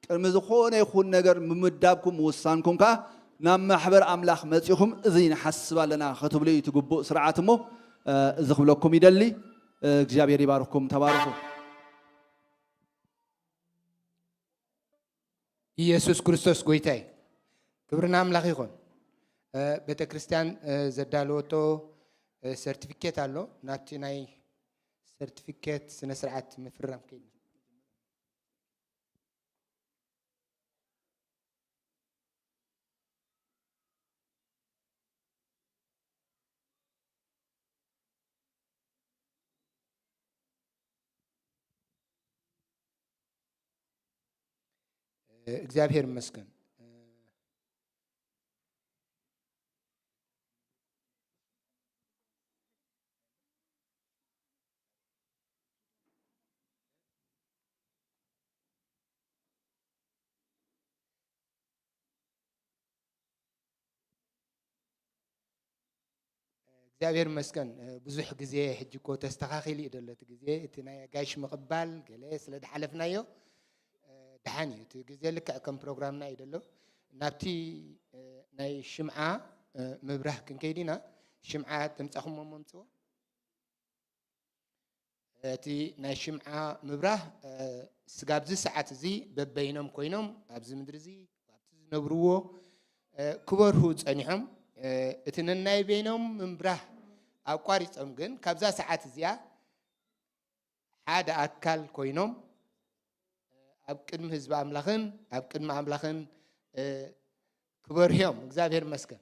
ቅድሚ ዝኾነ ይኹን ነገር ምምዳብኩም ምውሳንኩም ከኣ ናብ ማሕበር ኣምላኽ መጺኹም እዚ ንሓስብ ኣለና ክትብሉ እዩ እቲ ግቡእ ስርዓት እሞ፣ እ፣ እዚ ክብለኩም ይደሊ። እ፣ እግዚኣብሔር ይባርኽኩም። ተባረኹ። ኢየሱስ ክርስቶስ ጎይታ እዩ። ክብሪ ንኣምላኽ ይኹን። እ፣ ቤተ ክርስቲያን፣ እ፣ ዘዳለወቶ፣ እ፣ ሰርቲፊኬት ኣሎ። ናብቲ ናይ ሰርቲፊኬት ስነ ስርዓት ምፍራም ከይድና እግዚኣብሔር ይመስገን። እግዚኣብሔር ይመስገን። ብዙሕ ግዜ ሕጂ እኮ ተስተኻኺሉ እዩ ዘሎ እቲ ግዜ፣ እቲ ናይ ኣጋይሽ ምቕባል ገለ ስለ ዝሓለፍናዮ፣ ደሓን እዩ። እቲ ግዜ ልክዕ ከም ፕሮግራምና እዩ ዘሎ። ናብቲ ናይ ሽምዓ ምብራህ ክንከይድ ኢና። ሽምዓ ተምጻኹሞ መምጽዎ። እቲ ናይ ሽምዓ ምብራህ፣ እ፣ ስጋብ እዚ ሰዓት እዚ በበይኖም ኮይኖም ኣብዚ ምድሪ እዚ ኣብቲ ዝነብርዎ፣ እ፣ ክበርሁ ጸኒሖም። እ፣ እቲ ነናይ በይኖም ምብራህ ኣቋሪጾም ግን ካብዛ ሰዓት እዚኣ ሓደ ኣካል ኮይኖም፣ እ፣ ኣብ ቅድሚ ህዝቢ ኣምላኽን ኣብ ቅድሚ ኣምላኽን፣ እ፣ ክበርሁ እዮም። እግዚኣብሔር ይመስገን።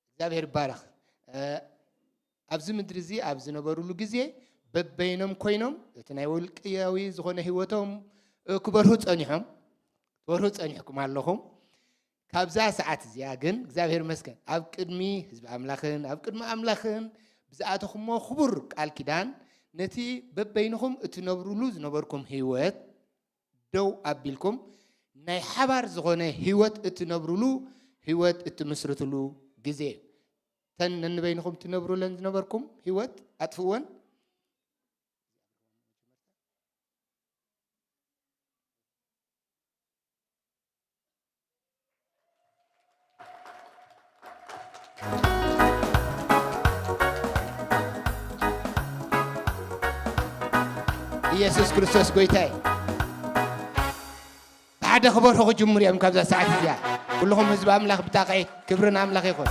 እግዚኣብሔር ይባረኽ። እ፣ ኣብዚ ምድሪ እዚ ኣብ ዝነበሩሉ ግዜ በበይኖም ኮይኖም እቲ ናይ ውልቅያዊ ዝኾነ ህይወቶም፣ እ፣ ክበርሁ ጸኒሖም። ትበርሁ ጸኒሕኩም ኣለኹም። ካብዛ ሰዓት እዚኣ ግን እግዚኣብሔር ይመስገን ኣብ ቅድሚ ህዝቢ ኣምላኽን ኣብ ቅድሚ ኣምላኽን ብዝኣተኹሞ ክቡር ቃል ኪዳን ነቲ በበይንኹም እትነብሩሉ ዝነበርኩም ህይወት ደው ኣቢልኩም ናይ ሓባር ዝኾነ ህይወት እትነብሩሉ፣ ህይወት እትምስርትሉ ግዜ እዩ። እተን ነንበይንኹም ትነብሩለን ዝነበርኩም ህይወት ኣጥፍእወን። ኢየሱስ ክርስቶስ ጎይታ እዩ። ብሓደ ክበርኹ ክጅምሩ እዮም ካብዛ ሰዓት እዚኣ። ኩልኹም ህዝቢ ኣምላኽ ብጣቕዒት ክብሪ ንኣምላኽ ይኹን።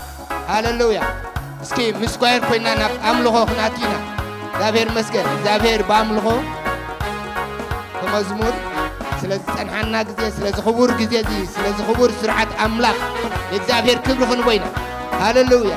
ሃሌሉያ። እስኪ ምስ ኳየር ኮይና ናብ ኣምልኾ ክንኣቱ ኢና። እግዚኣብሔር ይመስገን። እግዚኣብሔር ብኣምልኾ ብመዝሙር ስለ ዝጸንሓና ግዜ፣ ስለዚ ክቡር ግዜ እዚ፣ ስለዚ ክቡር ስርዓት ኣምላኽ ንእግዚኣብሔር ክብሪ ክንቦ ኢና። ሃሌሉያ።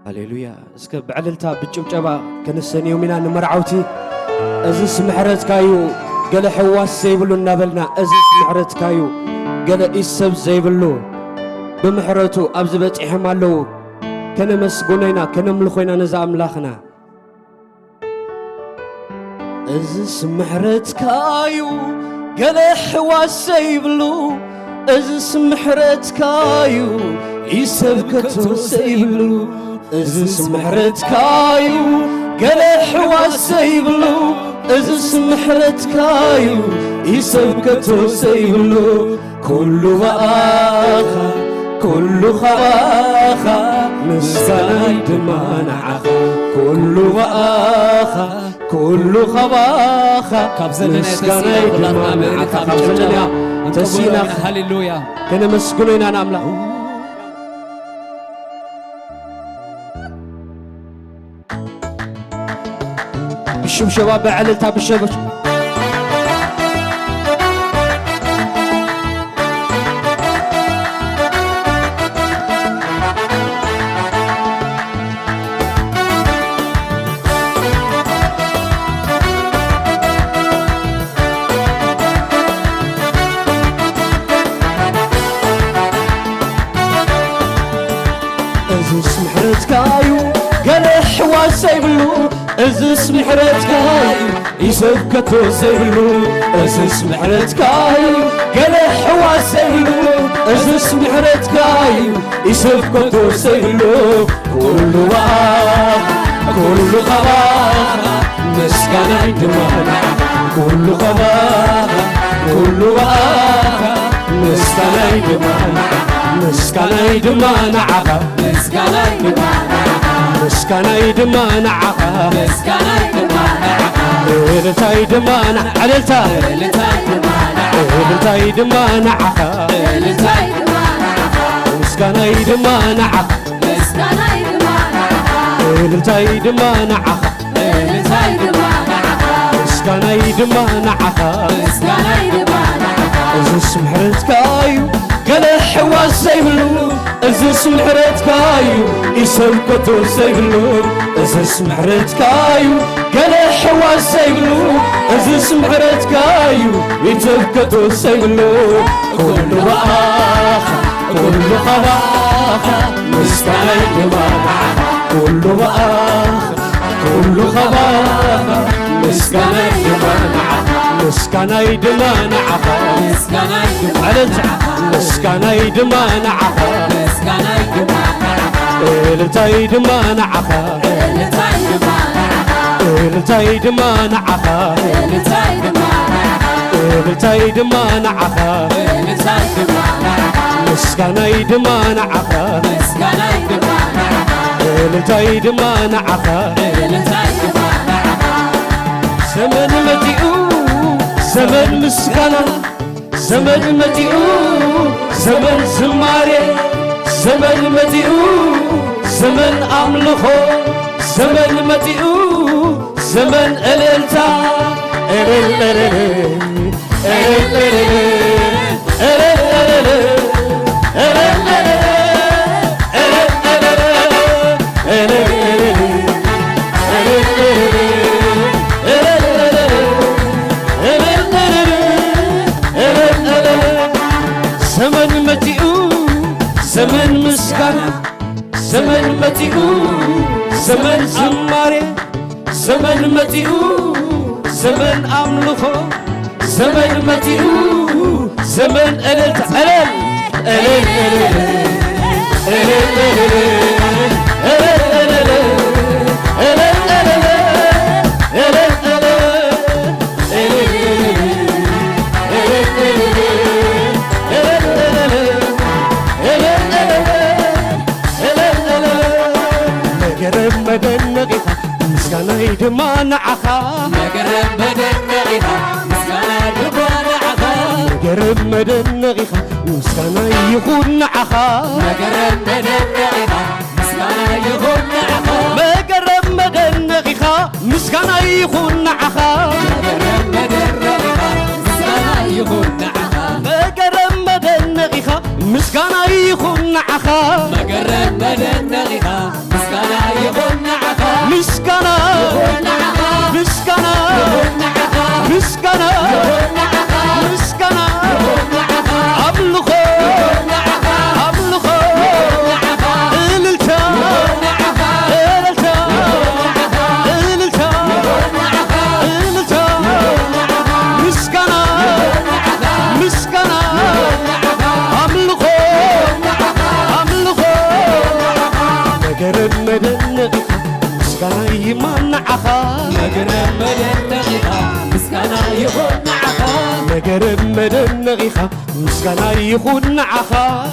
ሃሌሉያ። እስከ ብዕልልታ ብጭብጨባ ከነሰንዮም ኢና ንመርዓውቲ። እዝስ ምሕረትካዩ ገለ ሕዋስ ዘይብሉ እናበልና፣ እዝስ ምሕረትካዩ ገለ ኢድ ሰብ ዘይብሉ፣ ብምሕረቱ ኣብዚ በጺሖም ኣለዉ። ከነመስግኖ ኢና፣ ከነምልኾ ኢና ነዛ ኣምላኽና። እዝስ ምሕረትካዩ ገለ ሕዋስ ዘይብሉ፣ እዝስ ምሕረትካዩ ኢሰብ ከቶ ዘይብሉ፣ እዝስ ምሕረትካዩ ገለ ሕዋስ ዘይብሉ፣ እዝስ ምሕረትካዩ ኢሰብ ከቶ ዘይብሉ፣ ኩሉ ብኣኻ፣ ኩሉ ኻባኻ፣ ምስጋናይ ድማ ንዓኻ። ኩሉ ብኣኻ፣ ኩሉ ኻባኻ፣ ካብ ዘለና ምስጋናይ የተሲና ድማ ብዕልልታ ንዓኻ። ካብ ዘለና ብጭብጨባ ተሲና ሃሌሉያ። ከነመስግኖ ኢና ንኣምላኽ። ብሽብሸባ፣ ብዕልልታ፣ ብሸበሽ። እዝስ ምሕረትካዩ ገለ ሕዋስ ዘይብሉ፣ እዝስ ምሕረትካዩ ኢሰብ ከቶ ዘይብሉ፣ እዝስ ምሕረትካዩ ገለ ሕዋስ ዘይብሉ፣ እዝስ ምሕረትካዩ ኢሰብ ከቶ ዘይብሉ፣ ኩሉ ብኣኻ፣ ኩሉ ኻባኻ፣ ምስጋናይ ድማ ንዓኻ። ኩሉ ኻባኻ፣ ኩሉ ብኣኻ፣ ምስጋናይ ድማ ንዓኻ። ምስጋናይ ድማ ንዓኻ። ምስጋናይ ድማ ንዓኻ። ምስጋናይ ድማ ንዓኻ። ምስጋናይ ድማ ንዓኻ። እልልታይ ድማ ን-፣ ዕልልታ። እልልታይ ድማ ንዓኻ። እልልታይ ድማ ንዓኻ። እልልታይ ድማ ንዓኻ። ምስጋናይ ድማ ንዓኻ። ምስጋናይ ድማ ንዓኻ። እልልታይ ድማ ንዓኻ። እልልታይ ድማ ንዓኻ። ምስጋናይ ድማ ንዓኻ። ምስጋናይ ድማ ንዓኻ። እዝስ ምሕረትካዩ ገለ ሕዋስ ዘይብሉ፣ እዝስ ምሕረትካዩ ኢሰብ ከቶ ዘይብሉ፣ እዝስ ምሕረትካዩ ገለ ሕዋስ ዘይብሉ፣ እዝስ ምሕረትካዩ ኢሰብ ከቶ ዘይብሉ፣ ኩሉ ብኣኻ፣ ኩሉ ኻባኻ፣ ምስጋናይ ድማ ንዓኻ። ኩሉ ብኣኻ፣ ኩሉ ኻባኻ፣ ምስጋናይ ድማ ንዓኻ። ምስጋናይ ድማ ንዓኻ። ምስጋናይ ድማ ዕልልታ። ንዓኻ። ምስጋናይ ድማ ንዓኻ። ምስጋናይ ድማ ንዓኻ። እልልታይ ድማ ንዓኻ። እልልታይ ድማ ንዓኻ። እልልታይ ድማ ንዓኻ። እልልታይ ድማ ንዓኻ። እልልታይ ድማ ንዓኻ። እልልታይ ድማ ንዓኻ። ምስጋናይ ድማ ንዓኻ። ምስጋናይ ድማ ንዓኻ። እልልታይ ድማ ንዓኻ። እልልታይ ድማ ንዓኻ። ዘመን መጺኡ፣ ዘመን ምስጋና፣ ዘመን መጺኡ፣ ዘመን ዝማሬ፣ ዘመን መጺኡ፣ ዘመን ኣምልኾ፣ ዘመን መጺኡ፣ ዘመን እልልታ። እልል፣ እልል፣ እልል፣ እልል፣ እልል፣ እልል፣ እልል፣ እልል፣ እልል፣ እልል፣ እልል፣ እልል፣ ዘመን መጺኡ፣ ዘመን ምስጋና፣ ዘመን መጺኡ፣ ዘመን ዝማሬ፣ ዘመን መጺኡ፣ ዘመን ኣምልኾ፣ ዘመን መጺኡ፣ ዘመን እልልታ። እልል፣ እልል፣ እልል፣ እልል፣ እልል፣ እልል፣ እልል፣ እልል፣ እልል፣ እልል፣ እልል፣ እልል፣ እልል፣ እልል፣ እልል፣ እልል፣ እልል፣ እልል፣ እልል፣ መገረም መደነቒኻ ምስጋናይ ድማ ንዓኻ። መገረም መደነቒኻ ምስጋናይ ድማ ንዓኻ። መገረም መደነቒኻ ምስጋናይ ይኹን ንዓኻ። መገረም መደነቒኻ ምስጋናይ ይኹን ንዓኻ። መገረም መደነቒኻ ምስጋናይ ይኹን ንዓኻ። መገረም መደነቒኻ ምስጋናይ ይኹን ንዓኻ። መገረም መደነቒኻ ምስጋናይ ይኹን ንዓኻ። መገረም መደነቒኻ ምስጋና ይኹን ንዓኻ። ምስጋና ይኹን ንዓኻ። ምስጋና ይኹን ንዓኻ። ምስጋና ይኹን ንዓኻ። ምስጋና ይኹን ንዓኻ። ኣምልኾ ይኹን ንዓኻ። ኣምልኾ ይኹን ንዓኻ። እልልታ ይኹን ንዓኻ። እልልታ ይኹን ንዓኻ። እልልታ ይኹን ንዓኻ። እልልታ ይኹን ንዓኻ። ምስጋና ይኹን ንዓኻ። ምስጋና ይኹን ንዓኻ። ኣምልኾ ይኹን ንዓኻ። ኣምልኾ ይኹን ንዓኻ። መገረም መደነቒኻ ምስጋና ይማን ንዓኻ። መገረም መደነቒኻ ምስጋና ይኹን ንዓኻ። መገረም መደነቒኻ ምስጋና ይኹን ንዓኻ።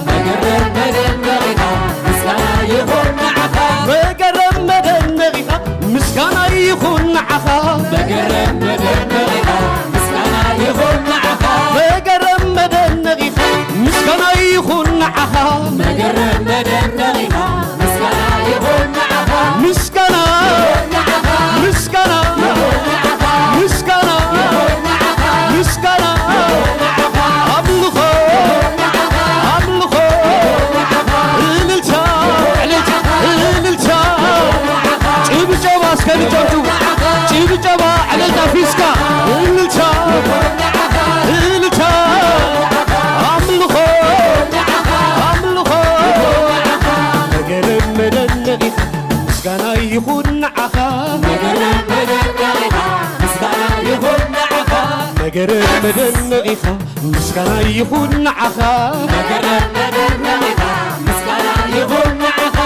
መገረም መደነቒኻ ምስጋና ይኹን ንዓኻ። መገረም መደነቒኻ ምስጋና ይኹን ንዓኻ። መገረም መደነቒኻ ምስጋና ይኹን ንዓኻ። መገረም መደነቒኻ ምስጋና ይኹን ንዓኻ። መገረም መደነቒኻ ምስጋና ይኹን ንዓኻ። ምስጋና ይኹን ንዓኻ። ምስጋና ይኹን ንዓኻ። ምስጋና ይኹን ንዓኻ። ምስጋና ይኹን ንዓኻ። ኣምልኾ ይኹን ንዓኻ። ኣምልኾ ይኹን ንዓኻ። እልልታ ይኹን ንዓኻ። እልልታ። ጭብጨባ እስከ ንጨብጭብ። ጭብጨባ፣ ዕልልታ ፊስካ፣ እልልታ፣ እልልታ፣ ኣምልኾ፣ ኣምልኾ። መገረም መደነቒኻ ምስጋና ይኹን ንዓኻ። መገረም መደነቒኻ ምስጋና ይኹን ንዓኻ። መገረም መደነቒኻ ምስጋና ይኹን ንዓኻ። መገረም መደነቒኻ ምስጋና ይኹን ንዓኻ።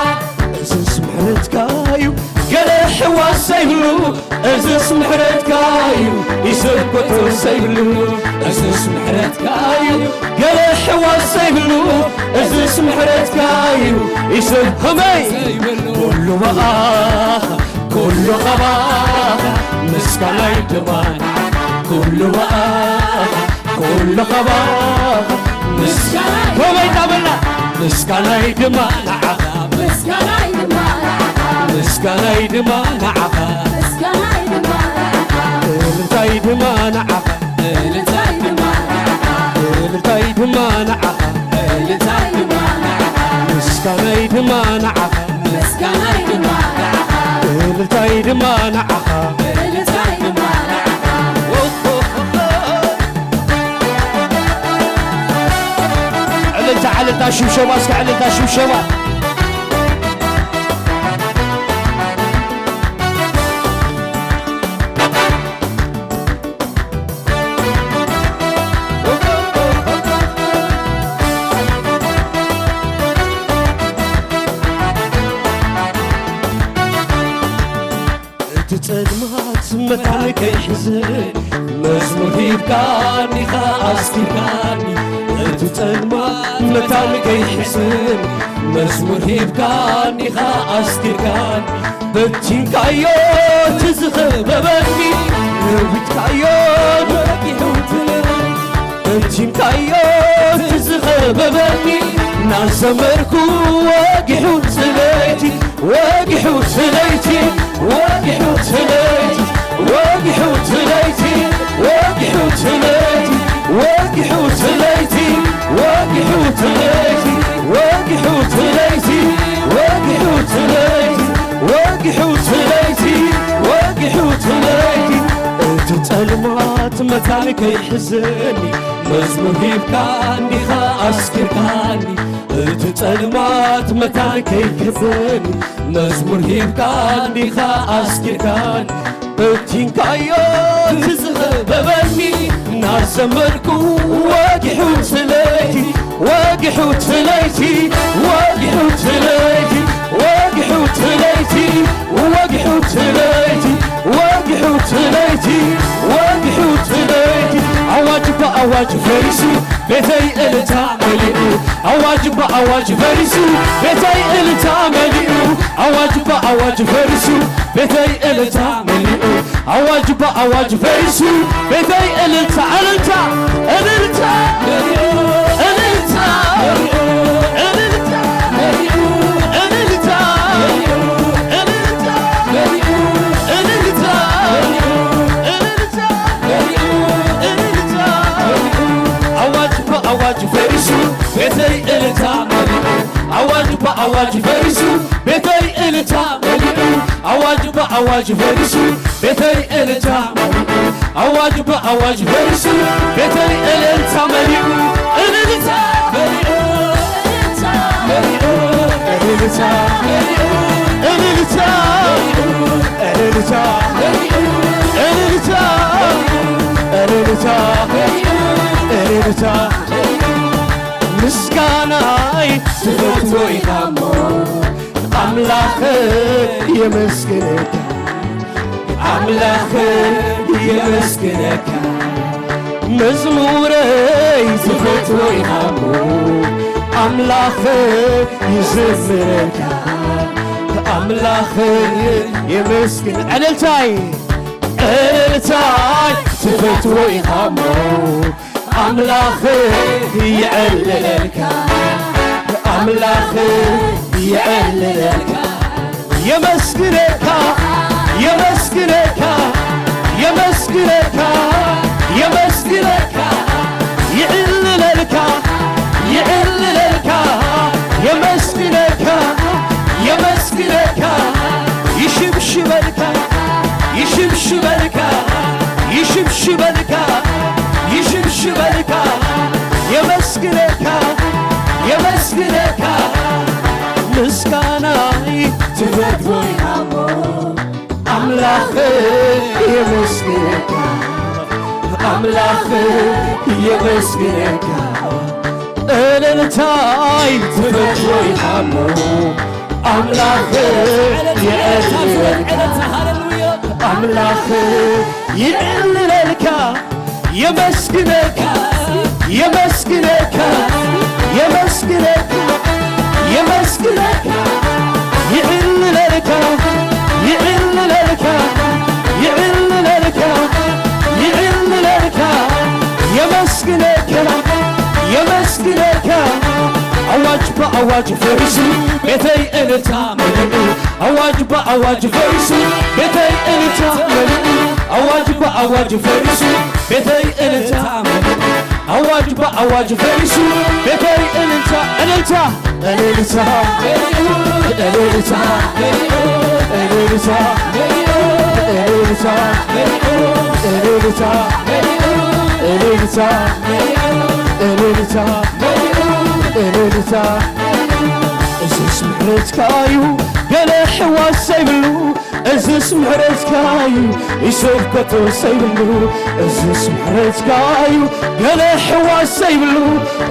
እዝስ ምሕረትካ እዩ ገለ ሕዋስ ዘይብሉ፣ እዝስ ምሕረትካ እዩ ኢሰብ ኮቶ ዘይብሉ። እዝስ ምሕረትካ እዩ ገለ ሕዋስ ዘይብሉ፣ እዝስ ምሕረትካ እዩ ኢሰብ ከመይ ዘይብሉ። ኩሉ ብኣኻ፣ ኩሉ ኻባኻ፣ ምስጋናይ ድማ ኩሉ ብኣኻ፣ ኩሉ ኻባኻ። ምስጋናይ ከመይ እንዳበልና? ምስጋናይ ድማ ንዓኻ፣ ምስጋናይ ድማ ንዓኻ፣ ምስጋናይ ድማ ንዓኻ፣ ምስጋናይ ድማ ንዓኻ። እልልታይ ድማ ንዓኻ፣ እልልታይ ድማ ንዓኻ፣ እልልታይ ድማ ንዓኻ፣ እልልታይ ድማ ንዓኻ። ምስጋናይ ድማ ንዓኻ፣ ምስጋናይ ድማ ንዓኻ፣ እልልታይ ድማ ንዓኻ፣ እልልታይ ድማ ንዓኻ። ዕልልታ፣ ዕልልታ፣ ሽብሸባ፣ እስከ ዕልልታ፣ ሽብሸባ። እቲ ጸልማት መታን ከይሕዝን መዝሙር ሂብካኒ ኸኣ ኣስኪርካኒ። እቲ ጸልማት መታን ከይሕዝን መዝሙር ሂብካኒ ኸኣ ኣስኪርካኒ። በቲንካዮ እቲ ዝኸበበኒ ነዊትካዮ ወጊሑ እቲ ለይቲ፣ በቲንካዮ እቲ ዝኸበበኒ፣ እናዘመርኩ ወጊሑ እቲ ለይቲ፣ ወጊሑ እቲ ለይቲ፣ ወጊሑ እቲ ለይቲ፣ ወጊሑ እቲ ለይቲ፣ ወጊሑ እቲ ለይቲ፣ ወጊሑ እቲ ለይቲ፣ ወጊሑ እቲ ለይቲ፣ ወጊሑ እቲ ለይቲ፣ ወጊሑ እቲ ለይቲ፣ ወጊሑ እቲ ለይቲ፣ ወጊሑ እቲ ለይቲ፣ እቲ ጸልማት መታን ከይሕዘኒ፣ መዝሙር ሂብካ እንዲኻ ኣስኪርካኒ። እቲ ጸልማት መታን ከይሕዘኒ፣ መዝሙር ሂብካ እንዲኻ ኣስኪርካኒ። በቲንካዮ እቲ ዝኸበበኒ፣ እናዘመርኩ ወጊሑ እቲ ለይቲ፣ ወጊሑ እቲ ለይቲ፣ ወጊሑ እቲ ለይቲ፣ ወጊሑ እቲ ለይቲ፣ ወጊሑ እቲ ለይቲ፣ ወጊሑ እቲ ለይቲ፣ ወጊሑ እቲ ለይቲ። ኣዋጅ ብኣዋጅ ፈሪሱ፣ ቤተይ እልልታ መሊኡ። ኣዋጅ ብኣዋጅ ፈሪሱ፣ ቤተይ እልልታ መሊኡ። ኣዋጅ ብኣዋጅ ፈሪሱ፣ ቤተይ እልልታ መሊኡ። ኣዋጅ ብኣዋጅ ፈሪሱ፣ ቤተይ እልልታ፣ እልልታ፣ እልልታ፣ እልልታ፣ እልልታ፣ እልልታ፣ እልልታ፣ እልልታ፣ እልልታ። ኣዋጅ ብኣዋጅ ፈሪሱ፣ ቤተይ እልልታ መሊኡ። ኣዋጅ ብኣዋጅ ፈሪሱ፣ ቤተይ እልልታ መሊኡ። ኣዋጅ ብኣዋጅ ፈሪሱ፣ ቤተይ እልልታ መሊኡ። ኣዋጅ ብኣዋጅ ፈሪሱ፣ ቤተይ እልልታ መሊኡ። እልልታ መሊኡ፣ እልልታ መሊኡ፣ እልልታ መሊኡ፣ እልልታ መሊኡ፣ እልልታ መሊኡ፣ እልልታ መሊኡ፣ እልልታ መሊኡ፣ እልልታ መሊኡ። ምስጋናይ ትፈትዎ ኢኻ እሞ፣ ኣምላኸ የመስግነካ፣ ኣምላኸ የመስግነካ። መዝሙረይ ትፈትዎ ኢኻ እሞ፣ ኣምላኸ ይዘምረካ፣ ኣምላኸ የመስግን። ዕልልታይ፣ ዕልልታይ ትፈትዎ ኢኻ እሞ፣ ኣምላኽ የዕልለልካ፣ ኣምላኽ የዕልለልካ። የመስግነካ፣ የመስግነካ፣ የመስግነካ፣ የመስግነካ። ይዕልለልካ፣ ይዕልለልካ። የመስግነካ፣ የመስግነካ። ይሽብሽበልካ፣ ይሽብሽበልካ፣ ይሽብሽበልካ፣ ይሽብሽበልካ። የመስግነካ፣ የመስግነካ። ምስጋናይ ትፈትዎ ኢኻ እሞ፣ ኣምላኽ የመስግነካ፣ ኣምላኽ የመስግነካ። እልልታይ ትፈትዎ ኢኻ እሞ፣ ኣምላኽ የዕልለልካ፣ ኣምላኽ የዕልለልካ። የመስግነካ፣ የመስግነካ፣ የመስግነካ፣ የመስግነካ። ይዕልለልካ፣ ይዕልለልካ፣ ይዕልለልካ፣ ይዕልለልካ። የመስግነካ፣ የመስግነካ። ኣዋጅ ብኣዋጅ ፈሪሱ፣ ቤተይ እልልታ መሊኡ። ኣዋጅ ብኣዋጅ ፈሪሱ፣ ቤተይ እልልታ መሊኡ። ኣዋጅ ብኣዋጅ ፈሪሱ፣ ቤተይ እልልታ መሊኡ። ኣዋጅ ብኣዋጅ ፈሪሱ፣ ቤተይ እልልታ፣ እልልታ፣ እልልታ፣ እልልታ፣ እልልታ፣ እልልታ፣ እልልታ፣ እልልታ። እዝስ ምሕረትካ እዩ፣ ገለ ሕዋስ ዘይብሉ። እዝስ ምሕረትካ እዩ፣ ይስብ ኮቶ ዘይብሉ። እዝስ ምሕረትካ እዩ፣ ገለ ሕዋስ ዘይብሉ።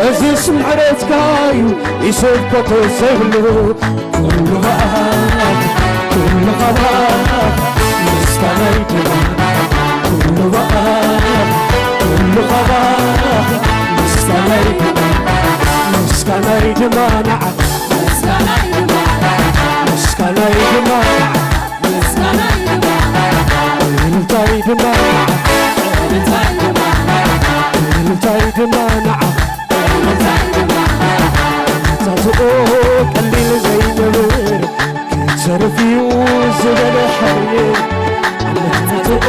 እዝስ ምሕረትካ እዩ፣ ይስብ ኮቶ ዘይብሉ። ኩሉ ባኣኽ፣ ኩሉ ኻባኽ፣ ምስጋናይ ድማ። ኩሉ ባኣኽ፣ ኩሉ ኻባኽ፣ ምስጋናይ ድማ። ምስጋናይ ድማ ንዓኻ፣ ምስጋናይ ድማ ንዓኻ፣ ምስጋናይ ድማ ንዓኻ፣ ምስጋናይ ድማ ንዓኻ። እልልታይ ድማ ንዓ፣ እልልታይ ድማ ንዓ፣ እልልታይ ድማ ንዓ። ኣመጻጽኦ ቀሊል ዘይነብር፣ ክተርፍ እዩ ዝበለ ሓይል። ኣመጻጽኦ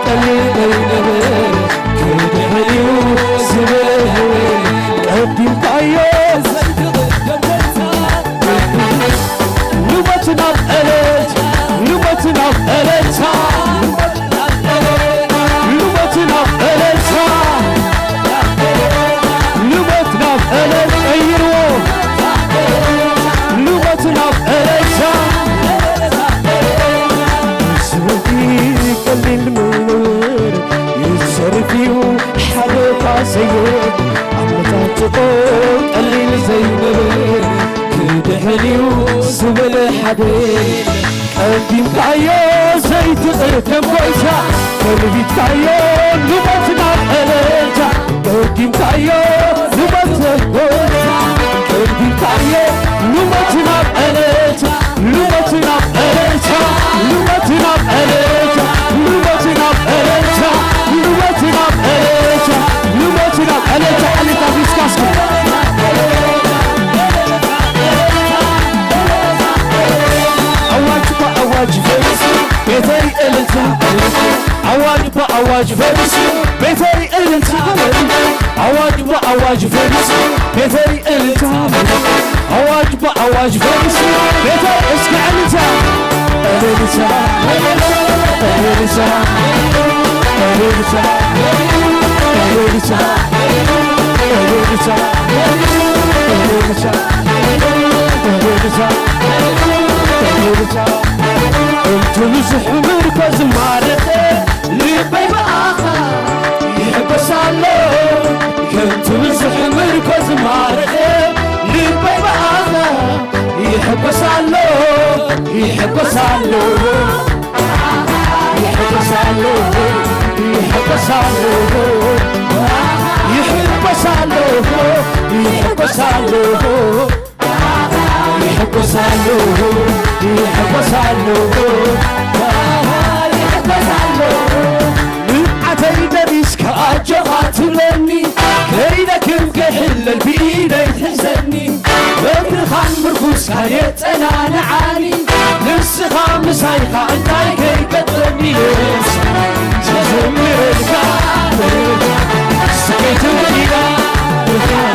ቀሊል ዘይነብር፣ ክድሕን እዩ ዝበለ ሓይል። ቀዲምካዮ ዘይትቕደም ጎይታ፣ ንሞት ናብ ዕለታ፣ ንሞት ናብ ዕለታ፣ ንሞት ናብ ዕለታ፣ ንሞት ናብ ዕለታ ቀይርዎ፣ ንሞት ናብ ዕለታ። ስወዲ ቀሊል ምውር ይሰርፍ እዩ ሓለፋ ሰይድ፣ ኣመጻጽኦ ቀሊል ዘይነብር፣ ክድሕን እዩ ዝበለ ሓደ። ቀዲምካዮ ዘይትቕደም ጎይታ፣ ከልቢትካዮ ንሞት ናብ ዕለታ። ቀዲምካዮ ንሞት ጎይታ፣ ቀዲምካዮ ንሞት ናብ ዕለታ፣ ንሞት ናብ ዕለታ፣ ንሞት ናብ ዕለታ፣ ንሞት ናብ ዕለታ፣ ንሞት ናብ ዕለታ፣ ንሞት ናብ ዕለታ፣ ዕለታ ዲስካስኩ። ኣዋጅ እኮ ኣዋጅ ፈሪሱ፣ ቤተይ እልልታ፣ ኣዋጅ እኮ ኣዋጅ ፈሪሱ፣ ቤተይ እልልታ፣ ኣዋጅ እኮ ኣዋጅ ፈሪሱ፣ ቤተይ እልልታ፣ ኣዋጅ እኮ ኣዋጅ ፈሪሱ፣ ቤተይ እስከ እልልታ፣ እልልታ፣ እልልታ፣ እልልታ፣ እልልታ፣ እልልታ፣ እልልታ፣ እልልታ። ከምቲ ብዙሕ ምርኮ ዝማረኸ ልበይ ብኣኻ ይሕጎስ ኣሎ። ከምቲ ብዙሕ ምርኮ ዝማረኸ ልበይ ብኣኻ ይሕጎስ ኣሎ፣ ይሕጎስ ኣሎ፣ ይሕጎስ ኣሎ፣ ይሕጎስ ኣሎ፣ ይሕጎስ ኣሎ፣ ይሕጎስ ኣሎ። ይሕጎሳሉ፣ ይሕጎሳሉ፣ ይሕጎሳሉ። ንብዓተይ ደቢስካ ኣጆኻ ትብለኒ፣ ከይደክም ከይሕለል ብኢደይ ትሕዘኒ፣ በትርኻን ምርኩስካን የጸናንዓኒ፣ ንስኻ ምሳይኻ እንታይ ከይገጥመኒ፣ ንስኻ ዘምረልካ፣ ንስኻ ትብለኒ፣ ንስኻ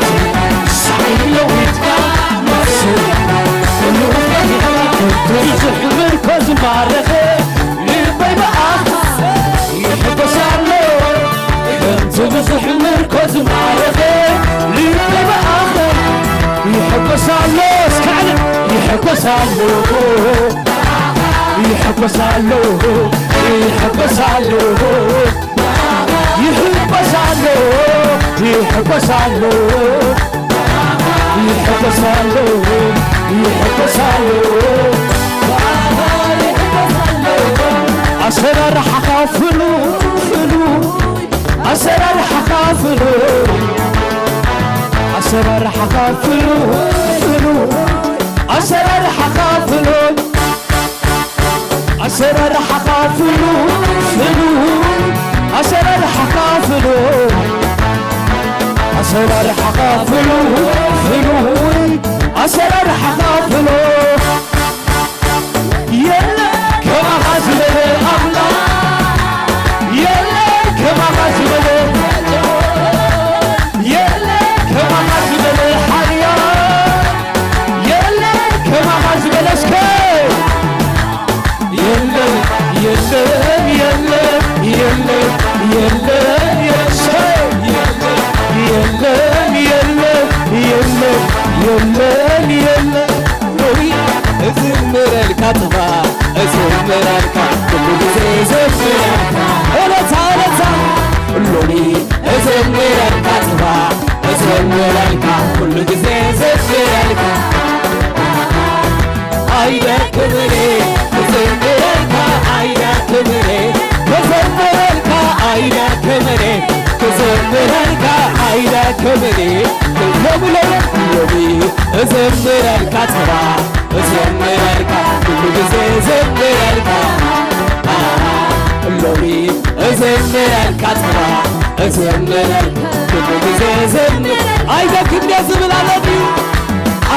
ብዙሕ ምርኮ ዝማረኸ ልበይ ብኣኻ ይሕጎስ ኣሎ። ከምቲ ብዙሕ ምርኮ ዝማረኸ ልበይ ብኣኻ ይሕጎስ ኣሎ። እስካዕ ይሕጎስ ኣሎ፣ ይሕጎስ ኣሎ፣ ይሕጎስ ኣሎ። ይሕጎሳሉ፣ ይሕጎሳሉ፣ ይሕጎሳሉ፣ ይሕጎሳሉ። ኣሰራርሓኻ ፍሉይ፣ ፍሉይ፣ ኣሰራርሓኻ ፍሉይ፣ ኣሰራርሓኻ ፍሉይ፣ ፍሉይ፣ ኣሰራርሓኻ ፍሉይ። ኣሰራርሓኻ ፍሉይ፣ ፍሉይ፣ ኣሰራርሓኻ ፍሉይ፣ ኣሰራርሓኻ ፍሉይ፣ ፍሉይ፣ ኣሰራርሓኻ ፍሉይ። የለ ከማኻ ዝበለ ኣምላኽ፣ የለ ከማኻ ዝበለ፣ የለ ከማኻ ዝበለ ሓያል። የለ ከማኻ ዝበለ እስከ የለ፣ የለ፣ የለ፣ የለ፣ የለ፣ የለ፣ የለ፣ የለ፣ የለ፣ የለ። ሎሚ እዝምረልካ ጥባ፣ እዝምረልካ ኩሉ ግዜ እዝምረልካ። እልልታ፣ እልልታ። ሎሚ እዘምረልካ ጽባሕ፣ እዘምረልካ ኩሉ ግዜ ዘምረልካ። ኣይደክምን እየ ክዘምረልካ፣ ኣይደክምን እየ ክዘምረልካ፣ ኣይደክምን እየ ክዘምረልካ፣ ኣይደክምን እየ ሎሚ፣ ሎሚ፣ ሎሚ እዘምረልካ ጽባሕ፣ እዘምረልካ ኩሉ ግዜ ዘምረልካ። እዘምረልካ ጽባሕ፣ እዘምረልካ ኩሉ ግዜ እዘምር። ኣይደክም ድየ ዝብል ኣሎ ድዩ?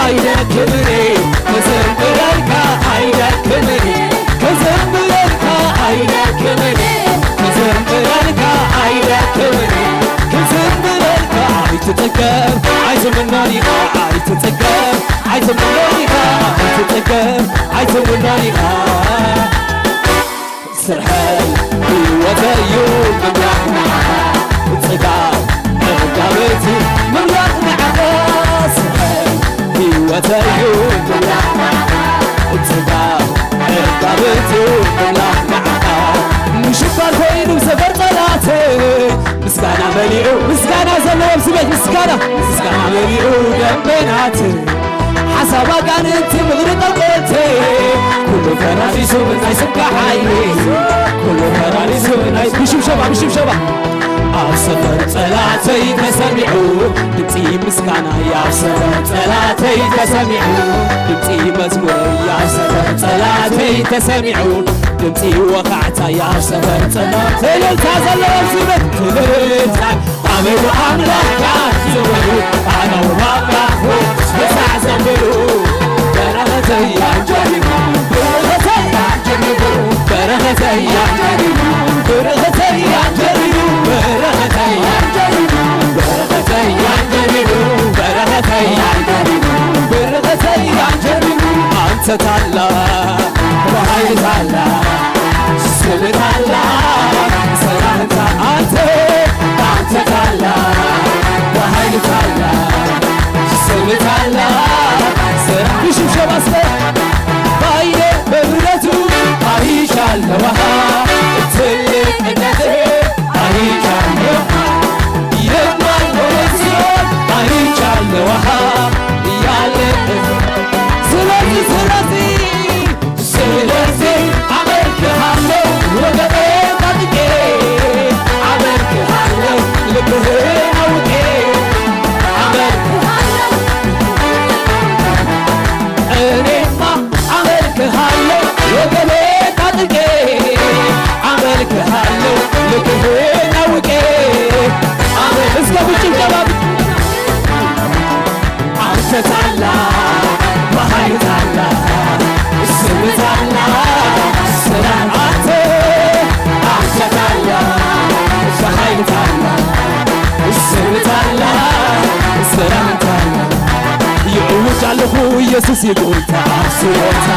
ኣይደክምን እየ ክዘምረልካ፣ ኣይደክምን እየ ክዘምረልካ፣ ኣይደክምን እየ ክዘምረልካ፣ ኣይደክምን እየ ክዘምረልካ። ኣይትጽገብ ኣይትምኖን ኢኻ፣ ኣይትጽገብ ኣይትምኖን ኢኻ፣ ኣይትጽገብ ኣይትምኖን ኢኻ። ስርሐይ ህይወተይ እዩ ምምላኽ ንዓኻ፣ ጽጋብ ዕዳበቲ ምምላኽ ንዓኻ። ስርሐይ ህይወተይ እዩ ምምላኽ ንዓኻ፣ ጽጋብ ዕዳበቲ ምምላኽ ንዓኻ። ምሽባር ኮይኑ ሰፈር ጸላተይ ምስጋና መሊኡ፣ ምስጋና ዘለዎ ኣብዚ ቤት ምስጋና፣ ምስጋና መሊኡ ደመናት ሓሳብ ኣጋንንቲ ምኽሪ ጠንቆልቲ ኩሉ ፈራሪሱ ብናይ ስምካ ሓይሊ፣ ኩሉ ፈራሪሱ ብናይ ብሽብሸባ፣ ብሽብሸባ። ኣብ ሰፈር ጸላተይ ተሰሚዑ ድምጺ ምስጋናይ፣ ኣብ ሰፈር ጸላተይ ተሰሚዑ ድምጺ መዝሙረይ፣ ኣብ ሰፈር ጸላተይ ተሰሚዑ ድምጺ ወኻዕታይ፣ ኣብ ሰፈር ጸላተይ። እልልታ ዘለዎ ዝበት ክብርታይ ኣቤቱ ኣምላኽካ ዝበሉ ኣነውራ ኣምላኽ ሆይ፣ ክሳዕ ዘብሉ በረኸተይ ኣጀሪቡ፣ በረኸተይ ኣጀሪቡ፣ በረኸተይ ኣጀሪቡ፣ በረኸተይ ኣጀሪቡ፣ በረኸተይ ኣጀሪቡ፣ በረኸተይ ኣጀሪቡ፣ በረኸተይ ኣጀሪቡ፣ በረኸተይ ኣጀሪቡ። አንተ ታላቅ በኃይል ታላቅ ስም ታላቅ ሰላምታ አንተ አንተ ታላቅ በኃይል ታላቅ ስም ታላቅ ሰላም ብሽብሸባ እስከ ባይኔ በምሕረቱ አይቻለሁ ትልቅነትህ አይቻለሁ የማይሆን ሲሆን አይቻለሁ ያለ ስለዚህ ስለዚህ ስለዚህ አመልክሃለሁ ወገቤ ታጥቄ አመልክሃለሁ ልብህን አውቄ አመልክሃለሁ እኔማ አመልክሃለሁ ወገቤ ታጥቄ አመልክሃለሁ ልብህን አውቄ አመል እስከ ብጭብጨባ አንተ ታላቅ በኃይል ታላቅ ስም ታላቅ ስራ አንተ አንተ ታላቅ በኃይል ታላቅ ስም ታላቅ ስራ ታላቅ ይእውጅ ኣለኹ ኢየሱስ ይጎይታ ኣብ ስሞታ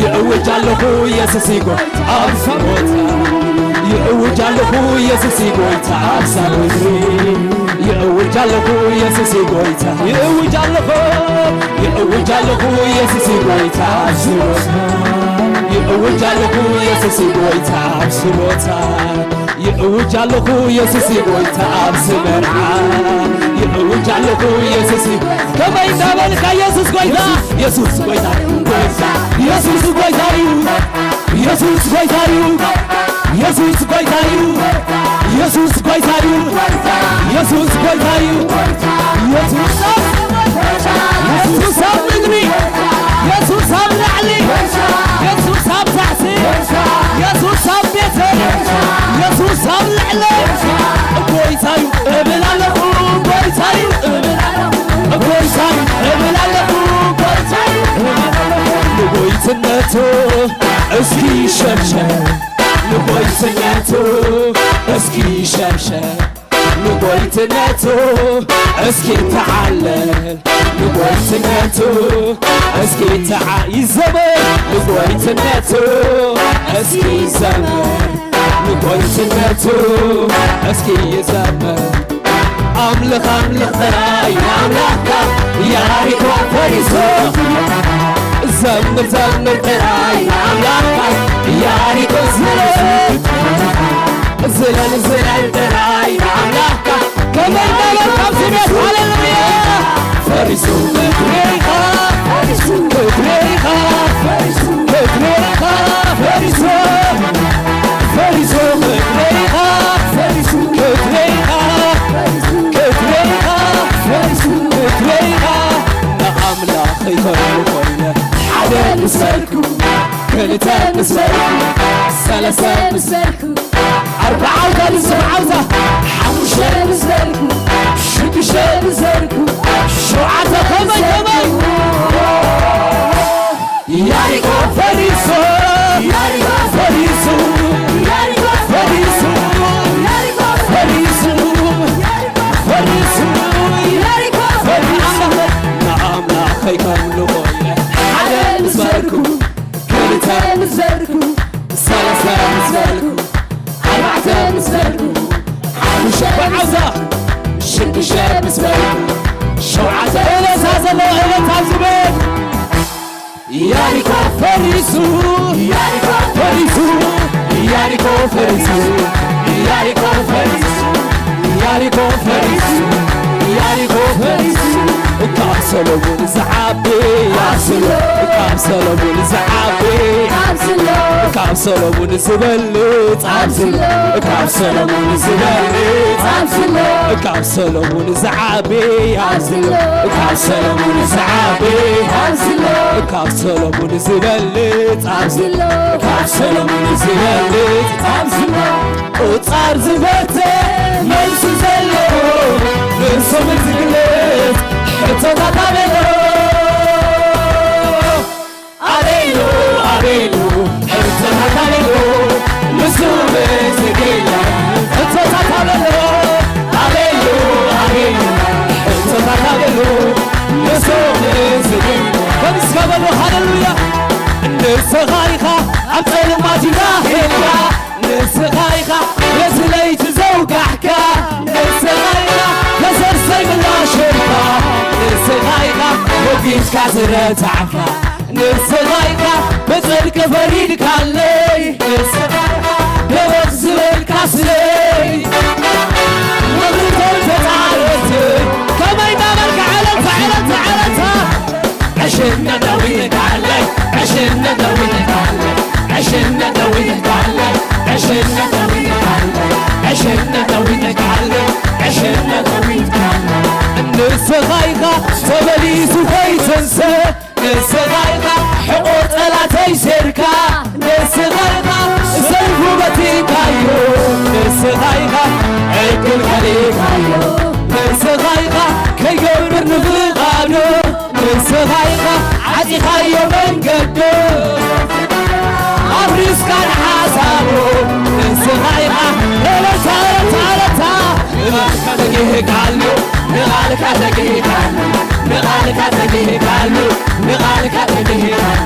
ይእውጅ ኣለኹ ኢየሱስ ይጎይታ ኣብ ስሞታ ይእውጅ ኣለኹ ኢየሱስ ይጎይታ ኣብ ሳምሪ ይእውጅ ኣለኹ ኢየሱስ ይጎይታ ይእውጅ ኣለኹ ይእውጅ ኣለኹ ኢየሱስ ይጎይታ ኣብ ስሞታ ይእውጅ ኣለኹ ኢየሱስ ይጎይታ ኣብ ስሞታ ይእውጅ ኣለኹ ኢየሱስ ይጎይታ ኣብ ስመርዓ ይእውጅ ኣለኹ ኢየሱስ ከመይ እንዳበልካ ኢየሱስ ጎይታ ኢየሱስ ጎይታ ጎይታ ኢየሱስ ጎይታ እዩ ኢየሱስ ጎይታ እዩ ኢየሱስ ጎይታ እዩ ኢየሱስ ጎይታ እዩ ኢየሱስ ጎይታ እዩ ኢየሱስ ኢየሱስ ኣብ ምድሪ ኢየሱስ ኣብ ላዕሊ ኢየሱስ ኣብ ታሕቲ ኢየሱስ ኣብ ቤተይ ኢየሱስ ኣብ ልዕለይ ጎይታ እዩ እብል ኣለኹ ጎይታ እዩ እብል ኣለኹ ጎይታ እዩ እብል ኣለኹ ጎይታ እዩ እብል ኣለኹ ንጎይትነቱ እስኪ ሸብሸብ ንጎይትነቱ እስኪ ሸብሸብ ንጎይትነቱ እስኪ ተዓለል ንጎይትነቱ እስኪ ተዓ ይዘመር ንጎይትነቱ እስኪ ይዘመር ንጎይትነቱ እስኪ ይዘመር ኣምልኽ ኣምልኽ ጥራይ ንኣምላኽካ ያሪኮ ፈሪሱ ዘምር ዘምር ጥራይ ንኣምላኽካ ያሪኮ ዝለል ዝለል ዝለል ጥራይ ንኣምላኽካ ከመይ እንዳበል ካብዚ ቤት ሃሌሉያ ፈሪሱ ምድሬኻ ፈሪሱ ምድሬኻ ፈሪሱ ምድሬኻ ፈሪሱ ፈሪሱ ምድሬኻ ፈሪሱ ምድሬኻ ምድሬኻ ፈሪሱ ምድሬኻ ንኣምላኽ ይኸርሙ ኮይነ ሓደ ምሰልኩ ክልተ ምስ በልኩ፣ ሰለስተ ምስ በልኩ፣ ኣርባዓ ዓውታ ንስምዓውታ፣ ሓሙሽተ ምስ በልኩ፣ ሽዱሽተ ምስ በልኩ፣ ሸውዓተ ከመይ ከመይ? ያሪኮ ፈሪሱ፣ ያሪኮ ፈሪሱ፣ ያሪኮ ፈሪሱ፣ ያሪኮ ፈሪሱ፣ ፈሪሱ፣ ያሪኮ ፈሪሱ። ንኣምላኸይ ከምልኾ እየ። ሓደ ምስ በልኩ፣ ክልተ ምስ በልኩ፣ ሰለስተ ምስ በልኩ፣ ኣርባዕተ ምስ በልኩ፣ ሓሙሽተ ምስ በልኩ፣ ሽዱሽተ ምስ በልኩ፣ ሸውዓተ። እልልታ ዘለዎ እልልታ ኣብዚ ቤት። ያሪኮ ፈሪሱ፣ ያሪኮ ፈሪሱ፣ ያሪኮ ፈሪሱ፣ ያሪኮ ፈሪሱ፣ ያሪኮ ፈሪሱ፣ ያሪኮ ፈሪሱ። ካብ ሰሎሞን ዝዓቢ ኣብስሎ፣ ካብ ሰሎሞን ዝዓቢ ኣብስሎ፣ ካብ ሰሎሞን ዝበልጽ ኣብስሎ፣ ካብ ሰሎሞን ዝበልጽ ኣብስሎ፣ ካብ ሰሎሞን ዝዓቢ ኣብስሎ፣ ካብ ሰሎሞን ዝዓቢ ኣብስሎ፣ ካብ ሰሎሞን ዝበልጽ ኣብስሎ፣ ካብ ሰሎሞን ዝበልጽ ኣብስሎ። ቁጻር ዝበርተ መልሲ ዘለዎ፣ ንሶምን ዝግለጽ ሕቶታት ኣበሎ። ኣበሎ፣ ኣበሎ፣ ሕቶታት ኣበሎ፣ ንሱ ምስግና። ሕቶታት ኣበሎ፣ ኣበሎ፣ ኣበሎ፣ ሕቶታት ኣበሎ፣ ንሱ ምስግና። ከምስከበሎ፣ ሃሌሉያ። ንስኻ ኢኻ ኣብ ጸልማት ይራኸብካ፣ ንስኻ ኢኻ ነቲ ለይቲ ዘውጋሕካ፣ ንስኻ ኢኻ ከሰርሰይ ምላሸልካ፣ ንስኻ ኢኻ ወጊድካ ዝረታዕካ፣ ንስኻ ኢኻ ብጽድቂ ፈሪድካለይ፣ ንስኻ ኢኻ ደረቕ ዝበልካ ስለይ። ምድሪ ተጻረቲ ከመይ እናበልካ ዕለልታ፣ ዕለልታ፣ ዕለልታ። ዕሽነት ደዊትካለይ፣ ዕሽነት ደዊትካለይ፣ ዕሽነት ደዊትካለይ፣ ዕሽነት ደዊትካለይ፣ ዕሽነት ደዊትካለይ፣ ዕሽነት ደዊትካለይ። ንስኻ ኢኻ ተመሊሱ ከይትንስእ፣ ንስኻ ኢኻ ሕቖ ጸላተይ ሴርካ፣ ንስኻ ኢኻ ሰይፉ በቲካዮ፣ ንስኻ ኢኻ ዕግል ከሊእካዮ፣ ንስኻ ኢኻ ከይገብር ንፍቓዱ። ንስኻ ኢኻ ዓጺኻዮ መንገዱ፣ ኣፍሪስካ ንሓሳቡ። ንስኻ ኢኻ እለታ፣ እለታ፣ እለታ። ንቓልካ ተጊህካሉ፣ ንቓልካ ተጊህካሉ፣ ንቓልካ ተጊህካሉ፣ ንቓልካ ተጊህካሉ፣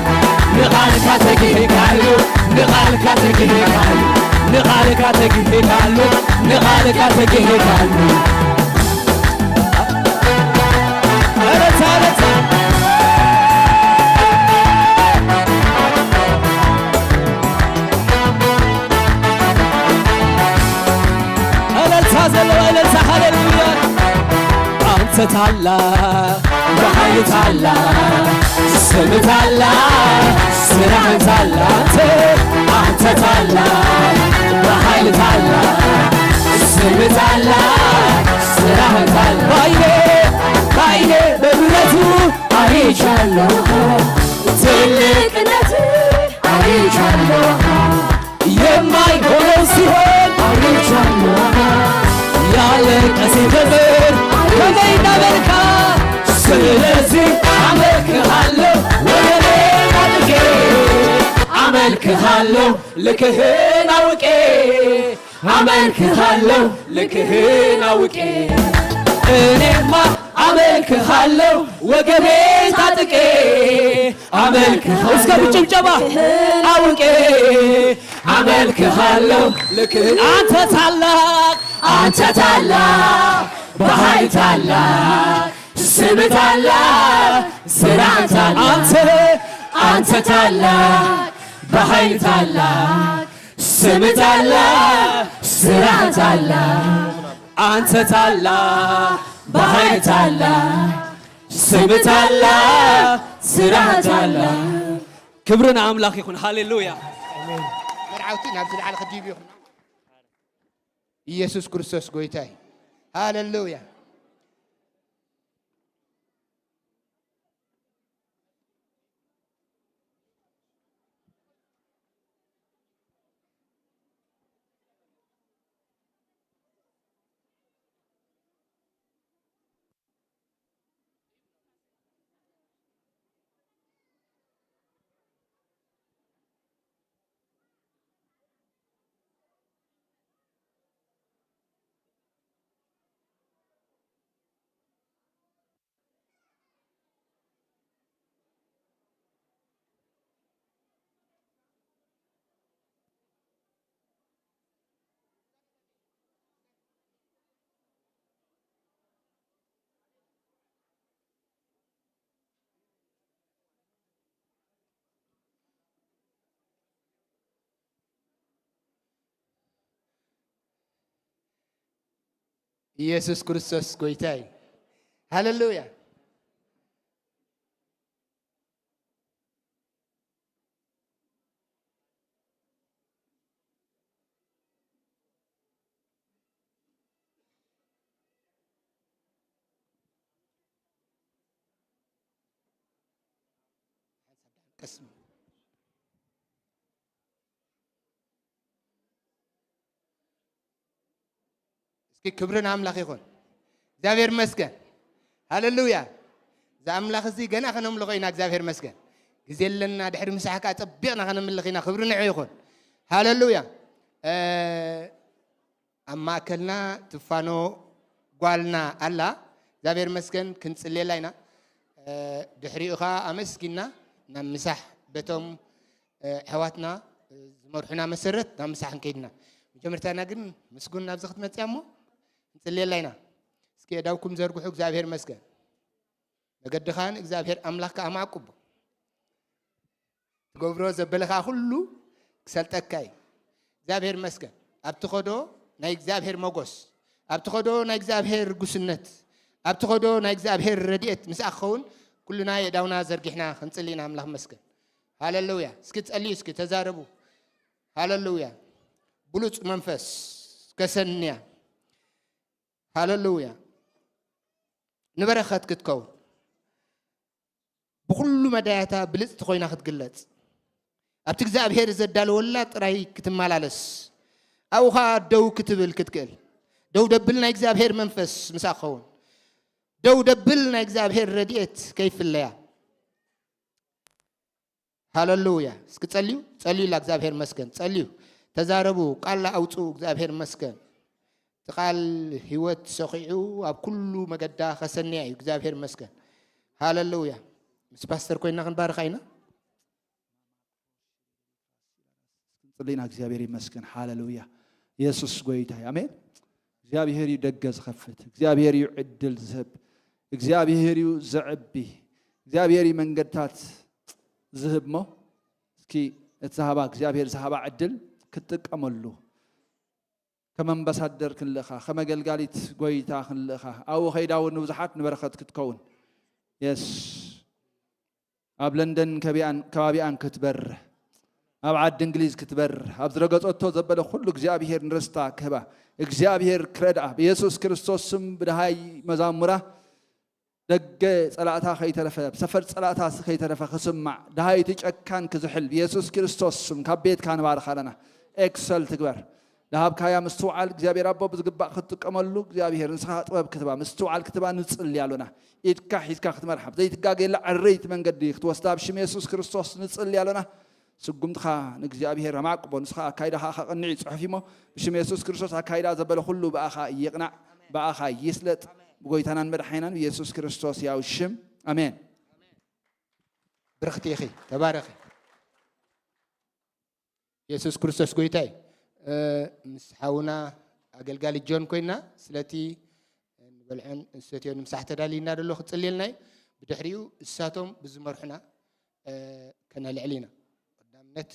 ንቓልካ ተጊህካሉ፣ ንቓልካ ተጊህካሉ፣ ንቓልካ ተጊህካሉ፣ ንቓልካ ተጊህካሉ። እልልታ፣ እልልታ። እልልታ ዘለዎ እልልታ፣ ሃሌሉያ። አንተ ታላቅ፣ በኃይል ታላቅ፣ ስም ታላቅ፣ ስራህ ታላቅ። አንተ፣ አንተ ታላቅ፣ በኃይል ታላቅ፣ ስም ታላቅ፣ ስራህ ታላቅ። በዓይኔ፣ በዓይኔ በምሕረቱ አይቻለሁ፣ ትልቅነት አይቻለሁ። የማይሆነው ሲሆን አይቻለሁ። ያለቀሰ ዘመን ከመይ እናመልካ። ስለዚህ አመልክሃለሁ ወገኔ አድርጌ፣ አመልክሃለሁ ልክህን አውቄ፣ አመልክሃለሁ ልክህን አውቄ። እኔማ አመልክሃለሁ ወገቤ ታጥቄ፣ አመልክሃለሁ እስከ ጭብጨባ። አውቄ አመልክሃለሁ ልክህን። አንተ ታላቅ፣ አንተ ታላቅ፣ በኃይል ታላቅ፣ ስም ታላቅ፣ ስራ ታላቅ። አንተ፣ አንተ ታላቅ፣ በኃይል ታላቅ፣ ስም ታላቅ፣ ስራ ታላቅ። አንተ ታላቅ፣ በኃይል ታላቅ፣ ስም ታላቅ፣ ስራ ታላቅ። ክብሪ ንኣምላኽ ይኹን። ሃሌሉያ። መርዓውቲ ናብዚ ላዕሊ ክድይቡ ይኹን። ኢየሱስ ክርስቶስ ጎይታ እዩ። ሃሌሉያ። ኢየሱስ ክርስቶስ ጎይታ እዩ። ሃሌሉያ። ቀስም። እስኪ ክብሪ ንኣምላኽ ይኹን። እግዚኣብሔር ይመስገን። ሃሌሉያ። እዚ ኣምላኽ እዚ ገና ከነምልኾ ኢና። እግዚኣብሔር ይመስገን። ግዜ ኣለና፣ ድሕሪ ምሳሕ ከኣ ጸቢቕና ከነምልኽ ኢና። ክብሪ ንዑ ይኹን። ሃሌሉያ። እ፣ ኣብ ማእከልና ትፋኖ ጓልና ኣላ። እግዚኣብሔር ይመስገን። ክንጽልየላ ኢና። እ፣ ድሕሪኡ ኸኣ ኣመስጊና ናብ ምሳሕ በቶም፣ እ፣ ኣሕዋትና፣ እ፣ ዝመርሑና መሰረት ናብ ምሳሕ ክንከይድ ኢና። መጀመርታና ግን ምስጉን ናብዚ ክትመጽያ እሞ ክንጽልየላ ኢና። እስኪ ኣእዳውኩም ዘርግሑ። እግዚኣብሔር ይመስገን። መገድኻን እግዚኣብሔር ኣምላኽካ ኣማዕቁቦ። ትገብሮ ዘበለ ኸኣ ኩሉ ክሰልጠካ እዩ። እግዚኣብሔር ይመስገን። ኣብ ትኸዶ ናይ እግዚኣብሔር መጎስ፣ ኣብ ትኸዶ ናይ እግዚኣብሔር ርጉስነት፣ ኣብ ትኸዶ ናይ እግዚኣብሔር ረድኤት ምስኣ ክኸውን ኩልና የእዳውና ዘርጊሕና ክንጽሊ ኢና። ኣምላኽ ይመስገን። ሃሌሉያ። እስኪ ጸልዩ፣ እስኪ ተዛረቡ። ሃሌሉያ። ብሉጽ መንፈስ ከሰንያ። ሃሌሉያ። ንበረኸት ክትከውን ብኹሉ መዳያታ ብልጽቲ ኮይና ክትግለጽ፣ ኣብቲ እግዚኣብሔር ዘዳለወላ ጥራይ ክትመላለስ፣ ኣብኡ ኸኣ ደው ክትብል ክትክእል። ደው ደብል ናይ እግዚኣብሔር መንፈስ ምሳኣ ክኸውን፣ ደው ደብል ናይ እግዚኣብሔር ረድኤት ከይፍለያ። ሃሌሉያ። እስኪ ጸልዩ፣ ጸልዩላ። እግዚኣብሔር መስገን። ጸልዩ። ተዛረቡ። ቃል ኣውጽኡ። እግዚኣብሔር መስገን። እቲ ቃል ህይወት ሰኺዑ ኣብ ኩሉ መገዳ ከሰንያ እዩ። እግዚኣብሔር መስገን። ሃሌሉያ። ምስ ፓስተር ኮይና ክንባርኻ ኢና። ክንጽሊ ኢና። እግዚኣብሔር ይመስገን። ሃሌሉያ። ኢየሱስ ጎይታ እዩ። ኣሜን። እግዚኣብሔር እዩ ደገ ዝኸፍት። እግዚኣብሔር እዩ ዕድል ዝህብ። እግዚኣብሔር እዩ ዘዕቢ። እግዚኣብሔር እዩ መንገድታት ዝህብ። እሞ እስኪ እቲ ዝሃባ እግዚኣብሔር ዝሃባ ዕድል ክትጥቀመሉ፣ ከም ኣምባሳደር ክንልእኻ፣ ከም ኣገልጋሊት ጎይታ ክንልእኻ፣ ኣብኡ ከይዳ እውን ንብዙሓት ንበረኸት ክትከውን። የስ። ኣብ ለንደን ከቢኣን-፣ ከባቢኣን ክትበርህ፣ ኣብ ዓዲ እንግሊዝ ክትበርህ፣ ኣብ ዝረገጸቶ ዘበለ ኩሉ እግዚኣብሔር ንርስታ ክህባ፣ እግዚኣብሔር ክረድኣ፣ ብየሱስ ክርስቶስ ስም ብደሃይ መዛሙራ ደገ ጸላእታ ከይተረፈ፣ ሰፈር ጸላእታ ከይተረፈ ክስማዕ፣ ደሃይቲ ጨካን ክዝሕል፣ ብየሱስ ክርስቶስ ስም ካብ ቤትካ ንባርኻ ኣለና። ኤክሰል ትግበር። ደሃብካያ ምስትውዓል እግዚኣብሔር ኣቦ ብዝግባእ ክትጥቀመሉ እግዚኣብሔር ንስኻ ጥበብ ክትባ ምስትውዓል ክትባ ንጽሊ ኣሎና። ኢድካ ሒዝካ ክትመርሓ ብዘይትጋገየላ ዕረይቲ መንገዲ ክትወስዳ ብሽም የሱስ ክርስቶስ ንጽሊ ኣሎና። ስጉምትኻ ንእግዚኣብሔር ኣማዕቅቦ፣ ንስኻ ኣካይዳኻ ከቕንዕ እዩ ጽሑፍ እሞ፣ ብሽም የሱስ ክርስቶስ ኣካይዳ ዘበለ ኩሉ ብኣኻ ይቕናዕ፣ ብኣኻ ይስለጥ፣ ብጎይታናን መድሓኒናን ብየሱስ ክርስቶስ ያው ሽም ኣሜን። ብርኽቲ ኢኺ፣ ተባረኺ። የሱስ ክርስቶስ ጎይታ እዩ። እ፣ ምስ ሓውና ኣገልጋሊ ጆን ኮይና ስለቲ ንበልዖን ንሰትዮን ምሳሕ ተዳልይና ደሎ ክጽልየልና እዩ። ብድሕሪኡ እሳቶም ብዝመርሑና፣ እ፣ ከነልዕል ኢና። ቀዳምነት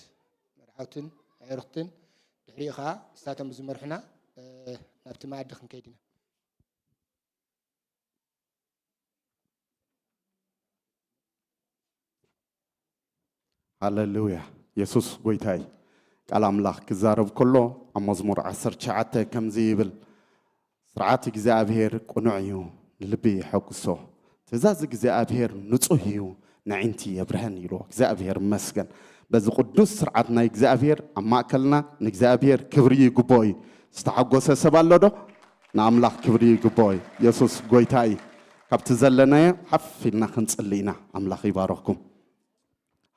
መርዓውትን ኣዕሩኽትን፣ ድሕሪኡ ኸዓ እሳቶም ብዝመርሑና፣ እ፣ ናብቲ መኣዲ ክንከይድ ኢና። ሃሌሉያ። የሱስ ጎይታይ። ቃል ኣምላኽ ክዛረብ ከሎ ኣብ መዝሙር ዓሰርተ ትሽዓተ ከምዚ ይብል፣ "ስርዓት እግዚኣብሔር ቅኑዕ እዩ፣ ንልቢ የሐጉሶ። ትእዛዝ እግዚኣብሔር ንጹህ እዩ፣ ንዕንቲ የብርሀን" ይብሎ። እግዚኣብሔር ይመስገን። በዚ ቅዱስ ስርዓት ናይ እግዚኣብሔር ኣብ ማእከልና ንእግዚኣብሔር ክብሪ ይግብኦ እዩ። ዝተሓጎሰ ሰብ ኣሎ ዶ? ንኣምላኽ ክብሪ ይግብኦ እዩ። የሱስ ጎይታ እዩ። ካብቲ ዘለናዮ ሓፍ ኢልና ክንጽሊ ኢና። ኣምላኽ ይባርኽኩም።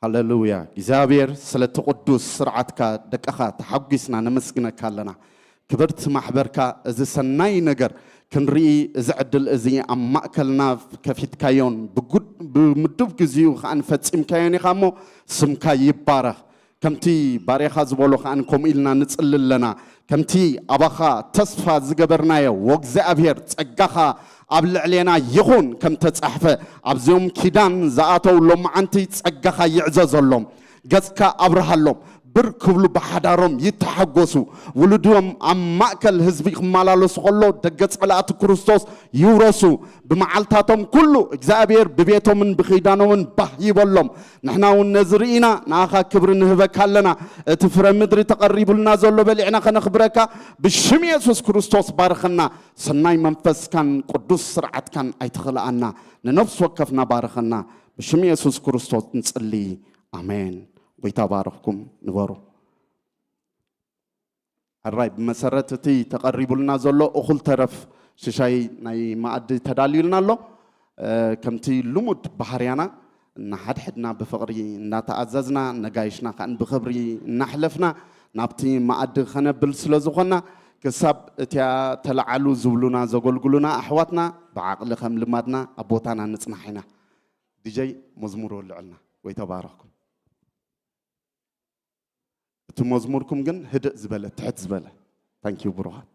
ሃሌሉያ። እግዚኣብሔር ስለቲ ቅዱስ ስርዓትካ ደቅኻ ተሓጒስና ነመስግነካ ኣለና። ክብርቲ ማሕበርካ እዚ ሰናይ ነገር ክንርኢ እዚ ዕድል እዚ ኣብ ማእከልና ከፊትካዮን ብጉድ-፣ ብምዱብ ግዚኡ ከኣ ፈጺምካዮን ኢኻ እሞ ስምካ ይባረኽ። ከምቲ ባርያኻ ዝበሎ ከኣ ከምኡ ኢልና ንጽሊ ኣለና። ከምቲ ኣባኻ ተስፋ ዝገበርናዮ፣ ወእግዚኣብሔር ጸጋኻ ኣብ ልዕሌና ይኹን፣ ከም ተጻሕፈ፣ ኣብዚኦም ኪዳን ዝኣተው ሎማዓንቲ ጸጋኻ ይዕዘዘሎም፣ ገጽካ ኣብርሃሎም፣ ብር ክብሉ ብሓዳሮም ይተሓጎሱ። ውሉዶም ኣብ ማእከል ህዝቢ ክመላለሱ ከሎ ደገ ጸላእቲ ክርስቶስ ይውረሱ። ብመዓልታቶም ኩሉ እግዚኣብሔር ብቤቶምን ብኺዳኖምን ባህ ይበሎም። ንሕና እውን ነዚ ርኢና ንኣኻ ክብሪ ንህበካ ኣለና። እቲ ፍረ ምድሪ ተቐሪቡልና ዘሎ በሊዕና ከነኽብረካ ብሽም የሱስ ክርስቶስ ባርኸና። ሰናይ መንፈስካን ቅዱስ ስርዓትካን ኣይትኽልኣና። ንነፍሲ ወከፍና ባርኸና። ብሽም የሱስ ክርስቶስ ንጽሊ። ኣሜን። ጎይታ ባርኽኩም። ንበሩ። ሕራይ ብመሰረት እቲ ተቐሪቡልና ዘሎ እኹል ተረፍ ሽሻይ ናይ መኣዲ ተዳልዩልና ኣሎ። ከምቲ ልሙድ ባህርያና እናሓድሕድና ብፍቕሪ እናተኣዘዝና ነጋይሽና ከኣን ብኽብሪ እናሕለፍና ናብቲ መኣዲ ኸነብል ስለ ዝኾንና ክሳብ እቲያ ተለዓሉ ዝብሉና ዘገልግሉና ኣሕዋትና ብዓቕሊ ከም ልማድና ኣብ ቦታና ንጽናሕ ኢና። ዲጀይ መዝሙር ወልዕልና ወይ ተባረኽኩም። እቲ መዝሙርኩም ግን ህድእ ዝበለ ትሕት ዝበለ። ታንኪዩ ብሩኻት።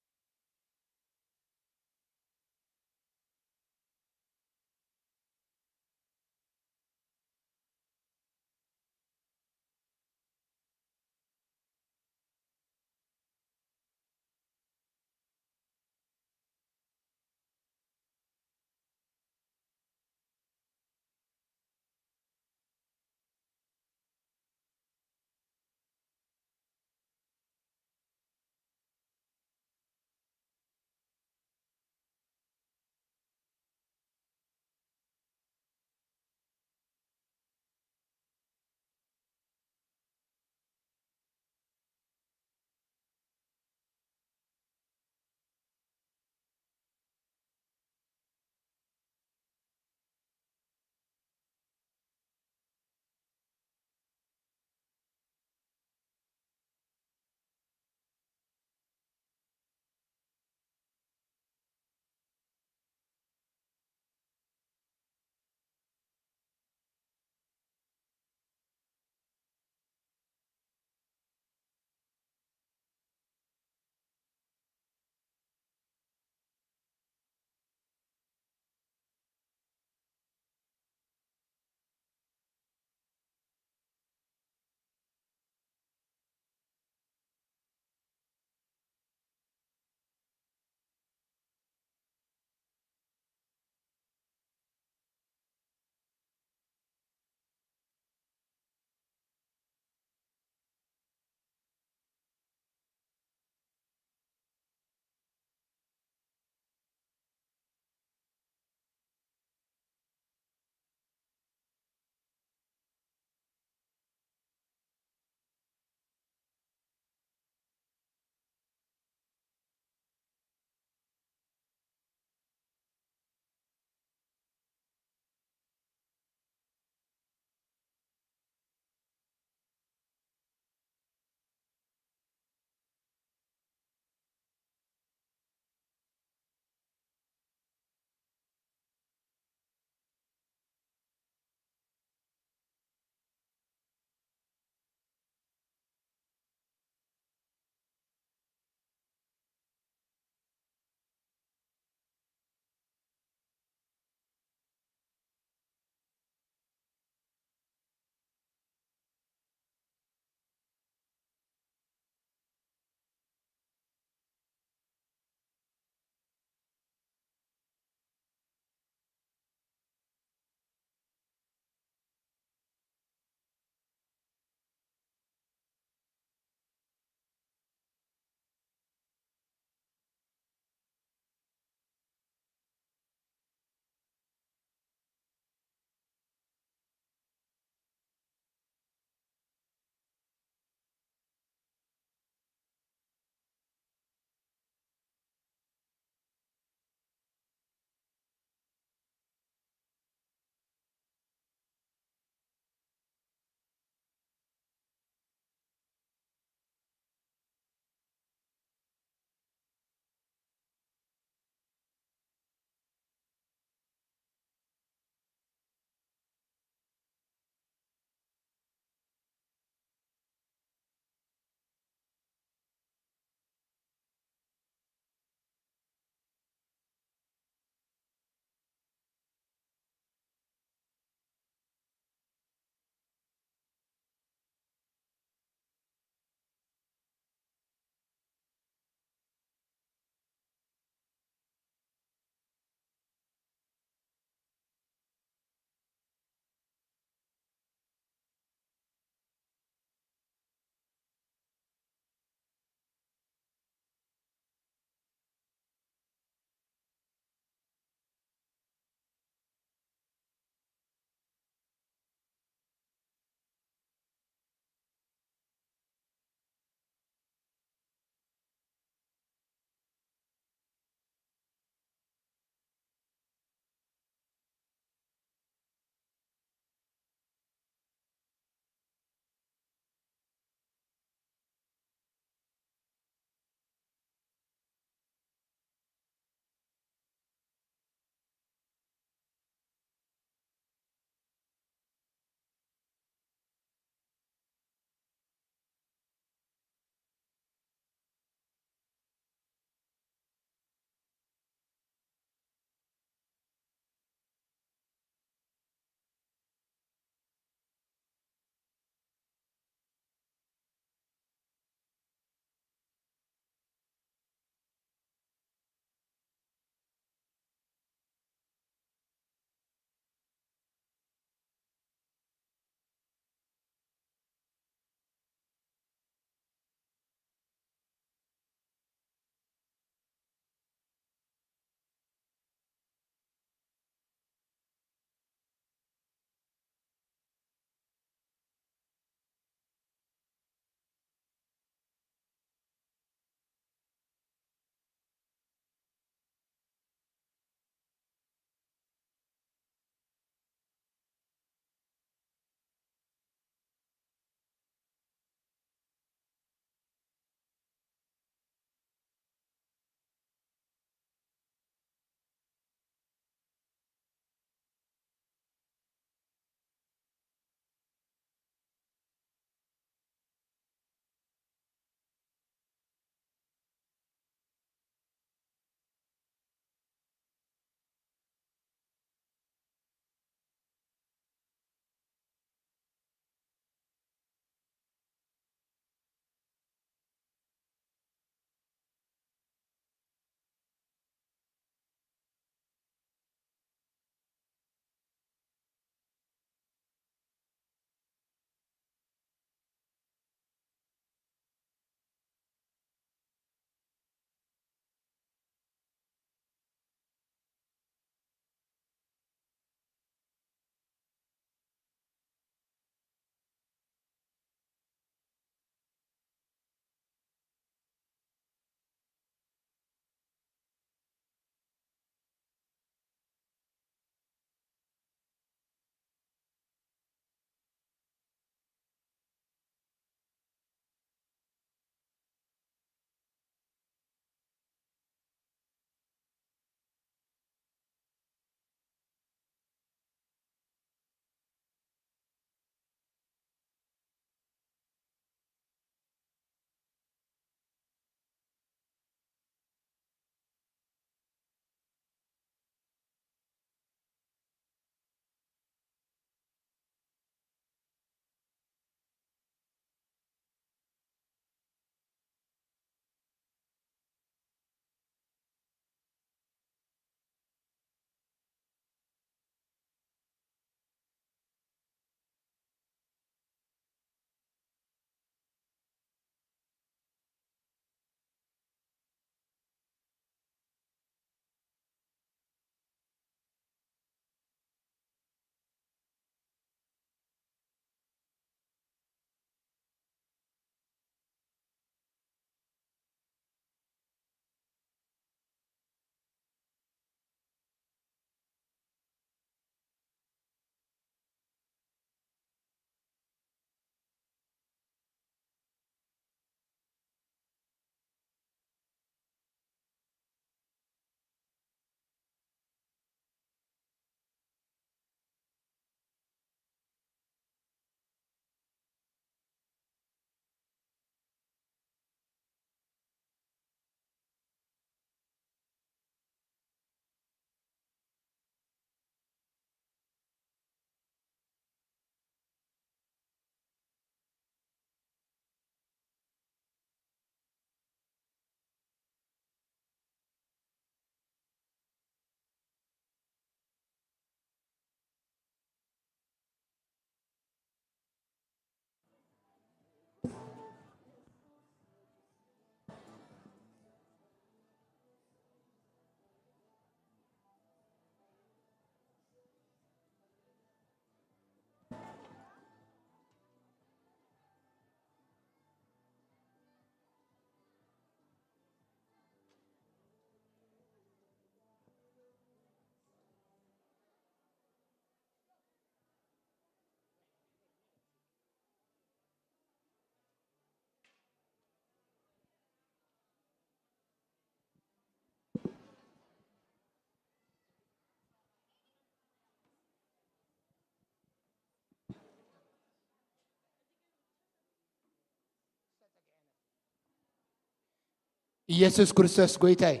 ኢየሱስ ክርስቶስ ጎይታ እዩ።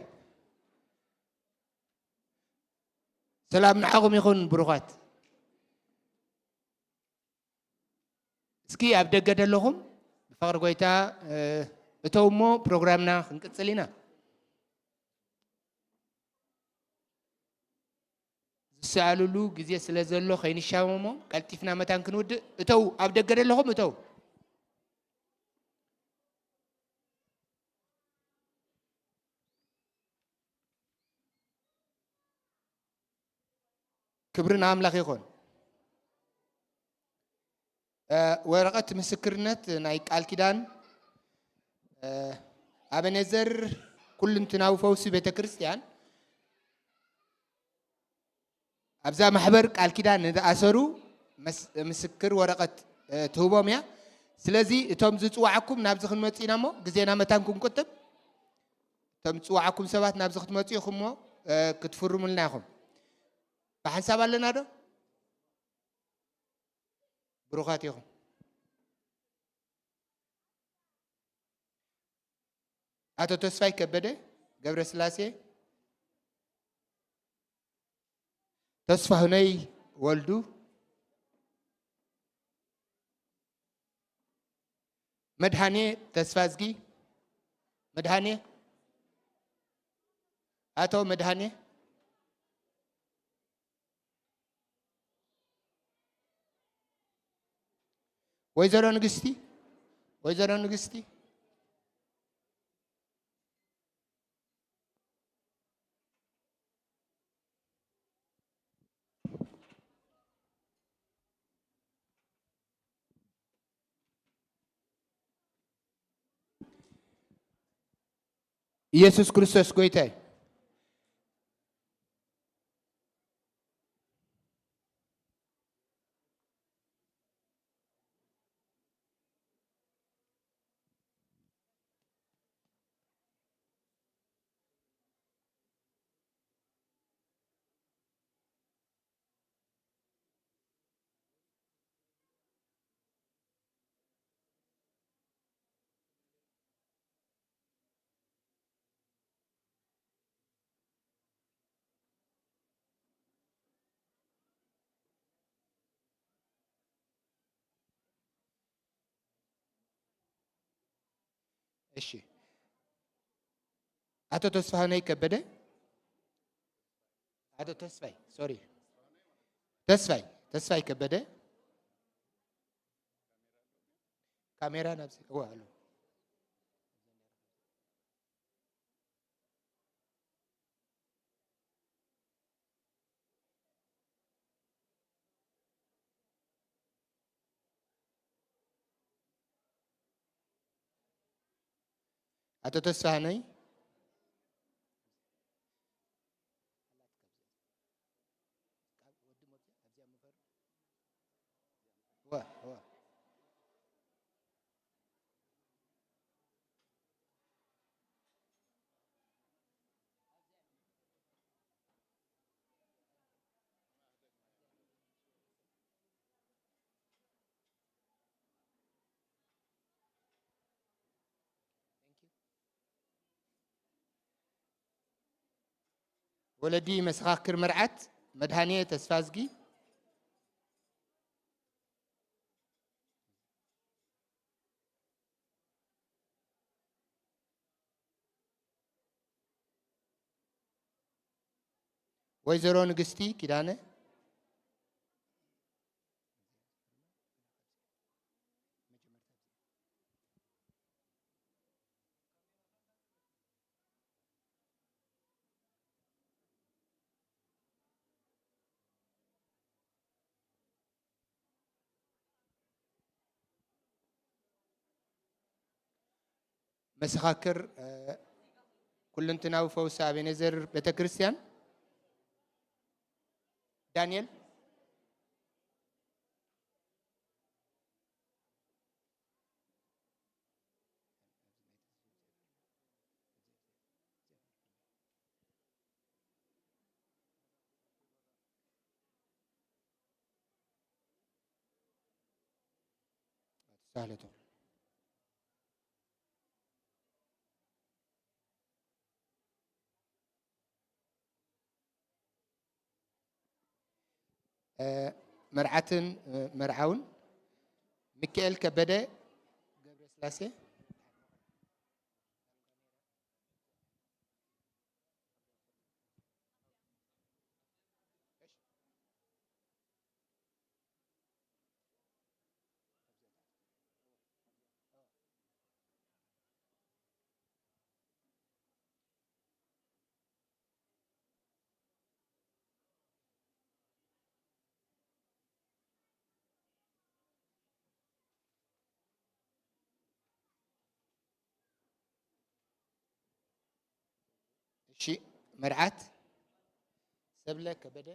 ሰላም ንዓኹም ይኹን ብሩኻት። እስኪ ኣብ ደገ ዘለኹም ብፍቕሪ ጎይታ፣ እ፣ እተው እሞ ፕሮግራምና ክንቅጽል ኢና። ዝሰኣልሉ ግዜ ስለ ዘሎ ከይንሻመሞ ቀልጢፍና መታን ክንውድእ። እተው፣ ኣብ ደገ ዘለኹም እተው። ክብሪ ንኣምላኽ ይኹን። እ፣ ወረቐት ምስክርነት ናይ ቃል ኪዳን፣ እ፣ ኣበኔዘር ኩልንትናዊ ፈውሲ ቤተ ክርስቲያን ኣብዛ ማሕበር ቃል ኪዳን ንዝኣሰሩ መስ-፣ ምስክር ወረቐት፣ እ፣ ትህቦም እያ። ስለዚ እቶም ዝጽዋዓኩም ናብዚ ክንመጽእ ኢና እሞ ግዜና መታን ክንቁጥብ፣ እቶም ዝጽዋዓኩም ሰባት ናብዚ ክትመጹ ኢኹም እሞ፣ እ፣ ክትፍርሙልና ኢኹም። ብሓንሳብ ኣለና ዶ? ብሩኻት ኢኹም። ኣቶ ተስፋይ ከበደ ገብረስላሴ፣ ተስፋሁነይ ወልዱ፣ መድሃኔ ተስፋዝጊ፣ መድሃኔ፣ ኣቶ መድሃኔ፣ ወይዘሮ ንግስቲ፣ ወይዘሮ ንግስቲ፣ ኢየሱስ ክርስቶስ ጎይታ እዩ። እሺ፣ ኣቶ ተስፋሁነይ ከበደ፣ ኣቶ ተስፋይ፣ ሶሪ፣ ተስፋይ፣ ተስፋይ ከበደ፣ ካሜራ ናብዚ፣ እወ፣ ኣሎ። ኣቶ ተስፋሃነይ፣ ወለዲ መሰኻክር መርዓት መድሃኔ ተስፋዝጊ፣ ወይዘሮ ንግስቲ ኪዳነ፣ መሰኻክር፣ እ፣ ኩለንትናዊ ፈውሲ ኣቤኔዘር ቤተ ክርስቲያን፣ ዳንኤል። ሳህለቶ። እ፣ መርዓትን፣ እ፣ መርዓውን። ሚካኤል ከበደ ገብረስላሴ። እሺ፣ መርዓት ሰብለ ከበደ።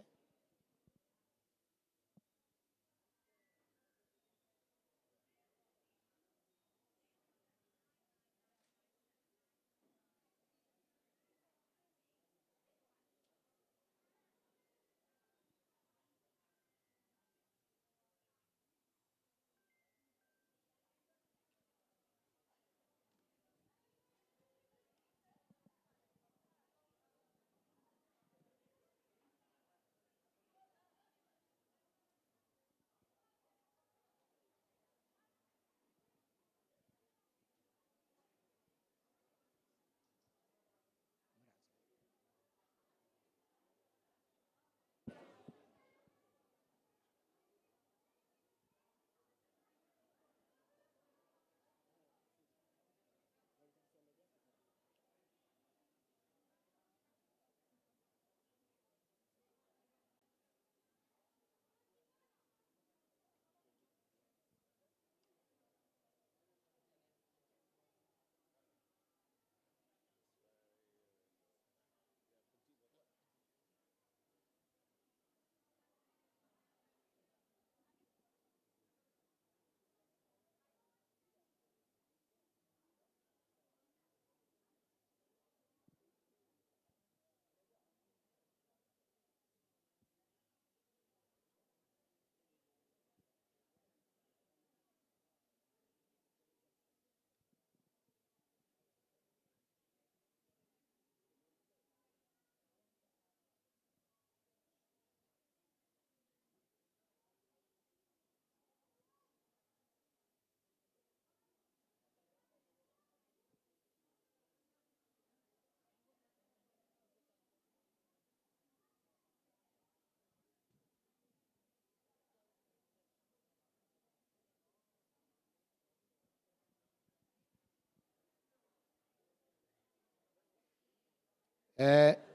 እ፣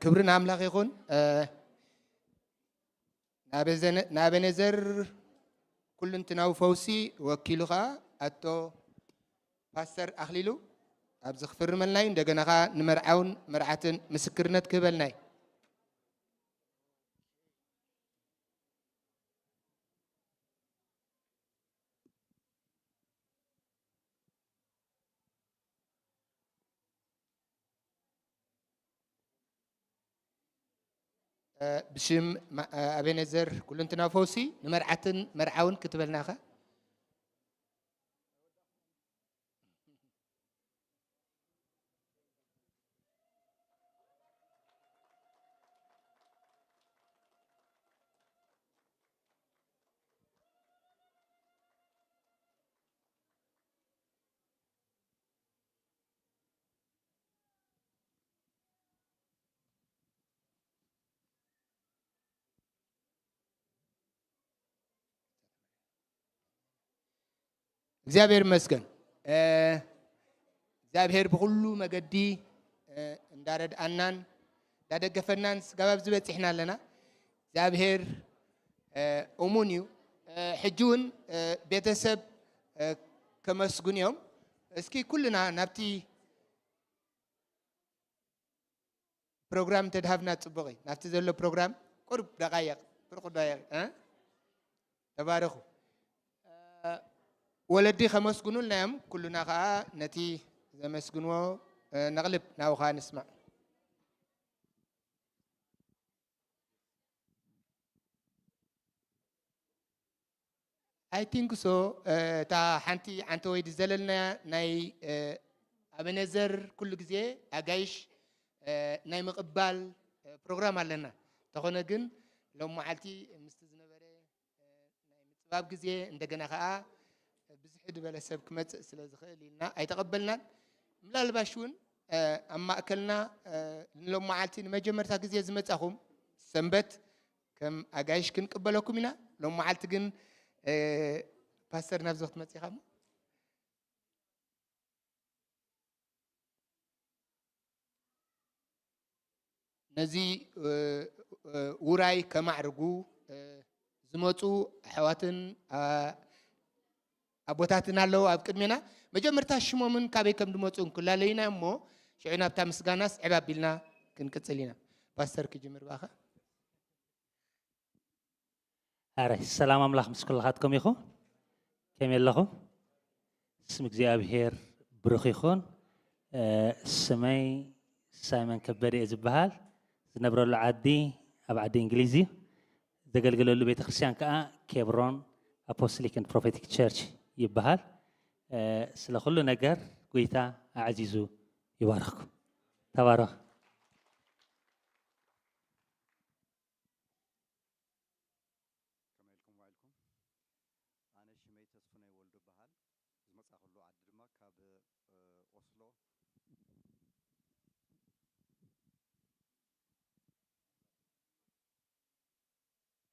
ክብሪ ንኣምላኽ ይኹን። እ፣ ናበዘነ-፣ ናበኔዘር ኩልንትናዊ ፈውሲ ወኪሉ ኸኣ ኣቶ ፓስተር ኣኽሊሉ ኣብዚ ክፍርመልና እዩ። እንደገና ኸኣ ንመርዓውን መርዓትን ምስክርነት ክህበልና እዩ። እ፣ ብሽም ማ-፣ እ፣ ኣቤኔዘር ኩልንትናዊ ፈውሲ ንመርዓትን መርዓውን ክትበልና ኢኻ። እግዚኣብሔር ይመስገን። እ፣ እግዚኣብሔር ብኹሉ መገዲ፣ እ፣ እንዳረድኣናን እንዳደገፈናን ስጋብ ኣብዚ በጺሕና ኣለና። እግዚኣብሔር፣ እ፣ እሙን እዩ። እ፣ ሕጂ እውን፣ እ፣ ቤተሰብ፣ እ፣ ከመስግኑ እዮም። እስኪ ኩልና ናብቲ ፕሮግራም እንተድሃብና ጽቡቕ እዩ። ናብቲ ዘሎ ፕሮግራም ቁሩብ ደቓይቕ፣ ፍርቂ ደቓይቕ፣ እ? ተባረኹ። እ፣ ወለዲ ከመስግኑልና እዮም። ኩሉና ኸኣ ነቲ ዘመስግንዎ፣ እ፣ ነቕልብ፣ ናብኡ ኸኣ ንስማዕ። I think so። እ፣ እታ ሓንቲ ዓንተወይ ዝዘለልና ናይ፣ እ፣ ኣበነዘር ኩሉ ግዜ ኣጋይሽ፣ እ፣ ናይ ምቕባል፣ እ፣ ፕሮግራም ኣለና። እንተኾነ ግን ሎም መዓልቲ ምስቲ ዝነበረ ምሕባብ ግዜ፣ እንደገና ከኣ ብዝሒ ዝበለ ሰብ ክመጽእ ስለ ዝኽእል ኢልና ኣይተቐበልናን። ምላልባሽ እውን ኣብ ማእከልና ንሎም መዓልቲ ንመጀመርታ ግዜ ዝመጻኹም ሰንበት ከም ኣጋይሽ ክንቅበለኩም ኢና። ሎም መዓልቲ ግን ፓስተር ናብዚ ክትመጽእ ኢኻ እሞ ነዚ ውራይ ከማዕርጉ ዝመፁ ኣሕዋትን ኣቦታትን ኣለዉ ኣብ ቅድሜና። መጀመርታ ሽሞምን ካበይ ከም ዝመፁ እንክላለዩና እሞ ሽዑ ናብታ ምስጋናስ ዕብ ኣቢልና ክንቅፅል ኢና። ፓስተር ክጅምር ባኻ። ኣረ ሰላም ኣምላኽ ምስ ኩልኻትኩም ይኹን። ከመይ ኣለኹም? ስም እግዚኣብሔር ብሩኽ ይኹን። ስመይ ሳይመን ከበደ እየ ዝበሃል። ዝነብረሉ ዓዲ ኣብ ዓዲ እንግሊዝ እዩ። ዘገልግለሉ ቤተ ክርስቲያን ከዓ ኬብሮን ኣፖስቶሊክ ኤንድ ፕሮፌቲክ ቸርች ይበሃል። ስለ ኩሉ ነገር ጎይታ ኣዕዚዙ ይባርኽኩም። ተባረኹ። ከመይ ኢልኩም ውዒልኩም? ኣነ ሽመይ ተስፉነይ ወልዱ እበሃል። ዝመጻእኩሉ ዓዲ ድማ ካብ ኦስሎ።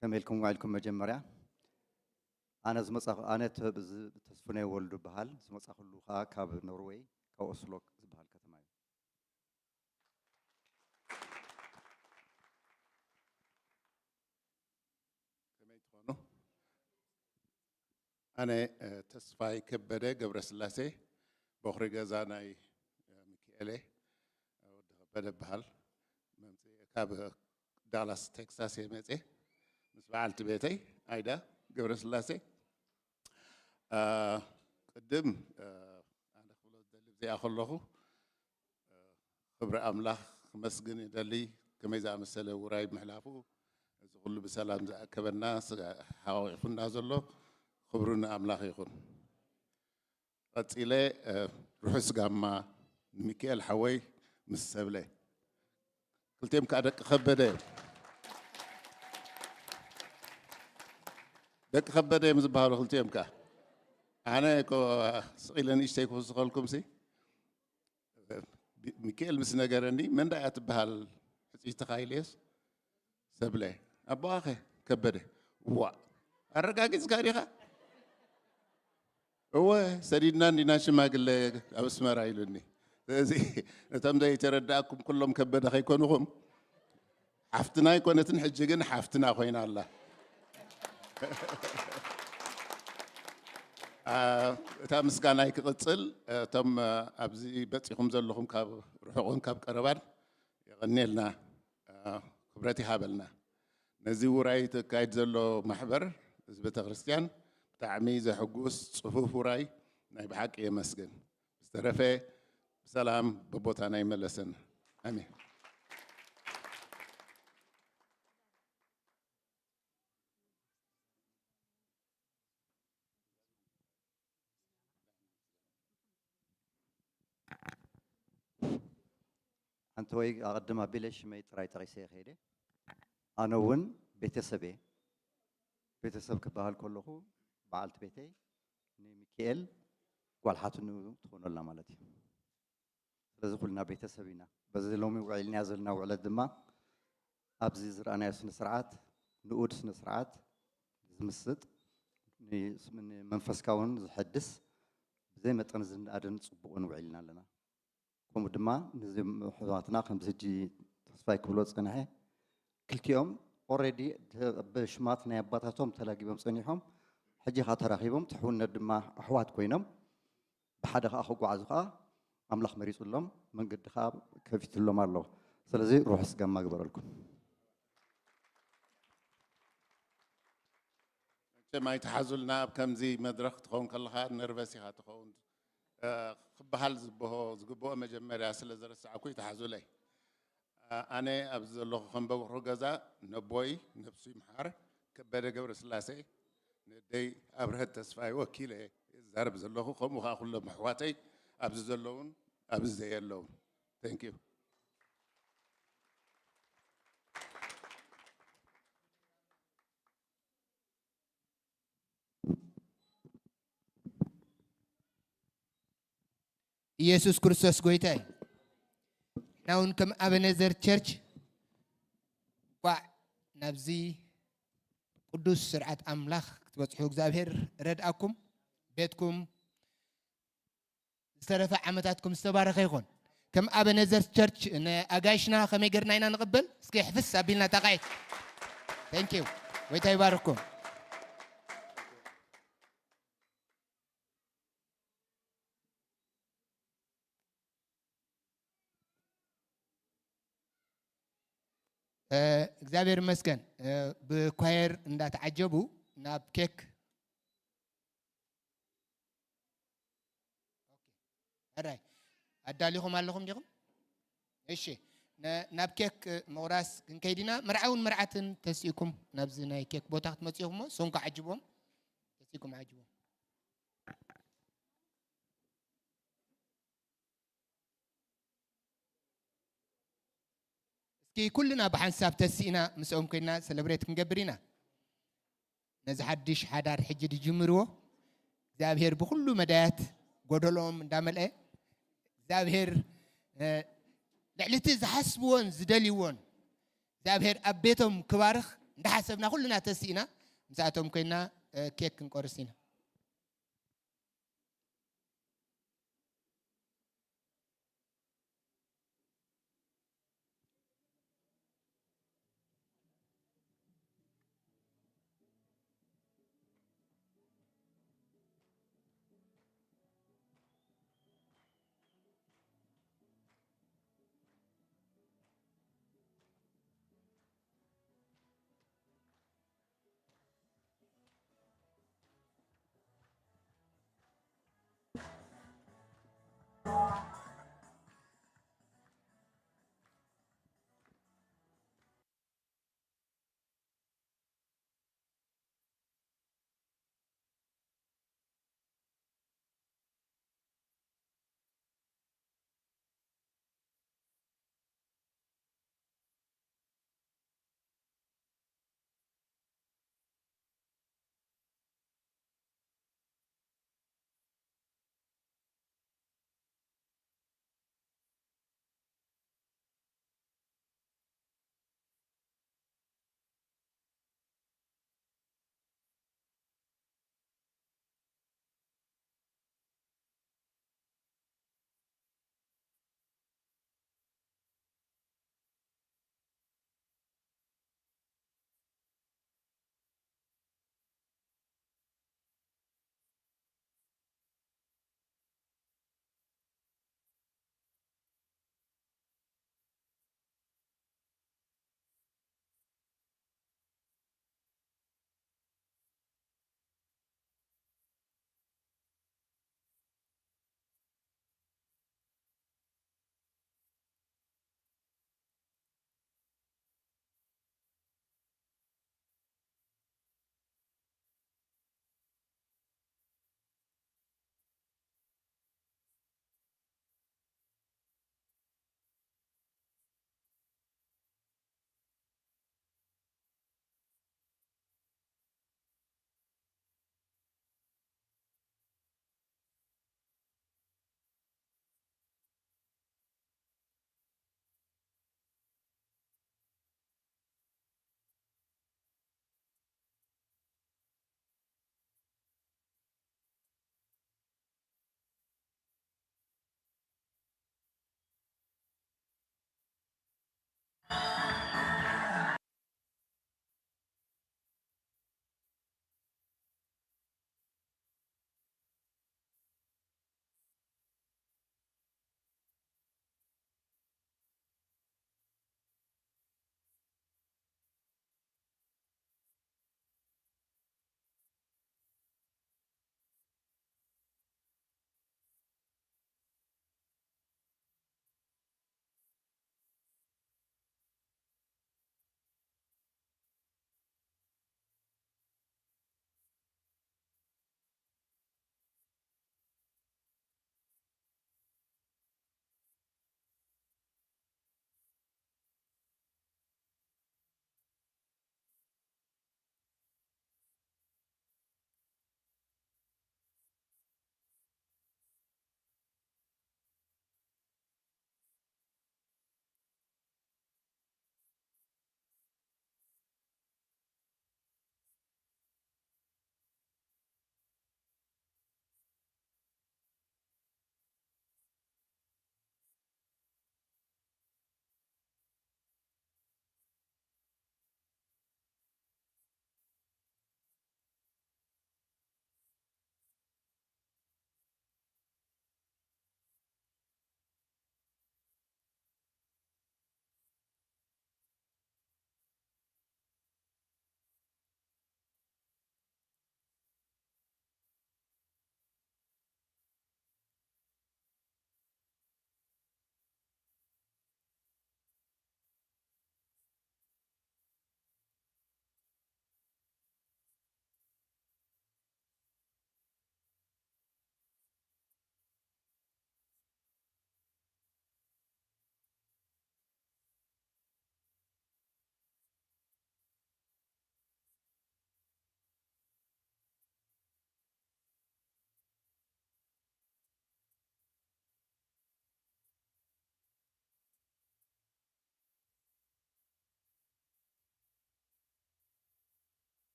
ከመይ ኢልኩም ውዒልኩም? መጀመርያ ኣነ ዝመጻእኩ ኣነ ተስፉነይ ወልዱ እበሃል። ዝመጻእኩሉ ከኣ ካብ ኖርወይ ካብ ኦስሎ ዝበሃል ከተማ እዩ። ከመይ ትኾኑ? ኣነ ተስፋይ ከበደ ገብረስላሴ በኹሪ ገዛ ናይ ሚካኤለ ወዲ ከበደ በሃል። መምፅኤ ካብ ዳላስ ቴክሳስ እየ መፅኤ ምስ በዓልቲ ቤተይ ኣይዳ ገብረስላሴ። ቅድም ኣነ ክብሎ ዝደሊ ብዚኣ ከለኹ ክብሪ ኣምላኽ ክመስግን ይደሊ። ከመይ ዝኣመሰለ ውራይ ምሕላፉ እዚ ኩሉ ብሰላም ዝኣከበና ሓቋቂፉና ዘሎ ክብሩ ንኣምላኽ ይኹን። ቀጺለ ርሑስ ጋማ ንሚካኤል ሓወይ ምስ ሰብለ ክልቲኦም ከዓ ደቂ ከበደ እዮም። ደቂ ከበደ እዮም ዝበሃሉ ክልቲኦም ከዓ ኣነ እኮ ስቕ ኢለ ንእሽተይ ክውስኸልኩም ሲ ሚካኤል ምስ ነገረኒ መን ዳኣ እያ ትበሃል ሕፅይትኻ ኢለዮስ ሰብለ ኣቦኻኸ ከበደ ዋእ ኣረጋጊፅካ ዲኻ እወ ሰዲድና እንዲና ሽማግለ ኣብ ኣስመራ ኢሉኒ ስለዚ እቶም ዘይተረዳእኩም ኩሎም ከበደ ከይኮንኹም ሓፍትና ኣይኮነትን ሕጂ ግን ሓፍትና ኮይና ኣላ እታ ምስጋናይ ክቕፅል እቶም ኣብዚ በፂኹም ዘለኹም ካብ ርሑቕን ካብ ቀረባን የቐንየልና ክብረት ይሃበልና ነዚ ውራይ ተካይድ ዘሎ ማሕበር እዚ ቤተክርስትያን ብጣዕሚ ዘሕጉስ ፅፉፍ ውራይ ናይ ብሓቂ የመስግን ዝተረፈ ብሰላም በቦታና ይመለሰና ኣሜን ኣንተወይ ኣቐድም ኣቢለ ሽመይ ጥራይ ጠቒሰ ከይደ ኣነ እውን ቤተሰብ እየ ቤተሰብ ክበሃል ከለኹ በዓልቲ ቤተይ ንሚካኤል ጓል ሓትኑ ትኾነልና ማለት እዩ ስለዚ ኩልና ቤተሰብ ኢና በዚ ሎሚ ውዒልናያ ዘለና ውዕለት ድማ ኣብዚ ዝረኣናዮ ስነ ስርዓት ንኡድ ስነ ስርዓት ዝምስጥ ንመንፈስካ እውን ዝሐድስ ብዘይ መጠን ዝነኣድን ፅቡቕን ውዒልና ኣለና ከምኡ ድማ ነዚም ኣሕዋትና ከምዚ ሕጂ ተስፋይ ክብሎ ዝጸንሐ ክልቲኦም already ብሽማት ናይ ኣባታቶም ተላጊቦም ጸኒሖም ሕጂ ኸኣ ተራኺቦም ትሕውነት ድማ ኣሕዋት ኮይኖም ብሓደ ኸኣ ክጓዓዙ ኸኣ ኣምላኽ መሪጹሎም መንገዲ ኸኣ ከፊትሎም ኣሎ ስለዚ ርሑስ ጋማ ግበረልኩም መቸም ኣይትሓዙልና ኣብ ከምዚ መድረኽ ትኸውን ከለኻ ነርቨስ ኢኻ ትኸውን ክበሃል ዝበሆ ዝግብኦ መጀመርያ ስለ ዝረሳዕኩ ይትሓዙለይ ኣነ ኣብዚ ዘለኹ ከም በኹሪ ገዛ ነቦይ ነብሱ ይምሓር ከበደ ገብረስላሴ ነደይ ኣብርሀት ተስፋይ ወኪለ እየ ዝዛረብ ዘለኹ ከምኡ ከዓ ኩሎም ኣሕዋተይ ኣብዚ ዘለውን ኣብዚ ዘየለውን thank you ኢየሱስ ክርስቶስ ጎይታ እዩ። ንሕና እውን ከም ኣበነዘር ቸርች እንኳዕ ናብዚ ቅዱስ ስርዓት ኣምላኽ ክትበጽሑ እግዚኣብሔር ረድኣኩም። ቤትኩም ዝተረፈ ዓመታትኩም ዝተባረኸ ይኹን። ከም ኣበነዘር ቸርች ንኣጋይሽና ከመይ ገርና ኢና ንቕበል? እስኪ ሕፍስ ኣቢልና ተቓየት። Thank you። ጎይታ ይባርኩም። እግዚኣብሔር ይመስገን። ብኳየር እንዳተዓጀቡ ናብ ኬክ፣ ራይ፣ ኣዳሊኹም ኣለኹም ዲኹም? እሺ፣ ናብ ኬክ ምቑራስ ክንከይድ ኢና። መርዓውን መርዓትን ተሲእኩም ናብዚ ናይ ኬክ ቦታ ክትመፅኡ ኢኹም። ሶንካ ዓጅቦም፣ ተሲእኩም ዓጅቦም። እስኪ ኩልና ብሓንሳብ ተሲእና ምስኦም ኮይና ሰለብሬት ክንገብር ኢና። ነዚ ሓድሽ ሓዳር ሕጂ ድጅምርዎ እግዚኣብሔር ብኩሉ መዳያት ጎደሎም እንዳመልአ እግዚኣብሔር ልዕሊ እቲ ዝሓስብዎን ዝደልይዎን እግዚኣብሔር ኣብ ቤቶም ክባርኽ እንዳሓሰብና ኩልና ተሲእና ምስኣቶም ኮይና ኬክ ክንቆርስ ኢና።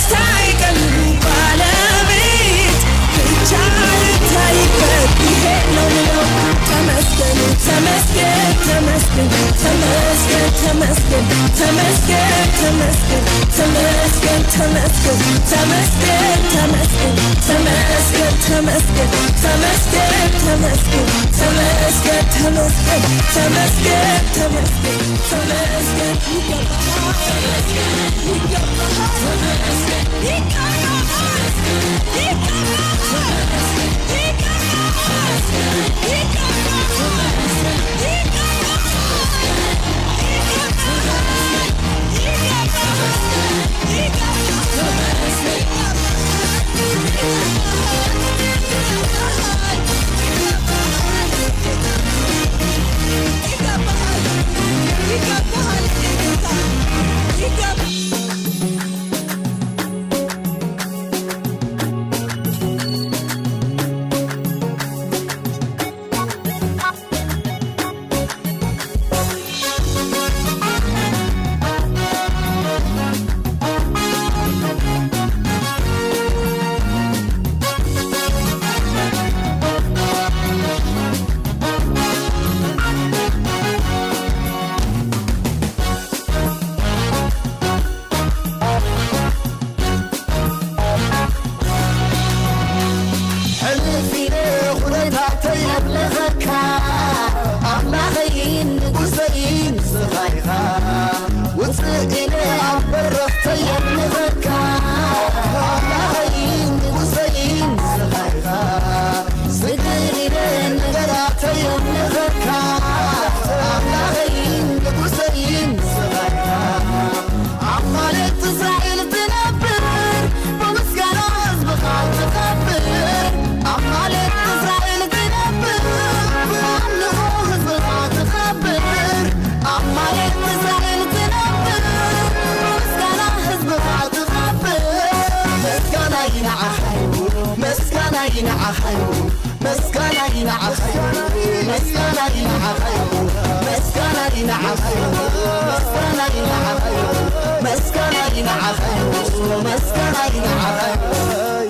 ስታይ ቀልቢ ባለቤት ብቻ እንታይ ይበል ይሄ ነው ምለው። ተመስገን ተመስገን ተመስገን ተመስገን ተመስገን ተመስገን ተመስገን ተመስገን ተመስገን ተመስገን ተመስገን ተመስገን ተመስገን ተመስገን ተመስገን ተመስገን ተመስገን ተመስገን ተመስገን ይገባሃል፣ ይገባሃል፣ ይገባሃል። ሕልፍ ኢለ ኩነታተይ የምልኸካ፣ ኣምላኸይን ንጉሰይን ንስኻ ኢኻ። ውፅእ ኢለ ኣብ በረኽተይ የምልኸካ፣ ኣምላኸይን ንጉሰይን ንስኻ ኢኻ። ስግር ኢለ ነገራተይ የምልኸካ፣ ኣምላኸይን ንጉሰይን ንስኻ ኢኻ። ኣብ ማለት እስራኤል ትነብር፣ ብምስጋና ህዝብኻ ትኸብር። ኣብ ማለት እስራኤል ትነብር፣ ብኣምልኾ ህዝብኻ ትኸብር። ኣብ ማለት እስራኤል ትነብር፣ ብምስጋና ህዝብኻ ትኸብር። ምስጋናይ ንዓኻ እዩ፣ ምስጋናይ ንዓኻ እዩ። መስጋናይ ንዓኻ እዩ፣ መስጋናይ ንዓኻ እዩ፣ መስጋናይ ንዓኻ እዩ፣ መስጋናይ ንዓኻ እዩ፣ መስጋናይ ንዓኻ እዩ፣ መስጋናይ ንዓኻ እዩ።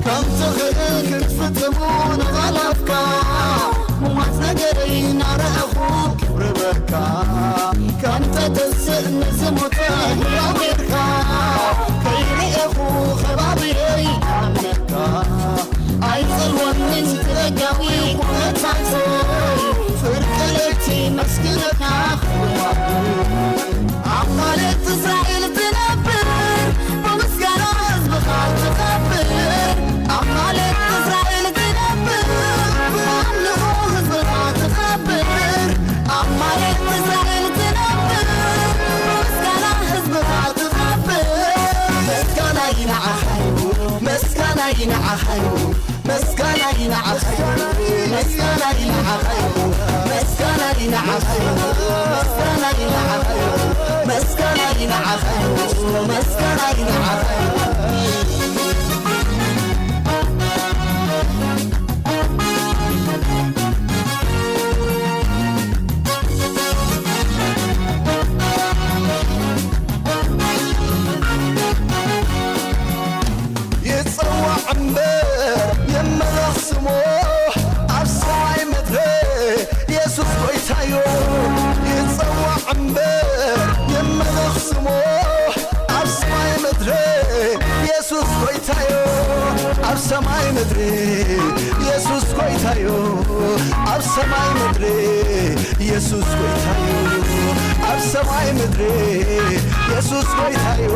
ከም ትኽእል ክትፍጽሙ ንቓላትካ፣ ሙማት ነገረይ እናረኣኹ ክብሪ በካ። ከም ተተስእ ንዝሞተ ህያው ጌርካ፣ ከይርኤኹ ከባቢየይ ኣምነካ። ኣይጸልወንን እቲ ደጋዊ ኩነታተይ፣ ፍርቂ ለይቲ መስግነካ ክዋብር። ኣብ ማለት እስራኤል ትነብር፣ ብምስጋና ህዝብኻ ትኸብር። ኣብ ማለት እስራኤል ትነብር፣ ብኣምልኾ ህዝብኻ ትኸብር። ኣብ ማለት እስራኤል ትነብር፣ ብምስጋና ህዝብኻ ትኸብር። ምስጋናይ ንዓኻ እዩ፣ ምስጋናይ ንዓኻ እዩ። መስጋናይ ንዓኻ እዩ፣ መስጋናይ ንዓኻ እዩ፣ መስጋናይ ንዓኻ እዩ፣ መስጋናይ ንዓኻ እዩ፣ መስጋናይ ንዓኻ እዩ፣ መስጋናይ ንዓኻ እዩ። ይጸዋዕ እምበር ይመለኽ ስሙ ኣብ ሰማይ ምድሪ የሱስ ጐይታዮ። ይጸዋዕ እምበር ይመለኽ ስሙ ኣብ ሰማይ ምድሪ የሱስ ጐይታዮ። ኣብ ሰማይ ምድሪ የሱስ ጐይታዮ። ኣብ ሰማይ ምድሪ የሱስ ጐይታዮ። ኣብ ሰማይ ምድሪ የሱስ ጐይታዮ።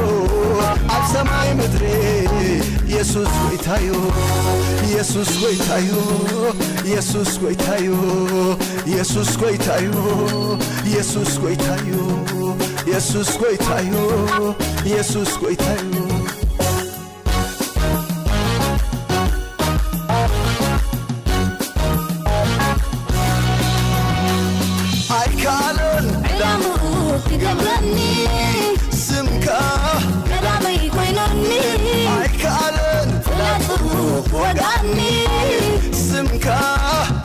ኣብ ሰማይ ምድሪ የሱስ ጐይታዮ። የሱስ ጐይታዮ። የሱስ ጐይታዮ። የሱስ ጐይታዮ። የሱስ ጐይታዮ። የሱስ ጐይታዮ። የሱስ ጐይታዮ። ኣይከኣለን ዕላምኡ ክገብረኒ፣ ስምካ ቀዳመይ ኮይኑኒ። ኣይከኣለን ፍላጽኡ ክወግኣኒ፣ ስምካ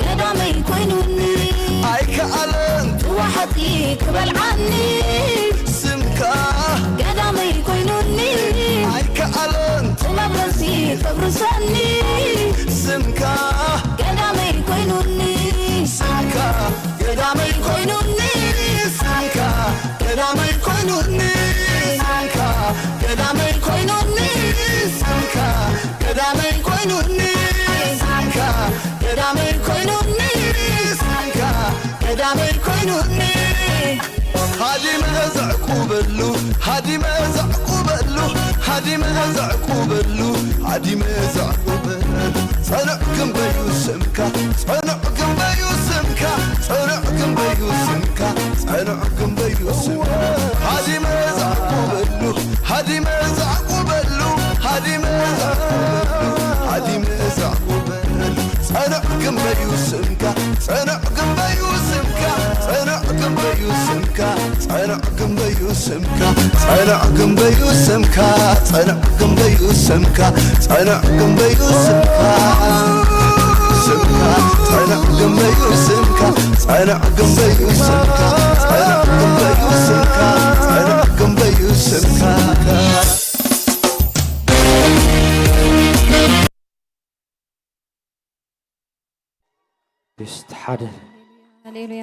ቀዳመይ ኮይኑኒ። ኣይከ ክበልዓኒ ስምካ ቀዳመይ ኮይኑኒ ኣይከኣሎን ጥበብ ርእሲ ከብርሰኒ ስምካ ቀዳመይ ኮይኑኒ ስምካ ቀዳመይ ኮይኑኒ ስምካ ቀዳመይ ኮይኑኒ ስምካ ቀዳመይ ኮይኑኒ ስምካ ቀዳመይ ኮይኑኒ ስምካ ቀዳመይ ኮይኑኒ ስምካ ቀዳመይ ኮይኑኒ ሃዲመ ዘዕቁበሉ ሃዲመ ዘዕቁበሉ ሃዲመ ዘዕቁበሉ ሃዲመ ዘዕቁበሉ ጸንዕ ግንበዩ ስምካ ጸንዕ ግንበዩ ስምካ ጸንዕ ግንበዩ ስምካ ጸንዕ ግንበዩ ስምካ ሃዲመ ዘዕቁበሉ ሃዲመ ዘዕቁበሉ ሃዲመ ዘዕቁበሉ ሃዲመ ዘዕቁበሉ ጸንዕ ግንበዩ ስምካ ጸንዕ ግንበዩ ስምካ ጸንዕ ግንበዩ ስምካ ጸንዕ ግንበዩ ስምካ ጸንዕ ግንበዩ ስምካ ጸንዕ ግንበዩ ስምካ ጸንዕ ግንበዩ ስምካ ስምካ ጸንዕ ግንበዩ ስምካ ጸንዕ ግንበዩ ስምካ ጸንዕ ግንበዩ ስምካ ጸንዕ ግንበዩ ስምካ ቴስት ሓደ ሃሌሉያ።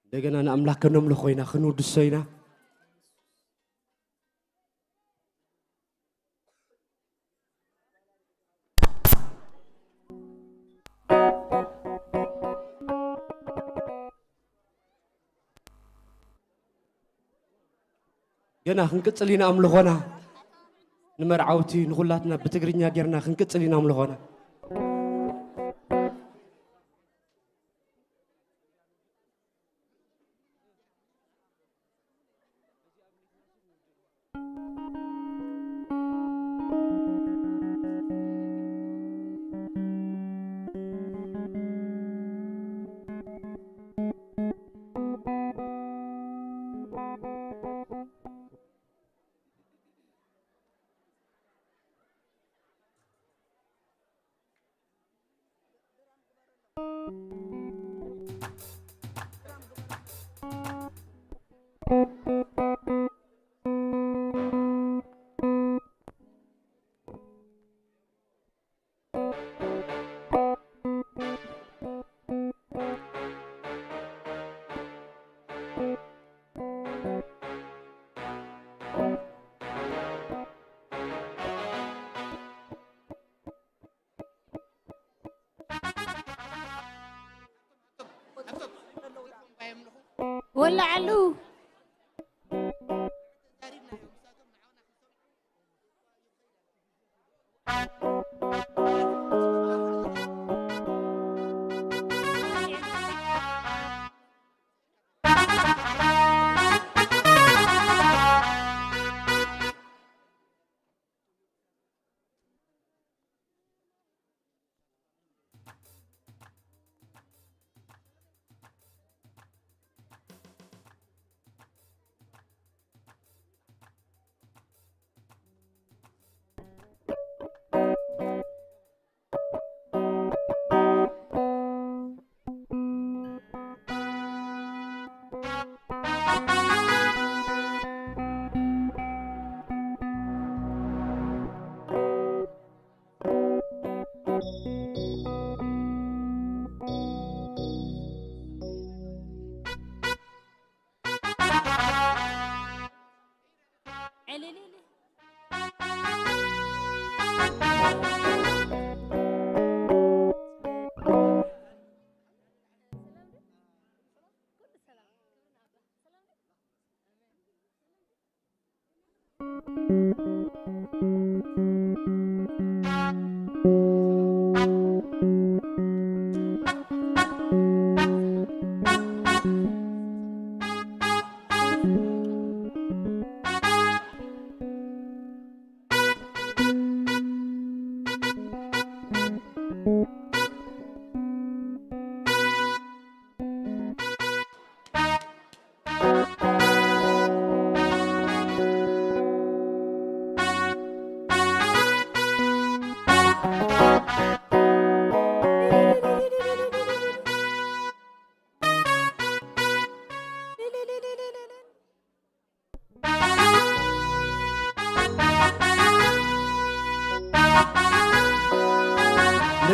እንደገና ንኣምላክ ከነምልኾ ኢና ክንውድሶ ኢና። ገና ክንቅጽል ኢና ኣምልኾና። ንመርዓውቲ ንኹላትና ብትግርኛ ጌርና ክንቅጽል ኢና ኣምልኾና። ወላዓሉ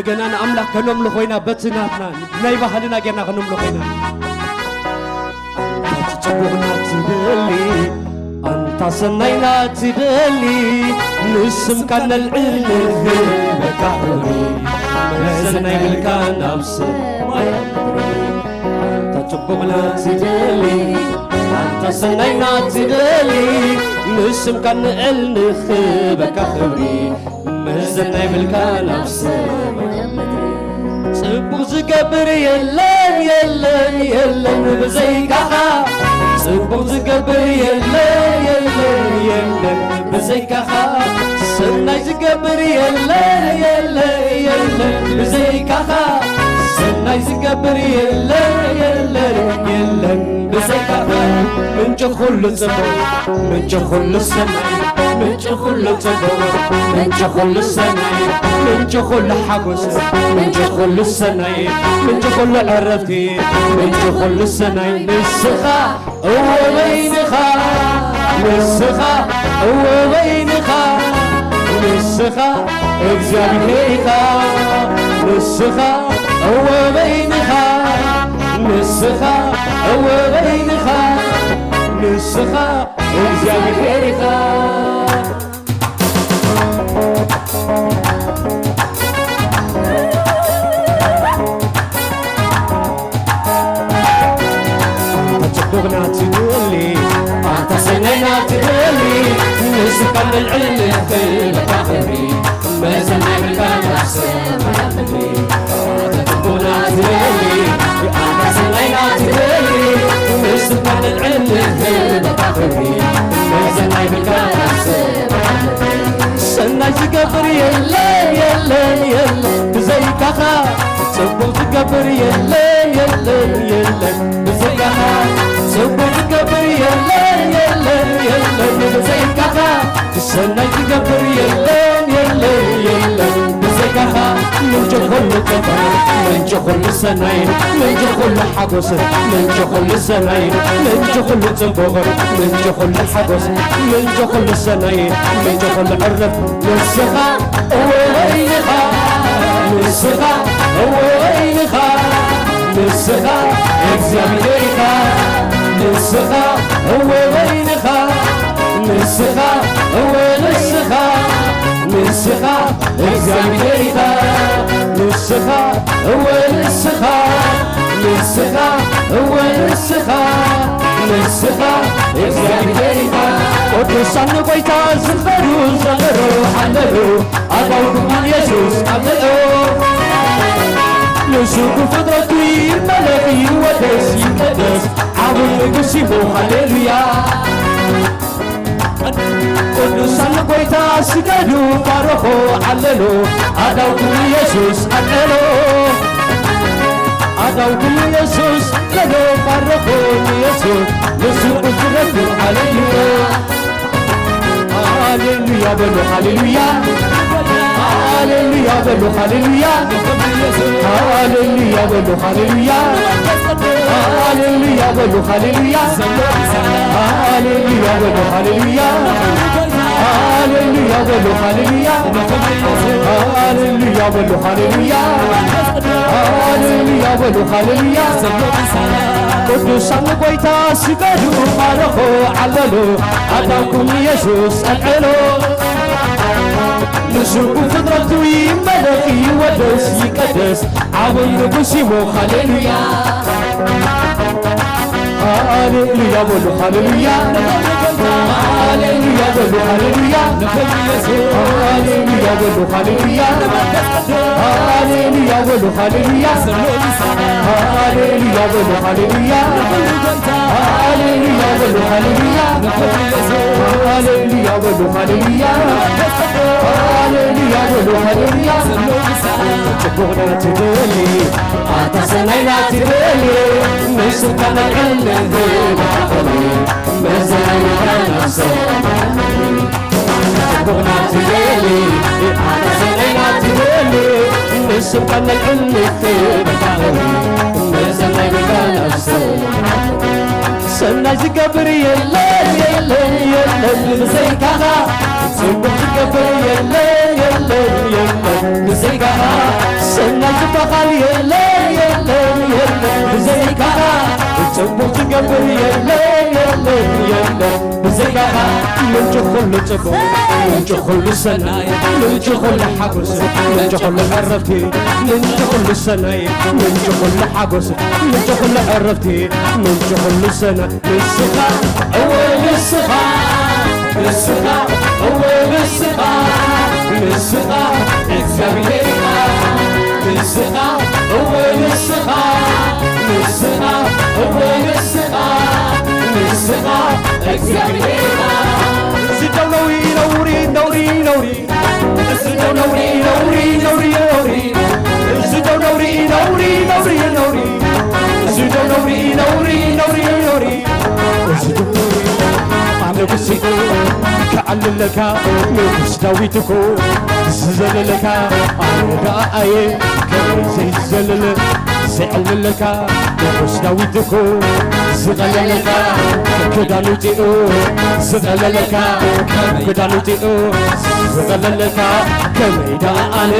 ገና ንኣምላኽ ከነምልኾ ኢና፣ በቲ ናትና ናይ ባህልና ጌርና ከነምልኾ ኢና። ኣንታ ጽቡቕና ትደሊ፣ ኣንታ ሰናይና ትደሊ፣ ንስምካ ነልዕል ንህበካ ክብሪ፣ መዘና ይብልካ ናብ ሰማይ ምድሪ። ኣንታ ጽቡቕና ትደሊ፣ ኣንታ ሰናይና ትደሊ፣ ንስምካ ነልዕል ንህበካ ክብሪ፣ መዘና ይብልካ ናብ ሰማይ ምድሪ። ጽቡቕ ዝገብር የለን፣ የለን፣ የለን ብዘይካኻ። ጽቡቕ ዝገብር የለን፣ የለን፣ የለን ብዘይካኻ። ሰናይ ዝገብር የለን፣ የለን፣ የለን ብዘይካኻ። ሰናይ ዝገብር የለን፣ የለን፣ የለን ብዘይካኻ። ምንጪ ኩሉ ጽቡቕ፣ ምንጪ ኩሉ ሰናይ፣ ምንጪ ኩሉ ጽቡቕ፣ ምንጪ ኩሉ ሰናይ፣ ምንጪ ኩሉ ሓጎስ፣ ምንጪ ኩሉ ሰናይ፣ ምንጪ ኩሉ ዕረፍቲ፣ ምንጪ ኩሉ ሰናይ ንስኻ እወ በይንኻ፣ ንስኻ እወ በይንኻ፣ ንስኻ እግዚኣብሔር ኢኻ፣ ንስኻ እወ በይንኻ፣ ንስኻ እወ በይንኻ፣ ንስኻ እግዚኣብሔር ኢኻ። ኣንታ ጽቡቕና ትደሊ፣ ኣንታ ሰናይና ትደሊ፣ ንስኻ መልዕል ንኽብለካ ክብሪ፣ መዘና ይብልካ ናብ ሰማይ ምድሪ። ኣንታ ጽቡቕና ትደሊ፣ ኣንታ ሰናይና ትደሊ፣ ንስኻ መልዕል ንኽብለካ ክብሪ፣ መዘና ይብልካ ናብ ሰማይ ምድሪ። ሰናይ ዝገብር የለን፣ የለን፣ የለን ብዘይካኻ። ጽቡቕ ዝገብር የለን፣ የለን፣ የለን ብዘይካኻ። ጽቡቕ ዝገብር የለን፣ የለን፣ የለን ብዘይካኻ። ሰናይ ዝገብር የለን፣ የለን፣ የለን ብዘይካኻ። ምንጪ ኩሉ ጥበብ፣ ምንጪ ኩሉ ሰናይ፣ ምንጪ ኩሉ ሓጎስ፣ ምንጪ ኩሉ ሰናይ፣ ምንጪ ኩሉ ጽቡቕ፣ ምንጪ ኩሉ ሓጎስ፣ ምንጪ ኩሉ ሰናይ፣ ምንጪ ኩሉ ዕረፍቲ ንስኻ እወ በይንኻ፣ ንስኻ እወ በይንኻ፣ ንስኻ እግዚኣብሔር ኢኻ፣ ንስኻ እወ በይንኻ፣ ንስኻ እወ ንስኻ፣ ንስኻ እግዚኣብሔር ኢኻ፣ ንስኻ እወ ንስኻ፣ ንስኻ እወ ንስኻ፣ ንስኻ እግዚኣብሔር ኢኻ። ቅዱሳን ንጎይታ ዝኽበሩ ዘምሩ ሃለሉ፣ ኣዳውኩም የሱስ ኣምልኦ። ንሱ ብፍጥረቱ ይመለኽ ይወደስ ይቀደስ፣ ዓብዪ ንጉስ እዩ ሃሌሉያ። ቅዱሳን ንጎይታ ስገዱ ባርኹ ዓለሉ፣ ኣዳውኩም የሱስ ኣልዕሎ። ኣዳውኩም የሱስ ስገዱ ባርኹ ንየሱስ፣ ንሱ ብፍጥረቱ ሃሌሉያ። ሃሌሉያ በሉ ሃሌሉያ። ሃሌሉያ በሉ ሃሌሉያ። ሃሌሉያ በሉ ሃሌሉያ። ሃሌሉያ በሉ ሃሌሉያ። ሃሌሉያ በሉ ሃሌሉያ። ሃሌሉያ በሉ ሃሌሉያ። ሃሌሉያ በሉ ሃሌሉያ። ሃሌሉያ በሉ ሃሌሉያ። ቅዱሳን ንጎይታ ስገዱ ባርኹ ዓለሉ፣ ኣዳውኩም የሱስ ኣልዕሎ። ንሱ ብፍጥረቱ ይመለኽ ይወደስ ይቀደስ፣ ዓብዪ ንጉስ እዩ ሃሌሉያ። ሃሌሉያ በሉ ሃሌሉያ። ሃሌሉያ በሉ ሃሌሉያ። ሃሌሉያ በሉ ሃሌሉያ። ሃሌሉያ በሉ ሃሌሉያ። ሃሌሉያ በሉ ሃሌሉያ። ሃሌሉያ በሉ ሃሌሉያ። ሃሌሉያ በሉ ሃሌሉያ። ሃሌሉያ በሉ ሃሌሉያ። ጽቡቕና ትደሊ፣ ኣታ ሰናይና ትደሊ፣ ንስኻ መልዕል ንህብኻ ክብሪ፣ መዘናይና ናብ ሰማይ። ጽቡቕና ትደሊ፣ ኣታ ሰናይና ትደሊ፣ ንስኻ መልዕል ንህብኻ ክብሪ፣ መዘናይና ናብ ሰማይ። ሰናይ ዝገብር የለን፣ የለን፣ የለን ብዘይካኻ። ጽቡቕ ዝገብር የለን፣ የለን፣ የለን ብዘይካኻ። በቓል የለን፣ የለን፣ የለን፣ ብዘይካኻ ጽቡቕ ትገብር የለን፣ የለን፣ የለን፣ ብዘይካኻ ምንጪ ኩሉ ጽቡቕ፣ ምንጪ ኩሉ ሰናይ፣ ምንጪ ኩሉ ሓጎስ፣ ምንጪ ኩሉ ዕረፍቲ፣ ምንጪ ኩሉ ሰናይ፣ ምንጪ ኩሉ ሓጎስ፣ ምንጪ ኩሉ ዕረፍቲ፣ ምንጪ ኩሉ ሰናይ። ንስኻ፣ እወ ንስኻ፣ ንስኻ፣ እወ ንስኻ፣ ንስኻ እግዚኣብሔር ኢኻ። ንስኻ፣ እወ ንስኻ፣ ንስኻ፣ እወ ንስኻ፣ ንስኻ እግዚኣብሔር ኢኻ። እዚ ደው ነውሪ፣ ነውሪ፣ ነውሪ፣ ነውሪ። እዚ ደው ነውሪ፣ ነውሪ፣ ነውሪ፣ ነውሪ። እዚ ደው ነውሪ፣ ነውሪ፣ ነውሪ፣ ነውሪ። እዚ ደው ነውሪ፣ ነውሪ፣ ነውሪ፣ ነውሪ። እዚ ደው ነውሪ፣ ኣነ ክስኡ ክዓልለካ፣ ንጉስ ዳዊት እኮ ዝዘለለካ፣ ኣነ ደኣ ኣየ ከመይ ዘይዘለለ፣ ዘይዕልለካ፣ ንጉስ ዳዊት እኮ ዝቐለለካ፣ ክዳኑ ጢኡ ዝቐለለካ፣ ክዳኑ ጢኡ ዝቐለለካ፣ ከመይ ደኣ ኣነ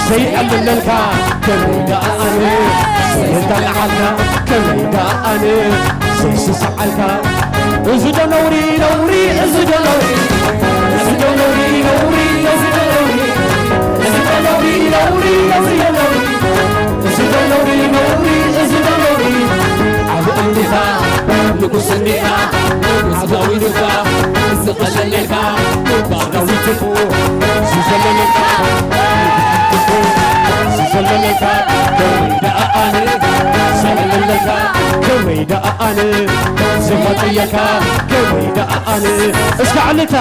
ዘይዕልለልካ፣ ከመይ ደኣ ኣነ ዘይጣልዓልካ፣ ከመይ ደኣ ኣነ ዘይስስዓልካ። እዚ ዶ ነውሪ፣ ነውሪ፣ እዚ ዶ ነውሪ፣ እዚ ዶ ነውሪ፣ ነውሪ፣ ነውሪ፣ ነውሪ፣ እዚ ዶ ነውሪ፣ ነውሪ፣ ነውሪ፣ ነውሪ፣ እዚ ዶ ነውሪ፣ ነውሪ፣ እዚ ዶ ነውሪ። ዓቢ እንዲኻ፣ ንጉስ እንዲኻ፣ ንጉስ ዳዊት እኳ ዝቐለለልካ፣ እባ ዳዊት እኮ ዝዘለለልካ፣ ዝዘለለልካ፣ ከመይ ደኣ ኣነ ዝዕልለልካ፣ ከመይ ደኣ ኣነ ዝፈጥየልካ፣ ከመይ ደኣ ኣነ እስከ ዕልልታ።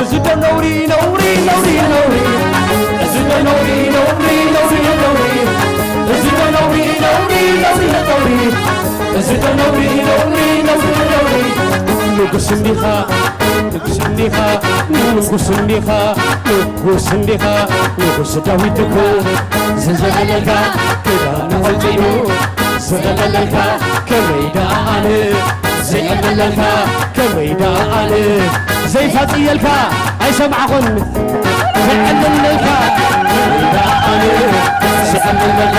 እዚ ዶ ነውሪ፣ ነውሪ፣ ነውሪ፣ ነውሪ። እዚ ዶ ነውሪ፣ ነውሪ፣ ነውሪ፣ ነውሪ። እዚ ዶ ነውሪ፣ ነውሪ፣ ነውሪ፣ ነውሪ። እዚ ዶ ነውሪ፣ ነውሪ፣ ነውሪ፣ ነውሪ። ንጉስ እንዲኻ፣ ንጉስ እንዲኻ፣ ንጉስ እንዲኻ፣ ንጉስ እንዲኻ፣ ንጉስ ዳዊት እኮ ዝዘለለልካ፣ ክዳኑ ኣውጺኡ ዝዘለለልካ፣ ከመይ ደኣ ኣነ ዘይዕልለልካ፣ ከመይ ደኣ ኣነ ዘይፋጽየልካ፣ ኣይሰማዕኹን፣ ዘይዕልለልካ፣ ከመይ ደኣ ኣነ ዘይዕልለልካ፣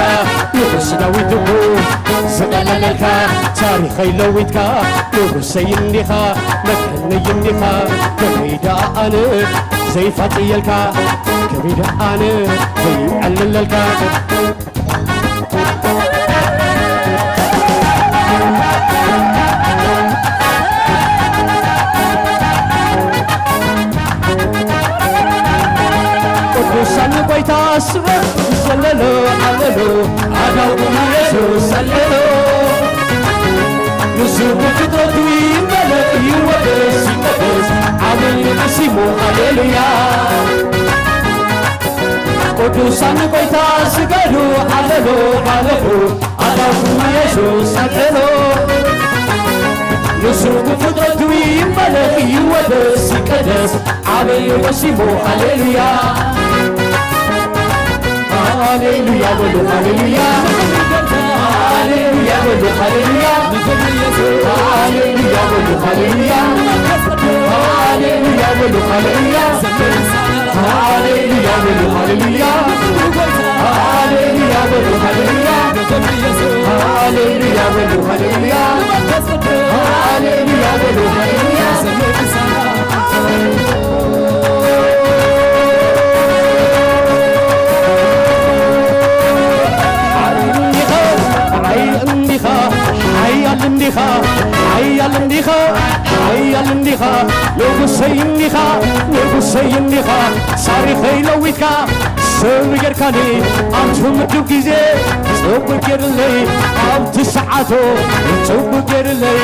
ንጉስ ዳዊት እኮ ዝቐለለልካ፣ ታሪኸይ ለዊጥካ፣ ንጉሰይ እንዲኻ፣ መድሕነይ እንዲኻ፣ ከመይ ደኣ ኣነ ዘይፋጽየልካ፣ ከመይ ደኣ ኣነ ዘይዕልለልካ። ቅዱሳን ጎይታ ስበት ዘለሎ ኣለሎ ኣዳው የሱስ ኣለሎ። ንሱ ብፍጥረቱ ይመለኽ ይወደስ ይቀደስ ዓብይ ንጉስ እሞ ሃሌሉያ። ቅዱሳን ጎይታ ስገዱ ኣለሎ ኣለሎ ኣዳው የሱስ ኣለሎ። ንሱ ብፍጥረቱ ይመለኽ ይወደስ ይቀደስ ዓብይ ንጉስ እሞ ሃሌሉያ። ሃሌሉያ በሉ ሃሌሉያ። ሃሌሉያ በሉ ሃሌሉያ። ሃሌሉያ በሉ ሃሌሉያ። ሃሌሉያ በሉ ሃሌሉያ። ሃሌሉያ በሉ ሃሌሉያ። ሃሌሉያ በሉ ሃሌሉያ። ሃሌሉያ በሉ ሃሌሉያ። ሃሌሉያ በሉ ሃሌሉያ። ሓያል እንዲኻ፣ ሓያል እንዲኻ፣ ሓያል እንዲኻ፣ ሓያል እንዲኻ፣ ንጉሰይ እንዲኻ፣ ንጉሰይ እንዲኻ፣ ታሪኸይ ለዊጥካ፣ ሰብ ጌርካኒ ኣብቲ ምድብ ግዜ፣ ጽቡቕ ጌርለይ ኣብቲ ሰዓቶ፣ ጽቡቕ ጌርለይ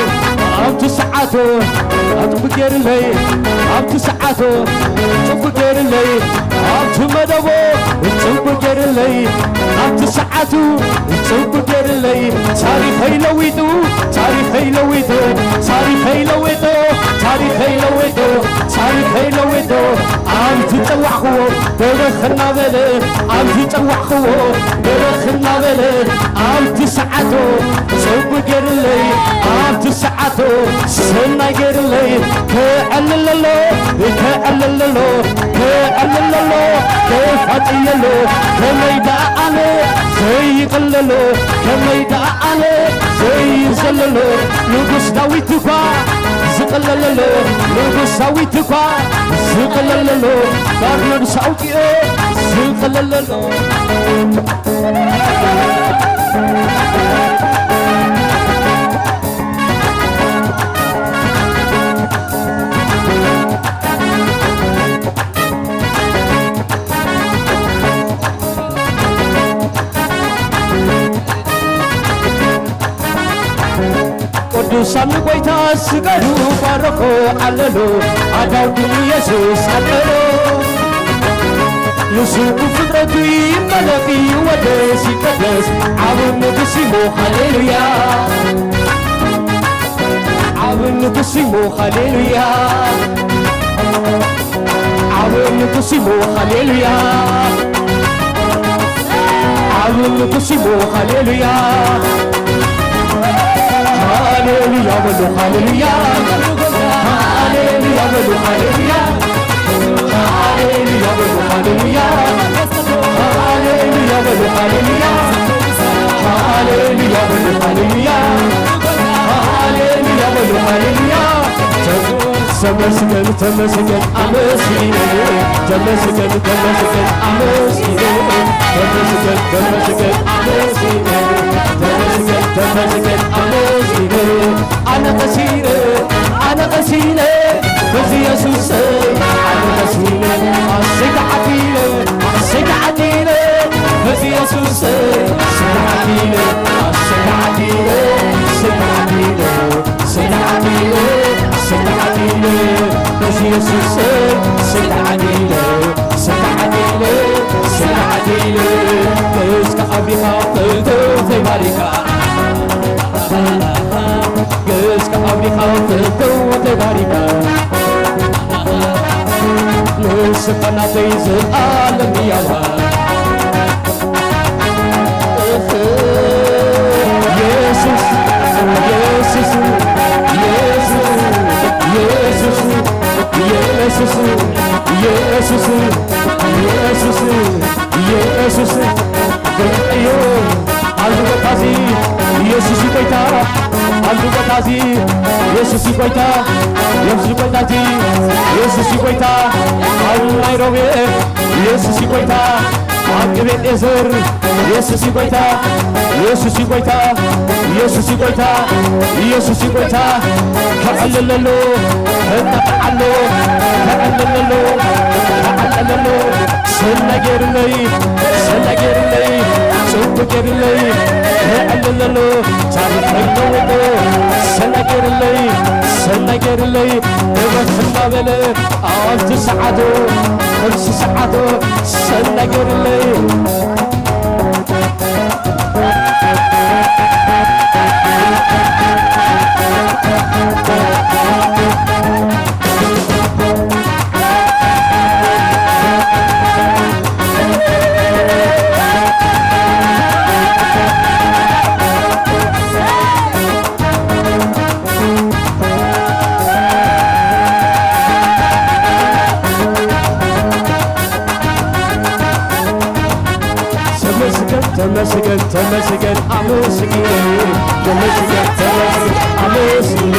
ኣብቲ ሰዓቶ፣ ጽቡቕ ጌርለይ ኣብቲ ሰዓቶ፣ ጽቡቕ ጌርለይ ኣብቲ መደቦ፣ ጽቡቕ ጌርለይ ኣብቲ ሰዓቱ፣ ጽቡቕ ጌርለይ ታሪኸይ ለዊጡ፣ ታሪኸይ ለዊጡ፣ ታሪኸይ ለዊጡ። ታሪኸይ ለዊጡ፣ ታሪኸይ ለዊጡ፣ ኣብ ዝጸዋዕኽዎ በረኽ እናበለ፣ ኣብ ዝጸዋዕኽዎ በረኽ እናበለ፣ ኣብ ትስዓቶ ጽቡቕ ገይሩለይ፣ ኣብ ትስዓቶ ሰናይ ገይሩለይ፣ ከዕልለሎ፣ ከዕልለሎ፣ ከዕልለሎ፣ ከፋጥየሎ፣ ከመይ ደኣ ኣነ ዘይቕለሎ፣ ከመይ ደኣ ኣነ ዘይዘለሎ፣ ንጉስ ዳዊት እኳ ዝቕለለሎ፣ ንጉስ ዳዊት እኳ ዝቕለለሎ፣ ባርዮንስ ኣውጺኦ ዝቕለለሎ። ቅዱሳን ንጎይታ ስገዱ ባርኹ ኣለሉ ኣዳውዱ ኢየሱስ ኣለሉ። ንሱ ብፍጥረቱ ይመለኽ ይወደስ ይቀደስ ዓቢ ንጉስ እሞ ሃሌሉያ። ዓቢ ንጉስ እሞ ሃሌሉያ። ዓቢ ንጉስ እሞ ሃሌሉያ። ዓቢ ንጉስ እሞ ሃሌሉያ። ሃሌሉያ በሉ ሃሌሉያ። ሃሌሉያ በሉ ሃሌሉያ። ሃሌሉያ በሉ ሃሌሉያ። ሃሌሉያ በሉ ሃሌሉያ። ሃሌሉያ በሉ ሃሌሉያ። ሃሌሉያ በሉ ሃሌሉያ። ተመስገን ተመስገን አመስግን። ተመስገን ተመስገን አመስግን። ተመስገን ተመስገን አመስግን። ተመስገን ተመስገን አመስግን። ኣነ ቀሲነ ኣነ ቀሲነ በዚ የሱስ ኣነ ቀሲነ ኣሰይ ተዓዲለ ኣሰይ ተዓዲለ በዚ የሱስ ኣሰይ ተዓዲለ ኣሰይ ተዓዲለ ኣሰይ ተዓዲለ ኣሰይ ተዓዲለ ኣሰይ ተዓዲለ በዚ የሱስ ኣሰይ ተዓዲለ ኣሰይ ተዓዲለ ኣሰይ ተዓዲለ እስከ ኣቢኻ ፍልጠው ተባሪካ ገጽካ ኣውዲኻ ፍተው ተባሪካ ንስኻ ናተይ ዘልኣለም ያዋ የሱስ የሱስ የሱስ የሱስ የሱስ የሱስ የሱስ የሱስ እዩ። ኣብዚ ቦታ እዚ የሱስ እዩ ጎይታ። ኣብዚ ቦታ እዚ የሱስ እዩ ጎይታ። ኣብዚ ቦታ እዚ የሱስ እዩ ጎይታ። ኣብ ናይሮቢ የሱስ እዩ ጎይታ። ኣብ እቤኔዘር የሱስ እዩ ጎይታ። የሱስ እዩ ጎይታ። የሱስ እዩ ጎይታ። የሱስ እዩ ጎይታ። ከዕልለሉ ከዕልለሉ ከዕልለሉ ከዕልለሉ ሰናይ ገይሩለይ ሰናይ ገይሩለይ ጽቡቅ ገይሩለይ ከዕልለሉ ታሪኸይ ለወጠ ሰናይ ገይሩለይ ሰናይ ገይሩለይ እበት እናበለ ኣብቲ ሰዓቱ ቅርሲ ሰዓቱ ሰናይ ገይሩለይ ተመስገን ተመስገን ተመስገን ኣመስግን ተመስገን ተመስገን ኣመስግን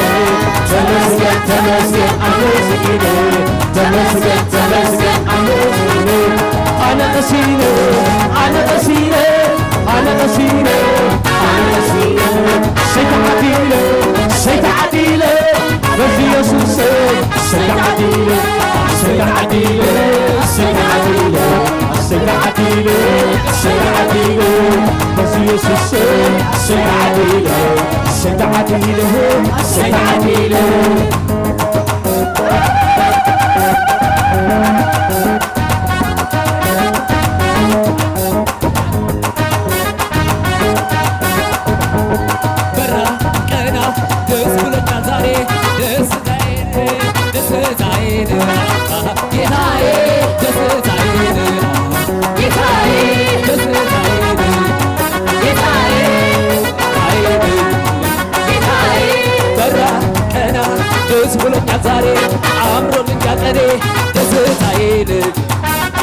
ተመስገን ተመስገን ተመስገን ኣመስግን ኣነ ቀሲነ ኣነ ቀሲነ ኣነ ቀሲነ ኣነ ቀሲነ ሰይተዓዲለ ሰይተዓዲለ በዚ የሱስ ሰይተዓዲለ ሰይተዓዲለ ሰይተዓዲለ ሰይተዓዲለ ሰይተዓዲለ በዚ የሱስ ሰይተዓዲለ ሰይተዓዲለ ሰይተዓዲለ በራ ቀና ደስ ብሎኛል ዛሬ ደስታዬ ደስታዬን ጌታዬ፣ ደስታዬን ጌታዬ፣ ደስታዬን ጌታዬ፣ ጌታዬ፣ በራ ቀና ደስ ብሎኛል ዛሬ፣ አምሮልኛል ቀኔ፣ ደስታዬን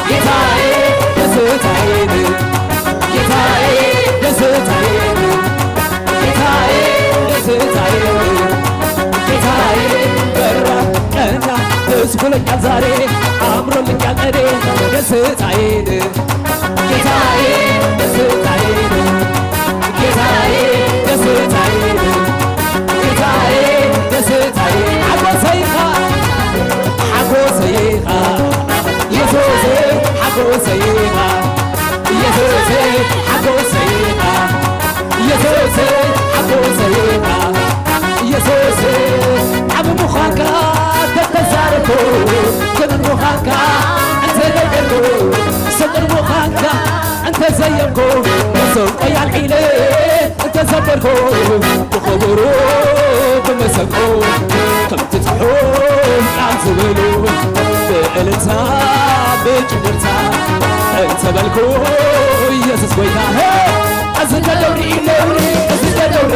ጌታዬ፣ ደስታዬን ጌታዬ፣ ደስታዬን ጌታዬ፣ ደስታዬን ጌታዬ፣ በራ ቀና ደስ ብሎኛል ዛሬ፣ አምሮልኛል ቀኔ፣ ደስታዬን ጌታዬ፣ ደስታዬን ጌታዬ፣ ደስታዬን ጌታዬ፣ ደስታዬን ሓጎሰይ ኢኻ፣ ሓጎሰይ ኢኻ፣ የሱሰይ ሓጎሰይ ኢኻ፣ የሱሰይ ሓጎሰይ ኢኻ፣ የሱሰይ ሓጎሰይ ኢኻ፣ የሱሰይ ዓቢ ምዃንካ ተተዛረብኩ፣ ክብር ምዃንካ እንተነገርኩ፣ ስጡር ምዃንካ እንተዘየምኩ፣ መሰንቆይ ኣልዒለ እንተዘመርኩ፣ ብኽብሩ ብመሰንቆ ከምቲ ጽሑፍ ቃል ዝበሉ፣ ብእልልታ ብጭብጨባ እንተበልኩ፣ ኢየሱስ ጎይታ፣ ሄ! እዚ እንደ ነውሪ፣ ነውሪ፣ እዚ እንደ ነውሪ፣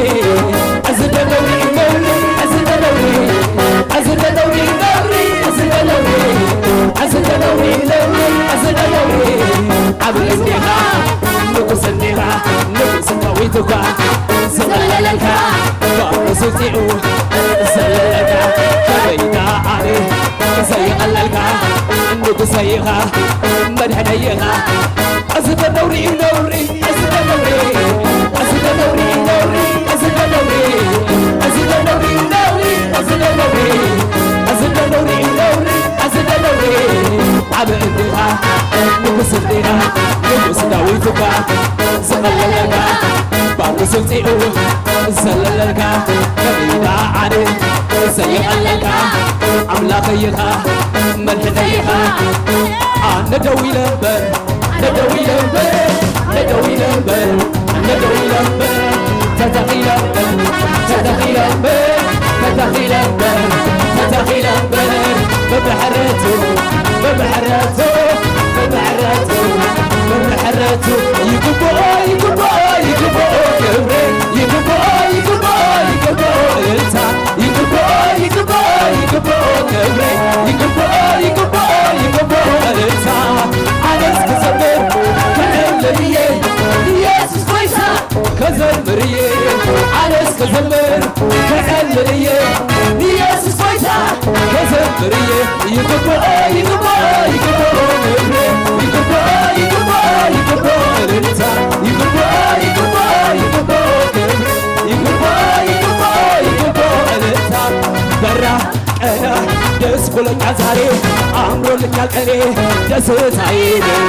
እዚ እንደ ነውሪ፣ ነውሪ፣ እዚ እንደ ነውሪ፣ እዚ እንደ ነውሪ፣ ነውሪ፣ እዚ እንደ ነውሪ፣ እዚ እንደ ነውሪ፣ ነውሪ፣ እዚ እንደ ነውሪ። ዓቢ እንዲኻ፣ ንጉስ እንዲኻ፣ ንጉስ ዳዊት እኳ ዘለለልካ፣ ባሮሱ ጽኡ ዘለለልካ፣ ከመይ ደኣ ኣነ ዘይቐለልካ፣ ንጉሰይ ኢኻ፣ መድሕነይ ኢኻ፣ እዚ እንደ ነውሪ፣ ነውሪ፣ እዚ እንደ ነውሪ፣ እዚ እንደ ነውሪ፣ ነውሪ፣ እዚ እንደ ነውሪ፣ እዚ እንደ ነውሪ፣ ነውሪ፣ እዚ እንደ ነውሪ፣ እዚ እንደ ነውሪ፣ ነውሪ፣ እዚ እንደ ነውሪ። ዓቢ እንዲኻ፣ ንጉስ እንዲኻ፣ ንጉስ ዳዊት እኳ ዝቐለለካ፣ ባሮሱ ጽኡ ዘለለልካ፣ ከመይ ደኣ ኣነ ዘይቐለልካ፣ ኣምላኸይ ኢኻ፣ መድሕነይ ኢኻ። ኣነ ደው ኢለ እምበር፣ ኣነ ደው ኢለ እምበር፣ ኣነ ደው ኢለ እምበር፣ ኣነ ደው ኢለ እምበር፣ ተተኺለ እምበር፣ ተተኺለ እምበር፣ ተተኺለ እምበር፣ ተተኺለ እምበር፣ በብሕረቱ፣ በብሕረቱ፣ በብሕረቱ፣ በብሕረቱ፣ ይግብኦ፣ ይግብኦ፣ ይግብኦ ክብሪ፣ ይግብኦ፣ ይግብኦ፣ ይግብኦ እልልታ፣ ይግብኦ፣ ይግብኦ፣ ይግብኦ ክብሪ፣ ይግብኦ፣ ይግብኦ፣ ይግብኦ እልልታ። ኣነስ ክዘምር ክዕልል እየ፣ ኢየሱስ ጎይታ፣ ከዘምር እየ፣ ኣነስ ክዘምር ክዕልል እየ፣ ኢየሱስ ጎይታ፣ ከዘምር እየ። ይግብኦ፣ ይግብኦ፣ ይግብኦ ክብሪ፣ ይግብኦ፣ ይግብኦ፣ ይግብኦ እልልታ፣ ይግብኦ፣ ይግብኦ፣ ይግብኦ ክብሪ፣ ይግብኦ፣ ይግብኦ፣ ይግብኦ እልልታ። በራ ቀና ደስ ብሎኛል ዛሬ፣ አምሮልኛል ቀኔ፣ ደስታዬ ነህ፣